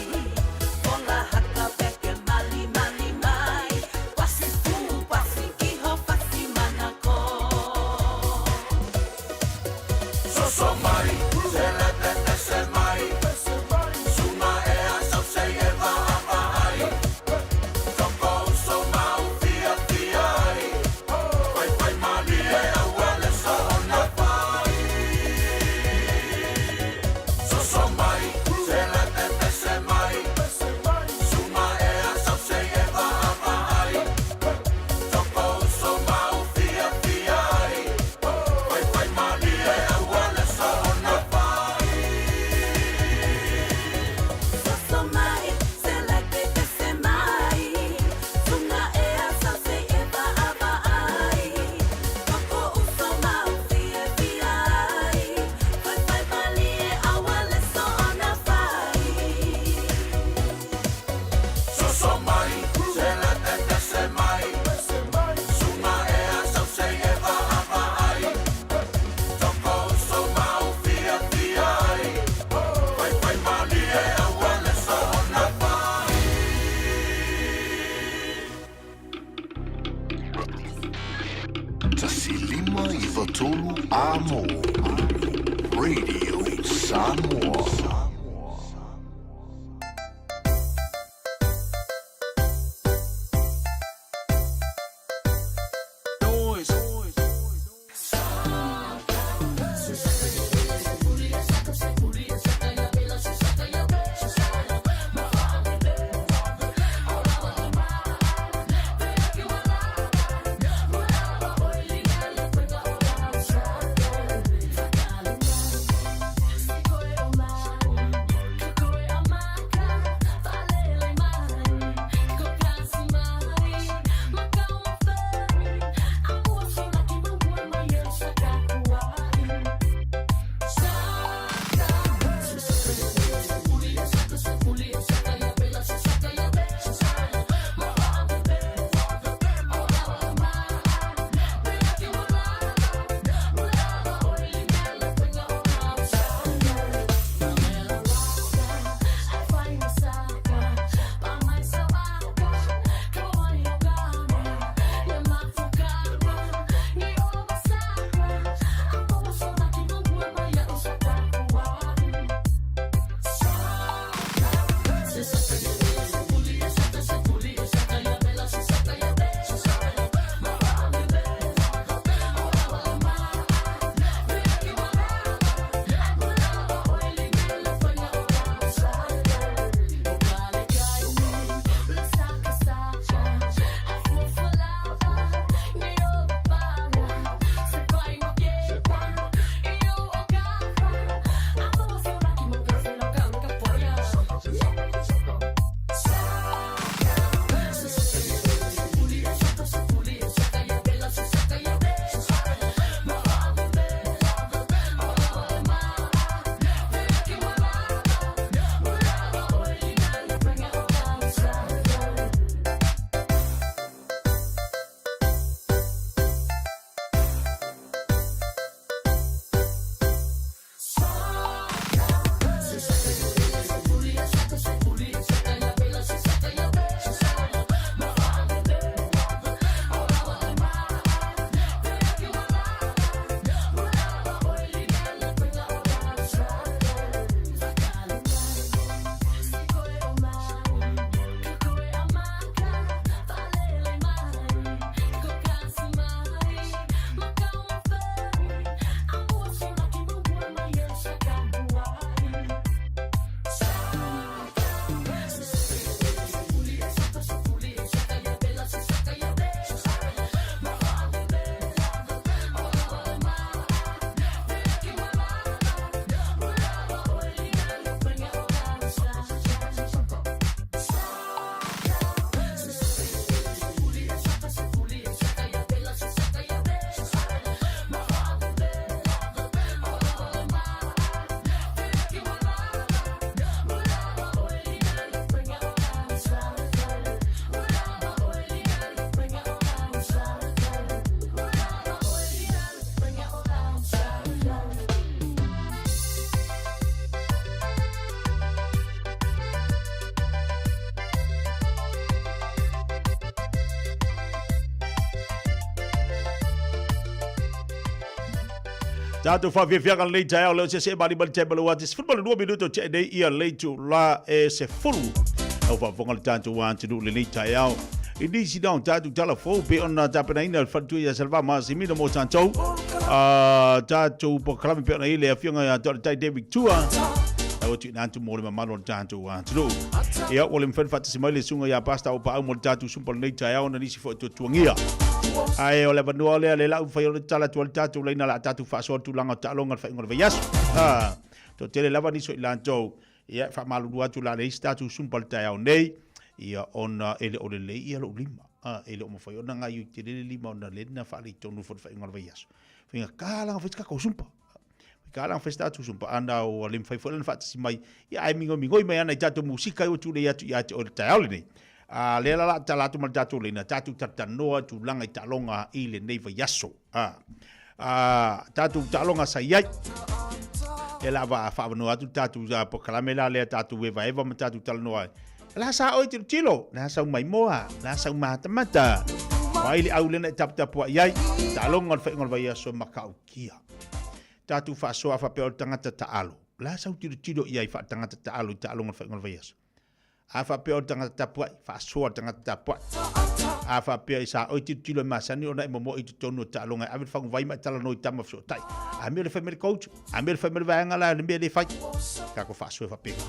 Kola haka pea ke mali mali mai Pasi fu pasi kiho fasi manako Soso mai, se la pepese mai, Sunga e asau se e vaava ai, Toko uso mau fia fia ai, Fai fai mani e aua le soona fai. Soso mai, se la pepese mai, Sunga e asau se e vaava ai, Toko uso mau fia fia ai, Fai fai mani e aua le soona fai. Soso mai, se la pepese mai Sunga e asau se e vaava ai Toko uso mau fia fia ai Fai fai mali e aua le soona fai Soso mai, se la pepese mai, Sunga e asau se e vaava ai, Toko uso mau fia fia ai, Fai fai mali e aua le soona fai. 1593 Amo. Radio Samoa. Thank Tatou faafiafiaga lenei taeao leo se se mali mali tae malo ati 12 minuto te nei ia le itulā e 10. Lau faafofoga le tatou atunuu lenei taeao. I nisi na o tatou tala fou pe ona tapenaina le faletua ia Salva Masimino mo tatou. Tatou polokalame pe ona i le afioga ia Dr. David Tua. Lau atu ina atu mo le mamalu o le tatou atunuu. Ia, ua le mafai ona faatasi mai le susuga ia Pastor Aupaau mo le tatou sumpa lenei taeao ona nisi foi tuatuagia. Ae o le avanoa lea le lau fai o le tala atu le tatou laina la tatou faasoa tulaga o taaloga le faaiuga o le vaiaso. Ah, toatele lava nisi o i latou. Ia, faamalulu atu la le isi tatou sumpa le taeao nei. Ia, ona e le o lelei ia lou lima. Ah, e le o mafai ona gaoioi tele le lima ona le na faaletonu foi le faaiuga o le vaiaso. Faigata la fai se tatou sumpa. Ka lang festa atu sumpa ana o le mafai foi ona faatasi mai ia ai migoi mai ana i tatou musika i tulei atu ia te oe le taeao lenei. A lea la la tala atu ma le tatou leina tatou talatalanoa tulaga i taaloga i lenei vaiaso. A tatou taaloga sa i ai. E la va faavanoa atu tatou polokalame la lea tatou evaeva ma tatou talanoa ai. La sa oi tilotilo, la sau maimoa, la sau matamata. Mai le au lena e taputapuai ai, taaloga o le faaiuga o le vaiaso matautia. Tatou faasoa faapea o le tagata taalo. O le a sau tilotilo i ai faatagata taalo i taaloga o le faaiuga o le vaiaso? A faapea o le tagata tapuai, faasoa le tagata tapuai. A faapea i sa oi tilotilo e masani ona e momoe i totonu o taaloga e ave le faguvai ma e talanoa i tama fesootai. A mea o le fai mai le coach, a mea o le fai mai le vaega la, le mea le fai. Tatou faasoa faapena.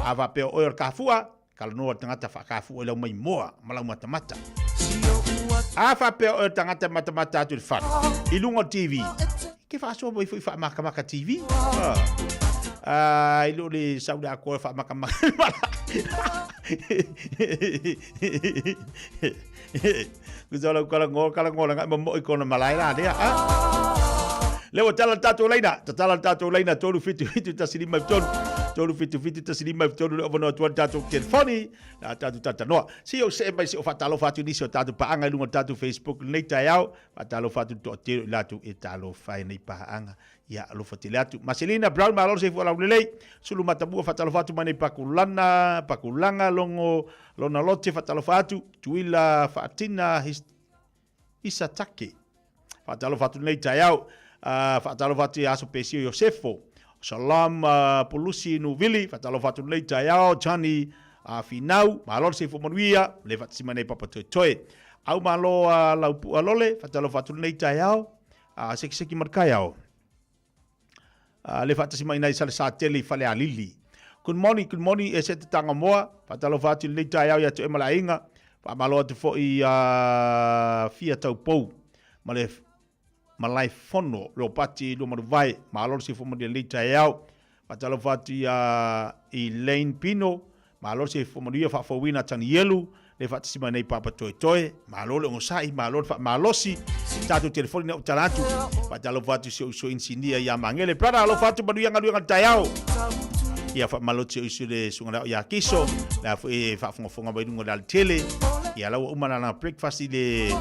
A faapea o oe o le kafua, Talanoa le tagata faakafua i lau maimoa ma lau matamata. A faapea oe o le tagata e matamata atu i le fale, i luga o le TV, ke faasoa mai foi faamakamaka TV. Ah, i lo le sau le akoa faamakamaka. Kusa lau kala ngola, kala ngola ngai mo i kona malae la lea. Ah. Le ua tala le tatou laina, tatala le tatou laina 377 153. 377 153 le avanoa atu ai le tatou telefoni, la tatou talanoa. Se i ou see mai se i ou faatalofa atu i nisi o tatou paaga i luga o le tatou Facebook i lenei taeao. Faatalofa atu i le toatele o i latou e talofa ai nei paaga. Ia, alofa tele atu. Marcelina Brown, malo le soifua laulelei. Sulu Matamua, faatalofa atu mai nei Pakulana, Pakulanga, Logo, Lona Lote, faatalofa atu. Tuila Faatina, Isatake. Faatalofa atu lenei taeao. Faatalofa atu i Aso Pesio Iosefo. Salam Pulusi Nuvili, faatalofa atu lenei taeao. Johnny Finau, malo le soifua manuia, le faatasi mai nei Papa Toetoe. Au malo Laupua Lole, faatalofa atu lenei taeao. A sekiseki ma le taeao. A le faatasi mai nai Salesatele i Falealili. Good morning, good morning e se te tanga moa. Faatalofa atu i lenei taeao ia te oe ma le aiga. Faamalo atu foi ia Fia Taupou ma le Malaefono Ropati Luamanuvae. Malo le soifua manuia i lenei taeao. Faatalofa atu ia Elaine Pino, malo le soifua manuia, faafouina Tanielu, le faatasi mai nei Papa Toetoe, malo le onosai, malo le faamalosi, tatou telefoni na ou tala atu. Faatalofa atu si ou uso inisinia ia Magele. Brother, alofa atu manuia galuega le taeao. Ia faamalo atu si ou uso le susuga lea ia Kiso, la foi e faafogafoga mai luga o le alatele. Ia la ua uma lana breakfast i le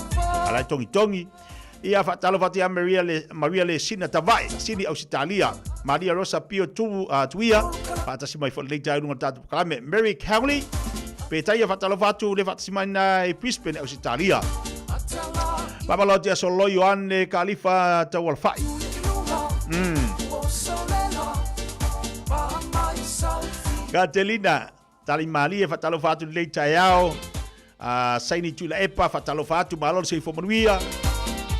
ala togitogi. Ia faatalofa atu ia Maria le, Maria le Sina Tavae, Sini Ausetalia, Maria Rosa Pio tu, Tuia, faatasi mai foi lenei taeao i luga o le tatou polokalame. Mary Cowley, Petaia faatalofa atu le faatasi mai na i Brisbane, Ausetalia. Faamalo atu ia Soloi Ioane Kalifa Taualafai. Katelina, Tali malie faatalofa atu lenei taeao. Saini Tuilaepa faatalofa atu, malo le soifua manuia.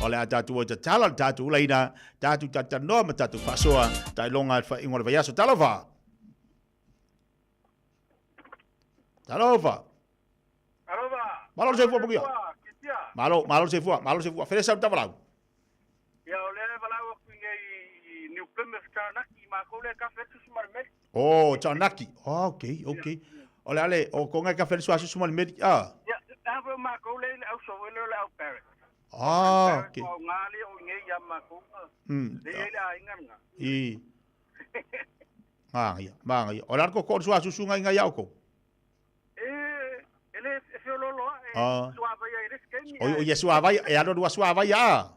O le a tatou o tatala le tatou laina, tatou talatalanoa ma tatou faasoa tailoga i le faaiuga o le vaiaso. Talofa! Talofa! Malo le soifua manuia. Malo, malo le soifua, malo le soifua. Felesa o le tavalau. Ia, o lea e valaau atu i nei i New Plymouth, Taranaki, matou lea e kafe atu susu ma le meli. Oh, Taranaki. Oh, okay, okay. O le a le, o konga e kafe le sua susu ma le meli. Ah. Ia, a foi o matou lea i le auso foi lea o le au Barrett. Ah, okay. O ngā le o i nei ia matou. Le i le aiga nga. I. Ngā ia, mā ia. O le a le koko o le sua susu ngai ngai au kou. E, e le e feoloolo ae, ah. suavai ai le isi taimi. Oi, oi, e suavai, e alo lua suavai a.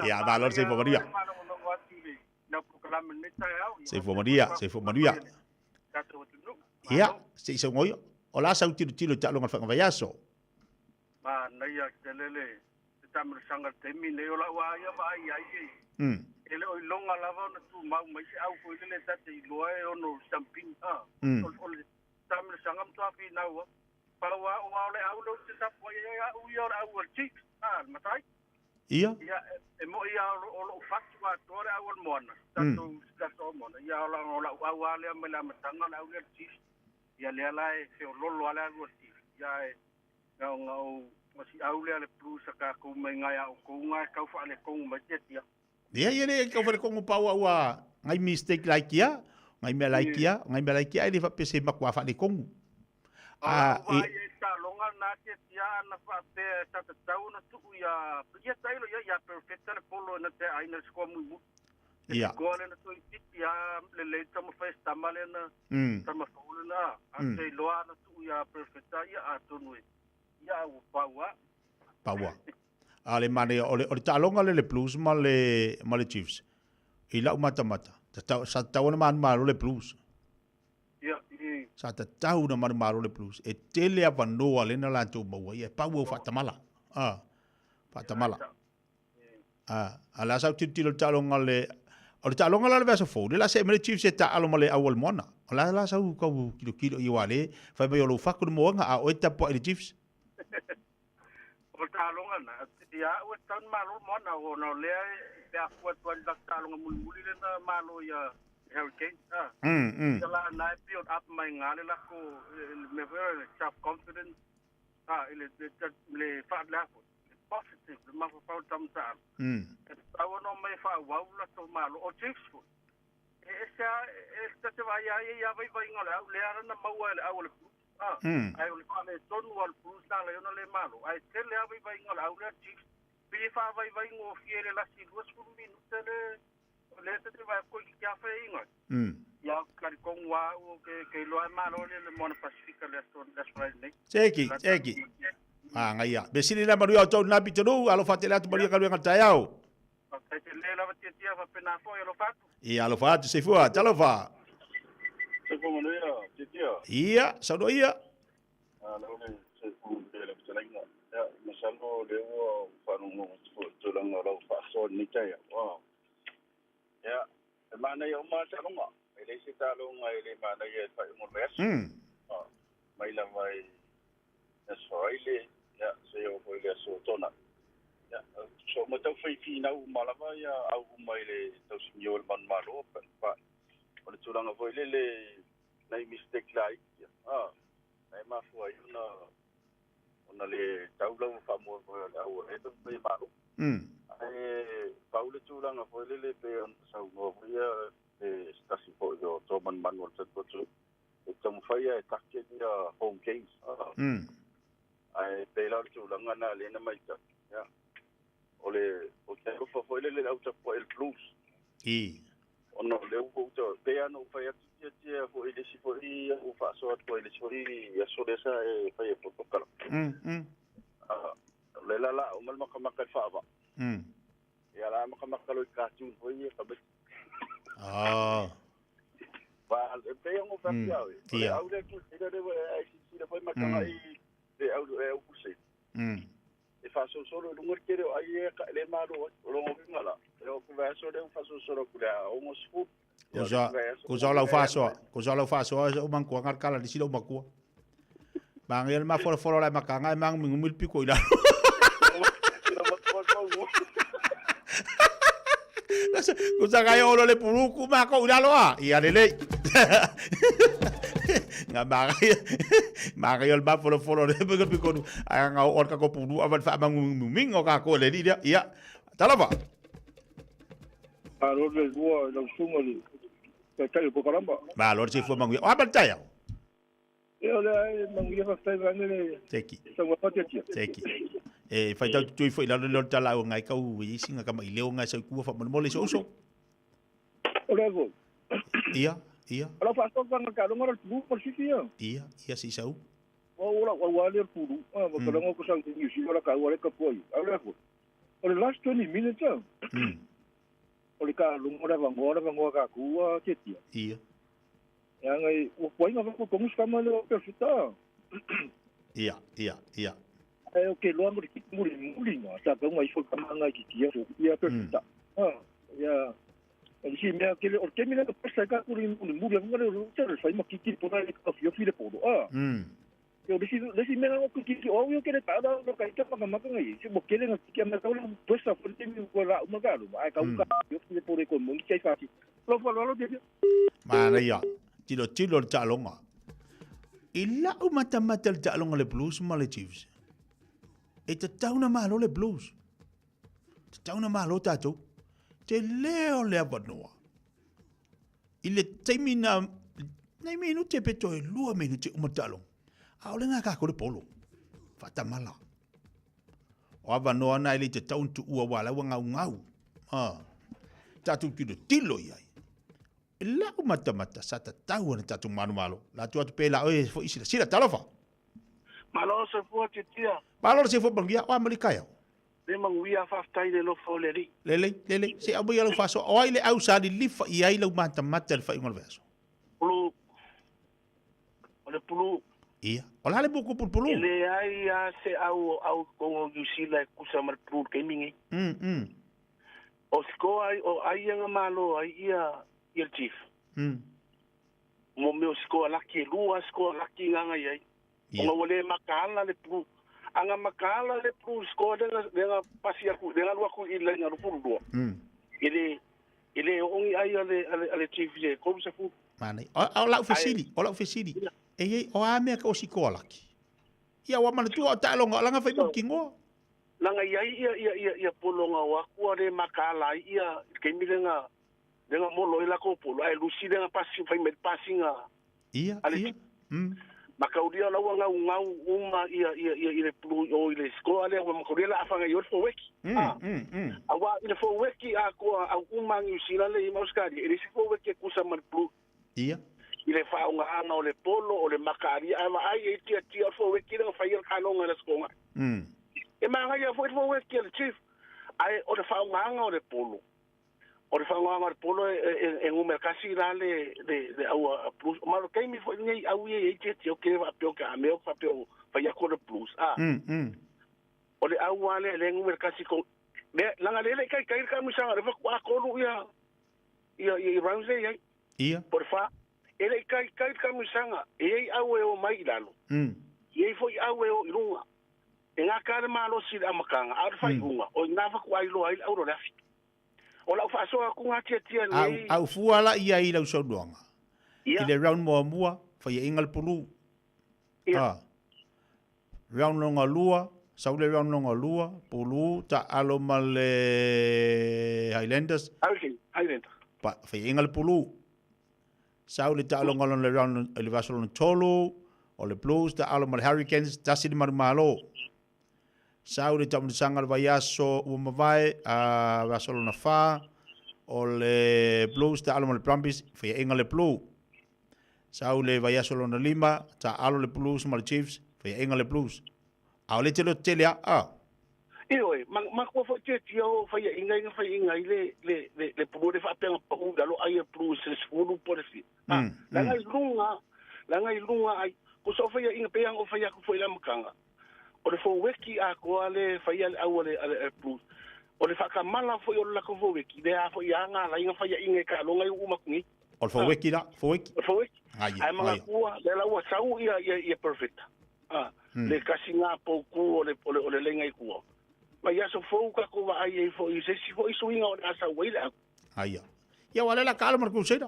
Ia, malo le soifua manuia. Soifua manuia, soifua manuia. Ia, se i saunoa ia. O la sau tilotilo i taaloga o le faaiuga vaiaso. Manaia tele le taamilosaga i le taimi lenei o la'u a ia vaai ai e e le o iloga lava ona tumau mai se au foi lele ta te iloa e ono stampini a o le taamilosaga matuā finau a pau a uā o le au lea ou te tapuai ai a'u ia o le au a le Chiefs a le matai. Ia. Ia, e mo'i a o lo'u fatu atoa le au o le moana, tatou tatou o moana. Ia o la'u o la'u au a lea mai le amataga o le au lea le Chiefs. Ia lea la e feololo a le alu a le Chiefs. Ia ae na ona ou o si au lea le Blues a tatou mai gai a outou ga e tau faaletonu mai tiatia. Ia ia le tau faaletonu pau a ua ngai mistake laiti a, ngai mea laiti a, ngai mea laiti a e le faapea se matua faaletonu. A o vaai ai taaloga na tiatia ana faapea sa tatau ona tuu ia ia tailo ia ia perfecta le polo na te aina le sikoa mulimuli. Ia. Sikoa lena toeitiiti a lelei taumafai e se tama lena tama fou lena a te iloa ana tuu ia perfecta ia atonu e ia ua pau a. Pau a. A le manaia o le o le taaloga le le Blues ma le ma le Chiefs. I lau matamata, tatau sa tatau ona manumalo le Blues. Ia, i. Sa tatau ona manumalo le Blues. E tele avanoa lena latou maua ia e pau au faatamala. A, faatamala. A, a la sa ou tilotilo i le taaloga le o le taaloga la le vaiaso fou, lea la see mai le Chiefs e taaalo ma le au o le moana. O la la sau kau kilokilo i aua le fai mai o lou fatu le moana a oe tapuai i le Chiefs. O le taaloga na, ia au e tatau ona malo le moana ona o lea e pe afua atu ai le latou taaloga mulimuli lea na malo ia Hurricanes a. Ia la na e build up mai ga le latou le mea foi lea le self confidence a i le le faa le a foi le positive le mafaufau i le taumataaga. E tatau ona omai e faaauau le latou malo. O Chiefs foi E ese a, e ta te vaai a ia ia vaivaiga o le au lea na maua e le au o le Blues, a, ae o le faaletonu a le Blues na ala ai ona le malo, ae tele a vaivaiga o le au lea Chiefs, pei e faavaivai gofie i le lasi 20 minute le, lea ta te vaai atu toeitiiti a fai iga. Ia ou te talitonu a au ke, ke iloa e malo le le Moana Pasifika le aso, le aso Faraile nei. Seki, seki. Magaia. Mea sili lea manuia o tou lena pitonuu, alofa tele atu manuia galuega o le taeao. Faafetai tele lava Tiatia, faapena foi, alofa atu. Ia, alofa atu, soifua, talofa. Soifua manuia Tiatia. Ia, saunoa ia. Malo le soifua manuia i lau fetalaiga. Ia, masalo o lea ua ou faalogologo atu foi i le tulaga o lau faasoa i lenei taeao. Ia, e manaia uma lava taaloga. E leai se taaloga e le manaia i le faaiuga o le vaiaso. Mai lava i Aso Faraile, ia, seia oo foi i le Aso Toonai. Ia, tusa uma tau fai finau uma lava ia au uma i le tausimio o le manumalo, pa, o le tulaga foi lele nai mistake laiti ia, a, na e mafua ai ona, ona le tau lau faamoemoe o le au o lea e taumafai e malo. Ae pau le tulaga foi lele pei ona saunoa foi ia se tasi foi o toa manumanu o le tatou atunuu, e taumafai lava e take ia home games. Ae pei la o le tulaga lena lea na matau, ia, o le, ou te alofa foi lele i le au tapuai o le Blues. I. Ona o lea ua ou tau, pei lava ona ou fai atu tiatia foi i le isi foi, ua faasoa atu ai i le isi foi aso lea sa e fai ai polokalame. O lea la o le a uma le makamaka i le faavaa. Ia la makamaka loa i cartoon foi ia tamaiti. Ah. Ba, e pei ona ou fai atu ia oe, o le au lea Crusader lea ua e silasila foi ma tagai le au le au Crusade. E faasolosolo i luga le tele o ai ia e le malo ai. O lona uiga la, e oo atu i le vaiaso lea ua faasolosolo atu i le 60. Kusa, kusa o lau faasoa, kusa o lau faasoa o manatua le kala lisi lou matua. Manaia le mafolafolo o le amataga ae magumigumi le pito i lalo. Kusa kai olo le puluku makou i lalo a. Ia lelei. Nga manaia, manaia le mafolafolo le pito pito nu. Ae nga o le kako pulu a wale whaamangumigumiga o kako le li lea. Ia, talofa. Malo le lua i lau susuga i le Taitai o Pokalama. Malo le soifua manuia. O a ma le taeao? Ia o lea e manuia faafetai vaeane le Teki. saunoaga tiatia. Teki. E faitau tutui foi i lalo le o le talau ngai kau i isi nga kama i leo ngai sau kua faamolemole i so uso. O lea foi. Ia, ia. O lau faasoa ka longa le pulu po le sisi ia. Ia, ia si sau. O o lau au ale pulu. Ah, ma ka ko sau ni si la ka wale ka poi. A lea foi. O le last 20 minutes. O le ka lunga le vangoa le vangoa ka kua tiatia. Ia. Ia ngai ua puai nga ko kongus kama le o pe fita. Ia, ia, ia. Ai o ke loa mo le kiki muli muli nga sa ka ngai fo ka manga ki ki so ia perfect. Ah ia o si mea ke le o ke mea ka pesa ka kuri muli muli nga le o te fai ma kiki pona le ka fio fi le polo. Ah. Yo le si le si mea o kiki o yo ke le ta da no ka ita maka maka ngai si mo ke le nga kiki ma ka lo pesa fo te mi ko la uma ka lo ai ka uka fio fi le polo ko mo ki fa ti. Lo fo lo lo te. Manaia, tilo tilo le taaloga. I lau matamata le taaloga le Blues ma le Chiefs. E tatau na malo le Blues. Tatau na malo tatou. Te leo le avanoa. I le taimi na, nei minute pe toe 2 minute uma le taaloga. A o le ngā kākou le polo. Faatamala. O avanoa na e le tatau ona tuua ua la ua gaugau. Ah. Tatou tilo tilo i ai. E lau matamata sa tatau ona tatou manumalo. La atu atu pe la oe foi silasila. Talofa! Malo soifua tiatia. Malo le soifua manuia. O a malika e au? Le manuia faafetai le alofa o le Alii. Lelei, lelei. Se aumai lau faasoa. O ai le au sa lilifa i ai lau matamata i le faaiuga o le vaiaso? Pulu. O le pulu. Ia. O le a le buku pulupulu? E leai lava se au o au i totonu o Niu Sila e tusa ma le pulu i le taimi lenei. O sikoa ai, o ai ia na malo ai ia, ia le chief. Mo mea o sikoa laki e lua sikoa laki na na i ai. Ona ua le makaala le pulu. A na makaala le pulu i sikoa lea na, lea na pasi aku, lea na alu aku i le laina 22. E le, e le oo ni ai a le, a le, a le chief i le 30. Manaia. O, o lau fesili, o lau fesili. E i ai, o a mea ka o sikoa laki? Ia, ua manatua o taaloga o langa fai mo kingoa. Langa i ai ia, ia, ia, ia polo na o atu a le makaala ai ia, i le taimi lea na, lea na molo ai lakou polo, ae lusi lea na pasi, fai mai le pasiga Ia, a le ia, Makaulia o la ua gaugau uma ia, ia, ia, i le pulu i o i le sikoa lea, ua makaulia la afaga i o le foueki. A, auā i le foueki atoa au uma a Niu Sila le i ma Ausetalia, e leai se foueki e tusa ma le pulu. Ia. I le faaaogaina o le polo, o le makaalia, ae vaai ai tiatia o le foueki lea na fai ai le kaloga i le Aso Toonai. E manaia foi le foueki a le Chief, ae o le faaaogaina o le polo, o le faaaogaina o le polo e numera tasi la le, le, le au a Blues. Ma o le taimi foi lenei au ia e i ai tiatia o ke faapea o ke a mea o faapea o fai atu o le Blues, a. O le au lava lea lea e numera tasi ko, lea, leaga lea e le i taitai le taamisaga, lea faatoa 3 ia, ia, ia rounds lea e i ai. Ia. Po o le fa, e le i taitai le taamisaga, e i ai au e o mai i lalo, e i ai foi au e o i luga. E gata le malosi i le amataga, a o le faaiuga, o i ina faatoa iloa ai le auro o le afi. O lau faasoa atu gā tiatia nei. Au fua la i ai i lau saunoaga. Ia. I le round muamua, faiaina le pulu. Ia. A. Round lona lua, sau le round lona lua, pulu, taalo ma le Highlanders. Hurricane, Highlander. Pa, faiaina le pulu. Sau le taaloga lona le round i le vaiaso lona tolu, o le Blues, taalo ma le Hurricanes, tasi le manumalo. Sau le taamilosaga o le vaiaso ua mavae, a vaiaso lona fa, o le Blues taalo ma le Brumbies, faiaina le Blue. Sau le vaiaso lona lima, taalo le Blues ma le Chiefs, faiaina le Blues. A o le tele o tele a, a. Ioe, ma, matua foi tiatia o faiaina ina faiaina ai le, le, le, le Blue le faapea pau i lalo ai e Blues i le 10 po o le fia. A, leaga i luga, leaga i luga ai, ko sa o faiaina pei ona ou fai atu foi i le amataga, O le foueki atoa le faia le au a le, a le Blues. O le faatamala foi o le latou foueki, lea foi a nga ala ai na faiaina e taaloga i uma atu nei. O le foueki la, foueki. O le foueki. Aia, Ae aia. manatua, lea la ua sau ia, ia, ia perfect. A, le kasi nga pouku o le, o le, o le laina i tua. Mai aso fou tatou vaai ai foi i se isi foi suiga o le a sau ai le au. Aia. Ia ua le la taalo ma le Crusader.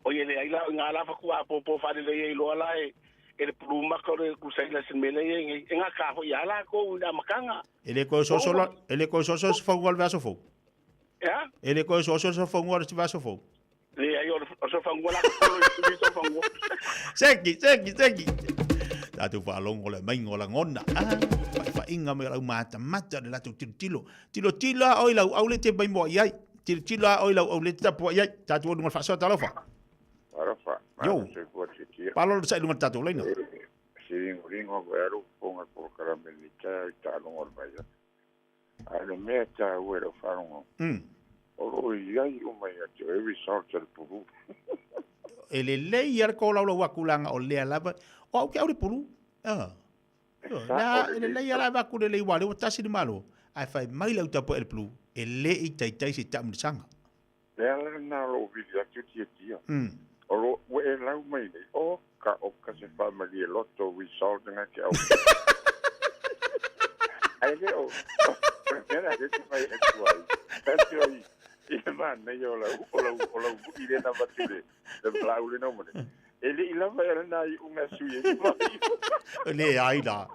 O ia leai la, o i nga la faatoa apopo faalelei ai loa la e, e le pulumaka o le Crusader se mea lea e i ai nei. E gata foi ia latou i le amataga. E le toe soso la, e le toe soso se faugua o le vaiaso fou. E a? E le toe soso se faugua o le vaiaso fou. Leai, o le sofaugua la polo i le sofaugua. Seki, seki, seki. Tatou faalogo le maiga o lagona. Ah, faifaiga mai o lau matamata le latou tilotilo. Tilotilo a oi lau au le te maimoa i ai. Tilotilo a oi lau au le te tapua i ai. Tatou o luga o le faasoa talofa. Talofa, Yo. malo soifua tiatia. Palo le sai luga o le tatou laina. E siringoringo koe alu fofoga polokalame i le taeao i taaloga o le vaiaso. A o le mea e taua i lau faalogo, o lo o i ai uma ia te oe results a le pulu. E lelei lava le kolaulau atu leaga o lea lava, o au ke au le pulu. La, e lelei ala avatu lelei ua lea ua tasi le Malo, ae fai mai le au tapuai a le Plu, e le i taitai se taamulisaga. Le ala lena o lou vili atu tiatia. O lo ua e lau mai nei, oka oka se faamalie loto result nga ke au. Ai le o, o le mea la te fai atu ai. Atu ai, i le manaia o lau, o lau, o lau vui lena avatu le, le valaau lena uma nei. E le i lava e lena iuga e sui ai mai. Leai la.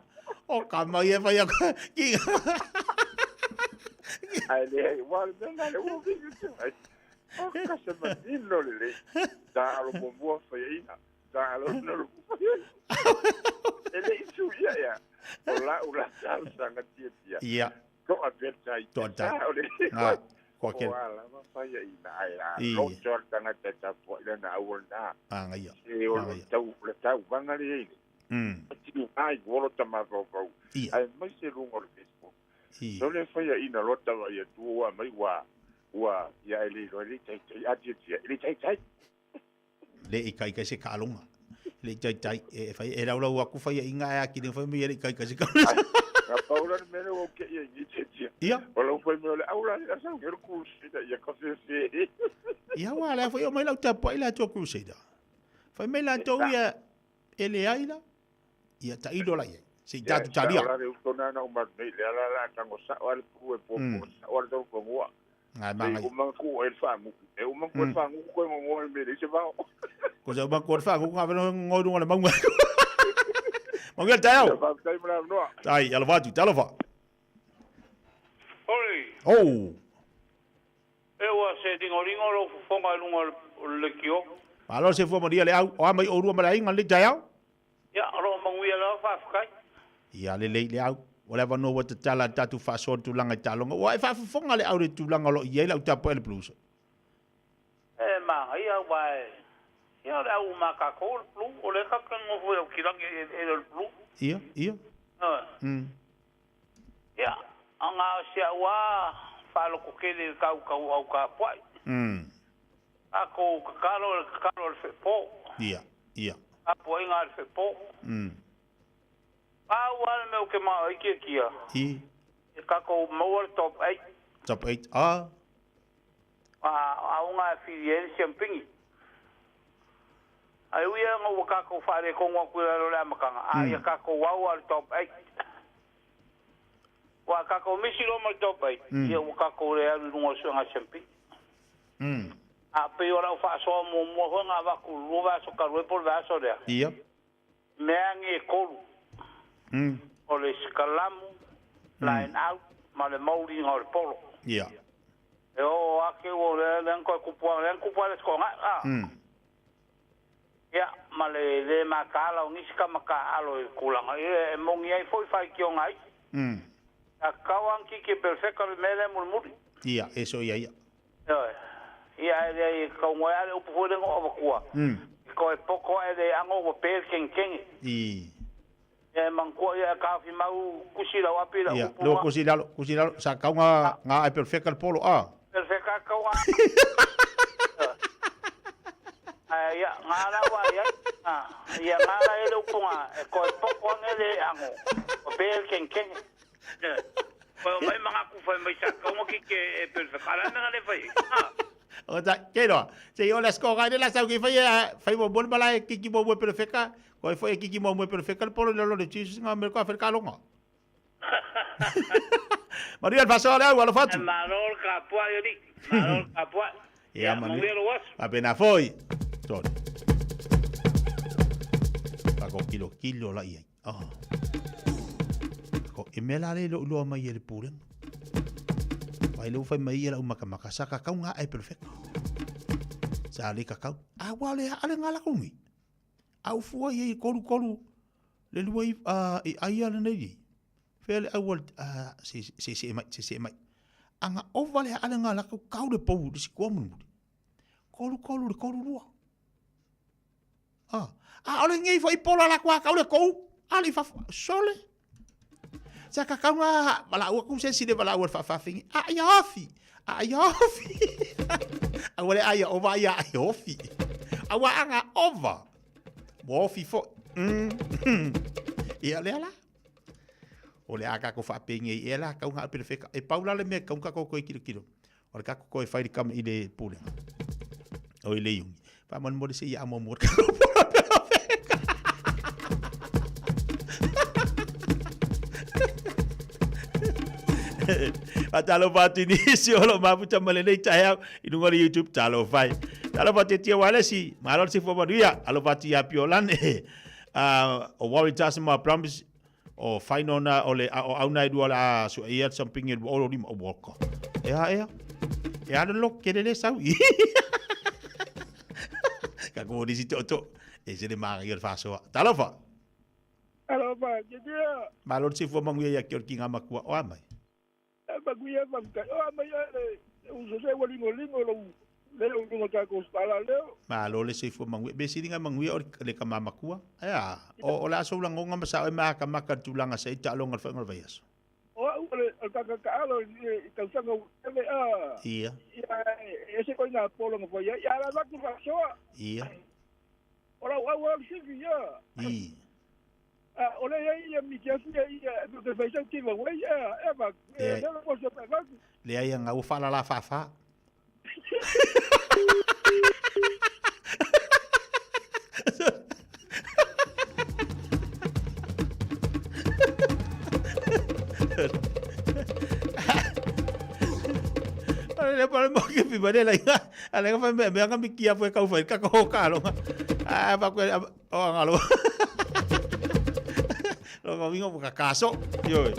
O ka mai e fai aku. Ki. Ai le, ua le mea na le ua vili te mai. O ka se manino le le. Ta alo muamua fai aina. Ta alo na lu fai aina. E le i sui ia ia. O la u la talosaga tiatia. Ia. To'a pea tai. To'a tai. Sa o le. Ah, koa O kele. a lava fai aina ai a I. loto a le tagata e tapuai lana aua lena. Agaia. Se o le Agaia. tau le tauvaga le ai nei. E tini ai ua lo tamafaufau. Ia. Aemaise luga o le Facebook. I. So le fai aina loa tavaai atu ua aumai ua ua ia e le iloa e le i taitai a tiatia e le i taitai. Le i kaikai se kaaloga. Le i taitai e fai e laulau aku faiaʻiga ae akili fai mai e le i kaikai se kaaloga. Na pau la le mea lea ua ou kei ai nei tiatia. Ia. O lau fai mai o le au la le sau le Crusader ia ka fefe. Ia ua lea foi o mai lau tapuai la tua Crusader. Fai mai latou ia e leai la. Ia tailo la iai. Se i tatou talia. Ia, sao la le uso na na uma atu nei, lea la la tago sao a le pulu e popo, sao a le taufanua. Ngai E mangai. uma ku e le faagugu. E uma ku e le faagugu koe ngogoa i le mea e leai se vao. Ko se uma ku e le faagugu ngā whenua ngoi runga le maunga. Maunga le taeao. Ia, faafetai mo le avanoa. Tai, alofa atu, talofa. Oi. Oh. E ua se lingolingo lou fofoga i luga o le leitio. Malo se fua maria le au, o a mai oulua ma le aiga lenei taeao. Ia, o lo o manuia lava, faafetai. Ia lelei le au, o le avanoa ua tatala a tatou faasoa le tulaga i taaloga. Ua e faafofoga le au i le tulaga o lo o i ai lau tapuai a le Blues. E manaia aua e, ia o le au uma a tatou o le Blue, o lea tatou te nonofo i Aukilagi i eleele o le Blue. Ia, ia. Ioe. Ia, na o si au lava faalototele i le tautau au tapuai. Tatou tatalo i le tatalo a le feepo. Ia, ia. Tapuaiga a le feepo. Pau lava le mea ou te manao ai tiatia. I. Ia tatou maua le top eight. Top eight, ah. A auga e fili ai le siampini. Ae ui lava ina ua tatou faaletonu atu i lalo i le amataga, a ia tatou au lava i le top eight. Aua a tatou misi loa ma le top eight, ia ua tatou le alu i luga o le suega siampini. A pei o lau faasoa muamua foi na avatu i le lua vaiaso talu ai po o le vaiaso lea. Ia. Mea agi e tolu, o le sikalamu, line out ma le mauliga o le polo. Ia. E oo ake ua lea lea na toe kupu lea na kupu ai le sikoga, a. Ia, ma le le mataala o nisi tama taaalo i le tulaga, ia e moni ai foi faitioga ai. Sa tatau lava ona kiki e pelefeka le mea lea mulimuli. Ia, e so ia ia. Ioe. Ia, e leai e tatau ai lava le upu foi lea na ou avatua. E toe poto ae le ago ua pe le kegekege. I. Ia e manatua ia e taofi mau kusi lau api lau Ia, upu lua ma. kusi lalo, kusi lalo, sa kau nga nga ai pelefeka le polo a. Pelefeka kau a. Ae ia, ngā la ua ai ai. Ia ngā la e le upu ngā, e koe poko ange le ango. O pe le kengkenge. Koe o mai mga ku whai mai sa kaunga ki ke e pelefeka. Ala menga le whai. O ta, ke roa, se i o le score ai le la sau ki whai e, whai mo mo le malae kiki mo mo e pelefeka, koe whai e kiki mo mo e pelefeka le polo le lo le Jesus ngā mea koa whai longa. Maria le whasoa le au, alofa atu. Malo le kapua i ali. Malo le kapua. Ia, Ia, manu. manuia lou aso. Faapena foi. Tolu. Pako kilo kilo la iai. Oh. Ko e mea la le lo iloa mai e le pulega. Vai le ufai mai ia lau makamaka sa kakau ngā ai perfect. Sa le kakau. A wa le ale ngā la kungi. Au fua ia i kolu kolu le lua i, i ai ala nei i. Fea le au se se se mai se se mai. Anga ova le ale ngā lako kau le pou le sikoa mulimuli. Kolu kolu le kolu lua. Ah, a ole ngei fo i pola la kwa kau le kou. Ali fa sole. Sa ka kau ngā wala ua ku se sile wala ua whawhawhingi. A ia ofi. A ia ofi. A wale a ia ova ia a ia ofi. A wa anga ova. Wa ofi fo. Ia lea la. O le a kako faapengei ea la kau nga pele feka. E pau la le mea kau kako koe kilo kilo. O le kako koe fai le kama i le pulega. O i le iungi. Faamolemole se ia amoamoa le kako pola pela feka. Faatalofa atu i nisi o lo mafuta ma lenei taeao i luga o le YouTube. Talofa e. Talofa atu e Tia Walesi. Malo le soifua manuia. Alofa atu ia Piolane. O Warren Tasa ma Brumbies o final na o le o au na e lua o le a sua ia something e 25 o Walker. E a ea. E a lo ke le sau i. Ka ko ni si to to. E se le manga i o le fasoa. Talofa. Alofa, ke dia. Malo le soifua manuia ia ke o le kinga makua o a mai. E manuia manutai. O a mai e uso se ua lingolingo lou leo i luga o tatou spala leo. Malo le soifua manuia. Be sili nga manuia o le kama makua. E a, o, o le aso ulagoga ma sao e makamaka le tulaga sa i taaloga le faaiuga o le vaiaso. O au o le tagata alo i tausaga ua tele a. Ia. Ia, e ese koe ngā polo nga fai ai. Ia, la avatu faasoa. Ia. O lau au au sifi, ia. I. A, o le ia ia mi kia fia ia, e te fai sau tiva wei, e, e va, e, le mo se pa va. Leai anga ua faalala faafa. Le pare mo ke pi mane la inga ale ka fa me me anga mi kia fue kau fai ka ko ka lo a pa ko o anga lo lo ko vingo ka kaso yo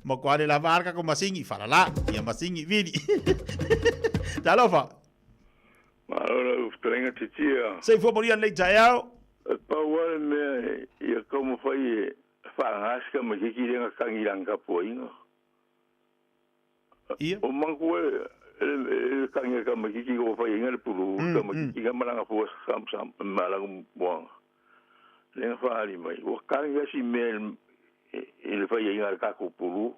mo ko ale la barca ko masingi falala ia masingi vili talofa Malo lau fetalaiga titia. Soifua manuia lenei taeao. E pau lava le mea ia taumafai e faaaga se tamaititi lea na tagi i lana tapuaiga. Ia. O manatu e le tagi a le tamaititi ua fai le pulu tamaititi ma lana fua ma lana moaga. Lea na faaali mai, ua tagi lava si mea i le faiaiga a le tatou pulu.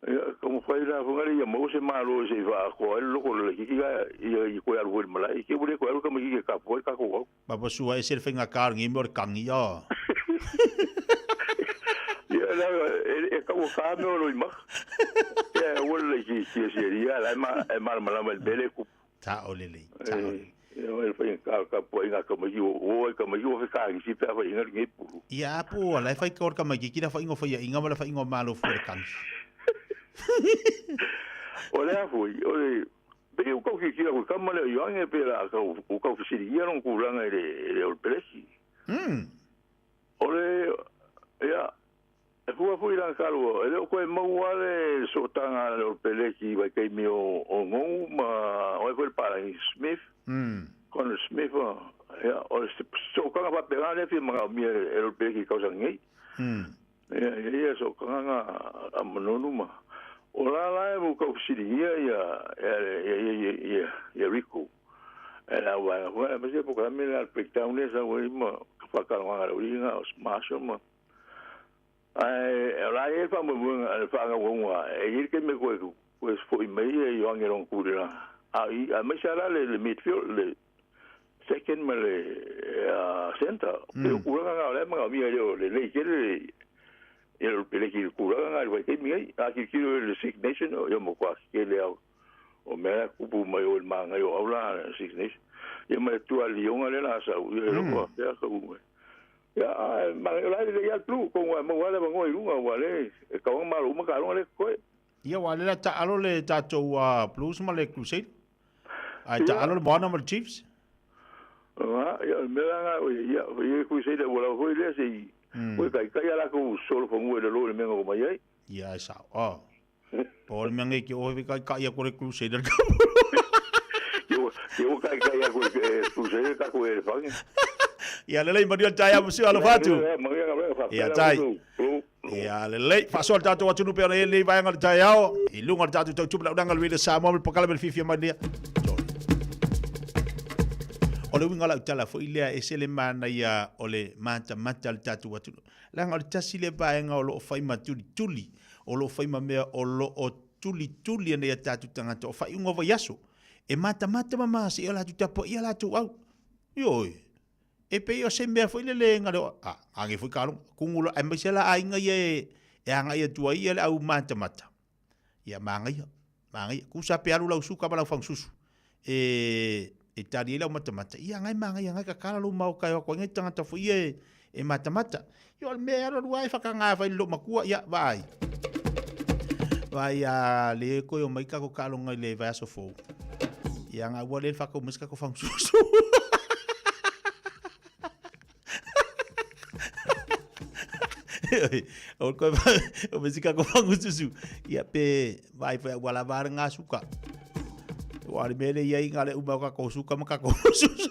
Ia, taumafai la foi lea ia maua se malo se i faaatoa ai le loko o le laitiiti la ia i toe alu foi i le malae. I te ua le toe alu le tamaitiiti e tapu ai le tatou au. Papa sua ese le faiga ka o lenei mea o le kagi a. Ia leaga e taugata mea o Loimata. Ia e aua le laitiiti e sialia a la e malamalama i le mea lea e tupu. Sao lelei, sao lelei. Ia o le faiga o le tapuaiga a tamaiti o o ai tamaiti ua fekagisi pe a faiga lenei pulu. Ia po ua la e fai ka o le tamaititi la faiga o faiaiga ma le faiga o malo fua le kagi. O le a foi, o le pei ua tau tilotilo atu i tama lea o Ioane pe la tau ua tau fesiligia lona tulaga i le i le o le Pelesi. O le ia E fua foi la kalua, e le o koe maua le sootaga a le Olopeleki i vaitaimi o o Gou ma o ai foi le palagi Smith, Conrad Smith, ia, o le sootaga faapena lea e fia manaomia e le Olopeleki i le tausaga nei. Ia, ia ia sootaga na a Manonu ma o la la e ua tau fesiligia ia ia ia ia ia ia Rico e la vaega foi aemaise polokalame lea a le breakdown lea e sau ai ma faatalogaga a le aualii na o Marshall ma Ae o la e i ai le faamoemoega, le faagaugauga, e i ai le taimi e toe, toe fo'i mai e Ioane lona tulaga. A i, aemaise lava la le, le midfield, le second ma le centre. Pei o tulaga na o la e manaomia e le o lelei tele le, ia le peleki i le tulaga na i le vaitaimi nei. A tilotilo i le Six Nation, ia matua tele lava o mea la e tupu mai o i le magai o au la Six Nation. Ia ma le tua Lioga lea o le a sau, ia e loko afea sau mai. Ia, ae o la e lelei lava le Blue, atonu e maua lava le avanoa i luga, aua o lea e tatau ona malo uma taaloga lea e totoe. Ia, aua o lea o le a taalo le tatou Blues ma le Crusader. Ae taalo le Moana ma le Chiefs. Ia, o le mea la lena, ia, ia le Crusader ua lava foi lea se i ua taitai a latou solofanua i lalo i le mea na omai ai. Ia, e sao. Oh. Po o le mea nei ke oe kai kai aku le Crusader. Ke o kai kai aku le Crusader ka ko e whangi. Ia lelei manuia le taeao monsieur alofa atu. Ia tai. Ia lelei faasoa le tatou atunuu pei ona i ai lenei vaega o le taeao i luga o le tatou tautupu launaga le Radio Samoa ma le polokalame le fiafia mai lea. O le uiga o lau tala foi lea e ese le manaia o le matamata o le tatou atunuu. Leaga o le tasi lea vaega o lo o fai ma tulituli o lo o fai ma mea o lo o tulituli ana ia tatou tagata o faaiuga o vaiaso e matamata ma maseia o latou tapuaia latou au. Ioe, e pei o se mea foi lele na leo, a, age foi kaloga, kugu loa, aemaise la aiga ia e, E agai atu ai ia le au matamata, ia magaia, magaia. Kusa pe alu lau suka ma lau fagususu, e, e tali ai lau matamata, ia ngai magaia ngai kakala lou maoka e o atu ai ngai tagata foi ia e, e matamata. Ia o le mea e alu alu lava e whakangā whai lou makua, ia vaai. Vaai a le koe o mai kako kaalonga i le vaiaso fou. Ia ngā ua le whakau mai se kako fagususu. O koe o me sika ko fangususu. Ia pe vai foi ua lava ara ngā suka. Ua le mele ia i ngā le uma o kako suka ma kako susu.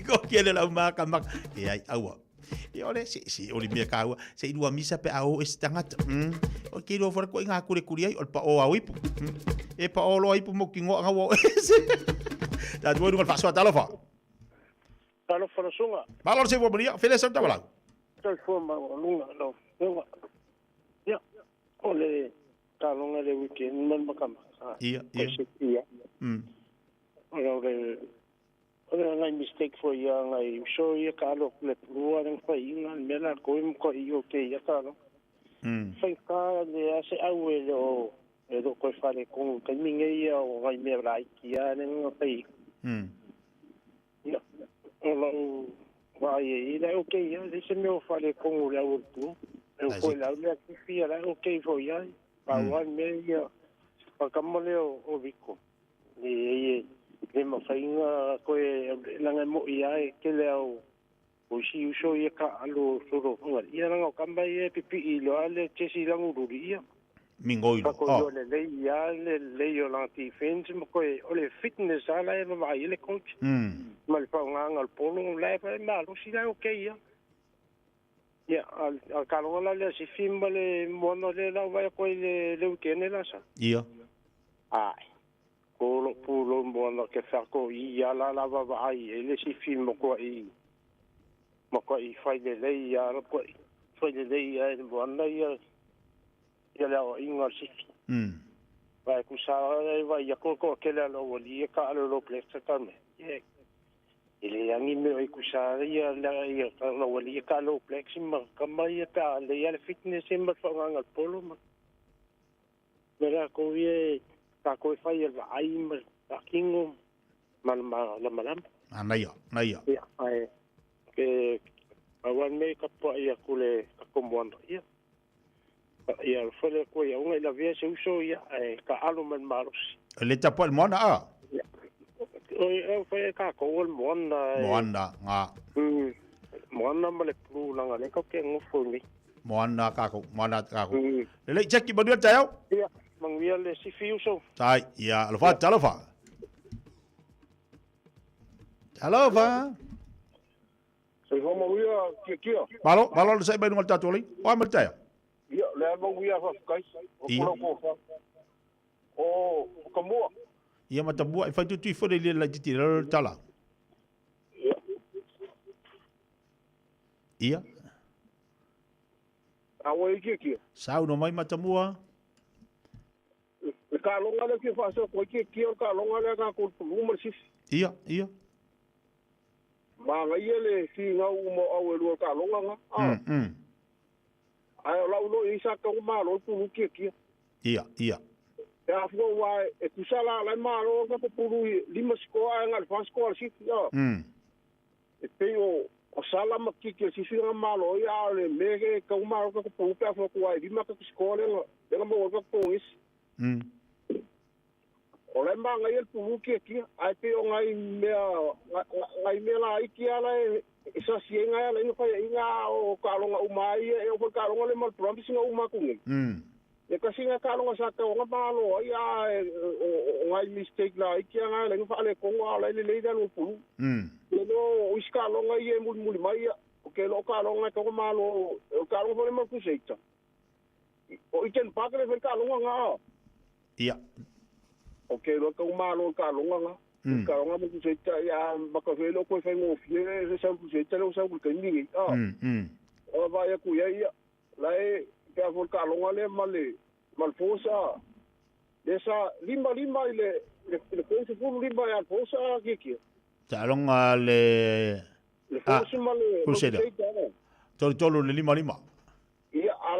Ko kele lau maka maka. E ai aua. Ia ole se se oli mea kāua. Se i lua misa pe a o e se tangata. O ke lua fara ko i ngā kure kuri ai o le pa o au ipu. E pa o loa ipu mo ki ngoa ngau o ese. Tā tuai runga le whasoa talofa. Talofa le sunga. Malo le seua maria, fele sau tawalau. Soifua ma lunga lau afioga. Ia, o le taloga le weekend ma le makamaka. Ia, ia. Ia. O le o le o le ngai mistake foi ia ngai uso ia ka alo le pulua le fai inga le mea la koi mo ko i o ke ia ka alo. Fai ka le ase au e le o e lo koe fale kongu taimi nei ia o ngai mea laiti a le nga fai. Ia, o lau vaai e i lai okay ia, le se mea o fale kongu le au o le pulu. E o koe le au lea kifi ia lai okay foi ai. Pau ai mea ia, whakama lea o Rico. Le e le mawhainga koe langa mo i ai ke le au o isi uso ia ka alo solo hunga. Ia langa o kamba ia pipi i lo ale chesi langu ruri ia. Mingoilo. Ko oh. le lei ia le lei o langa defense mo koe o le fitness ala e ma ai le coach. Ma le whaunganga le polo la e whae malo si la okay ia. Ia, a kalonga la lea si fi ma le moana le lau vai koe le le weekend la sa. Ia. Ai. Ko lo pu lo moana ke whako i ia la la va va ai e le si fi mo koe i ma koe i whai le lei ia la koe whai le lei ia e moana ia ia le ao inga si fi. Vai ku sa e vai ia ko ko ke le lo li e ka lo lo pleksa ka me. Ia E le angi mea i kusa ia la ia ka la wali ka lo plex ma ka mai ia ta le ia le fitness e ma whaunganga le polo ma me la ko ie ka ko e whai e ai ma ta kingo ma ma la malama. Ah, naia, naia. Ia, ai ke awan me ka pa ia kule ka komoana ia. Ia whale ko ia unga i la vea se uso ia e ka alo man malosi. Le tapo le moana a? Ia. O e whai ka ko o le moana. Moana, ngā. Moana ma le pulu langa le kau ke ngofo ni. Moana ka ko, moana ka ko. Le le Jackie manuia tai au? Ia, manuia le sifi uso. Tai, ia, alofa, talofa. Talofa. Soifua manuia kia kia. Malo, malo le sai mai lunga le tatou alii. O a mai le taeao? Ia, le a manuia faafetai. O Ia. kula ko fa. O Matamua. Ia Matamua, e fai tutu ifo le le laititi le lalo le tala. Ia. Ia. A ua i kia kia. Saunoa mai Matamua. Le kaloga lea fia faasoa atu ai kia kia o le kaloga lea na kou pulu ma le sifi. Ia, ia. Manaia le figau uma o au e lua kaloga na. Ae o lau loa i ai sa tau malo le pulu kia kia. Ia, ia. E afua ua e tusa la la malo na pulu i lima sikoa ae na le fa sikoa le sifi. E pei o o sala ma kiki o sifi nga malo ia a o le me ke kau malo ka pulu pe afua ku ai lima ka sikoa le nga le nga mo ka pongisi. O le manaia le pulu kia kia, ae pei o ngai mea, ngai mea laiti ala e, e sasi ai ngai ala ina whai inga o kalonga uma ai e o kalonga le mal promise nga uma ku nei. E kasi nga kalonga sa ka nga malo ai a o ngai mistake laiti nga ala ina whaale kongo ala le le lo pulu. Le no o isi kalonga i e muli muli mai ia, o ke lo kalonga ka malo, o kalonga fo le mal kuseita. O i ken paka le kalonga nga. Ia. O ke lo ka malo kalonga nga. Kalonga mo kuseita ia maka velo ko fai ngo fie se sa kuseita le sa ku ni. Ah. O va ia ku ia ia. La e pe a kalonga le male mal fosa. Le sa lima lima i le le ko se fu lima ia fosa ki ki. Talonga le Le fosa male Crusader. Tolu tolu le lima lima.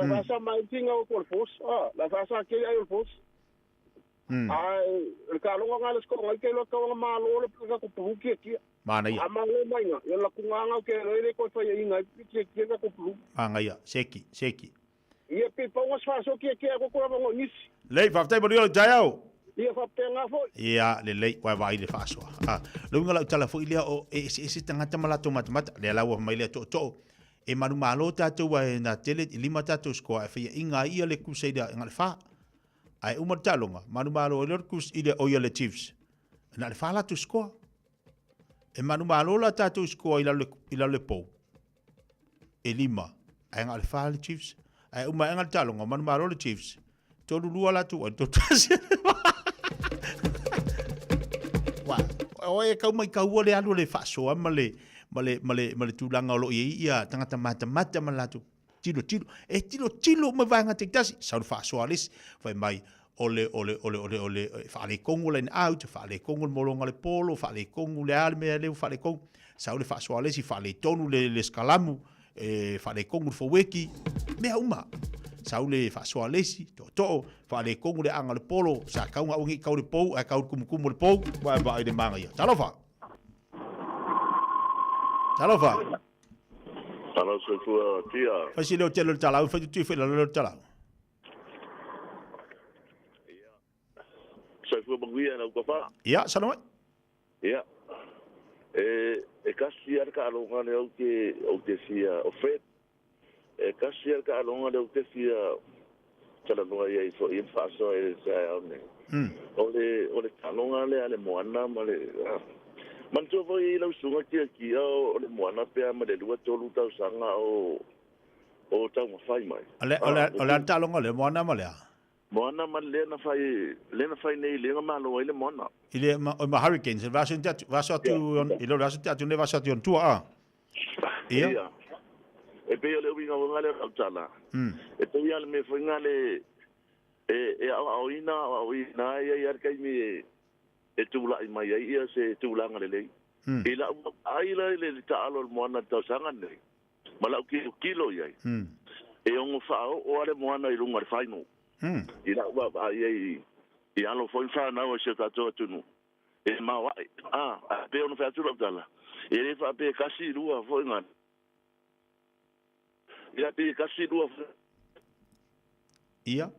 A la faasa mai tinga o ko le Force. Ah, la faasa ke ai o le Force. Ai le taaloga nga le sikoa ngai ke loa tau malo le ka ko pulu kia kia. Manaia. A malo mai nga, ia la kunga nga ke le le ko fai inga kia kia ka ko pulu. Manaia, seki, seki. Ia pe paunga sfa kia kia ko ko ngo nisi. Lei, faafetai manuia le taeao. Ia faapena foi. Ia, lelei, ua e vaai i le faasoa. A, le uiga o lau tala foi lea o e eseese tagata ma latou matamata, lea la ua fai mai lea tootoo, e manumalo tatou ae na tele, e lima tatou score ae faiaina ai ia le Crusader na o le fa. Ae uma le taaloga, manumalo ai loa le Crus, i le, o ia le Chiefs, na o le fa latou score. E manumalo la tatou score i lalo, i lalo le pou, e lima, ae na o le fa le Chiefs. Ae uma aega le taaloga, manumalo le Chiefs, 3-2 latou ai, 3-1. Wa, o e kau mai kaua le alu le faasoa ma le, ma le, ma le, ma le tulaga o lo o i ai ia tagata matamata ma latou tilotilo. E tilotilo uma i vaega taitasi, sau le faasoa a le isi, fai mai, o le, o le, o le, o le, o le, e faaletonu le line out, faaletonu le mologa o le polo, faaletonu le a le mea lea ua faaletonu. Sau le faasoa a le isi, faaletonu le, le skalamu, e faaletonu le foweki, mea uma. Sau le faasoa a le isi, tootoo, faaletonu le aga o le polo, sa tau na aua ne i kau le pou, ae kau le kumukumu o le pou, ua e vaai i le manaia. Talofa! Talofa! Tala soifua tia. Fai se leo tele o le talau, fai tutui foi lalo leo le talau. Ia. Soifua manuia lau tofa. Ia, sala mai. Ia. E, e kasi a le taaloga lea ou te, ou te fia, o Fred. E kasi a le taaloga lea ou te fia talanoa i ai foi ma faasoa i le taeao nei. O le, o le taaloga lea a le Moana ma le, manatua foi lau susuga Tiatia o le Moana pe a ma le lua tolu tausaga o, o taumafai mai. O le, o le, o le a le taaloga lea, Moana ma le a? Moana ma lea na fai, lea na fai nei lea na malo ai le Moana. I le, ma, ma Hurricanes, le vaiaso te atu, vaiaso atu, i le vaiaso te atu nei, vaiaso atu i ona tua, a. Ia. Ia. E pei o le uiga o le au tala. E pei lava le mea foi lena le, e, e aoaoina, aoaoina ai ai lava le taimi e, e tulai mai ai ia se tulaga lelei. I lau vaai la i le taalo o le Moana i le tausaga lenei, ma lau tilotilo i ai, e ono faaoo lava le Moana i luga o le final. I lau vaavaai i ai i alo foi ma fanau a si o tatou atunuu, e maoae. A, ae pei ona fai atu lau tala, e le faapea e tasi lua foi ngana. Ia pei e tasi lua foi. Ia.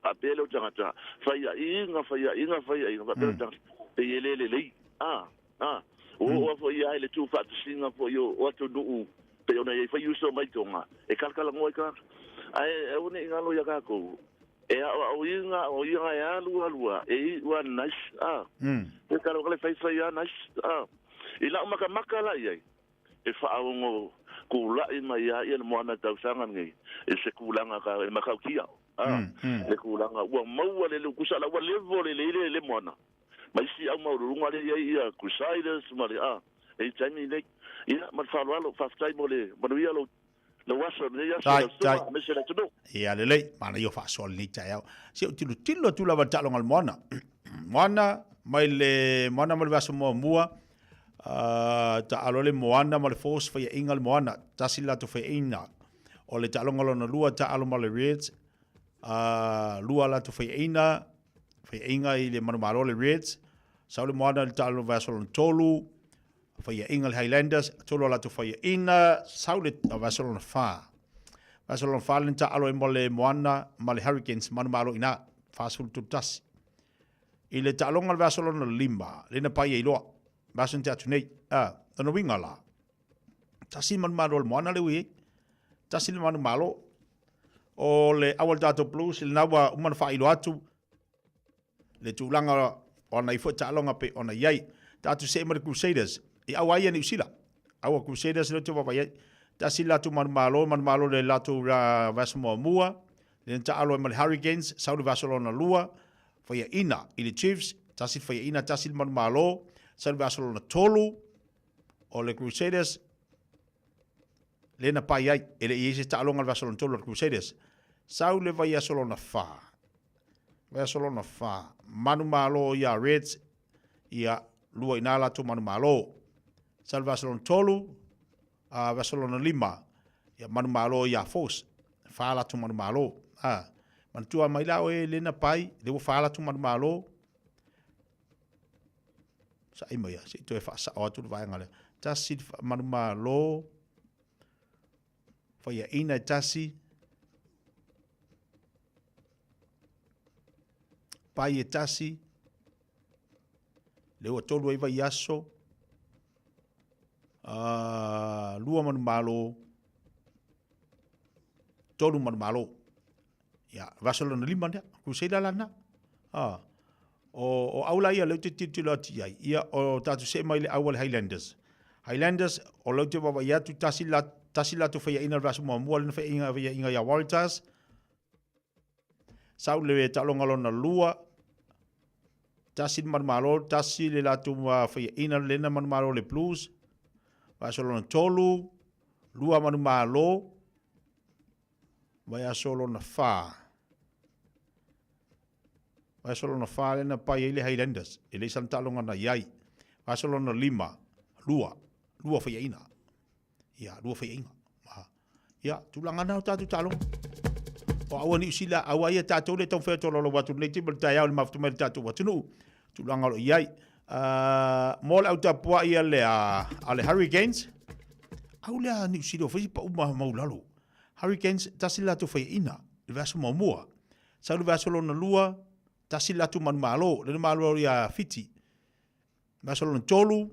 Faapea lea o tagata, faiaina, faiaina, faiaina, faapea le tagata, pei e le lelei. A, a, ua oo lava foi ia i le tuufaatasiga foi o atunuu pei ona i ai foi uso mai Toga, e talatalanoa ai tagata. Ae aua ne i galo ia tatou, e aoaoina, aoaoina e alu alu lava, e iu lava nice, a. E tala le faifai lava nice, a. I lau matamata la i ai, e faaono kulaʻi mai ia ia le moana i tausaga lenei i se kulaga ka e matautia a le kulaga ua maua le kusa la ua level lelei le le moana ma isi au maualuluga lea i ai ia Crusaders ma le a e i taimi nei ia ma le faaaloalo faafetai mo le manuia lou lou aso lenei aso Tai, lau tai. susuga aemaise le atunuu. Ia lelei, manaia o faasoa lenei taeao. Se ou tilotilo atu lava i le taaloga a le Moana. Moana mai le Moana ma le vaiaso muamua, uh, taalo le Moana ma le Force, faiaina le Moana, tasi le latou faiaina. O le taaloga lona lua, taalo ma le Reds, uh, lua latou faiaina, faiaina i le manumalo le Reds, sau le Moana i le taalo vaiaso lona tolu, Faiaina le Highlanders, tolu a latou faiaina, sau le vaiaso lona fa. Vaiaso lona fa le taalo ai mo le Moana ma le Hurricanes, manumalo i ina, 43. I le taaloga le vaiaso lona lima, le na pai ai loa, vaiaso na tea atu nei, a, lona uiga la, tasi le manumalo a le Moana le ui ai, tasi le manumalo o le Auala Tatou Blues, lena ua uma ona faailoa atu, le tulaga o ana ifo taaloga pei ona i ai. Tatou see ma le Crusaders, i aua ai ia Niu Sila. Aua Crusaders lea ou te vaavaai ai. Tasi le latou manumalo, manumalo le latou vaiaso muamua, lea na taalo ai ma le Hurricanes, sau le vaiaso lona lua, faiaina i le Chiefs, tasi le faiaina, tasi le manumalo, sau le vaiaso lona tolu, o le Crusaders, lea na pai ai, e le i i ai se taaloga le vaiaso lona tolu a le Crusaders. Sau le vaiaso lona fa, Vaiaso lona fa, manumalo ia Reds, ia lua ina latou manumalo. Sau le vaiaso lona tolu, a vaiaso lona lima, ia manumalo ia Force. Whā latou manumalo. A, manatua mai la oe lena pai, le ua whā latou manumalo. Sa'i mai a, se i toe whaasao atu le vaega lea. Tasi manumalo, faiaina e tasi, pai e tasi, le ua tolu ai vaiaso, lua manumalo, tolu manumalo. Ia, vaiaso lona lima lea, Crusader la lena. O, o au la ia leu te tilotilo atu i ai, ia o tatou see mai le au a le Highlanders. Highlanders, o leu te vaavaai atu, tasi la, tasi latou faiaina le vaiaso muamua lena faiaina, faiaina ia Waratahs, Sau le taaloga lona lua, tasi le manumalo, tasi le latou faiaina lena manumalo le Blues. Vaiaso lona tolu, lua manumalo, vaiaso lona fa. Vaiaso lona fa lena pai ai le Highlanders, e leai sana taaloga na i ai. Vaiaso lona lima, lua, lua faiaina. Ia, lua faiaina. Ia, tulaga na o tatou taaloga. O aua Niu Sila, aua ia tatou le taumafai atu o atu nei taimi o le taeao i le mafuta mai le tatou atunuu. Tulaga o lo o i ai. Mo le au tapuai a le, a le Hurricanes, au lea Niu Sila o fai si pau maulalo. Hurricanes, tasi le latou faiaina, le vaiaso muamua. Sau le vaiaso lona lua, tasi le latou manumalo, le malo ia Fiti. Vaiaso lona tolu,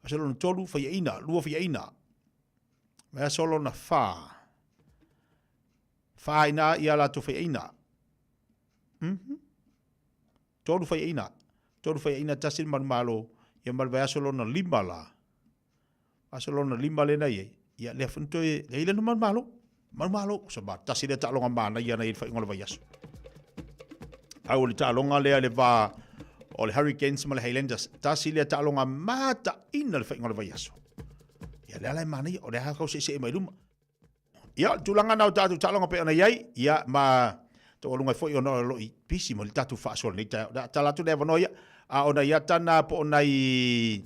Vaiaso lona tolu, faiaina, lua faiaina. Vaiaso lona fa. Fa ina ia latou faiaina. Mm -hmm. Tolu faiaina. Tolu faiaina tasi le manumalo. Ia ma le vaiaso lona lima la. Vaiaso lona lima lena i ai. Ia lea foi na toe, lea i lena manumalo. Manumalo, sa ma tasi lea taaloga manaia na i le faaiuga o le vaiaso. Au o le taaloga lea le va o le Hurricanes ma le Highlanders. Tasi lea taaloga mataina le faaiuga o le vaiaso. Ia lea la e manaia, o lea kau seesee mai luma. Ia, o le tulaga na o tatou taaloga pei ona i ai, ia ma taualuga ai foi ona o lo o i pisi ma le tatou faasoa lenei taeao. O le a tala atu le avanoa ia, a o nai ata na po o nai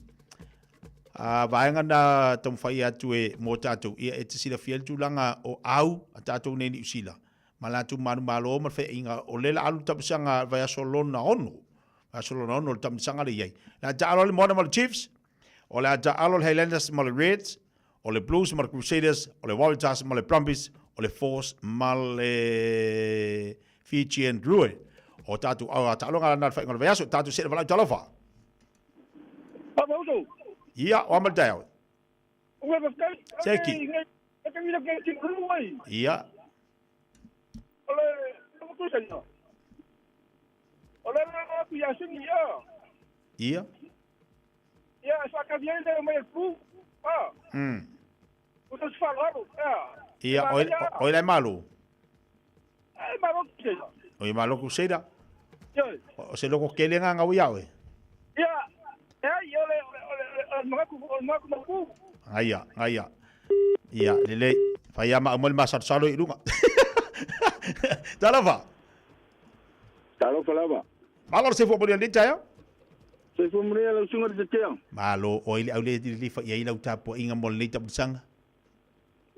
a vaega na taumafai atu e mo tatou, ia e te silafia le tulaga o au a tatou nei Niu Sila ma latou manumalo ma le faiaiga o le la alu le taamisaga vaiaso lona ono, vaiaso lona ono le taamisaga le i ai. Le a taalo le Moana ma le Chiefs, o le a taalo le Highlanders ma le Reds, o le Blues ma le Crusaders, o le Waratahs ma le Brumbies, o le Force ma le Fijian Drua. O tatou au a taaloga na le faaiuga o le vaiaso, tatou see le valaau talofa. Papa uso. Ia, o a ma le taeao. Ua faafetai. Seki. E te wira ke tino rū ai. Ia. O le tusa ia. O le la atu ia singi ia. Ia. Ia, e whakawhi ai leo mai e pū. Ah. O te whaloalo. Ia. Ia, o ila e malo. E malo kuseira. O i malo kuseira. Ia. O se loko kele ngā ngau ia oe. Ia, e ai, o le, o le, o le magaku, o le magaku maku. Ngaia, ngaia. Ia, lelei. Whai ama au mai le masalosalo i runga. Talofa. Talofa lava. Malo le sefu mo le taeao. Sefu mo le lau suga le tetea. Malo, o ile au le le fa i lau tapuaiga mo lenei tapusaga.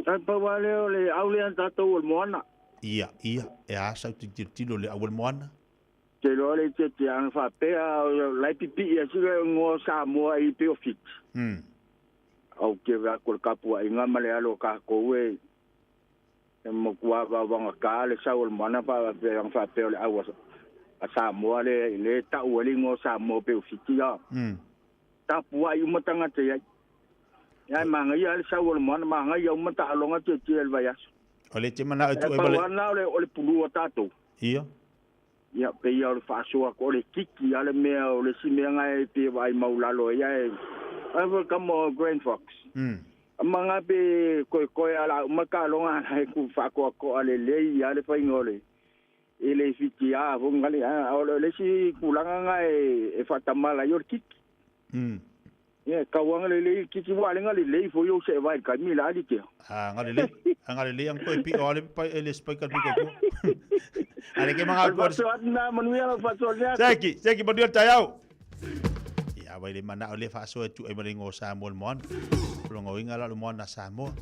Sa pau lava lea o le au lea a tatou o le moana. Ia, ia, e a sau te tilotilo le au o le moana? Te iloa le itiiti ana faapea o la e pipii ai sila igoa o Samoa i pei o Fiti. Au te vea atu o le tapuaiga ma le alo o tatou e e matua vaovagata le sau o le moana faapea faapea o le au a Samoa lea lea e tau ai le igoa o Samoa pei o Fiti a. Tapuai uma tagata i ai. Ae manaia lava le sau o le moana, manaia uma taaloga tietie i le vaiaso. O le te manao e tuu ai ma le. Pau lava lena o le pulu a tatou. Ia. Ia, pei lava o le faasoa atu, o le kiki lava le mea, o le isi mea lena e pei e vaai maulalo ai, ae ai foi le tama o Grand Fox. Ma na pe koekoe a la uma taaloga na e ku faatoatoa lelei lava le faiga o le e le fiti a foi ngale a o le isi tulaga na e faatamala ai o le kiki. Ia, tau lava lelei kiki ua le galelei foi ou se'e vae i le taimi la alii A galelei, a galelei ang koe pi'o ale pai ele spike al piko tua. Ale ke manga atu. Faso atu na manuia lau faso le atu. Seki, seki manuia le taeao. Ia vai le mana'o le faasoa e tu'e ma le igoa o Samoa le moana. O lona uiga la o le moana a Samoa.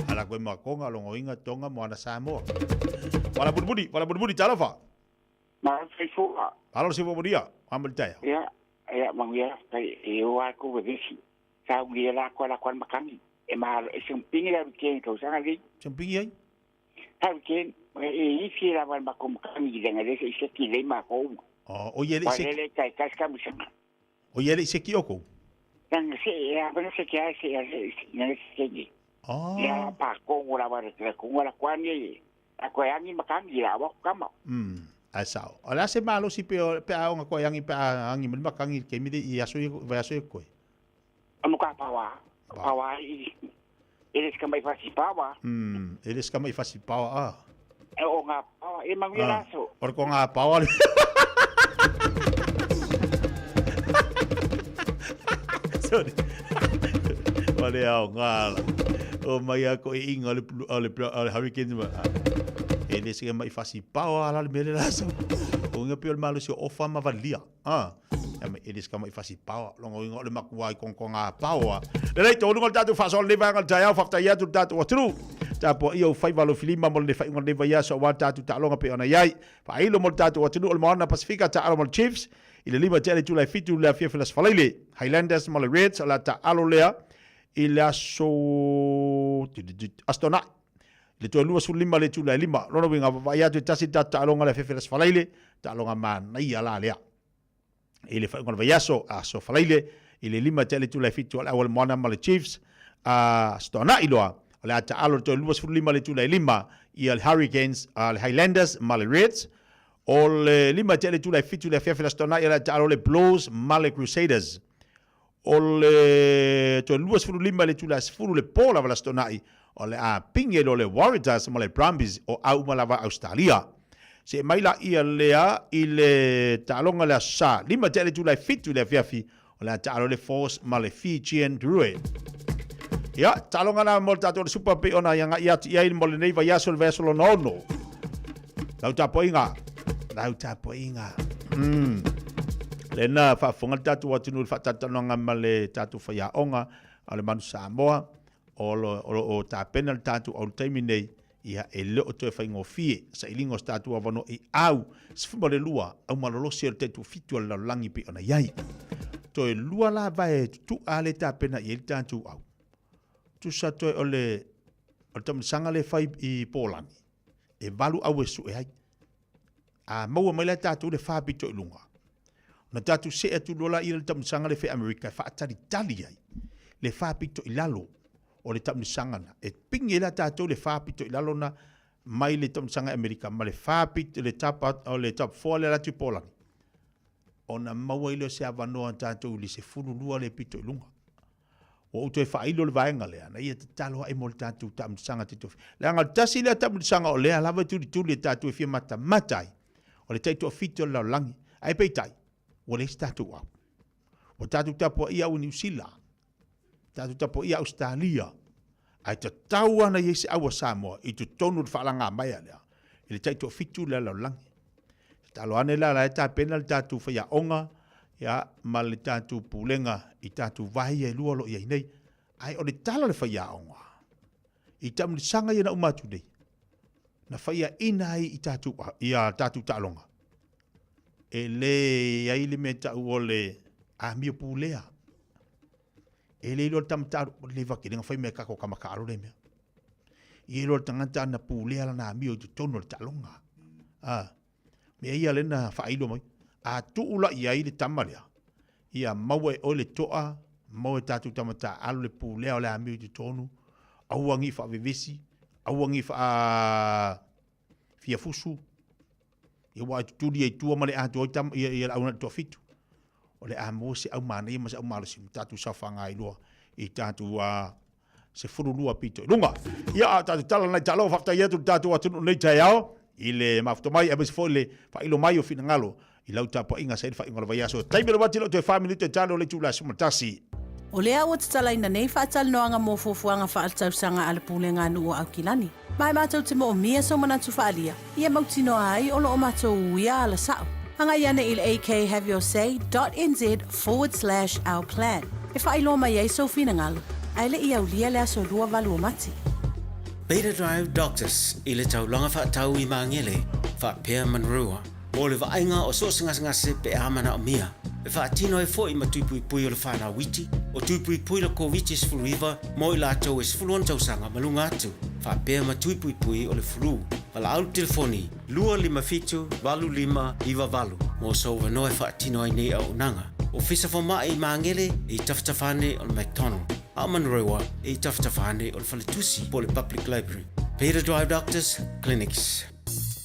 Ala koe ma konga longoinga tonga moana Samoa. Wala mulimuli, wala mulimuli talofa. Ma faifua. Alo se mulia, amul tae. Ia, ia manguia tai e o a ko vesi. Sa ungi la ko la ko makangi. E ma e se pingi la weekend ko sanga li. Se pingi ai? Ha weekend e i fi la wa ma ko makangi le ngale se se ki le ma ko. Oh, o ye le se. Le kai kai ka musanga. O ye le se ki oko. Nang se e a se ke a se a se ne se ki. Oh. Ya pa ko la wa le ko la ko ni. A ko angi makangi la wa kama. Ai sao. O la se malo si pe pe a onga ko angi pe angi mo makangi ke mi i aso i vai aso i koe. Amo ka pawa. Pawa i. Eles ka mai fasi pawa. Eles ka mai fasi pawa a. E o ngā pawa e manguia laso. Ora ko ngā pawa. Sorry. Wale au ngā la. O mai a ko i inga o le hurricane ma. Eles ka mai fasi pawa ala le mele laso. O ngā pio le malo si o ofa ma valia. Ah. Eles ka mai fasi pawa. Longo inga o le makua i kongko ngā pawa. Lelei, tō lunga le tātou whaasol le vanga le taiau, whaktai atu le tātou aturu. Tāpua ia o whaiva lo filima mo le whainga le vai aso wa tātou tālonga pe ona iai. Whailo mo le tātou atunu o le Moana Pasifika tā alo mo le Chiefs. I le lima te ale tūlai fitu le afia whilas whalaile. Highlanders mo le Reds o la tā alo lea i le aso Astona. Le toe lua sul lima le tūlai lima. Lona winga wawai atu e tasi tātou tālonga le afia whilas whalaile. Tālonga mānaia la lea. I le whainga le vai aso aso whalaile. I le lima te ale tūlai fitu o le awal Moana ma le Chiefs. Astona iloa. O le ata alo toe lua sefulu lima le tūlai lima i le Hurricanes, le Highlanders ma le Reds. O le lima te ale tūlai fitu le afiafi la stona i le ata alo le Blues ma le Crusaders. O le toe lua sefulu lima le tūlai sefulu le pō lava la stona i o le a pinge lo le Warriors ma le Brumbies o au ma lava Australia. Se mai la ia lea i le talonga le asa lima te ale tūlai fitu le afiafi o le ata alo le Force ma le Fijian Drua. Ia, talonga na mo le tātou le super pe ona ia ngai atu ia i mo le nei vai aso le vai aso lona ono. Lau tapoinga. Lau tapoinga. Le na whaafonga le tātou atunu le whaatatanoanga ma le tātou whaiaonga o le Manu Samoa o lo o tāpena le tātou au taimi nei ia e le o toe whaingofie sa ilingo o tātou awano i au sefuma le lua au malolosi o le tētu fitu o le lalolagi pe ona iai. Toe lua la vai tutu a le tāpena i le tātou au. Tusa toe o le tamisanga le whai i Pōlani. E valu au e su e ai. A maua mai la tātou le whāpito i lunga. Na tātou se atu lola i le tamisanga le whai Amerika e whaatari tali ai. Le whāpito i lalo o le tamisanga na. E pingi la tātou le whāpito i lalo na mai le tamisanga Amerika. Ma le whāpito le tap, o le tap foa le ratu Pōlani. O na maua i le se awanoa tātou le se fululua le pito i lunga. O uto e whailo le vaenga lea, na ia te talo ai mo le tātou tamisanga te tofi. Le anga tasi lea tamisanga o lea lava tuli tuli e tātou e fia mata matai. O le taito fito le laulangi. Ai peitai, o le isi tātou au. O tātou tapua ia au New Zealand. Tātou tapua ia Australia. Ai te tau ana i ese aua Samoa i te tonu le whaalanga mai a lea. I le taito fitu le laulangi. Te talo ane la la e tāpena le tātou whaia onga, ia ma le tātou pulenga i tātou wahi e lua lo ia nei. Ai o le tala le whaia onga. I tamulisanga ia na umatu nei. Na whaia ina ai i tātou, ia tātou tālonga. E le ai le me tau o le a mio pulea. E le ilo le tamataru, o le wake, lenga whai mea kako kamaka aro le mea. I e lo le tangata na pulea la na mio i te tono le tālonga. Ah, mea ia le na whailo mai. A tuula ia i le tamalea. Ia maua e o le toa, maua e tātou tamata alo le pulea o le a mio i te tonu. Auangi whaavevesi, auangi wha fiafusu. Ia wa tutuli e tua ma le atu oi tam ia ia au na toa fitu. O le a mo se au mana ia ma se au malosi tātou sawhanga i loa i tātou a se furulua pito i lunga. Ia a tātou tala nei talo whafta ia tu tātou atunu nei tai ao i le mafuto mai e mesi foi le whailo mai o finangalo i lau tāpua inga sa i le whainga o le vaiaso. Taimi le wati lo toe 5 minute talo le tūla sumatasi. O lea ua tatalaina nei faatalanoaga mo fuafuaga faaletausaga a le Pulega a Nuu o Aukilani. Ma e matou te moomia sou manatu faaalia, ia mautinoa ai o loo matou uia ala sao. Agai ane i le akhaveyourSay.nz/ourplan e faailoa mai ai sou finagalo. ae le i aulia le aso 28 o Mati. Beta Drive Doctors i le taulaga faatau i Magele, faapea Manurewa, mo le vaaiga o so o se gasegase pe a manaomia. E faatino ai foi ma tui puipui o le fanau iti, o tui puipui le Koviti-19 mo i latou e 16 tausaga ma luga atu, faapea ma tui puipui o le flu. Valaau le telefoni 257 8598 mo sou avanoa e faatino ai nei auaunaga. Ofisa Fomai i Magele e i tafatafa ane o le McDonald, a o Manurewa e i tafatafa ane o le Faletusi po o le Public Library. Beta Drive Doctors Clinics.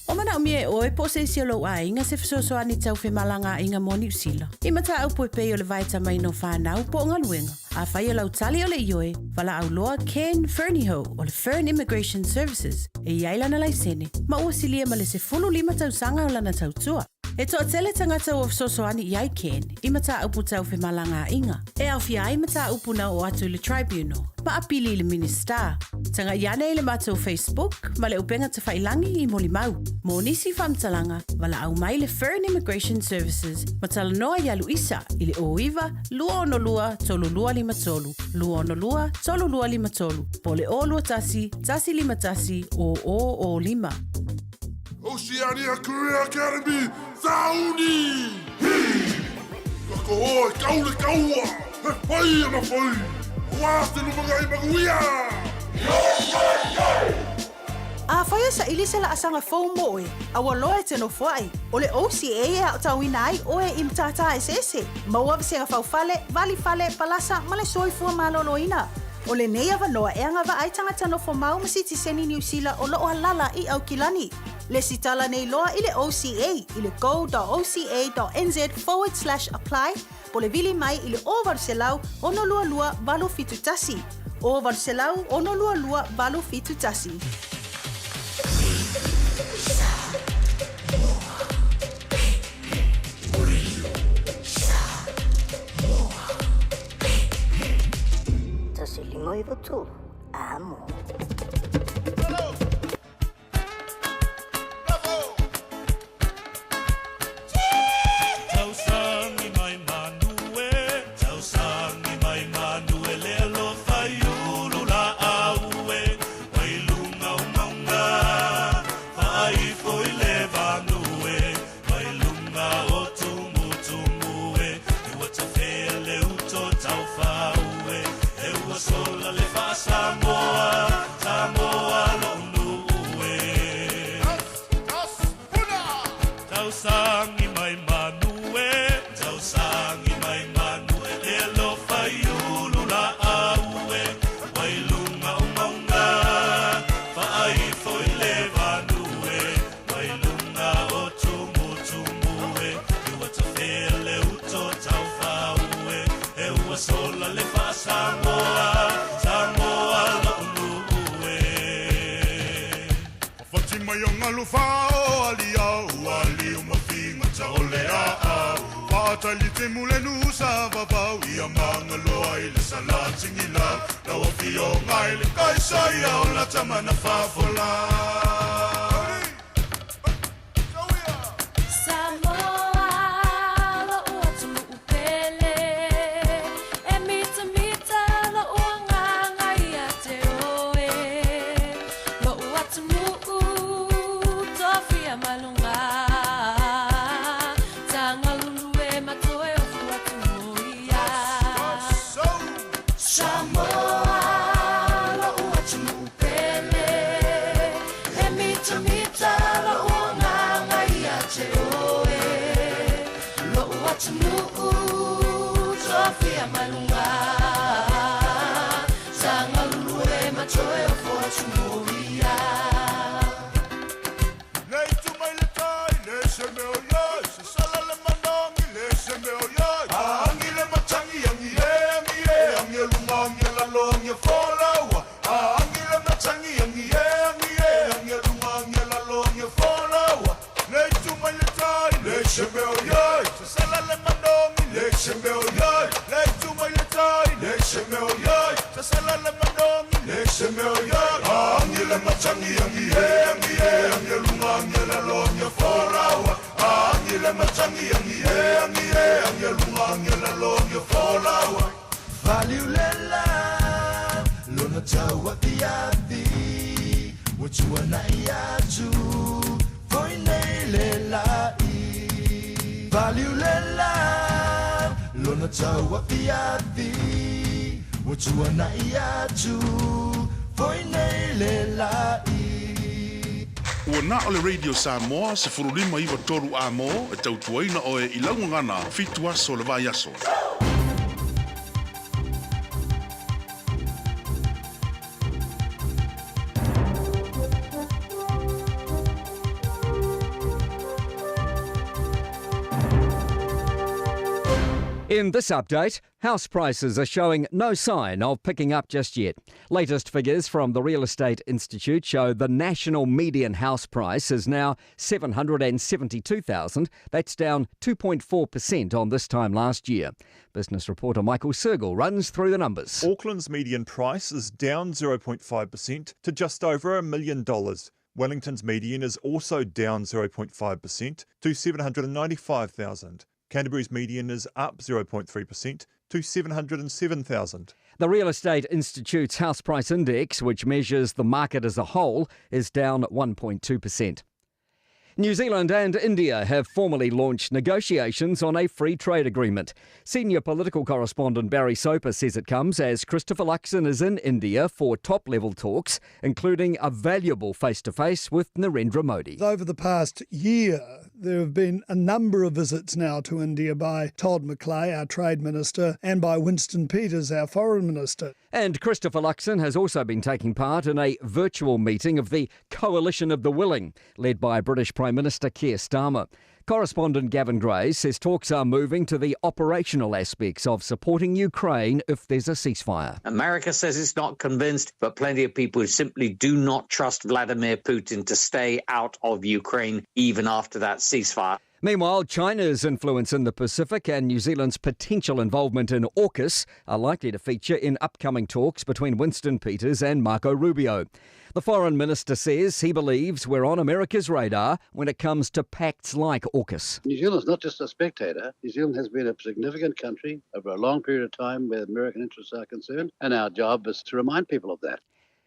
O manaomia e oe po o se isi o lou aiga se fesoasoani tau femalagaaiga mo Niu Sila. I mataupu e pei o le vaetamaina o fanau po o galuega. Afai o lau tali o le ioe, valaau loa Ken Fernihough o le Fern Immigration Services e i ai lana laisene ma ua silia ma le 15 tausaga o lana tautua. E toatele tagata ua fesoasoani i ai Ken i mataupu tau femalagaaiga, e aofia ai mataupu na oo atu i le Tribunal ma apili i le Minisita. Tagai ane i le matou Facebook ma le upega tafailangi i molimau. Mo nisi faamatalaga, valaau mai le Fern Immigration Services ma talanoa iā Luisa i le 09 262 3253, 262 3253, po o le 021 151 0005. Oceania Career Academy, Sauni! Hi! Ka koho e kau le kaua, he whai ana whai, Wā te lumangai manuia! Afai e saili se laasaga fou mo oe, a ua loa e te nofoai, o le OCA e aotauina ai oe i matata eseese, maua vasega faufale, vali fale, palasa ma le soifua maloloina. O lenei avanoa e agavaa ai tagata nofo mau ma sitiseni Niu Sila o loo alala i Aukilani. Lesitala nei loa i le OCA i le go.oca.nz forward slash apply po le vili mai i le 0800 622 871. 0800 622 871. 1 5 9 3, amo. Tausangi mai manu e, tausangi mai manu e le alofa i ulu laau e, mai luga o mauga, faaifo i le vanu e, mai luga o tumutumu e, e ua tafea le uto taufau e, e ua sola le faasamoa, Samoa lo'u nuu e. Tausangi mai manu e, tausangi mai manu e le alofa i ulu laau e, mai luga o mauga, faaifo i le vanu e, mai luga o tumutumu e, e ua tafea le uto taufau e, e ua sola le faasamoa, Samoa lo'u nuu e. Fati mai o ngalu whao ali au ali o mafinga ta o le a au Whaatali te mule nusa vavau ia mangaloa i le salatingi lau Lau a fio ngai le kaisa ia o la tamana whafola. Samoa, lo'u atunuu pele, e mitamita lo'u agaga ia te oe. Lo'u atunuu, tofia mai luga. Tagalulu e matoe ofu atu mo ia. Samoa, lo'u atunuu pele, e mitamita lo'u agaga ia te oe. Lo'u atunuu, tofia mai luga. Tagalulu e matoe ofu atu mo ia. Le itu mai le tai, le se meo iai, se sala le manangi, le se meo iai. Angi le matangi, angi e, angi e, angi e lunga, angi e lalo, angi e folaua. Angi le matangi, angi e, angi e, angi e lunga, angi e lalo, angi e folaua. Le itu mai le tai, le se meo iai, se sala le manangi, le se meo iai. Le itu mai le tai, le se meo iai, se sala le manangi, le se meo iai. Angi le matangi, angi e, angi e, angi e lunga, angi e lalo, angi e folaua. Angi le matangi, angi e, angi e, angi e lunga, angi e lalo, angi e folaua. Valiulela tau afiafi ua tuanaʻi atu foi nei le laʻi. Valiu le la lona tau afiafi ua tuanaʻi atu foi nei le laʻi. Ua na o le Radio Samoa 1593 A-mo e tautuaina oe i lau gagana 7 aso le vaiaso. In this update, house prices are showing no sign of picking up just yet. Latest figures from the Real Estate Institute show the national median house price is now 772,000. That's down 2.4% on this time last year. Business reporter Michael Sergel runs through the numbers. Auckland's median price is down 0.5% to just over $1 million. Wellington's median is also down 0.5% to 795,000. Canterbury's median is up 0.3% to 707,000. The Real Estate Institute's House Price Index, which measures the market as a whole, is down 1.2%. New Zealand and India have formally launched negotiations on a free trade agreement. Senior political correspondent Barry Soper says it comes as Christopher Luxon is in India for top-level talks, including a valuable face-to-face with Narendra Modi. Over the past year, there have been a number of visits now to India by Todd McClay, our trade minister, and by Winston Peters, our foreign minister. And Christopher Luxon has also been taking part in a virtual meeting of the Coalition of the Willing, led by British Prime Minister Keir Starmer. Correspondent Gavin Gray says talks are moving to the operational aspects of supporting Ukraine if there's a ceasefire. America says it's not convinced, but plenty of people who simply do not trust Vladimir Putin to stay out of Ukraine even after that ceasefire. Meanwhile, China's influence in the Pacific and New Zealand's potential involvement in AUKUS are likely to feature in upcoming talks between Winston Peters and Marco Rubio. The foreign minister says he believes we're on America's radar when it comes to pacts like AUKUS. New Zealand's not just a spectator. New Zealand has been a significant country over a long period of time where American interests are concerned, and our job is to remind people of that.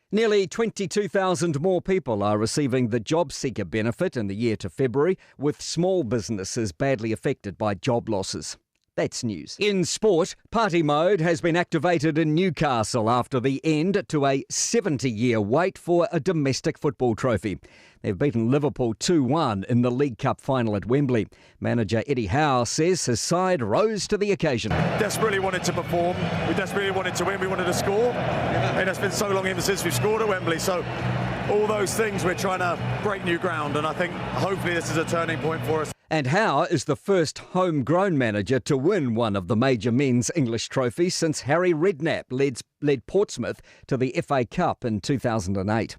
Nearly 22,000 more people are receiving the JobSeeker benefit in the year to February, with small businesses badly affected by job losses. That's news. In sport, party mode has been activated in Newcastle after the end to a 70-year wait for a domestic football trophy. They've beaten Liverpool 2-1 in the League Cup final at Wembley. Manager Eddie Howe says his side rose to the occasion. Desperately wanted to perform. We desperately wanted to win. We wanted to score. And it's been so long even since we've scored at Wembley. So all those things, we're trying to break new ground. And I think hopefully this is a turning point for us. And Howe is the first homegrown manager to win one of the major men's English trophies since Harry Redknapp led Portsmouth to the FA Cup in 2008.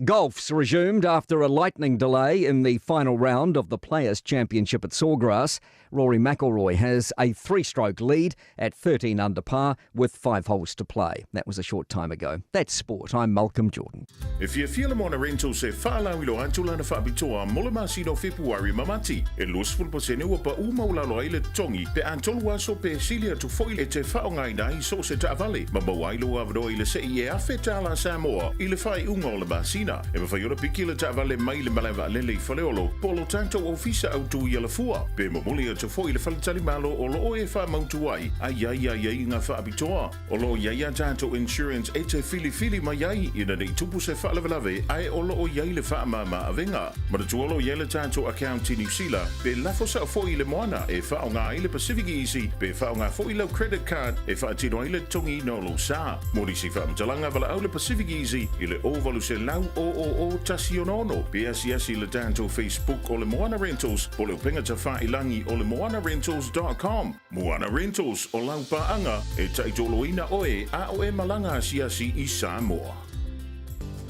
Golf's resumed after a lightning delay in the final round of the Players' Championship at Sawgrass. Rory McIlroy has a 3-stroke lead at 13 under par with 5 holes to play. That was a short time ago. That's sport. I'm Malcolm Jordan. E fiafia le Moana Rentals e faalauiloa atu lana faapitoa mo le masina o Fepuari ma Mati. E 20% ua paʻu maualalo ai le totogi pe a 3 aso pe sili atu foi e te faaaogaina ai so o se taavale ma maua ai lou avanoa i le sei e $1,000 Samoa i le faaiuga o le masina. E mafai ona piki le taavale mai le malae vaalele i Faleolo po o lo tatou ofisa autu i Alafua pe momoli atu foi i le faletalimalo o loo e faamautu ai a i ai aiaiga faapitoa. O loo i ai a tatou insurance e te filifili mai ai ina nei tupu se faalavelave ae o loo i ai le faamama-avega. Manatua o loo i ai le tatou account i Niu Sila pe lafo sao foi i le Moana e faaaoga ai le Pacific Easy pe faaaoga foi lau credit card e faatino ai le totogiina o lou sa. Mo nisi faamatalaga valaau le Pacific Easy i le 0800 000 166 pe asiasi i le tatou Facebook o le Moana Rentals po o le upega tafailagi o le moanarentals.com. Moana Rentals, o lau paaga e taitoloina oe a o e malaga asiasi i Samoa.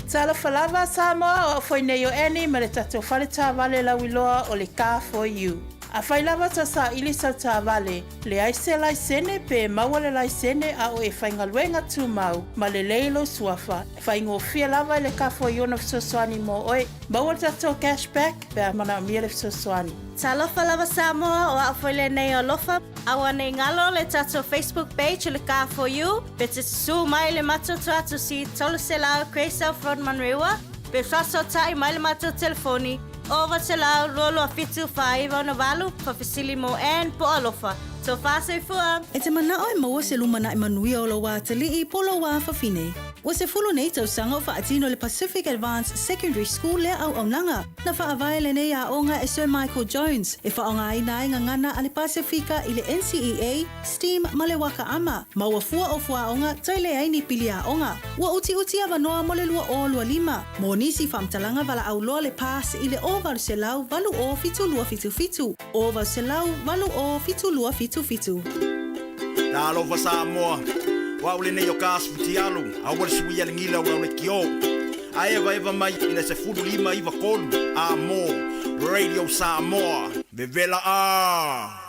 Talofa lava Samoa, o au foi nei o Annie ma le tatou fale taavale lauiloa o le Car For You. Afai lava ta saili sau taavale, leai se laisene pe maua le laisene a o e faigaluega tumau ma lelei lou suafa, faigofie lava i le Car For You ona fesoasoani mo oe. Maua le tatou cash back pe a manaomia le fesoasoani. Talofa lava Samoa, o au foi lenei o Alofa. Aua nei galo le tatou Facebook page o le Car For You, pe te susū mai i le matou tuatusi 300 Grey South Road Manurewa, pe fesoasoatai mai le matou telefoni 900 22 7 4 98 faafesili mo Ann po o Alofa. Tofa soifua! E te manao e maua se lumanai manuia o lou atalii po o lou afafine. Ua 10 nei tausaga o faatino e le Pacific Advanced Secondary School lea auaunaga. Na faavae lenei aoga e Sir Michael Jones e faaaogaina ai gagana a le Pasefika i le NCEA, STEAM ma le Waka Ama, ma ua fua o fuaoga toe leai ni pili aoga. Ua utiuti avanoa mo le 2025. Mo nisi faamatalaga valaau loa le PASS i le 0800 80 7277, 0800 80 7277. Talofa Samoa, o au lenei o ka asu futialu, aua le suia le gila o lau lekiō. A evaeva mai i le 15 93 a mo Radio Samoa, vevela a!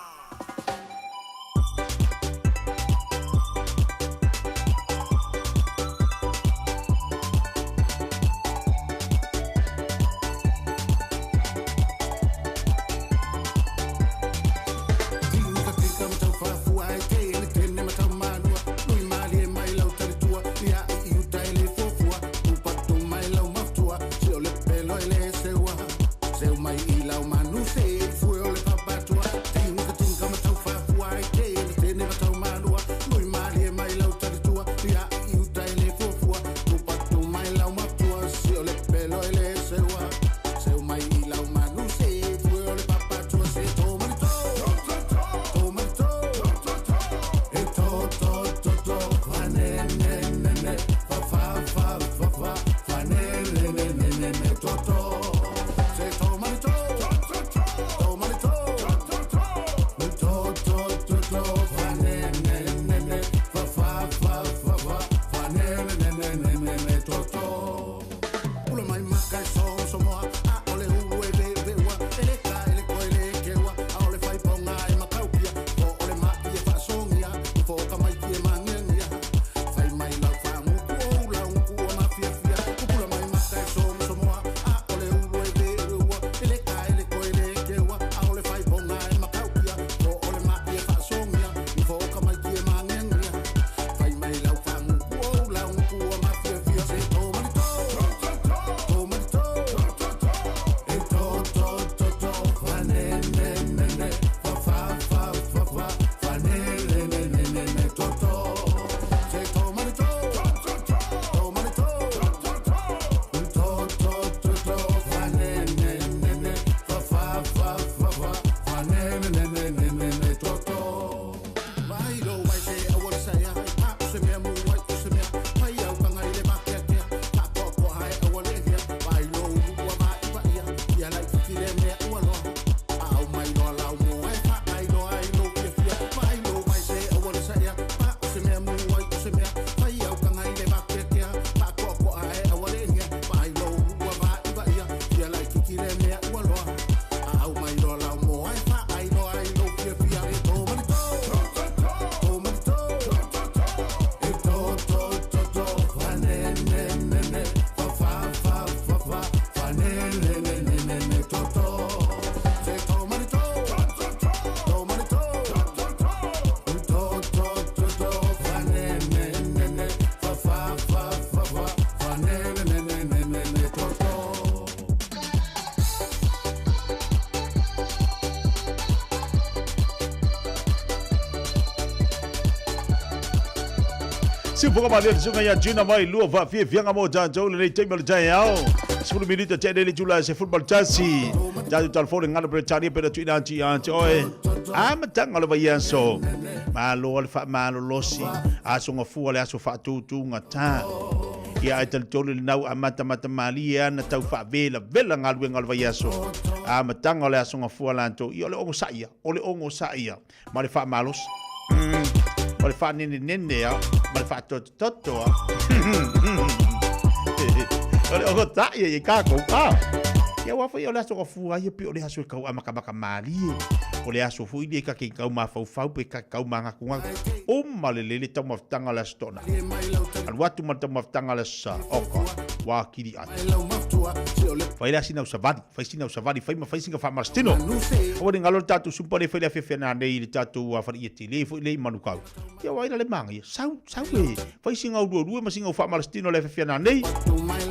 Siufoga malie le susuga ia Gina mai lua faafiafiaga mo tatou lenei taimi o le taeao. 10 minita tea nei le itula e 11. Tatou talafou le gagana Peretania pe na tuuina atu ia te oe. Amataga o le vaiaso. Malo le faamalolosi. Aso gafua le aso faatutugata. Ia ae talitonu lena ua amatamata malie ana tau faavelavela galuega o le vaiaso. Amataga o le aso gafua latou. Ia o le ogosaʻi ia, o le ogosaʻi ia. Ma le faamalosi. Ma le faanenenene a, ma le faatotototo a. O le ogotaʻi ia i kākou. Ah. Ia ua foi o le aso gafua ia pei o le aso e kau amakamaka malie. O le aso foi lea ka ke kau mafaufau pe ka kau magakugaku. Uma le lele taumafataga o le aso Toonai. Alu atu ma le taumafataga o le aso Sa. Oka. Ua kili ai. Fai la sina usavali, fai sina usavali, fai ma fai singa faamalositino. Aua ne galo le tatou sumpa le fai le afiafi ana nei i le tatou fale ia tele foi le i Manukau. Ia wai la le manga ia. Sau, sau e. Fai singa u luelue ma singa u faamalositino le afiafi ana nei.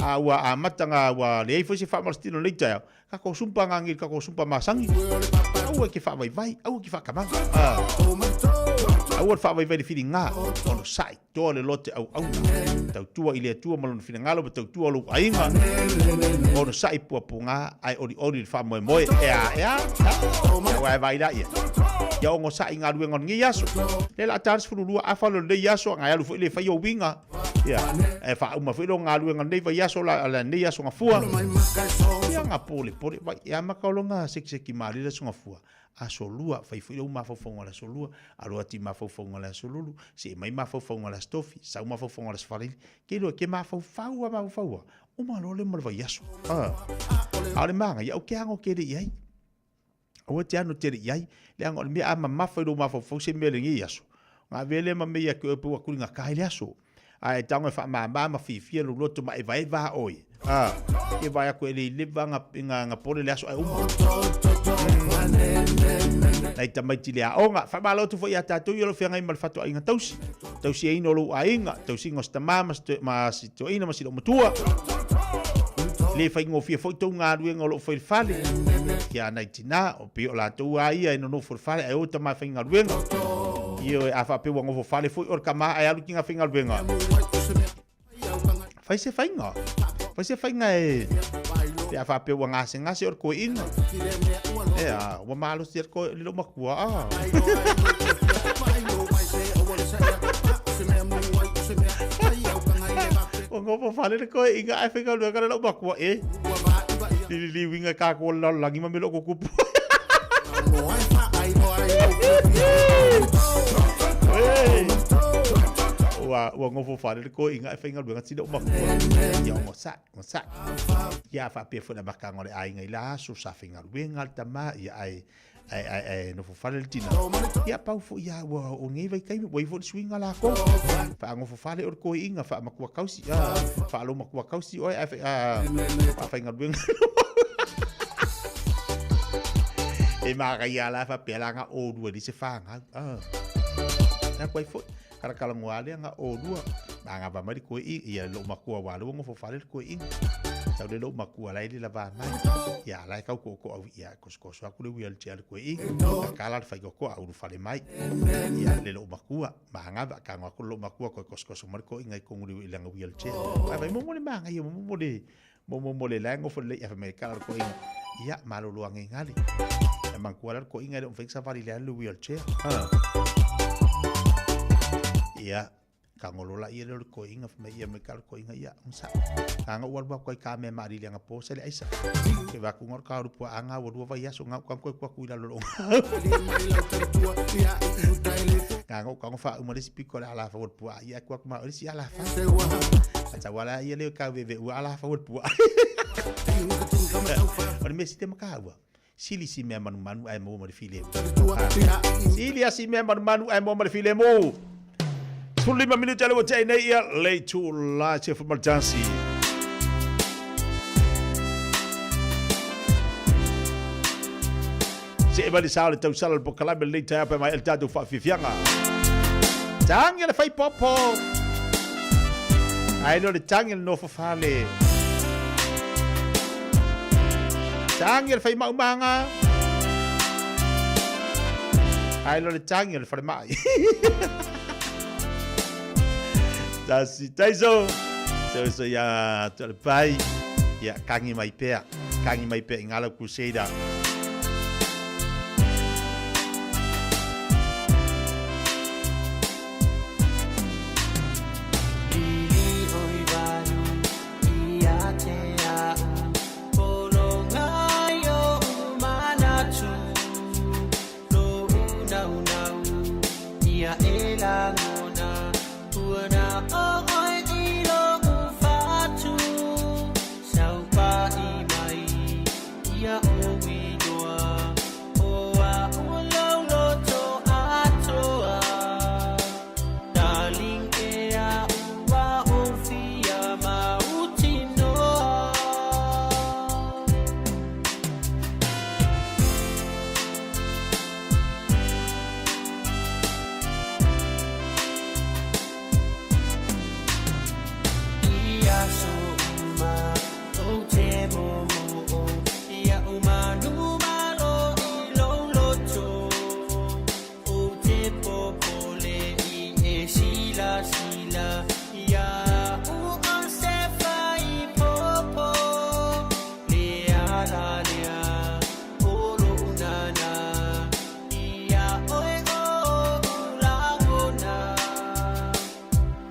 A ua amata nga ua leai foi se faamalositino i lenei taeao. Kako sumpa ngangi kako sumpa masangi. Aua ke faavaivai, aua ke faakamanga. Ah. Aua le faavaivai le filiga, ono sai, toa le lote auauna. Tautua i le Atua ma lona finagalo ma tautua lou aiga. Ono sai puapuga ae olioli le faamoemoe. Ea, ea, ea. Ua e vaai la ia. Ia ogo sai i galuega o lenei aso. Le la ta le 12 afa lo lenei aso, ngai alu foi le fai o uiga. Ia, e faauma foi lo galuega lenei vaiaso la lenei aso gafua. Ia nga pole pole vai e amata o longa sekiseki malie le aso gafua. Aso lua, fai foi lou mafaufauga o le aso lua, alo atu i mafaufauga o le aso lulu, see mai mafaufauga o le aso tofi, sau mafaufauga o le aso faleili. Ke iloa ke mafaufau a mafaufau a, uma loa le ma le vaiaso. A o le magaia, o ke ago ke le i ai. Aua te ano tele i ai, leaga o le mea a mamafa i lou mafaufau se mea i lenei aso, ona avea lea ma mea ia te oe pe ua tuligata ai le aso. Ae tago e faamama ma fiafia lou loto ma evaeva a oe. A, ke vae atu e le i leva nga pole le aso ae uma. Nai tamaiti le aoga. Faamalo atu foi ia tatou ia o lo feagai ma le fatoaiga tausi. Tausiaina o lou aiga, tausiga o si tama ma si toeaina ma si loomatua. Le faigofie foi tou galuega o loo fai i le fale. Ia nai tina, o pei o latou a ia e nonofo i le fale ae o tama e faigaluega. Ioe, a faapea ua nofo fale foi o le tama ae alu ki nga faigaluega. Fai se faiga. Fai se faiga e pe a faapea ua gasegase o le koeina. Ea, ua malosi e le koe le loomatua. Ah. Ua nofo fale le koeina ae faigaluega le loomatua e. Lililiuiga e kākou o le lalolagi ma mea o lo o tutupu. Ua, ua nofo fale le koeina ae faigaluega sina o matua. Ia ogasai, ogasai. Ia faapea foi le amataga o le aiga i la aso sa faigaluega le tama, ia ae ae ae ae nofo fale le tina. Ia pau foi ia ua o nei vaitaimi ua i ai foi le suiga lakou. Faanofo fale o le koeina faamatua tausi, a faalomatua tausi oe ae faafaigaluega. E manaia la faapea la na olua i le se fanau. Ah. Na koe foi kalakalagoa lea na olua. Magava mai le koeina, ia lou matua ua lua nofo fale le koeina. Tau le lou matua la e le lava mai. Ia la e kau kooko au ia kosokoso aku le wheelchair le koeina. Kala le whaikoko a ulu fale mai. Ia le lou matua. Magava ka ngo aku lou matua koe kosokoso mai le koeina i kongu i langa wheelchair. Vai vai momo le manga ia momo le mo mo mo le la ngofo le ia me kala ko inga ia malolo ange ngali e man kuala ko inga le fai safari le le wheelchair ha ia ka ngolo la ia le ko inga me ia me kala ko inga ia unsa ka nga ualu ko ka me mari le nga po se le aisa ke va ku ngor ka ru po anga wo lu va ia so nga ka ko ko ku ila lo ka ngo ka ngo fa uma le sipiko le ala fa wo po ia ku ku ma o si ala fa a wala ia le ka veve ua ala fa wo po o le mea si te makaua sili si mea manumanu ae maua ma le filemu. Sili a si mea manumanu ae maua ma le filemu. 15 minute ale ua tea nei ia le itula se fa maltasi. Se e vale sa le tausala le pokalame le taea pe mai el tatou faafiafiaga. Tangi le fai popo. Ai lo le tangi le nofo fale. Tangi le fai maumanga. Ai lo le tangi le falemai. Tasi taiso. So so ia to le pai. Ia kangi mai pea. Kangi mai pea i ngā lau Crusader. aso uma Ou te momoo Ia umanumalo i lou loto Ou te popole i e silasila Iaʻu o se faipopo Le ala lea o loʻu nānā Iā ʻoe oʻu lagona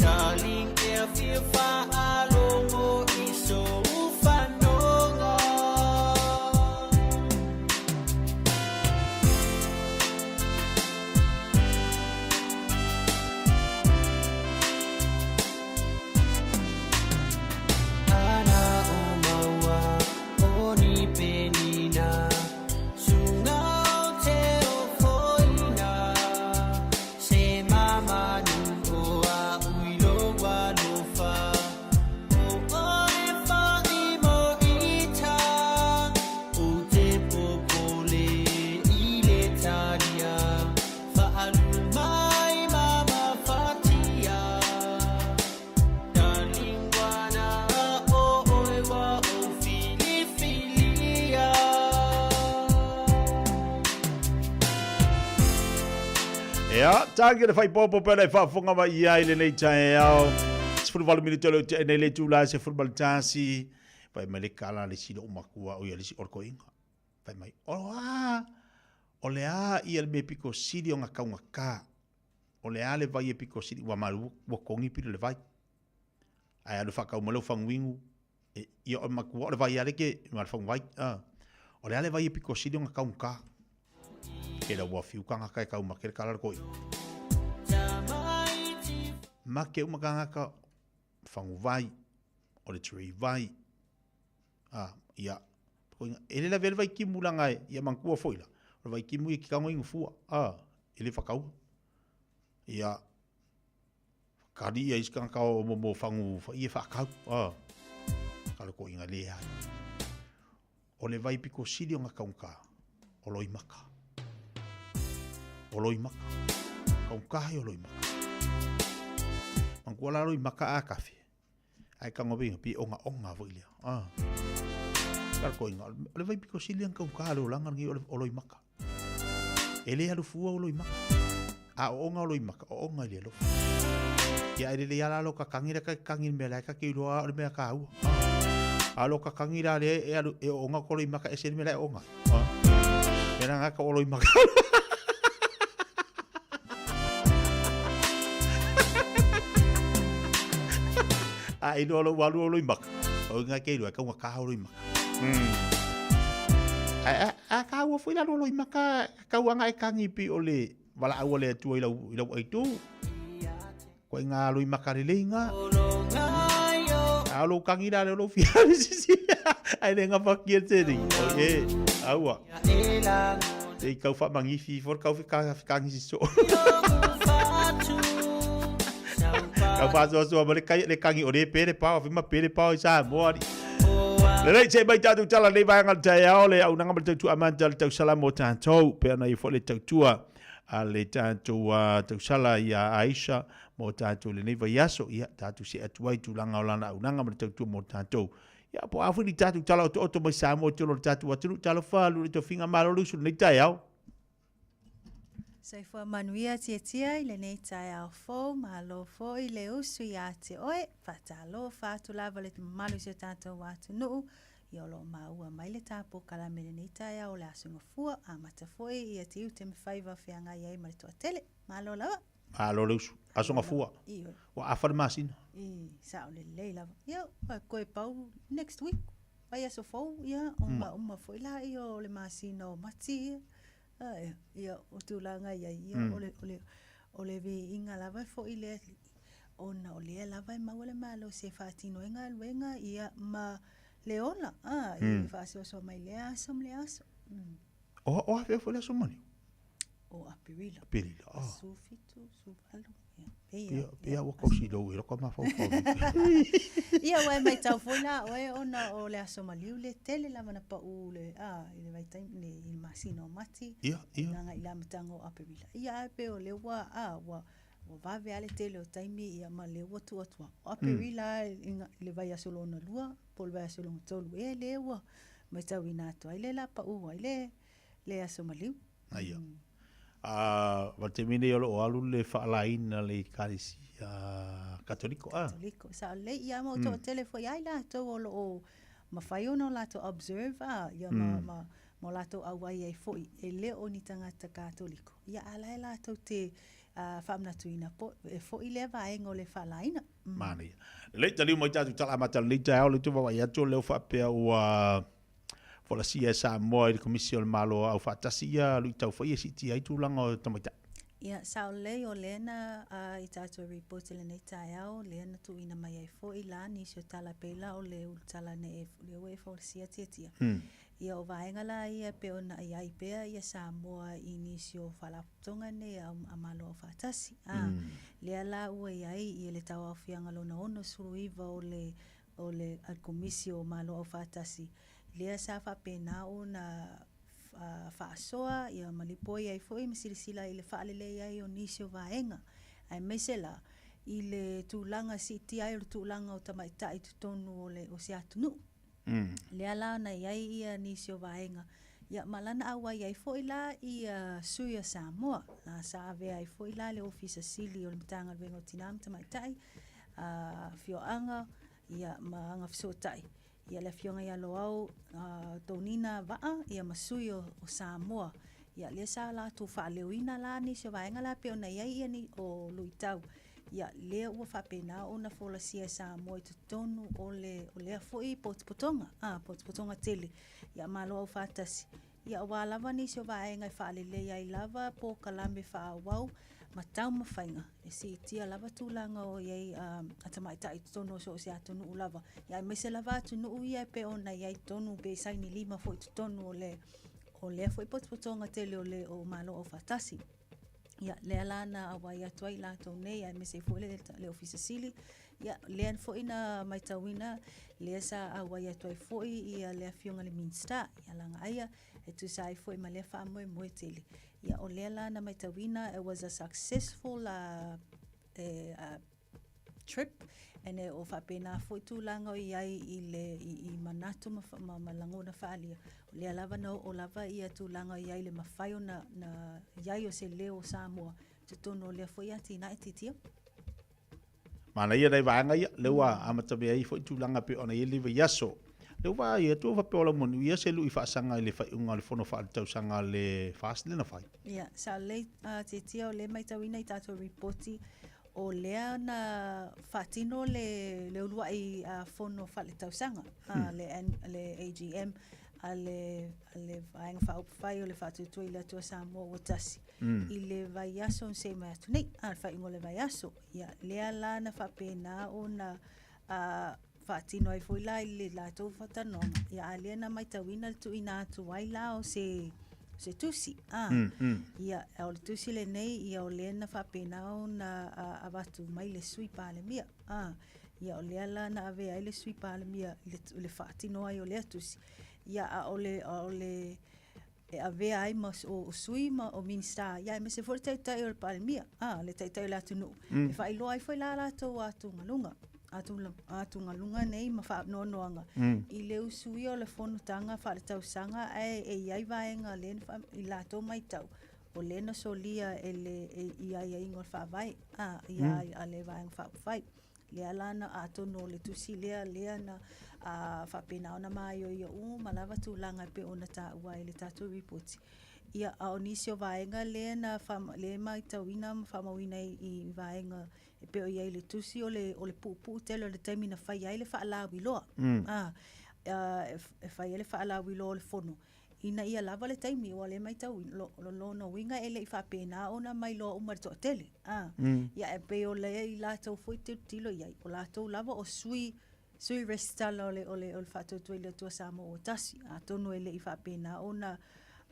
Darling e fia faalogo i sou fanoga. Ana o maua o ni penina Suga o te o foina Se mamanu o aʻu i lou alofa O ʻoe foʻi mo ita Ou te popole i le talia Faʻalu mai ma mafatia Darling wana o ʻoe ua ou filifilia. Ia, tāki le whaipopo pēlā i whaafonga mai i ai lenei taeao. 18 minute o le ute nei le tūlā se 11. Whai mai le kala le silo umakua o ia lisi o le koinga. Whai mai, o a, o le a ia le me piko sili o ngā kaunga kā. O le a le vai e piko sili, ua malu, ua kongi pilo le vai. Ae alu whakau mai lau whanguingu, e, ia o makua o le vai ale ke, ma le whangu vai, O le a le vai e piko sili o ngā kaunga kā. Ke la ua fiu kangaka e kau make le kala le koi. Make uma kangaka whangu vai, o le tree vai, a, ia, koinga, e le lawe le vai kimu langa e, ia mangkua foi la, o le vai kimu ia ki kango ingu fua, a, e le whakaua. Ia, whakari ia isi kangaka o momo whangu, ia whakau, a, ka le koinga le ai. O le vai piko sili o nga kaunga, o Loimaka. O Loimaka. Kaunga he o Loimaka. Mangkua la Loimaka a kafe. Ai ka ngobe pi onga onga fo ile. Ah. Ka ko inga. O le vai piko sili ang kaunga le olanga ngi o Loimaka. E le alu fua o Loimaka. A o onga o Loimaka, o onga ile lo. Ia ele le ala lo ka kangira ka kangi me la ka ki loa o le mea ka ua. A lo ka kangira le e alu e onga ko Loimaka e se me la e onga. Ah. Mera nga ka o Loimaka. A i loa lo walu o Loimaka. O nga ke ilua ka unga ka o Loimaka. A a ka ua foi la lo Loimaka ka uanga e kangi pi o le wala aua le atua i lau i lau aitu. Ko i ngā Loimaka le leinga. A lo kangi la le lo fia le sisi. Ai le ngā whakia te ringi. O e, aua. Te i kau whamangifi, for kau whikangi siso. Kau whaasoasoa ma le kai le kangi o le pere pao, whima pere pao i Samoa. Lelei se mai tātou tala nei vaenga le taeao le au nanga ma le tautua amanta le tausala mo tātou. Pe ana i fo le tautua a le tātou tausala i a Aisha mo tātou le nei vaiaso. Ia tātou se atu ai tūlanga o lana au nanga ma le tautua mo tātou. Ia po a whiri tātou tala o te oto mai Samoa i tolo le tātou atunu. Talofa alu le tofinga malo le usu nei taeao. Soifua manuia tiatia i lenei taeao fou, malo foi le usu iā te oe, faatalofa atu lava le mamalu i si o tatou atunuu, ia o lo o maua mai le tā pōkalame i lenei taeao o le Aso Gafua, amata foi ia tiute ma faiva feagai ai ma le toatele. Malo lava. Malo le usu. Aso Gafua. Ioe. Ua afa le masina. I, sao lelei lava. Ia, ua koe pau next week, vaiaso fou, ia, uma, uma foi la ia o le masina o Mati, ia. Ae, ia, o tulaga i ai, ia, o le, o le, o le viiga lava foi lea, ona o lea lava e maua le malosi e faatino ai galuega, ia, ma le ola, a, i le faasoasoa mai lea aso ma lea aso. O, o afea foi le aso maliu? O Aperila. Aperila, ah. Aso 7, aso 8, ia. Pia, pia ua kausi lou e loka mafaufau. Ia, ua e maitau foi la oe ona o le aso maliu le tele lava na pau le, a, i le vaitaimi, le, i le masina o Mati. Ia, ia. Nanga i le amataga o Aperila. Ia, ae pei o lea ua, a, ua, Ua vave lava le tele o taimi ia ma lea ua tuu atu lava. O Aperila i le vaiaso lona lua po o le vaiaso lona tolu ea lea ua matauina atu ai le la pau ai le le aso maliu. Aia. A ma le taimi nei o lo o alu le faalaina le Ekalesia Katoliko a? Katoliko. Sao lelei ia ma ua toatele foi lava i latou o lo o mafai ona o latou observe a ia ma ma ma o latou auai ai foi e le o ni tagata Katoliko. Ia a la e latou te faamanatuina e foi lea vaega o le faalaina. Manaia. Lelei, taliu mai tatou tala amata o lenei taeao, lea ou te vaavaai atu o lea ua faapea ua folasia e Samoa i le Komisi o le Malo Aufaatasi ia luitau foi e siitia ai tulaga o tamaitai. Ia, sao lelei o lea na i tatou report i lenei taeao, lea na tuuina mai ai foi la nisi o tala pei la o le ulutala nei lea ua e folasia Tiatia. Ia o vaega la ia e pei ona i ai pea ia Samoa i nisi o Faalapotopotoga nei a Malo Aufaatasi. A, lea la ua i ai ia le tauaofiaga lona 69 o le o le Komisi o Malo Aufaatasi, lea sa faapena ona faasoa ia ma lipoi ai foi ma silasila i le faalelei ai o nisi o vaega, aemaise la i le tulaga siitia ai o le tulaga o tamaitai i totonu o le o se atunuu. Lea la na i ai ia nisi o vaega, ia ma lana auai ai foi la ia sui o Samoa, na sa avea ai foi la le Ofisa Sili o le Matagaluega o Tina ma Tamaitai, Afioaga ia ma Agafesootai, ia le Afioga ia Loau Tonina Vaa ia ma sui o Samoa. Ia lea sa latou faaleoina la nisi o vaega la pei ona i ai ia ni o luitau. Ia lea ua faapena ona folasia e Samoa i totonu o le o lea foi potopotoga, a potopotoga tele. Ia Malo Aufaatasi. Ia aua lava nisi o vaega e faalelei ai lava polokalame faaauau ma taumafaiga e siitia lava tulaga o i ai a tamaitai i totonu o so o se atunuu lava. Ia aemaise lava atunuu ia e pei ona i ai tonu pe saini lima foi i totonu o le o lea foi potopotoga tele o le o Malo Aufaatasi. Ia, lea la na auai atu ai latou nei, aemaise foi le, le Ofisa Sili. Ia, lea foi na matauina, lea sa auai atu ai foi ia le Afioga i le Minisita, ia Lagaaia, e tusa ai foi ma lea faamoemoe tele. Ia, o lea la na matauina, it was a successful uh, uh, trip and e o faapena foi tulaga o i ai i le i, i manatu ma, ma, ma lagona faaalia. O lea lava na oo lava ia tulaga o i ai le mafai ona na i ai o se leo o Samoa totonu o lea foi atinae titia. Manaia nai vaega ia, lea ua amatamea ai foi tulaga pei ona i ai lenei vaiaso. Lea ua vaai atu ua faapea o Laumanu se lui faasaga i le faaiuga o le fono faaletausaga a le FAST lea na fai. Ia, sa lelei Tiatia o lea e matauina i tatou ripoti O lea na faatino le, le uluai fono faaletausaga, le, le AGM a le, a le Vaega Faaupufai o le Faatuatua i le Atua Samoa ua tasi, i le vaiaso na sei mai atu nei, a, le faaiuga o le vaiaso. Ia, lea la na faapena ona faatino ai foi la i le latou faatalanoaga, ia a lea na matauina le tuuina atu ai la o se se tusi, a. Ia, o le tusi lenei, ia o lea na faapena ona avatu mai le Sui Palemia, a. Ia o lea la na avea ai le Sui Palemia i le, le faatino ai o lea tusi. Ia, a o le, a o le e avea ai ma o, o sui ma o Minisita, ia aemaise foi le Taitai o le Palemia, a, le Taitai o le atunuu, e faailoa ai foi la latou atugaluga, atugaluga nei ma faanoanoaga i le usuia o le fonotaga faaletausaga ae e i ai vaega lea na i latou matau o lea na solia e le e, i aiaiga o le faavae a, ia, a le Vaega Faaupufai. Lea la na atonu o le tusi lea lea na a, faapena ona maioio uma lava tulaga e pei ona taua ai i le tatou ripoti. Ia, a o nisi o vaega lea na wha, lea matauina ma faamauina i, i vaega e pei o i ai le tusi o le, o le puupuu tele o le taimi na fai ai le faalauiloa. A, a, e, e fai ai le faalauiloa o le fono. Ina ia lava le taimi, aua o lea e matau, lo, lo lona uiga e le i faapena ona mailoa uma e le toatele. A, ia e pei o lea i latou foi tilotilo i ai, o latou lava o sui, sui resitala o le, o le, o le Faatuatua i le Atua Samoa ua tasi. Atonu e le i faapena ona,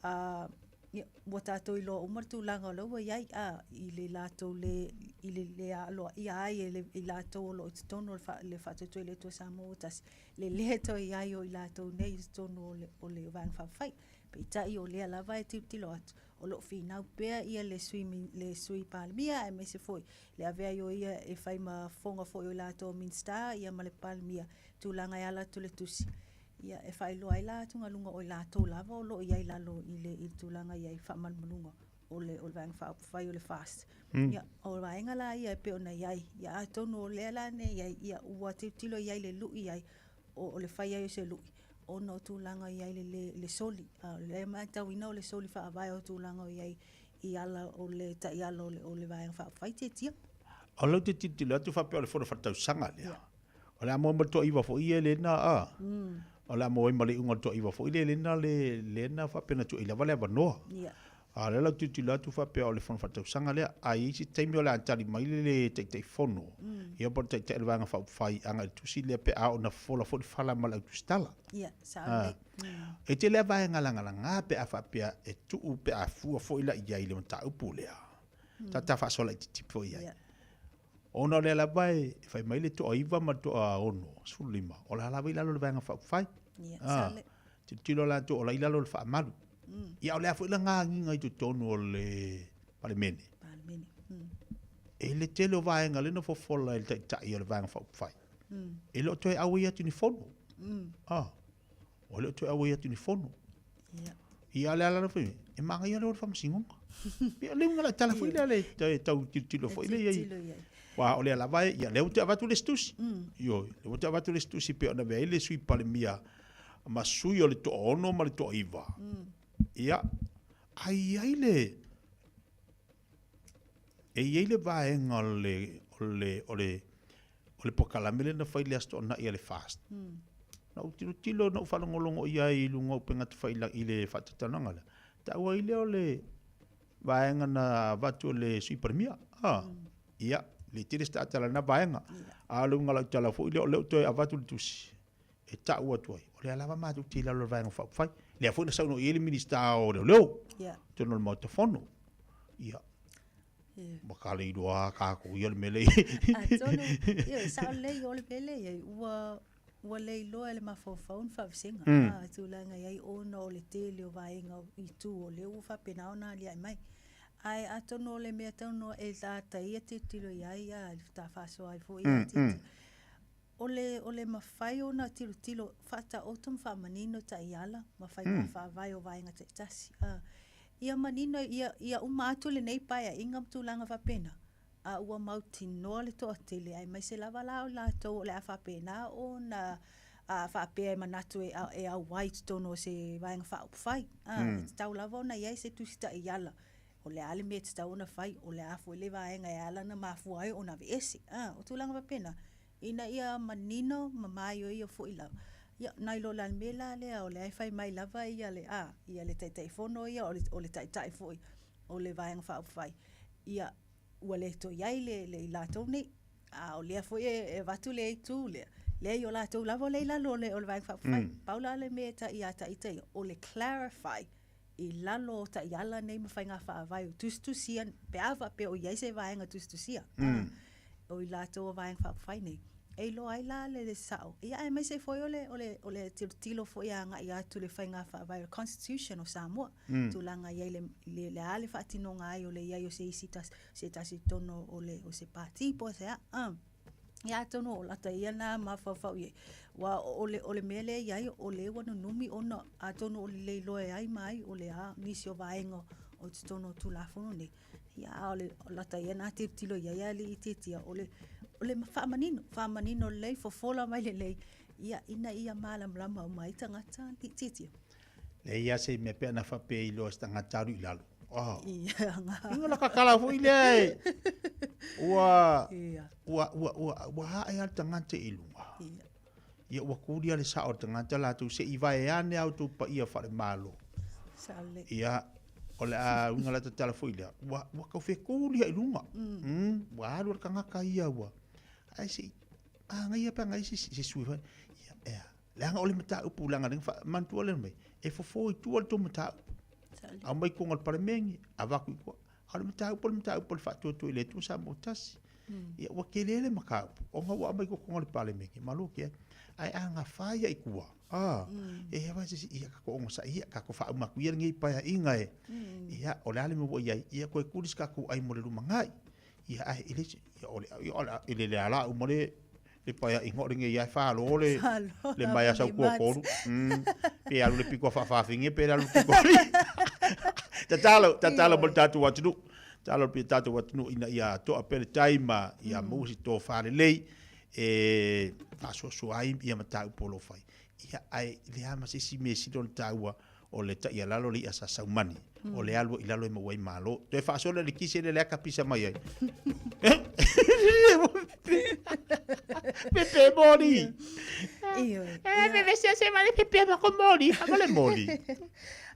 a, ia, ua tatou iloa uma le tulaga o la ua i ai, a, i le latou le, i le le aloaia ai e le, i latou o lo o i totonu o le, le Faatuatua i le Atua Samoa ua tasi, le lē toe i ai o i latou nei i totonu o le, o le Vaega Faaupufai. Peitai o lea lava e tilotilo atu, O lo o finau pea ia le sui, le sui Palemia aemaise foi le avea ai o ia e fai ma fofoga foi o i latou o Minisita ia ma le Palemia, tulaga e ala atu le tusi, ia e faailoa ai la atugaluga o i latou lava o lo o i ai i lalo i le, i le tulaga i ai faamalumaluga o le, o le Vaega Faaupufai o le FAST. Ia, o vaega la ia e pei ona i ai, ia atonu o lea la nei i ai, ia ua tilotilo i ai le lui ai, o, o le fai ai o se lui, ona o tulaga i ai le, le, le soli. A o lea e matauina o le soli faavae o tulaga o i ai i ala o le taiala o le, o le Vaega Faaupufai tietia. O lea ou te tilotilo atu faapea o le fono faale-tausaga lea. O le a moe ma le toaiva foi ia lena a. O le a moe ma le iuga o le toaiva foi lea lena le lena faapea na tuuai lava le avanoa. A o lea la ou tilotilo atu faapea o le fono faale-tausaga lea. A i ai se taimi o le a tali mai le Taitaifono, ia po o le Taitai o le Vaega Faaupufai agai i le tusi lea pe a oo ina fofola foi le fala ma le au tusitala. E tele lava vaega lagalaga pe a faapea e tuu pe a fua foi la i ai i le mataupu lea. Tata faasoa laitiiti foi i ai. Ona o lea lava e fai mai le toaiva ma le toaono, 15, o la lava i lalo o le Vaega Faaupufai. Yeah, ah, tilotilo latou o la i lalo o le faamalu. Ia o le a foi la gagiga i totonu o le Palemene. Palemene. E le tele o vaega lea na fofola e le Taitai o le Vaega Faaupufai. E le o toe auai atu i ni fono. Ah, o le o toe auai atu i ni fono. Yeah. Ia le ala foi, e magaia lea o le faamasinoga. Ia le uiga la tala foi lea le tau tilotilo foi lea i ai. Aua o lea lava e, ia lea ua toe avatu le isi tusi. Ioe, lea ua toe avatu le isi tusi pei ona avea ai le Sui Palemia ma sui o le toaono ma le toaiva. Ia, a i ai le, e i ai le vaega o le, o le, o le, o le polokalame lea na fai i le Aso Toonai a le FAST. Na ou tilotilo, na ou faalogologo i ai i luga o upega tafailagi i le faatatalanoaga lea, taua ai lea o le vaega na avatu e le Sui Palemia. Ah, ia, le tele se taatala i lena vaega. A o le uiga o lau tala foi lea, o lea ua toe avatu le tusi e tau atu ai, o lea lava matou te i lalo o le Vaega Faaupufai. Lea foi na saunoa i ai le Minisita o Leoleo, totonu o le Maota Fono. Ia, Ua ka le iloa a kākou ia le mea lea i Atonu, ioe, sao lelei o le mea lea i ai, ua, ua le iloa e le mafaufau ni faavasega, a, tulaga i ai ona o le tele o vaega o itu o lea ua faapena ona aliae mai. Ae atonu o le mea taunua e lata ia tilotilo i ai a, i le faasoa ai foi ia tilotilo. O le, o le mafai ona tilotilo faataoto ma faamanino taiala ma faiga faavae o vaega taitasi. A, ia manino, ia, ia uma atu lenei paeaiga ma tulaga faapena, a ua mautinoa le toatele, aemaise lava la o i latou o le a faapena ona a, faapea e manatu e, e auai i totonu o se Vaega Faaupufai. A, e tatau lava ona i ai se tusi taiala o le a le mea e tatau ona fai, o le a foi le vaega e ala ona mafua ai ona aveese. A, o tulaga faapena, ina ia manino ma maioio foi lava. Ia, nai lo la le mea la lea o lea e fai mai lava ia le, a, ia le Taitaifono ia, o le, o le Taitai foi o le Vaega Faaupufai, ia, ua le toe i ai le, le i latou nei. A o lea foi e, e avatu le itu lea, leai o latou lava o lea i lalo o le, o le Vaega Faaupufai. Pau la le mea e ta, ia ita ia, o le clarify i lalo o taiala nei ma faiga faavae o tusitusia pe a faapea o i ai se vaega tusitusia o i latou o Vaega Faaupufai nei, e iloa ai la le sao, ia aemaise foi o le, o le, o le tilotilo foi agai atu i le faiga faavae o le Constitution o Samoa, tulaga i ai le, le, le a le faatinoga ai o le i ai o se isi tasi, se tasi i totonu o le, o se pati po o se a. Ia atonu o lata ia na mafaufau i ai. Aua o le, o le mea lea e i ai, o lea ua nunumi ona atonu o le le iloa e ai ma ai o le a nisi o vaega o totonu o Tulafono nei. Ia a o le o lata ia na tilotilo i ai alii tiatia, o le, o le faamanino, faamanino lelei, fofola mai lelei, ia ina ia malamalama uma ai tagata alii tiatia. Leai lava se mea pe ana faapea e iloa e se tagata alu i lalo. Oh. Ia, nga. Inga la kakala foi lea e. Ua, ua, ua, ua, ua hae lava le tagata i luga. Ia. Ia ua kuli lava le sao o le tagata latou se i vaeane a outou paia faale-Malo. Sao lelei. Ia, o le a uiga la tatala foi lea, ua, ua tau fekuli lava i luga. Ua alu le tagata ia ua, ae se i magaia pe a nai se, se sui foi. Ia, ea. Leaga o le mataupu, leaga lea na faamanatua lea mai, e fofo i tua le tou mataupu. Aumai i totonu o le Palemene, avatu i tua. A o le mataupu o le mataupu o le faatuatua i le Atua Samoa tasi. Ia ua tele le mataupu ona ua aumai i totonu o le Palemene, malo ke ai. Ae a gafa ia i tua, a, e i ai se isi, ia tatou onosai ia, tatou faauma atu ia lenei paeaiga e, ia, o le a le mea ua i ai, ia toe tuli se tatou ai mo le lumanai. Ia ae e le se, ia o le, ia o le, e le le ala uma le, le paeaiga o lenei lava e falo le, Falo le maea lava sau nei tuatolu. mati. Pe alu le pito a faafaafine pe le alu le pito a Tatalo, tatalo mo le tatou atunuu. Tatalo pea le tatou atunuu ina ia toa pea le tai ma ia maua se tofa lelei e faasoasoa ai ia mataupu o lo o fai. Ia, ae le a ma se isi mea sili ona taua o le taialalo o le i'a sa saumani, o le alu ai i lalo e maua ai malo. Toe faasola le kise lea le aka pisa mai ai. Pepe moli. Ioe. E pepe se se vale pepe ma ko moli, ma le moli.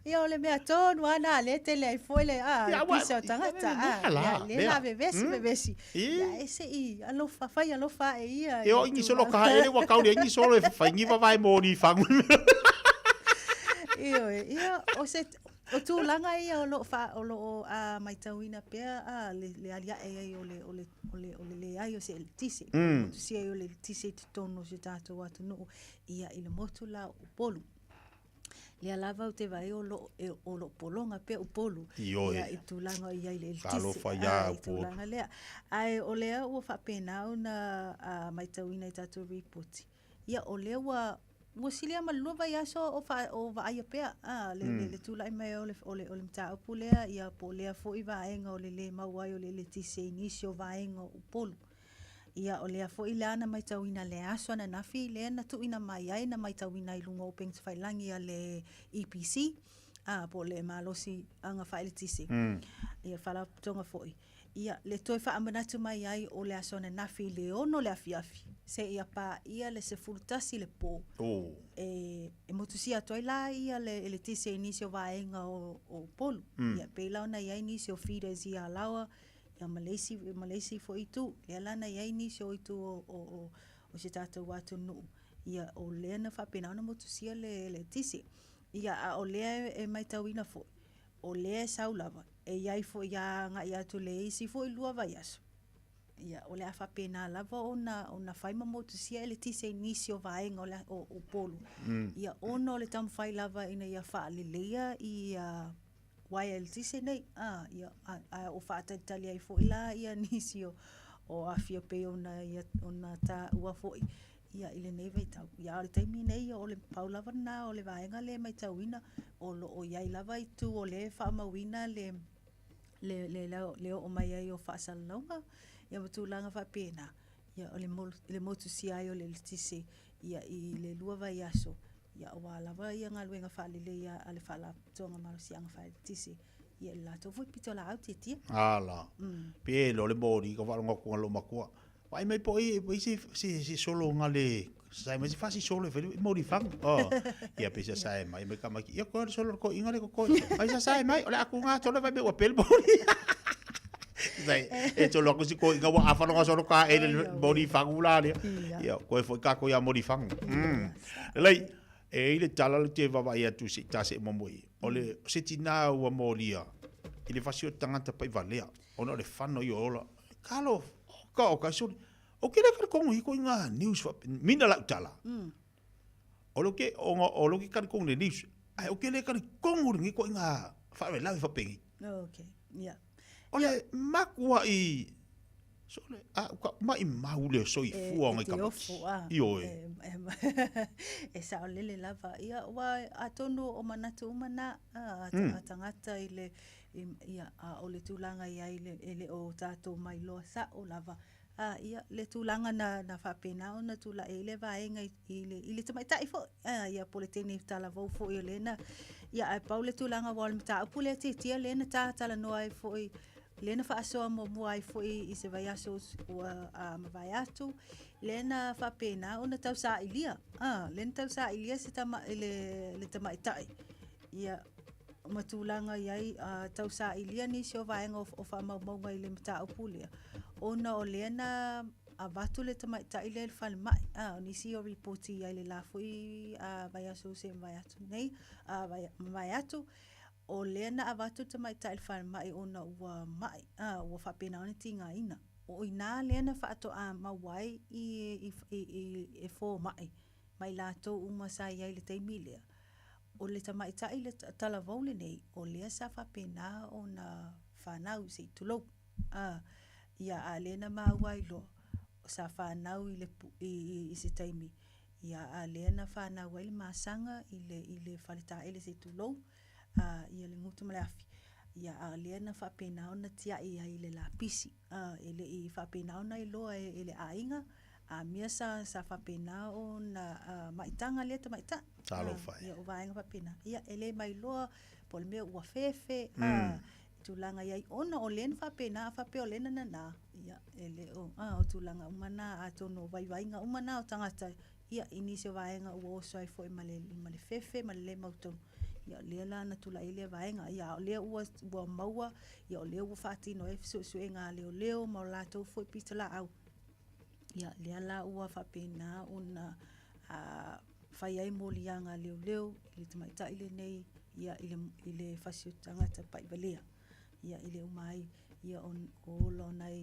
Ia o le mea tonu a na le tele ai foi le a Ia, ua- pisa o tagata lea a la, ia le lea. la vevesi vevesi. I. Ia e se i alofa fai alofa e ia. E o ingi solo ka ele ua kau le ingi solo e fai ngi vavae moli i fangu. Ioe, ia o se o tulaga ia o loo fa o loo a maitauina pea a le le aliae ai o le o le o le o le leai o se eletise. Motusia ai o le eletise i totonu o si o tatou atunuu ia i le motu la o Upolu. Lea lava ou te vaai o loo e o loo pologa pea Upolu Ioe. ia i tulaga o i ai le eletise. Talofa iā A, i Upolu. tulaga lea. Ae o lea ua faapena ona a maitauina i tatou ripoti. Ia o lea ua ua silia ma le lua vaiaso o fa o vaaia pea a le le le tulai mai o le o le o le mataupu lea ia po o lea foi vaega o le lē maua ai o le eletise i nisi o vaega o Upolu. Ia o lea foi la na maitauina le aso ananafi lea na tuuina mai ai na maitauina i luga o upega tafailagi a le EPC a po o le malosi aga faaeletise. Ia faalapotopotoga foi. Ia le toe faamanatu mai ai o le aso ananafi i le 6 le afiafi seia paia le 11 le pō. E e motusia atu ai la ia le eletise i nisi o vaega o o Upolu. Ia pei la ona i ai nisi o feeders i Alaoa ia ma le isi ma le isi foi itu. Lea la na i ai nisi o itu o o o o si tatou atunuu ia o lea na faapena ona motusia le eletise. Ia a o lea e maitauina foi o lea e sau lava e i ai foi a agai atu le isi foi lua vaiaso, ia o le a faapena lava ona ona fai ma motusia eletise i nisi o vaega o le o Upolu. Ia ona o le taumafai lava ina ia faaleleia ia uaea eletise nei, a ia a a o faatalitali ai foi la ia nisi o o afi e pei ona ia ona taua foi ia i lenei vaitau. Ia a o le taimi nei o le pau lava lena o le vaega lea e maitauina o lo o i ai lava itu o lea e faamauina le le le le oo mai ai o faasalalauga ia ma tulaga faapena. Ia o le le motusia ai o le eletise ia i le lua vaiaso ia aua lava ia galuega faalelei a le Faalapotopotoga Malosiaga Faaeletise ia i le latou foi pitolaau tietie. Ala. Pe lo le moli ka faalogo atu i lou matua. Vaai mai po o i se se solo nga le sae mai se fasi solo e fai le moli fagu. Oh. Ia pe se sae mai mai ka mai. Ia ko le solo ko inga le ko ko. Ai sa sae mai o le aku nga tolo vai me ua pele moli. Sai e tolo aku si ko inga ua afa longa solo ka e le moli fagu la le. Ia ko e foi ka ko ia moli fagu. Lelei e i le tala le te vaavaai atu se i ta se mo moi. O le se tina ua molia i le fasi o tagata pai valea ona o le fano i o ola. Kalo, ka o ka soli. O ke le ka kongo hiko i ngā news fa mina lau tala. O lo ke o nga o lo ke ka kongo le news. Ai o ke le ka kongo le ko i ngā wharelau fa pengi. Okay. Yeah. O le makua i sole a ka mai mau le soifua o ngai E te ka ofo, a. I oe. E, e, e saolele lava. Ia, ua atonu o manatu uma na a, a tangata i le, Ia, a o le tulaga i ai le, e le o tatou mailoa sao lava, a, ia, le tulaga na, na faapena ona tulai ai le vaega i, i le, i le tamaitai foi, a, ia, po o le teine talavou foi o lea na, ia, ae pau le tulaga aua o le mataupu lea tiatia lea na ta talanoa ai foi, lea na faasoa muamua ai foi i se vaiaso ua a, mavae atu, lea na faapena ona tausailia, a, lea na tausailia se tama, le, le tamaitai, ia, ma tulaga i ai, a tausailia nisi o vaega o faamaumauga i le mataupu lea, ona o lea na avatu le tamaitai lea i le falemai. A, o nisi o ripoti i ai le la foi a vaiaso ua mavae atu nei, a mavae atu, o lea na avatu le tamaitai i le falemai ona ua mai, a, ua faapena ona tigaina. O i inā lea na faatoa maua ai i, i, i, i, e fomai ma i latou uma sa i ai i le taimi lea, o le tamaitai le talavou lenei, o lea sa faapena ona fanau, se i tulou, a, ia, a o lea na maua ai loa, sa fanau i le, i, i, i se taimi, ia, a o lea na fanau ai le masaga i le, i le faletaele, se i tulou, a, ia le gutu ma le afi, ia, a o lea na faapena ona tiai ai i le lapisi, a, e le i faapena ona iloa e, e le aiga, a mea sa, sa faapena ona a, maitaga lea tamaitai. Talofa e. Ia, o vaega faapena. Ia, e le mailoa po o le mea ua fefe, a, tulaga i ai, ona o lea na faapena, a faapea o lea na nanā, ia, e le o, a, o tulaga uma na, atonu o vaivaiga uma na o tagata, ia, i nisi o vaega ua oso ai foi ma le, ma le fefe ma le le mautonu, ia, o lea la na tulai ai lea vaega, ia, a o lea ua, ua maua, ia, o lea ua faatino ai suesuega a leoleo ma o latou foi pitolaau, ia, lea la ua faapena ona, a, fai ai moliaga a leoleo i le tamaitai lenei, ia, i le, i le fasi o tagata pa'ivalea, ia, i le uma ai, ia, o, o ola o nai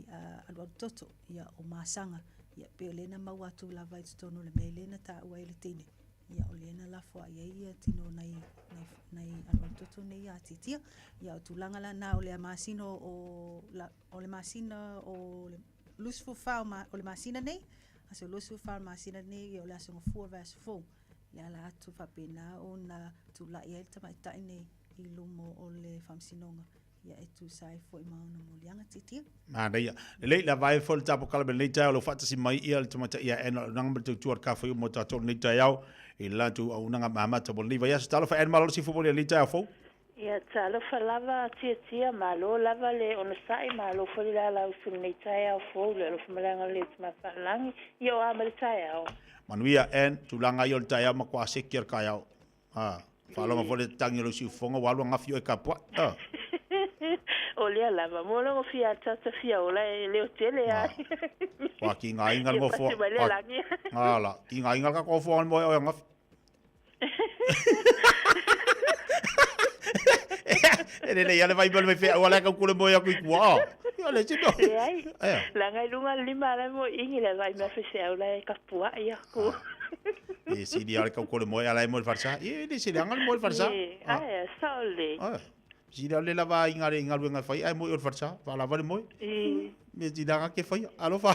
alualu toto, ia, o masaga, ia, pei o lea na maua atu lava i totonu o le mea lea na taua ai le teine, ia, o lea na lafoai ai ia tino o nai, nai, nai alualu toto nei ia Titia. Ia, o tulaga la na o le masina o, la, o le masina o le 24 o, ma, o le masina nei, aso 24 o le masina nei, ia, o le aso Gafua o le vaiaso fou, le ala atu faapena ona tulai ai le tamaitai nei i luma o le Faamasinoga, ia e tusa ai foi ma ona moliaga titia. Manaia. Lelei le vae foi le tapo kala me lenei taeao o lo o faatasi mai ia le tamaitai ia Ann Auaunaga ma le tautua a le Kafai o mo tatou lenei taeao i le latou auaunaga mamata mo lenei vaiaso. Talofa Ann malo le sifo mo le lenei taeao fou. Ia talofa lava Tiatia, malo lava le onosai, malo foi le alausu i lenei taeao fou, le alofa ma le agalelei o Tamafaalagi, ia o a ma le taeao. Manuia Ann, tulaga ia o le taeao matua seki a le taeao. Ha, faalogo foi le tangi o lou siufofoga ua alu agafi oe kapua'i. Ha. O lea lava, mo logo fia atata fia ola e leo tele ai. Ua ki ngā inga le Ia ngofoa. pasi mai le lagi. Ngā la, ki ngā inga le ka kofoa moe oe agafi. E lele ia le vai mai fea ua le ka kule moe aku i kua. Ia le tino. Leai. Ea. Laga i luga le lima ala mo ingi le vai mea feseau la e kapua'i aku. E sili ale kau kole moe ala e moe le farsa. E le sili anga le moe le farsa. E, ae, sao le. Ah. Sili ale lava i ngare i ngaluenga whai ai moe o le farsa. Wha lava le moe. E. Me sili anga ke whai. Alofa.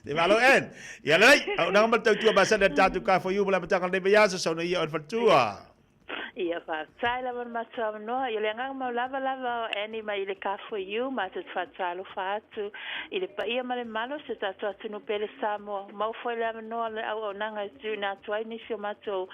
Te malo en. Ia lei, au nanga mal tautua masana tātou ka whai u, la matanga nei vaiasa, sauna ia o le whatua. Ia faafetai lava le matou avanoa. Ia le agaga maulava lava o Annie mai i le K4U, matou te faatalofa atu i le paia ma le malo o si o tatou atunuu pele Samoa. Maua foi le avanoa le auaunaga e tuuina atu ai nisi o matou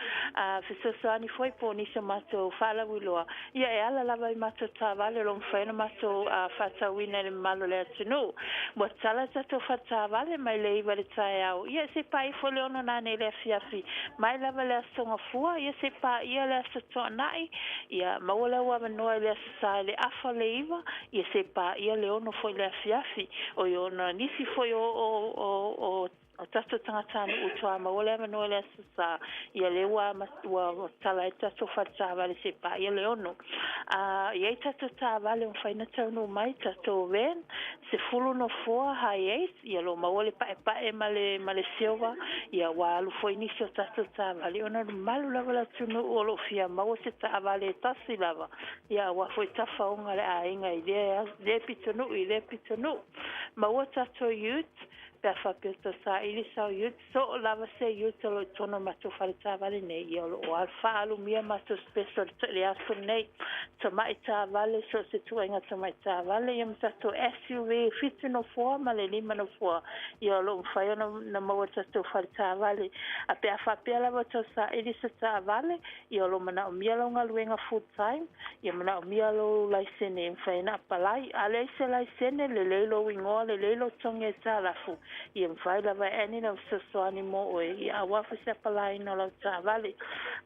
fesoasoani foi po o nisi o matou faalauiloa. Ia e ala lava i matou taavale o lo o mafai ona matou faatauina i le mamalu o le atunuu. Ua tala tatou faletaavale mai le 9 i le taeao, ia se i paia foi le 6 nanei i le afiafi. Mai lava le Aso Gafua, ia se i paia le Aso Toanai, ia maua lau avanoa i le Aso Sa i le afa o le 9, ia se i paia le 6 foi i le afiafi. Oi ona nisi foi o, o, o, o O tatou tagatanuu toa maua le avanoa i le Aso Sa, ia lea ua, ua tala ai tatou faletaavale se i paia le 6. A i ai tatou taavale ua mafai ona taunuu mai, tatou van, 10 nofoa, Hiace, ia lo maua le paepae ma le, ma le silver, ia ua alu foi nisi o tatou taavale ona o le malu lava o le atunuu o lo o fia maua se taavale e tasi lava, ia aua foi tafaoga a le aiga i lea, lea pitonuu i lea pitonuu. Maua tatou ute, Pe a faapea o tau saili sau ute, soo lava se ute o lo o i totonu o matou faletaavale nei, ia o lo o faaalumia matou special i le aso nei. Tamai taavale, so o se tuaiga tamai taavale, ia ma tatou SUV 7 nofoa ma le 5 nofoa, ia o lo o mafai ona na maua i tatou faletaavale. A pe a faapea lava o tau saili se taavale, ia o lo o manaomia lau galuega full time, Ia manaomia lou laisene e mafai ona apalai. A leai se laisene, lelei lou igoa, lelei lou togi aitalafu, ia mafai lava e Annie lau fesoasoani mo oe, ia aua foi se apalaiina o lau taavale.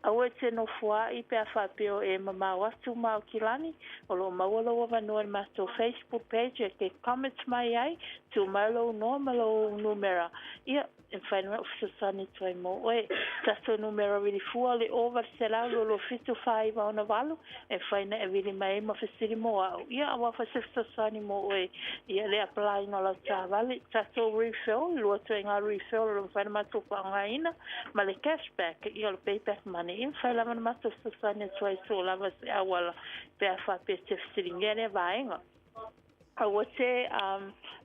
Aua e te nofoa'i pe a faapea o e mamao atu ma Aukilani, o lo o maua lou avanoa i le matou Facebook page e te comment mai ai, tuu mai lou noa ma lou numera. Ia, e mafai ona ou fesoasoani atu ai mo oe. Tatou numera vili fua o le 0800 227 4968, e mafai ona e vili mai ai ma fesili mo au. Ia, aua foi se fesoasoani mo oe i le apalaiina o lau taavale. Tatou refill, e lua ituaiga refill o lo o mafai ona matou faaaogaina, ma le cash back, ia o le payback money. Ia, e mafai lava ona matou fesoasoani atu ai i so o lava se auala pe a faapea e te fesiligia lea vaega. Aua te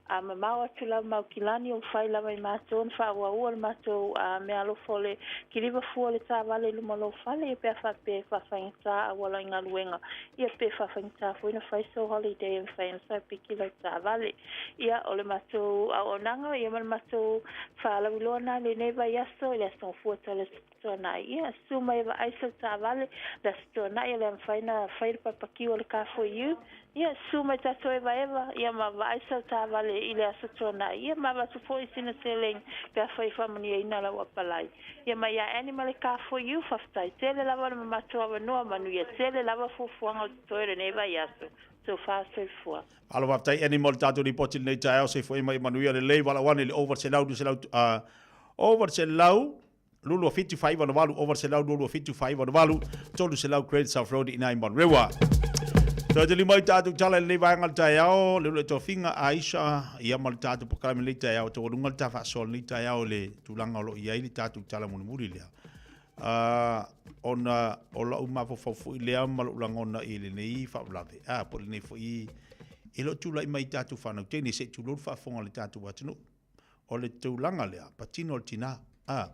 a mamao atu lava ma Aukilani o fai lava i matou ona faaauaua le matou meaalofa o le kiliva fua o le taavale i luma o lou fale ia pe a faapea e faafaigata auala i galuega ia pe faafaigata foi ona fai sou holiday e mafai ona sapiki lau taavale. Ia o le matou auaunaga ia ma le matou faalauiloa na i lenei vaiaso i le Aso Gafua tau le Aso Tuanai. Ia, susu mai e vaai sau taavale, le Aso Tuanai o le a mafai ona fai le papakiu a le Car4U. Ia, susu mai tatou evaeva, ia ma vaai sau taavale i le Aso Tuanai. Ia, ma avatu foi sina seleni pe afai e faamanuiaina lau apalai. Ia, mai ia Annie ma le Car4U, faafetai tele lava le mamatou avanoa, manuia tele lava fuafuaga o totoe o lenei vaiaso. Sofa soifua. Malo faafetai Annie mo le tatou lipoti i lenei taeao, soifua ma ia manuia lelei, valaau ane i le 0800 200, 0800 27 498 0800 27 498 300 Great South Road i nai Manurewa. Toe te lima i tātou tala i lenei vaega le taeao, le ule tofiga Aisha, ia ma le tātou pokrame lenei taeao, te walunga le tā whaasoa lenei taeao le tūlanga o lo i ai le tātou tala mulimuli lea. Ona o lau mafaufau foi lea ma lou lagona i lenei faalavelave, po o lenei foi e le o tulai mai i tātou whanau teine, se i tulou le faafofoga o le tātou atunuu. O le tulaga lea, patino le tinā. A,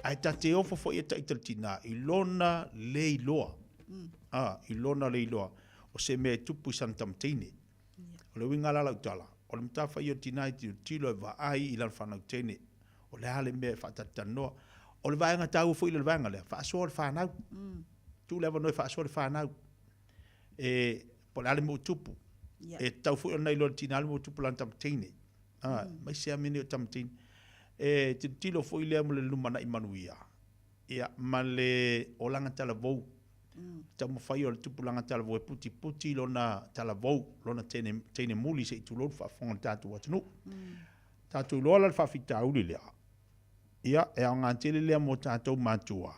ae ta te ofo foi e taita le tinā i lona le iloa. A, i lona le iloa o se mea e tupu i sana tamateine. O le uiga la lau tala, o le matafaioi o le tinā e tilotilo e vaai i lana fanau teine, o le a le mea e faatalatalanoa. O le vaega taua foi lea o le vaega lea, faasoa le fanau. Tuu le avanoa e faasoa le fanau. E, po o le a le mea ua tupu. E tatau foi ona iloa e le tinā le mea ua tupu i lana tamateine. A, aemaise lava mea nei o tamateine. E tilotilo foi lea mo le lumanai manuia, ia, ma le olaga talavou. Taumafai o le tupulaga talavou e putiputi lona talavou, lona teine, teine muli se i tulou le faafofoga a le tatou atunuu. Tatou iloa la le faafitauli lea, ia, e aoga tele lea mo tatou matua,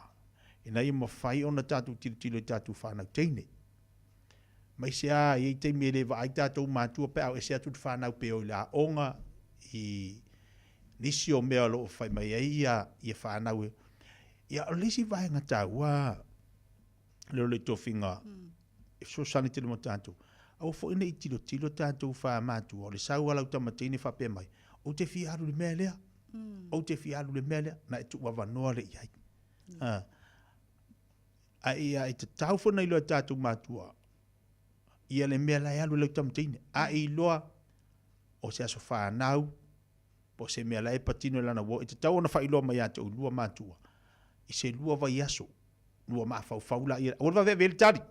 ina ia mafai ona tatou tilotilo i tatou fanau teine. Aemaise lava e i ai taimi e le vaai tatou matua pe a o ese atu le fanau pe o i le aoga i nisi o mea o lo o fai mai ai ia, ia fanau. Ia, o le isi vaega taua lea o le tofiga e fesoasoani tele mo tatou, aua foi ne i tilotilo tatou matua, o le sau a lau tama teine faapea mai, ou te fia alu i le mea lea, ou te fia alu i le mea lea, na e tuuavanoa lea i ai. A ia e tatau foi ona iloa e tatou matua ia le mea la e alu i lau tama teine. A e iloa o se aso fanau po o se mea la e patino i lana uo, e tatau ona faailoa mai ia te oulua matua i se lua vaiaso, lua mafaufau laia, aua le vave ave i ai le tali.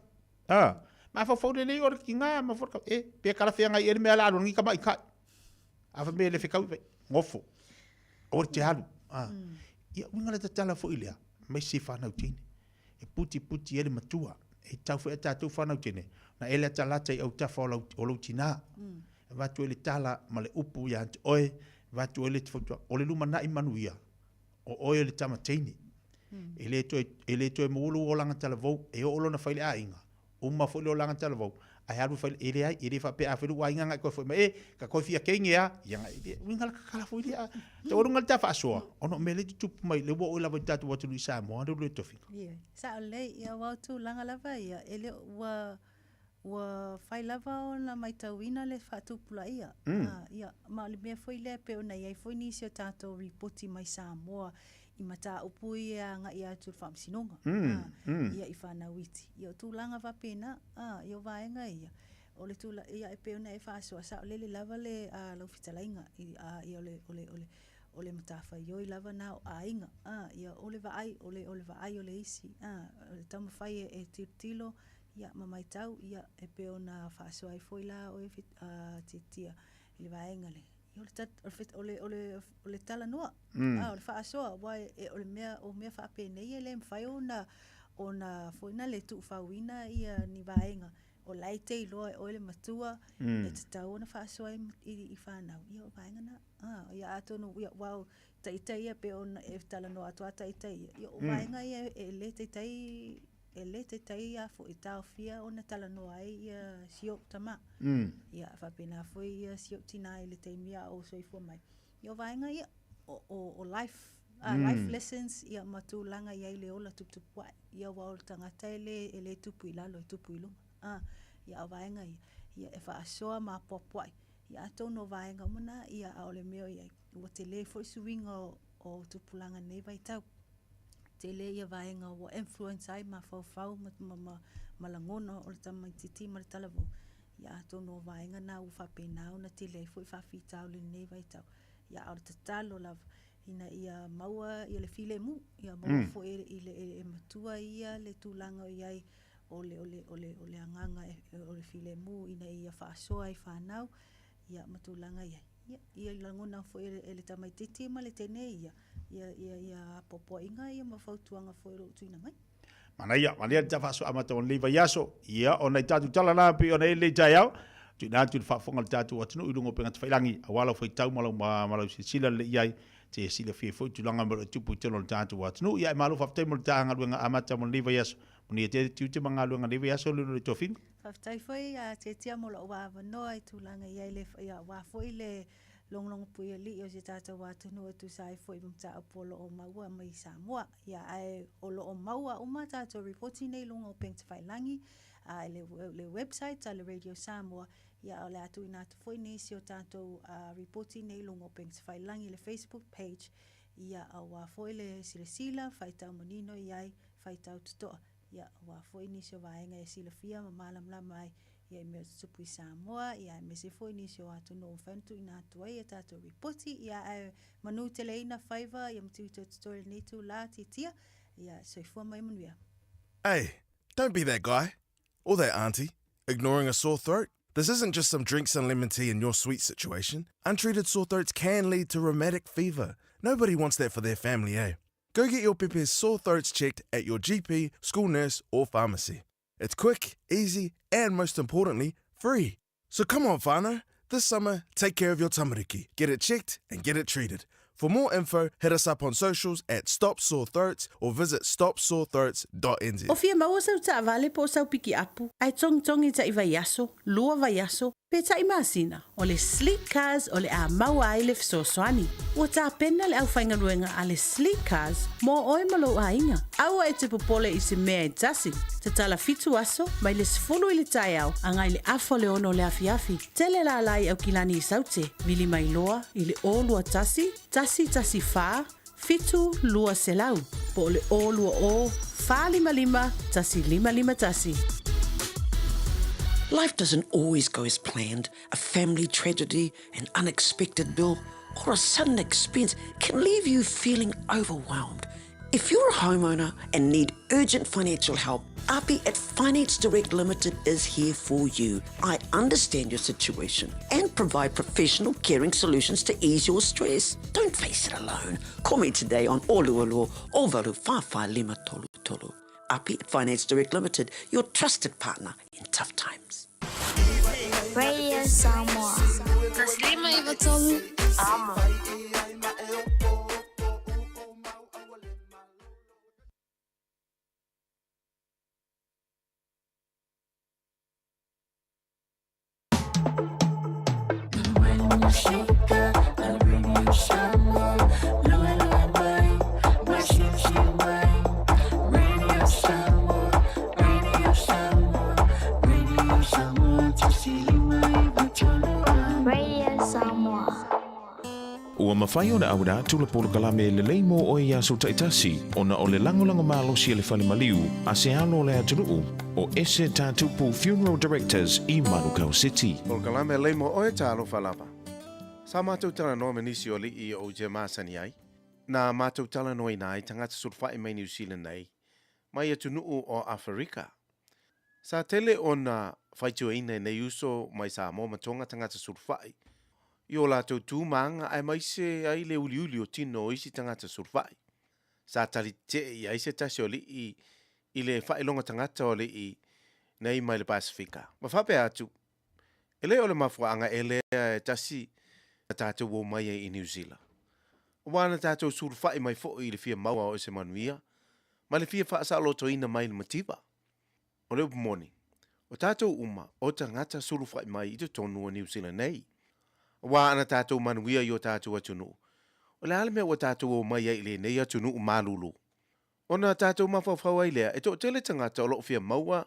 A, mafaufau lelei o le tiga ma foi le, e, pe talafeagai ea le mea la alu ai lenei tamaitai. A fai mai e le fetaui, fai, gofo. Aua le te alu. A. Ia, uiga le tatala foi lea, aemaise i fanau teine. E putiputi ai le matua. E tatau foi ia tatou fanau teine, na e latalata i autafa o lau, o lou tinā. E avatu ai le tala ma le upu ia te oe, e avatu ai le fautuaga. O le lumanai manuia, o oe o le tama teine. E le toe, e le toe maua lou olaga talavou, e oo lona fai le aiga, uma foi le olaga talavou, ae alu e fai, e leai, e le faapea a fai lou aiga agai toe foi mai, e, ka toe fia teine lava, ia, e, uiga la tatala foi lea. Taualuga le ta faasoa, ona o mea lea e tutupu mai, lea ua oo lava i le tatou atunuu i Samoa, lea ua le tofiga. Ioe, sao lelei, ia aua o tulaga lava ia, e le o, ua, ua fai lava ona maitauina le faatupulaia. Ia, ma o le mea foi lea pei ona i ai foi nisi o tatou ripoti mai Samoa i mataupu ia e agai atu i le Faamasinoga, ia i fanau iti. Ia o tulaga faapena, ia o vaega ia, o le tula, ia e pei ona e faasoa, saolele lava le lau fetalaiga, i, ia o le, o le, o le, o le matafaioi lava na o aiga, ia o le vaai, o le, o le vaai o le isi, o le taumafai e tilotilo, ia ma matau, ia e pei ona faasoa ai foi la oe Tiatia i le vaega lea. Ia o le, o le, o le talanoa, o le faasoa, aua e, o le mea, o mea faapenei e le mafai ona, ona foi na le tuufauina ia ni vaega, o la e te iloa e oe le matua, e tatau ona faasoa i, i fanau, ia o vaega na. Ia atonu, ia, aua Ita ia pe ona e talanoa atu a ita ia. Ia o vaega ia e le taitai e le taitai a foi taofia ona talanoa ai ia si ou tama. Ia faapena foi ia si ou tina i le taimi a o soifua mai. Ia o vaega ia o life life lessons ia ma tulaga i ai le ola tuputupu ae. Ia aua o le tagata e le tupu i lalo e tupu i luga. Ia a o vaega ia, ia e faasoa ma apoapoai. Ia atonu o vaega uma na, ia a o le mea o i ai, ua tele foi suiga o tupulaga i lenei vaitau. Tele ia vaega ua influence ai mafaufau ma lagona o le tamaitiiti ma le talavou. Ia atonu o vaega na ua faapena ona tele ai foi faafitauli i lenei vaitau. Ia a o le tatalo lava ina ia maua ia le filemu, ia maua foi e matua ia le tulaga o i ai o le, o le, o le, o le agaga o le filemu ina ia faasoa i fanau, ia ma tulaga i ai. Ia, ia lagona foi e le tamaitiiti ma le teine ia, ia, ia, ia apoapoaiga ia ma fautuaga foi o lo o tuuina mai. Manaia, manaia le tafaasoa amata o lenei vaiaso. Ia, ona i tatou tala la pei ona i ai lenei taeao, tuuina atu i le faafofoga a le tatou atunuu i luga o upega tafailagi, aua lau faitau ma lau, ma lau silasila lelei i ai, te silafia foi tulaga ma lo o tupu i totonu o le tatou atunuu. Ia, e malo faafetai mo le ta galuega amata mo lenei vaiaso. Manuia tele tiute ma galuega i lenei vaiaso le le tofiga. Faafetai foi a Tietia mo lou avanoa i tulaga i ai le, ia, aua foi le logologo puialii o si tatou atunuu e tusa ai foi ma mataupu o lo o maua mai Samoa. Ia, ae o lo o maua uma tatou ripoti nei i luga o upega tafailagi, a i le website a le Radio Samoa, ia, o le a tuuina atu foi nisi o tatou ripoti nei i luga o upega tafailagi i le Facebook page, ia, aua foi le silasila, faitau manino i ai, faitau totoa, ia, aua foi nisi o vaega e silafia ma malamalama ai, ia, i mea o tutupu i Samoa, ia, aemaise foi nisi o atunuu e mafai ona tuuina atu ai a tatou ripoti, ia, ae manuteleina faiva, ia, ma tiute o totoe i lenei itulā, titia, ia, soifua ma ia manuia. Hey, don't be that guy. Or that auntie. Ignoring a sore throat? This isn't just some drinks and lemon tea in your sweet situation. Untreated sore throats can lead to rheumatic fever. Nobody wants that for their family, eh? Go get your pepe's sore throats checked at your GP, school nurse, or pharmacy. It's quick, easy, and most importantly, free. So come on, whānau. This summer, take care of your tamariki. Get it checked and get it treated. For more info, hit us up on socials at Stop Sore Throats or visit stopsorethroats.nz. O fia maua sau taavale po o sau pikiapu, ae togitogi taʻi vaiaso, lua vaiaso, pe taʻi masina, o le Sleek Cars o le a maua ai le fesoasoani. Ua tapena le aufaigaluega a le Sleek Cars mo oe ma lou aiga. Aua e te popole i se mea e tasi. Tatala fitu aso, mai le 10 i le taeao agai le afa o le ono o le afiafi. Tele lala i Aukilani i Saute, vili mai loa i le 0 21 114 7200 po o le 020 455 1551. Life doesn't always go as planned. A family tragedy, an unexpected bill, or a sudden expense can leave you feeling overwhelmed. If you're a homeowner and need urgent financial help, Api at Finance Direct Limited is here for you. I understand your situation and provide professional caring solutions to ease your stress. Don't face it alone. Call me today on 022 0valu 45 tolu tolu. Api at Finance Direct Limited, your trusted partner in tough times. Radio Samoa. Taslima Ivatolu. Amo. Radio Samoa. Ua mafai ona auina atu le polokalame lelei mo oe i aso taitasi ona o le lagolago malosi a le fale maliu a se alo o le atunuu o Ese Tatupu Funeral Directors i Manukau City. Polokalame lelei mo oe talofa lava. Sa matou talanoa ma nisi o alii o te masani ai, na matou talanoaina ai tagata sulufai mai Niu Sila nei, mai atunuu o Aferika. Sa tele ona faituaina e nei uso mai Samoa ma Tonga tagata sulufai i o latou tu ma aga aemaise ai le uliuli o tino o isi tagata sulufai. Sa tali tetee i ai se tasi o alii i le faailoga tagata o alii nei mai le Pasefika. Ma faapea atu, E le o le mafuaaga e lea e tasi na tatou o mai ai i Niu Sila. Aua na tatou sulufai mai foi i le fia maua o se manuia ma le fia faasaolotoina mai le mativa. O le upu moni, o tatou uma o tagata sulufai mai i totonu o Niu Sila nei. Aua ana tatou manuia i o tatou atunuu, o le a le mea ua tatou omai ai i lenei atunuu malulu? Ona tatou mafaufau ai lea, e toatele tagata o lo o fia maua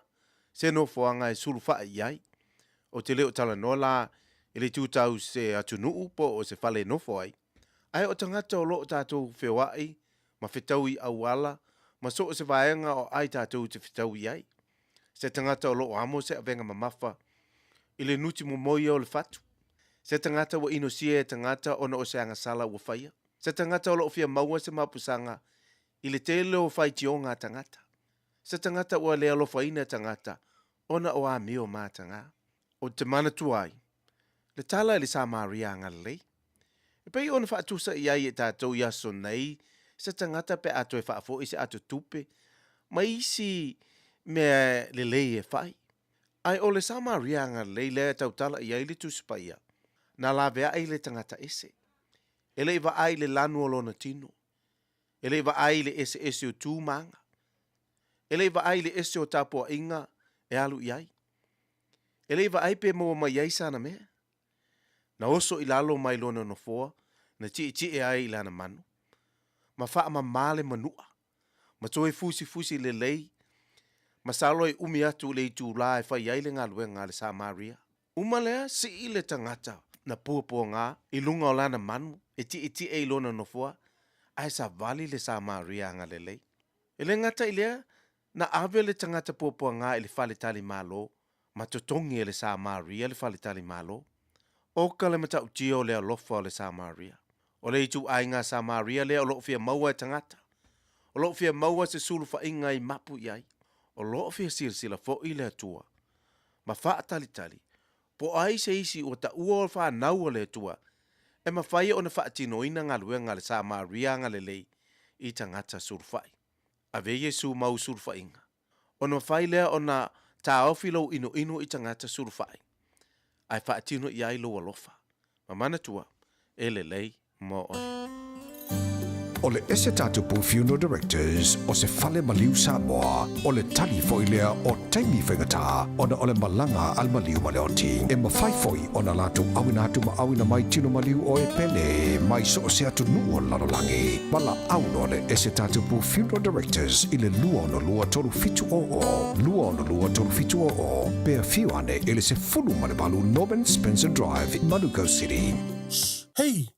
se nofoaga e sulufai i ai. Ou te le o talanoa la i le itu tau se atunuu po o se fale e nofo ai, ae o tagata o lo o tatou feoai ma fetau i auala ma so o se vaega o ai tatou te fetau i ai. Se tagata o lo o amo se avega mamafa i le nuti momoia o le fatu. Se tagata ua inosia e tagata ona o se agasala ua faia. Se tagata o lo o fia maua se mapusaga i le tele o faitioga a tagata. Se tagata ua le alofaina e tagata ona o amio mataga. Ou te manatua ai le tala i le Samaria agalelei. E pei ona faatusa i ai e tatou i aso nei se tagata pe a toe faafoi se ato tupe ma isi mea lelei e fai. Ae o le Samaria agalelei lea e tautala i ai le Tusi Paia, na laveai le tagata ese. E le i vaai i le lanu o lona tino. E le i vaai i le eseese o tu ma aga. E le i vaai i le ese o tapuaiga e alu i ai. E le i vaai pe maua mai ai sana mea. Na oso i lalo mai lona nofoa na tietie ai i lana manu, ma faamamā le manua, ma toe fusifusi lelei, masalo e umi atu i le itulā e fai ai le galuega a le Samaria. Uma lea, sii le tagata na puapuagā i luga o lana manu e tietie i lona nofoa, ae savali le Samaria agalelei. E le gata i lea, na ave le tagata puapuagā i le faletali malo, ma totogi e le Samaria le faletali malo. Oka le matautia o le alofa o le Samaria. O le ituaiga Samaria lea o lo o fia maua e tagata. O lo o fia maua se sulufaiga i mapu i ai. O lo o fia silasila foi le Atua ma faatalitali po o ai se isi ua taua o fanau a le Atua e mafai ona faatinoina galuega a le Samaria agalelei i tagata sulufai. Ave Iesu mau sulufaiga. Ona mafai lea ona taofi lou inoino i tagata sulufai, ae faatino i ai lou alofa. Ma manatua, e lelei mo oe. O le Ese Tatupu Funeral Directors o se fale maliu Samoa, o le tali foi lea o taimi faigata ona o le malaga a le maliu ma le oti. E mafai foi ona latou auina atu ma auina mai tino maliu o e pele mai so o se atunuu o le lalolagi. Valaau loa le Ese Tatupu Funeral Directors i le 262 3700, 262 3700, pe afio ane i le 18 Norman Spencer Drive, Manukau City. Hei!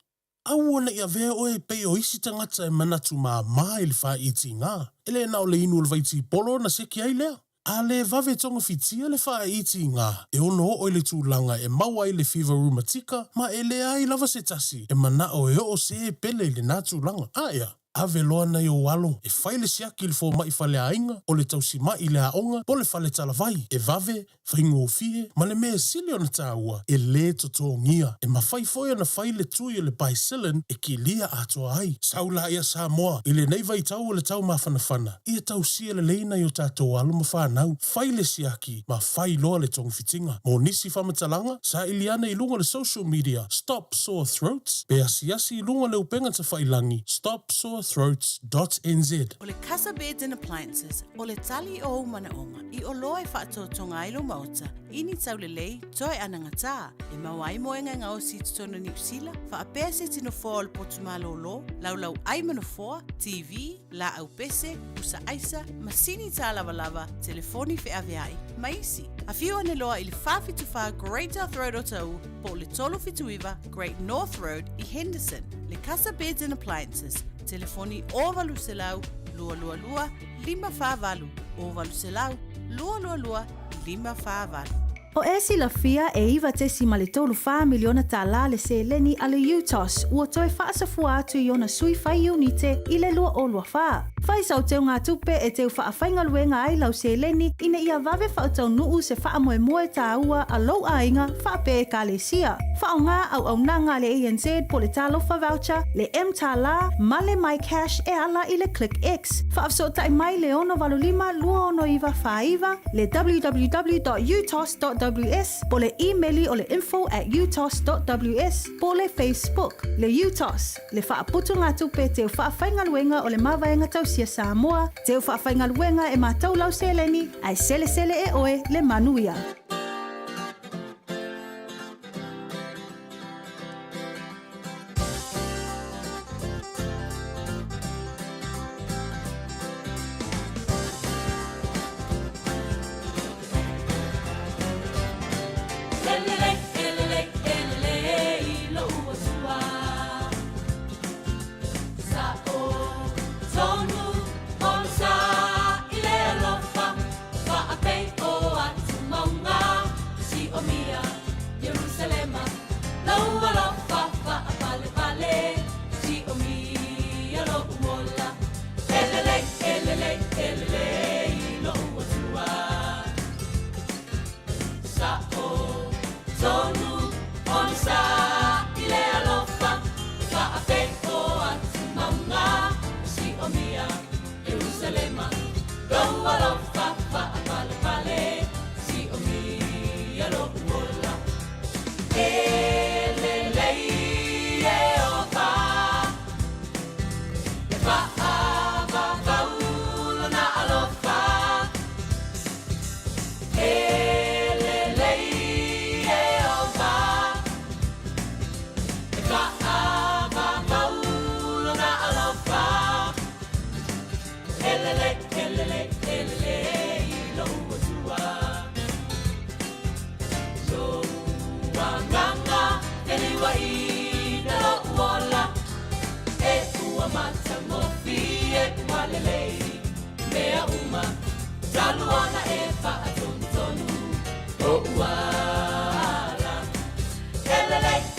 Aua ne i avea oe e pei o isi tagata e manatu māmā i le whāitiga. E le na o le inu o le vaitipolo na seki ai lea. A le vave togafitia le whāitiga, e ono oo i le tulaga e maua ai le fiva rumatika ma e leai lava se tasi e manao e oo se pele i lenā tulaga. A ea, ave loa nai ou alo e fai le siaki i le fomai faleaiga, o le tausima'i i le aoga po o le fale talavai, e vave, faigofie, ma le mea e sili ona taua, e lē totogia. E mafai foi ona fai le tui o le Bicillin e kilia atoa ai. Sau la ia Samoa, i lenei vaitau o le tau mafanafana, ia tausia lelei nai o tatou alo ma fanau, fai le siaki ma fai loa le togafitiga. Mo nisi faamatalaga, saili ane i luga o le social media Stop Sore Throats pe asiasi i luga o le upega tafailangi stopsorethroats.nz. O le Casa Beds and Appliances, o le tali o ou manaoga i oloa e faatotoga ai lou maota i ni taulelei toe anagatā e maua ai moega e gaosi i totonu o Niu Sila, faapea se tino foa o le potu malōlō, laulau ai ma nofoa, TV, laau pese, pusa aisa, masini tālavalava, telefoni feaveai, ma isi. Afio ane loa i le 474 Great South Road o Taʻu po o le 379 Great North Road i Henderson. Le Casa Beds and Appliances, telefoni 0800 222 548, 0800 222 548. O e silafia e $9.34 miliona tālā le seleni a le UTOS ua toe faasafua atu i ona sui fai iunite i le 2024. Fai sau teugatupe e teu faafaigaluega ai lau seleni ina ia vave faataunuu se faamoemoe tāua a lou aiga faapea Ekalesia. Faaaoga auaunaga a le ANZ po o le Talofa Voucher, le mTālā ma le MyCash e ala i le ClickX. Faafesootai mai le 685 269 49 le www.utos.wp.nz. utos.ws po o le imeli o le info@utos.ws po o le Facebook. Le UTOS, le faaputugatupe teu faafaigaluega o le Mavaega Tausia Samoa, teu faafaigaluega e matau lau seleni ae selesele e oe le manuia.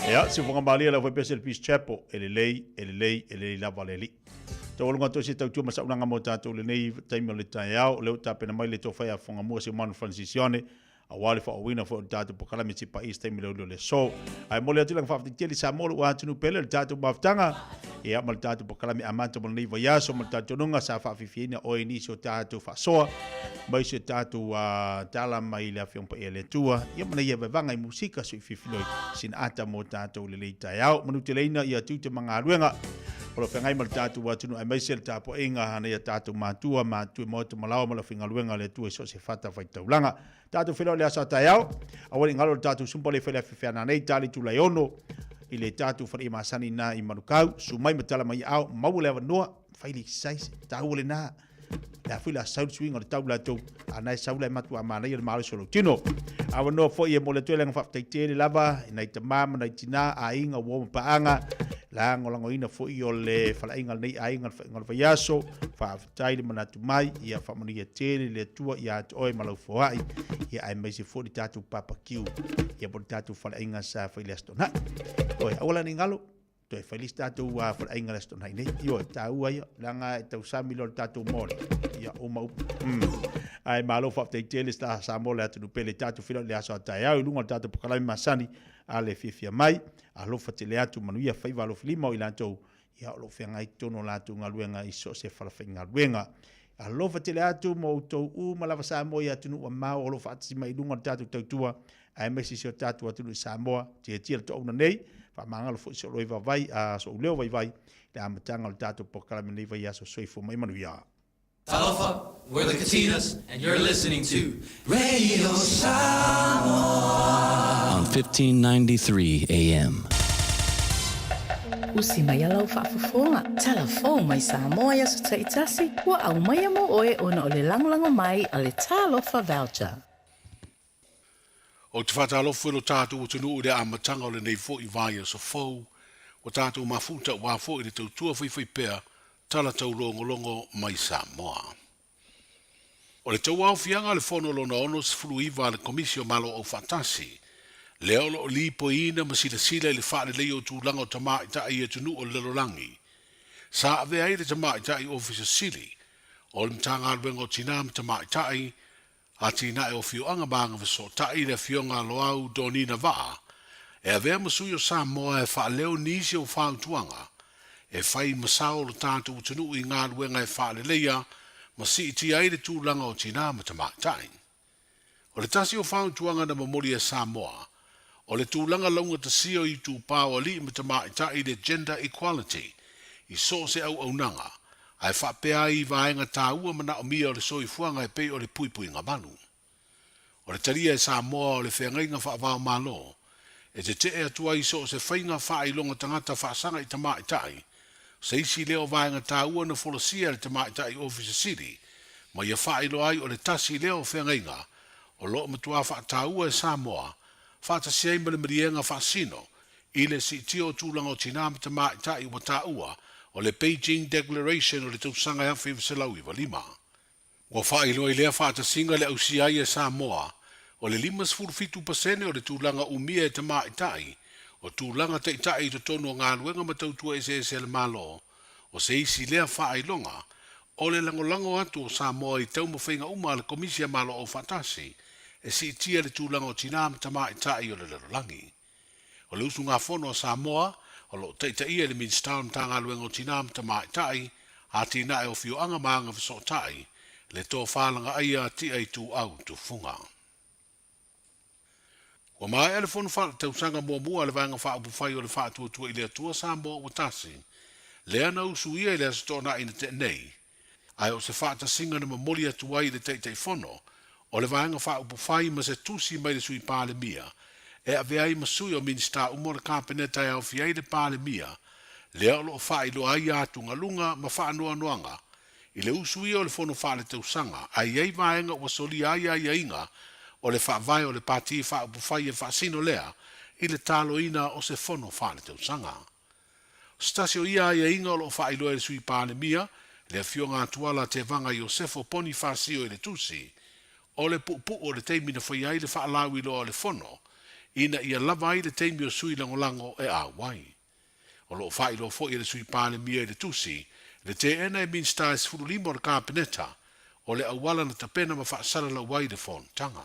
Ia, siufoga malie le aufaipese le Peace Chapel, e lelei, e lelei, e lelei lava le Alii. Taualuga atu ai se tautua ma saulaga mo tatou i lenei taimi o le taeao, o lea ua tapena mai le tofa ia Fogamua Siamanu Francis Ione, aua le faaauauina foi o le tatou polokalame Tipa East taimi le uli o le aso. Ae momoli atu le faafetai tele i Samoa lou atunuu pele le tatou mafutaga ia ma le tatou polokalame amata mo lenei vaiaso ma le talitonuga sa faafiafiaina oe i nisi o tatou faasoa mai si o tatou tala mai le Afioga Paia le Atua ia ma nei vaevaga i musika sui fifiloi sina ata mo tatou i lenei taeao. Manuteleina ia tiute ma galuega o lo o feagai ma le tatou atunuu aemaise le tapuaiga a nai a tatou matua, matua maota malaoa ma le aufaigaluega a le Atua i so o se fatafaitaulaga. Tatou feiloai i le aso a taeao, aua ne i galo le tatou sumpa le fai le afeafeana nei, tali itula e ono i le tatou faleia masani na i Manukau, susu mai ma tala mai aao, maua le avanoa, fai le exercise, taua lena. Le a foi le a sau le suiga o le tau latou, a na e sau la e matua manaia le malosi o lou tino. Avanoa foi e momoli atu ai le agaga faafetai tele lava i nai tama ma nai tina, aiga, uo ma paaga, lagolagoina foi o le faleaiga o lenei aiga i le faiga o le vaiaso. Faafetai le manatu mai, ia faamanuia tele le Atua ia te oe ma lau foai, ia aemaise foi le tatou barbecue, ia po o le tatou faleaiga sa fai i le Aso Toonai. Oi, aua la ne i galo, toe fai le isi tatou faleaiga i le Aso Toonai nei. Ioe, taua ia, leaga e tausami loa le tatou moli, ia uma upu. Ae malo faafetai tele sa Samoa le atunuu pele, tatou feiloai i le aso a taeao i luga o le tatou polokalame masani a le fiafia mai. Alofa tele atu, manuia faiva alofilima o i latou ia o lo o feagai totonu o latou galuega i so o se falafaigaluega. Alofa tele atu ma outou uma lava Samoa i atunuu mamao o lo o faatasi mai i luga o le tatou tautua aemaise si o tatou atunuu i Samoa. Tiatia le toauna nei, faamagalo foi so leo vaivai, sou leo vaivai i le amataga o le tatou polokalame nei vaiaso. Soifua mai manuia. Talofa, we're the Katinas and you're listening to Radio Samoa on 1593 AM. Usi mai lau faafofoga, tala fou mai Samoa i aso taitasi, ua aumaia mo oe ona o le lagolago mai a le Talofa Voucher. Ou te faatalofa i lo tatou atunuu i le amataga o lenei foi vaiaso fou, ua tatou mafuta aua foi le tautua faifaipea tala taulogologo mai Samoa. O le tauaofiaga a le Fono Lona 69 a le Komisi o Malo Aufaatasi, lea o lo o lipoiina ma silasila i le faaleleia o tulaga o tamaitai i atunuu o le lalolagi, sa avea ai le Tamaitai Ofisa Sili o le Matagaluega o Tina ma Tamaitai, Atinae o Afioaga ma Agafesootai le Afioga a Loau Donina Vaa e avea ma sui o Samoa e faaleo nisi o fautuaga e fai ma sao lo tatou atunuu i galuega e faaleleia ma siitia ai le tulaga o tinā ma tamaitai. O le tasi o fautuaga na momoli e Samoa, o le tulaga laugatasia o itupa o alii ma tamaitai i le gender equality i so o se auaunaga, ae faapea ai i vaega taua manaomia o le soifuaga e pei o le puipuiga malu. O le talia e Samoa o le feagaiga faava-o-Malo, e tetee atu ai i so o se faiga faailoga tagata faasaga i tamaitai, se isi lea o vaega taua na folasia e le Tamaitai Ofisa Sili ma ia faailoa ai o le tasi lea o feagaiga o lo o matuā faataua e Samoa faatasi ai ma le maliega faasino i le siitia o tulaga o tinā ma tamaitai ua taua o le Beijing Declaration o le tausaga e 1995. Ua faailoa i lea faatasiga le ausia ai e Samoa o le 57% o le tulaga umia e tamaitai o tulaga taitai i totonu o galuega ma tautua eseese a le Malo, o se isi lea faailoga o le lagolago atu o Samoa i taumafaiga uma a le Komisi a Malo Aufaatasi e siitia le tulaga o tinā ma tamaitai o le lalolagi. O le usugafono a Samoa, o lo o taitaia e le Minisita o le Matagaluega o Tinā ma Tamaitai, Atinae o Afioaga ma Agafesootai, le Tofa Lagaaia Tia Ituau Tufuga. Ua maea le fono faaletausaga muamua a le Vaega Faaupufai o le Faatuatua i le Atua Samoa Ua Tasi, lea na usuia i le Aso Toonai na tea nei, ae o se faatasiga na momoli atu ai i le Taitaifono o le Vaega Faaupufai ma se tusi mai le Sui Palemia e avea ai ma sui o Minisita uma o le Kapeneta e aofia ai le Palemia, lea o lo o faailoa ai atugaluga ma faanoanoaga i le usuia o le Fono Faaletausaga, ae i ai vaega ua solia ai aiaiga o le Faavae o le Pati Faaupufai e faasino lea i le taloina o se Fono Faaletausaga. O se tasi o ia aiaiga o lo o faailoa e le Sui Palemia, le Afioga Atuala Tevaga Iosefo Ponifasio i le tusi, o le puupuu o le taimi na faia ai le faalauiloa o le Fono, ina ia lava ai le taimi o sui lagolago e auai. O lo o faailoa foi e le Sui Palemia i le tusi, le teena e Minisita e 15 o le Kapeneta, o le auala na tapena ma faasalalau ai le fonotaga.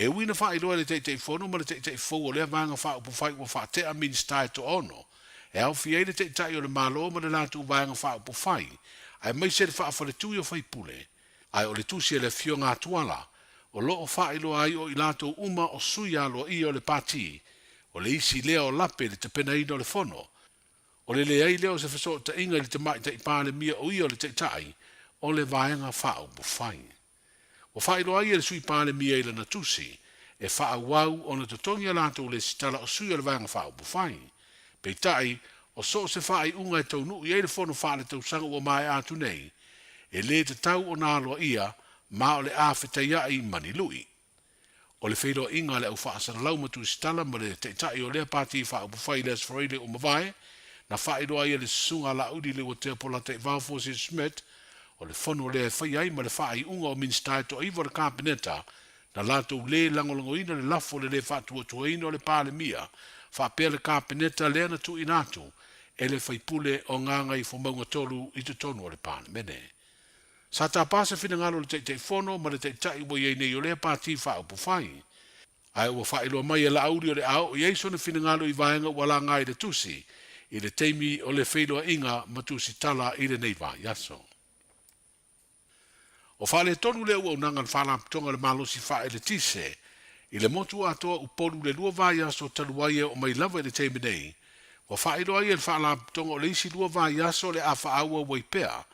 E ui na faailoa e le Taitaifono ma le Taitai fou o lea Vaega Faaupufai ua faatea Minisita e toaono, e aofia ai le Taitai o le Malo ma le latou Vaega Faaupufai, aemaise le faafaletui o faipule. Ae o le tusi a le Afioga Atuala, o lo o faailoa ai o i latou uma o sui aloaia o le Pati, o le isi lea o lape i le tapenaina o le Fono, o le leai lea o se fesootaiga i le Tamaitai Palemia o ia o le Taitai o le Vaega Faaupufai. Ua faailoa ai e le Sui Palemia i lana tusi, e faaauau ona totogi a latou lesitala o sui o le Vaega Faaupufai. Peitai, o so o se faaiuga e taunuu i ai le Fono Faaletausaga ua maea atu nei, e le tatau ona aloaia ma o le a fetaiai ma ni lui. O le feiloaiga a le au faasalalau ma tusitala ma le Taitai o lea Pati Faaupufai Les Freile ua mavae, na faailoa ai e le Susuga a Laauli Leuatea Polataivao Fosi Schmidt, o le fono lea e faia ai ma le faaiuga o Minisita e toaiva o le Kapeneta na latou lē lagolagoina le lafo o le lē faatuatuaina o le Palemia faapea le Kapeneta lea na tuuina atu e le faipule o Gagaifomauga 3 i totonu o le Palemene. Sa tapa se finagalo o le Taitaifono ma le Taitai ua i ai nei o lea Pati Faaupufai. Ae ua faailoa mai e Laauli o le a oo i ai sona finagalo i vaega ua laga i le tusi i le taimi o le feiloaiga ma tusitala i lenei vaiaso. O faaletonu le auaunaga a le Faalapotopotoga o le Malosi Faaeletise i le motu atoa Upolu le lua vaiaso talu ai e oo mai lava i le taimi nei, ua faailoa ai e le Faalapotopotoga o le isi lua vaiaso o le a faaauau ai pea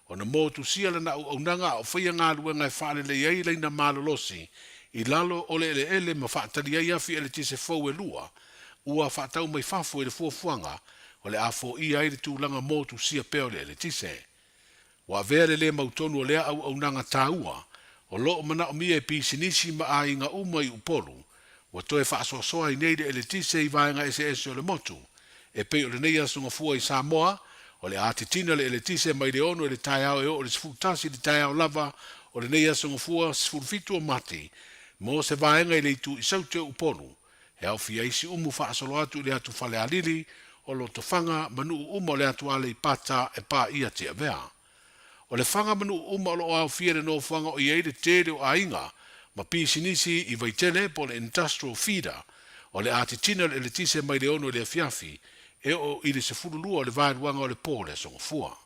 ona motusia lana auaunaga a o faia galuega e faalelei ai laina malolosi i lalo o le eleele ma faatali ai afi eletise fou e lua ua faatau mai fafo i le fuafuaga o le a foia ai le tulaga motusia pea o le eletise. Ua avea le lē mautonu o lea auaunaga taua o lo o manaomia e pisinisi ma aiga uma i Upolu, ua toe faasoasoa ai nei le eletise i vaega eseese o le motu. E pei o lenei aso gafua i Samoa, o le a titina le eletise mai le 6 i le taeao e oo i le 11 i le taeao lava o lenei aso gafua 17 o Mati, mo se vaega i le itu i Saute o Upolu, e aofia ai Siumu faasolo atu i le atu Falealili, o Lotofaga ma nuu uma o le atu Aleipata e paia Tiavea. O le faga ma nuu uma o lo o aofia i le nofoaga o i ai le tele o aiga ma pisinisi i Vaitele po o le Industrial Feeder, o le a titina le eletise mai le 6 i le afiafi e oo i le 12 o le vaeluaga o le po o le Aso Gafua.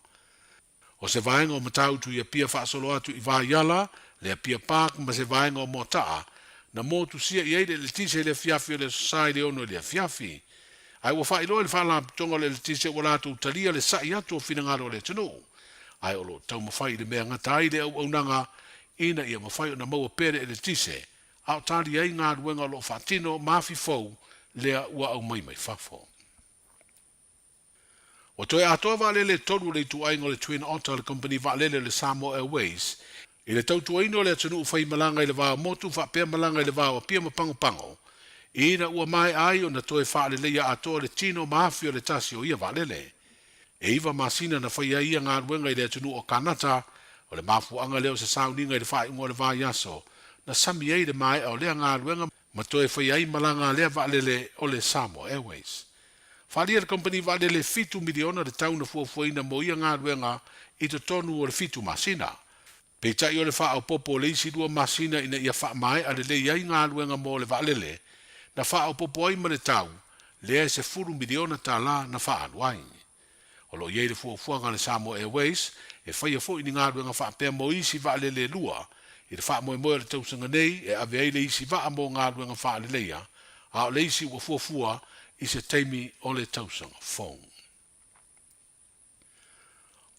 O se vaega o Matautu i Apia faasolo atu i Vaiala, le Apia Park ma se vaega o Moata'a, na motusia i ai le eletise i le afiafi o le Aso Sa i le 6 i le afiafi. Ae ua faailoa e le Faalapotopotoga o le Eletise ua latou talia le sa'i atu o finagalo o le atunuu, ae o lo o taumafai i le mea gata ai le auaunaga ina ia mafai ona maua pea le eletise a o tali ai galuega o lo o faatino ma afi fou lea ua aumai mai fafo. Ua toe atoa vaalele e tolu o le ituaiga o le Twin Otter a le kamupani vaalele o le Samoa Airways i le tautuaina o le atunuu faimalaga i le va o motu faapea malaga i le va o Apia ma Pagopago ina ua maea ai ona toe faaleleia atoa le tino ma afi o le tasi o ia vaalele. E iva masina na faia ai ia galuega i le atunuu o Kanata, o le mafuaaga lea o se sauniga i le faaiuga o le vaiaso na sami ai le maea o lea galuega ma toe faia ai malaga a lea vaalele o le Samoa Airways. Faaalia e le kamupani vaalele $7 miliona le tau na fuafuaina mo ia galuega i totonu o le fitu masina. Peitai o le faaopoopo o le isi lua masina ina ia faamaea lelei ai galuega mo le vaalele, na faaopoopo ai ma le tau lea e $10 miliona na faaalu ai. O lo o i ai le fuafuaga a le Samoa Airways e faia foi ni galuega faapea mo isi vaalele e lua i le faamoemoe o le tausaga nei e ave ai le isi vaa mo galuega faaleleia, a o le isi ua fuafua i se taimi o le tausaga fou.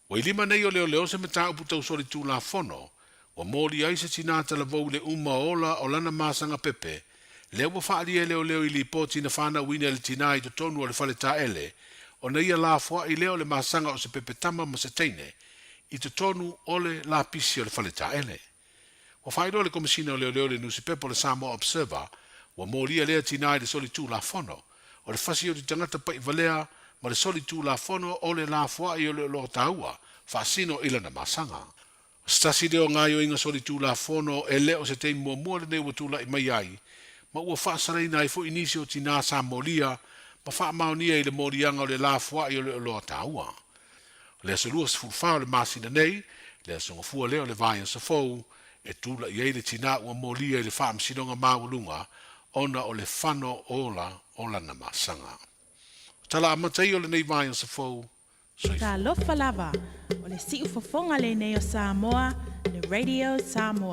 Ua i lima nei o leoleo se mataupu tau solitulafono ua molia ai se tinā talavou i le uma ola o lana masaga pepe, lea ua faaalia e leoleo i lipoti na fanauina e le tinā i totonu o le fale taele ona ia lafoai lea o le masaga o se pepe tama ma se teine i totonu o le lapisi o le fale taele. Ua faailoa le Komesina o Leoleo i le nusipepa o le Samoa Observer, ua molia lea tinā i le solitulafono o le fasi o ni tagata pa'ivalea ma le solitulafono o le lafoa'i o le oloa taua faasino i lana masaga. O se tasi lea o gaoioiga solitulafono e le o se taimi muamua lenei ua tula'i mai ai, ma ua faasalaina ai foi nisi o tinā sa molia ma faamaonia i le moliaga o le lafoa'i o le oloa taua. O le aso 24 o le masina nei, le aso gafua lea o le vaiaso fou, e tula'i ai le tinā ua molia i le Faamasinoga Maualuga ona o le fano ola o lana masaga. O tala amata ia o lenei vaiaso fou, soifua. Talofa lava, o le siufofoga lenei o Samoa, le Radio Samoa.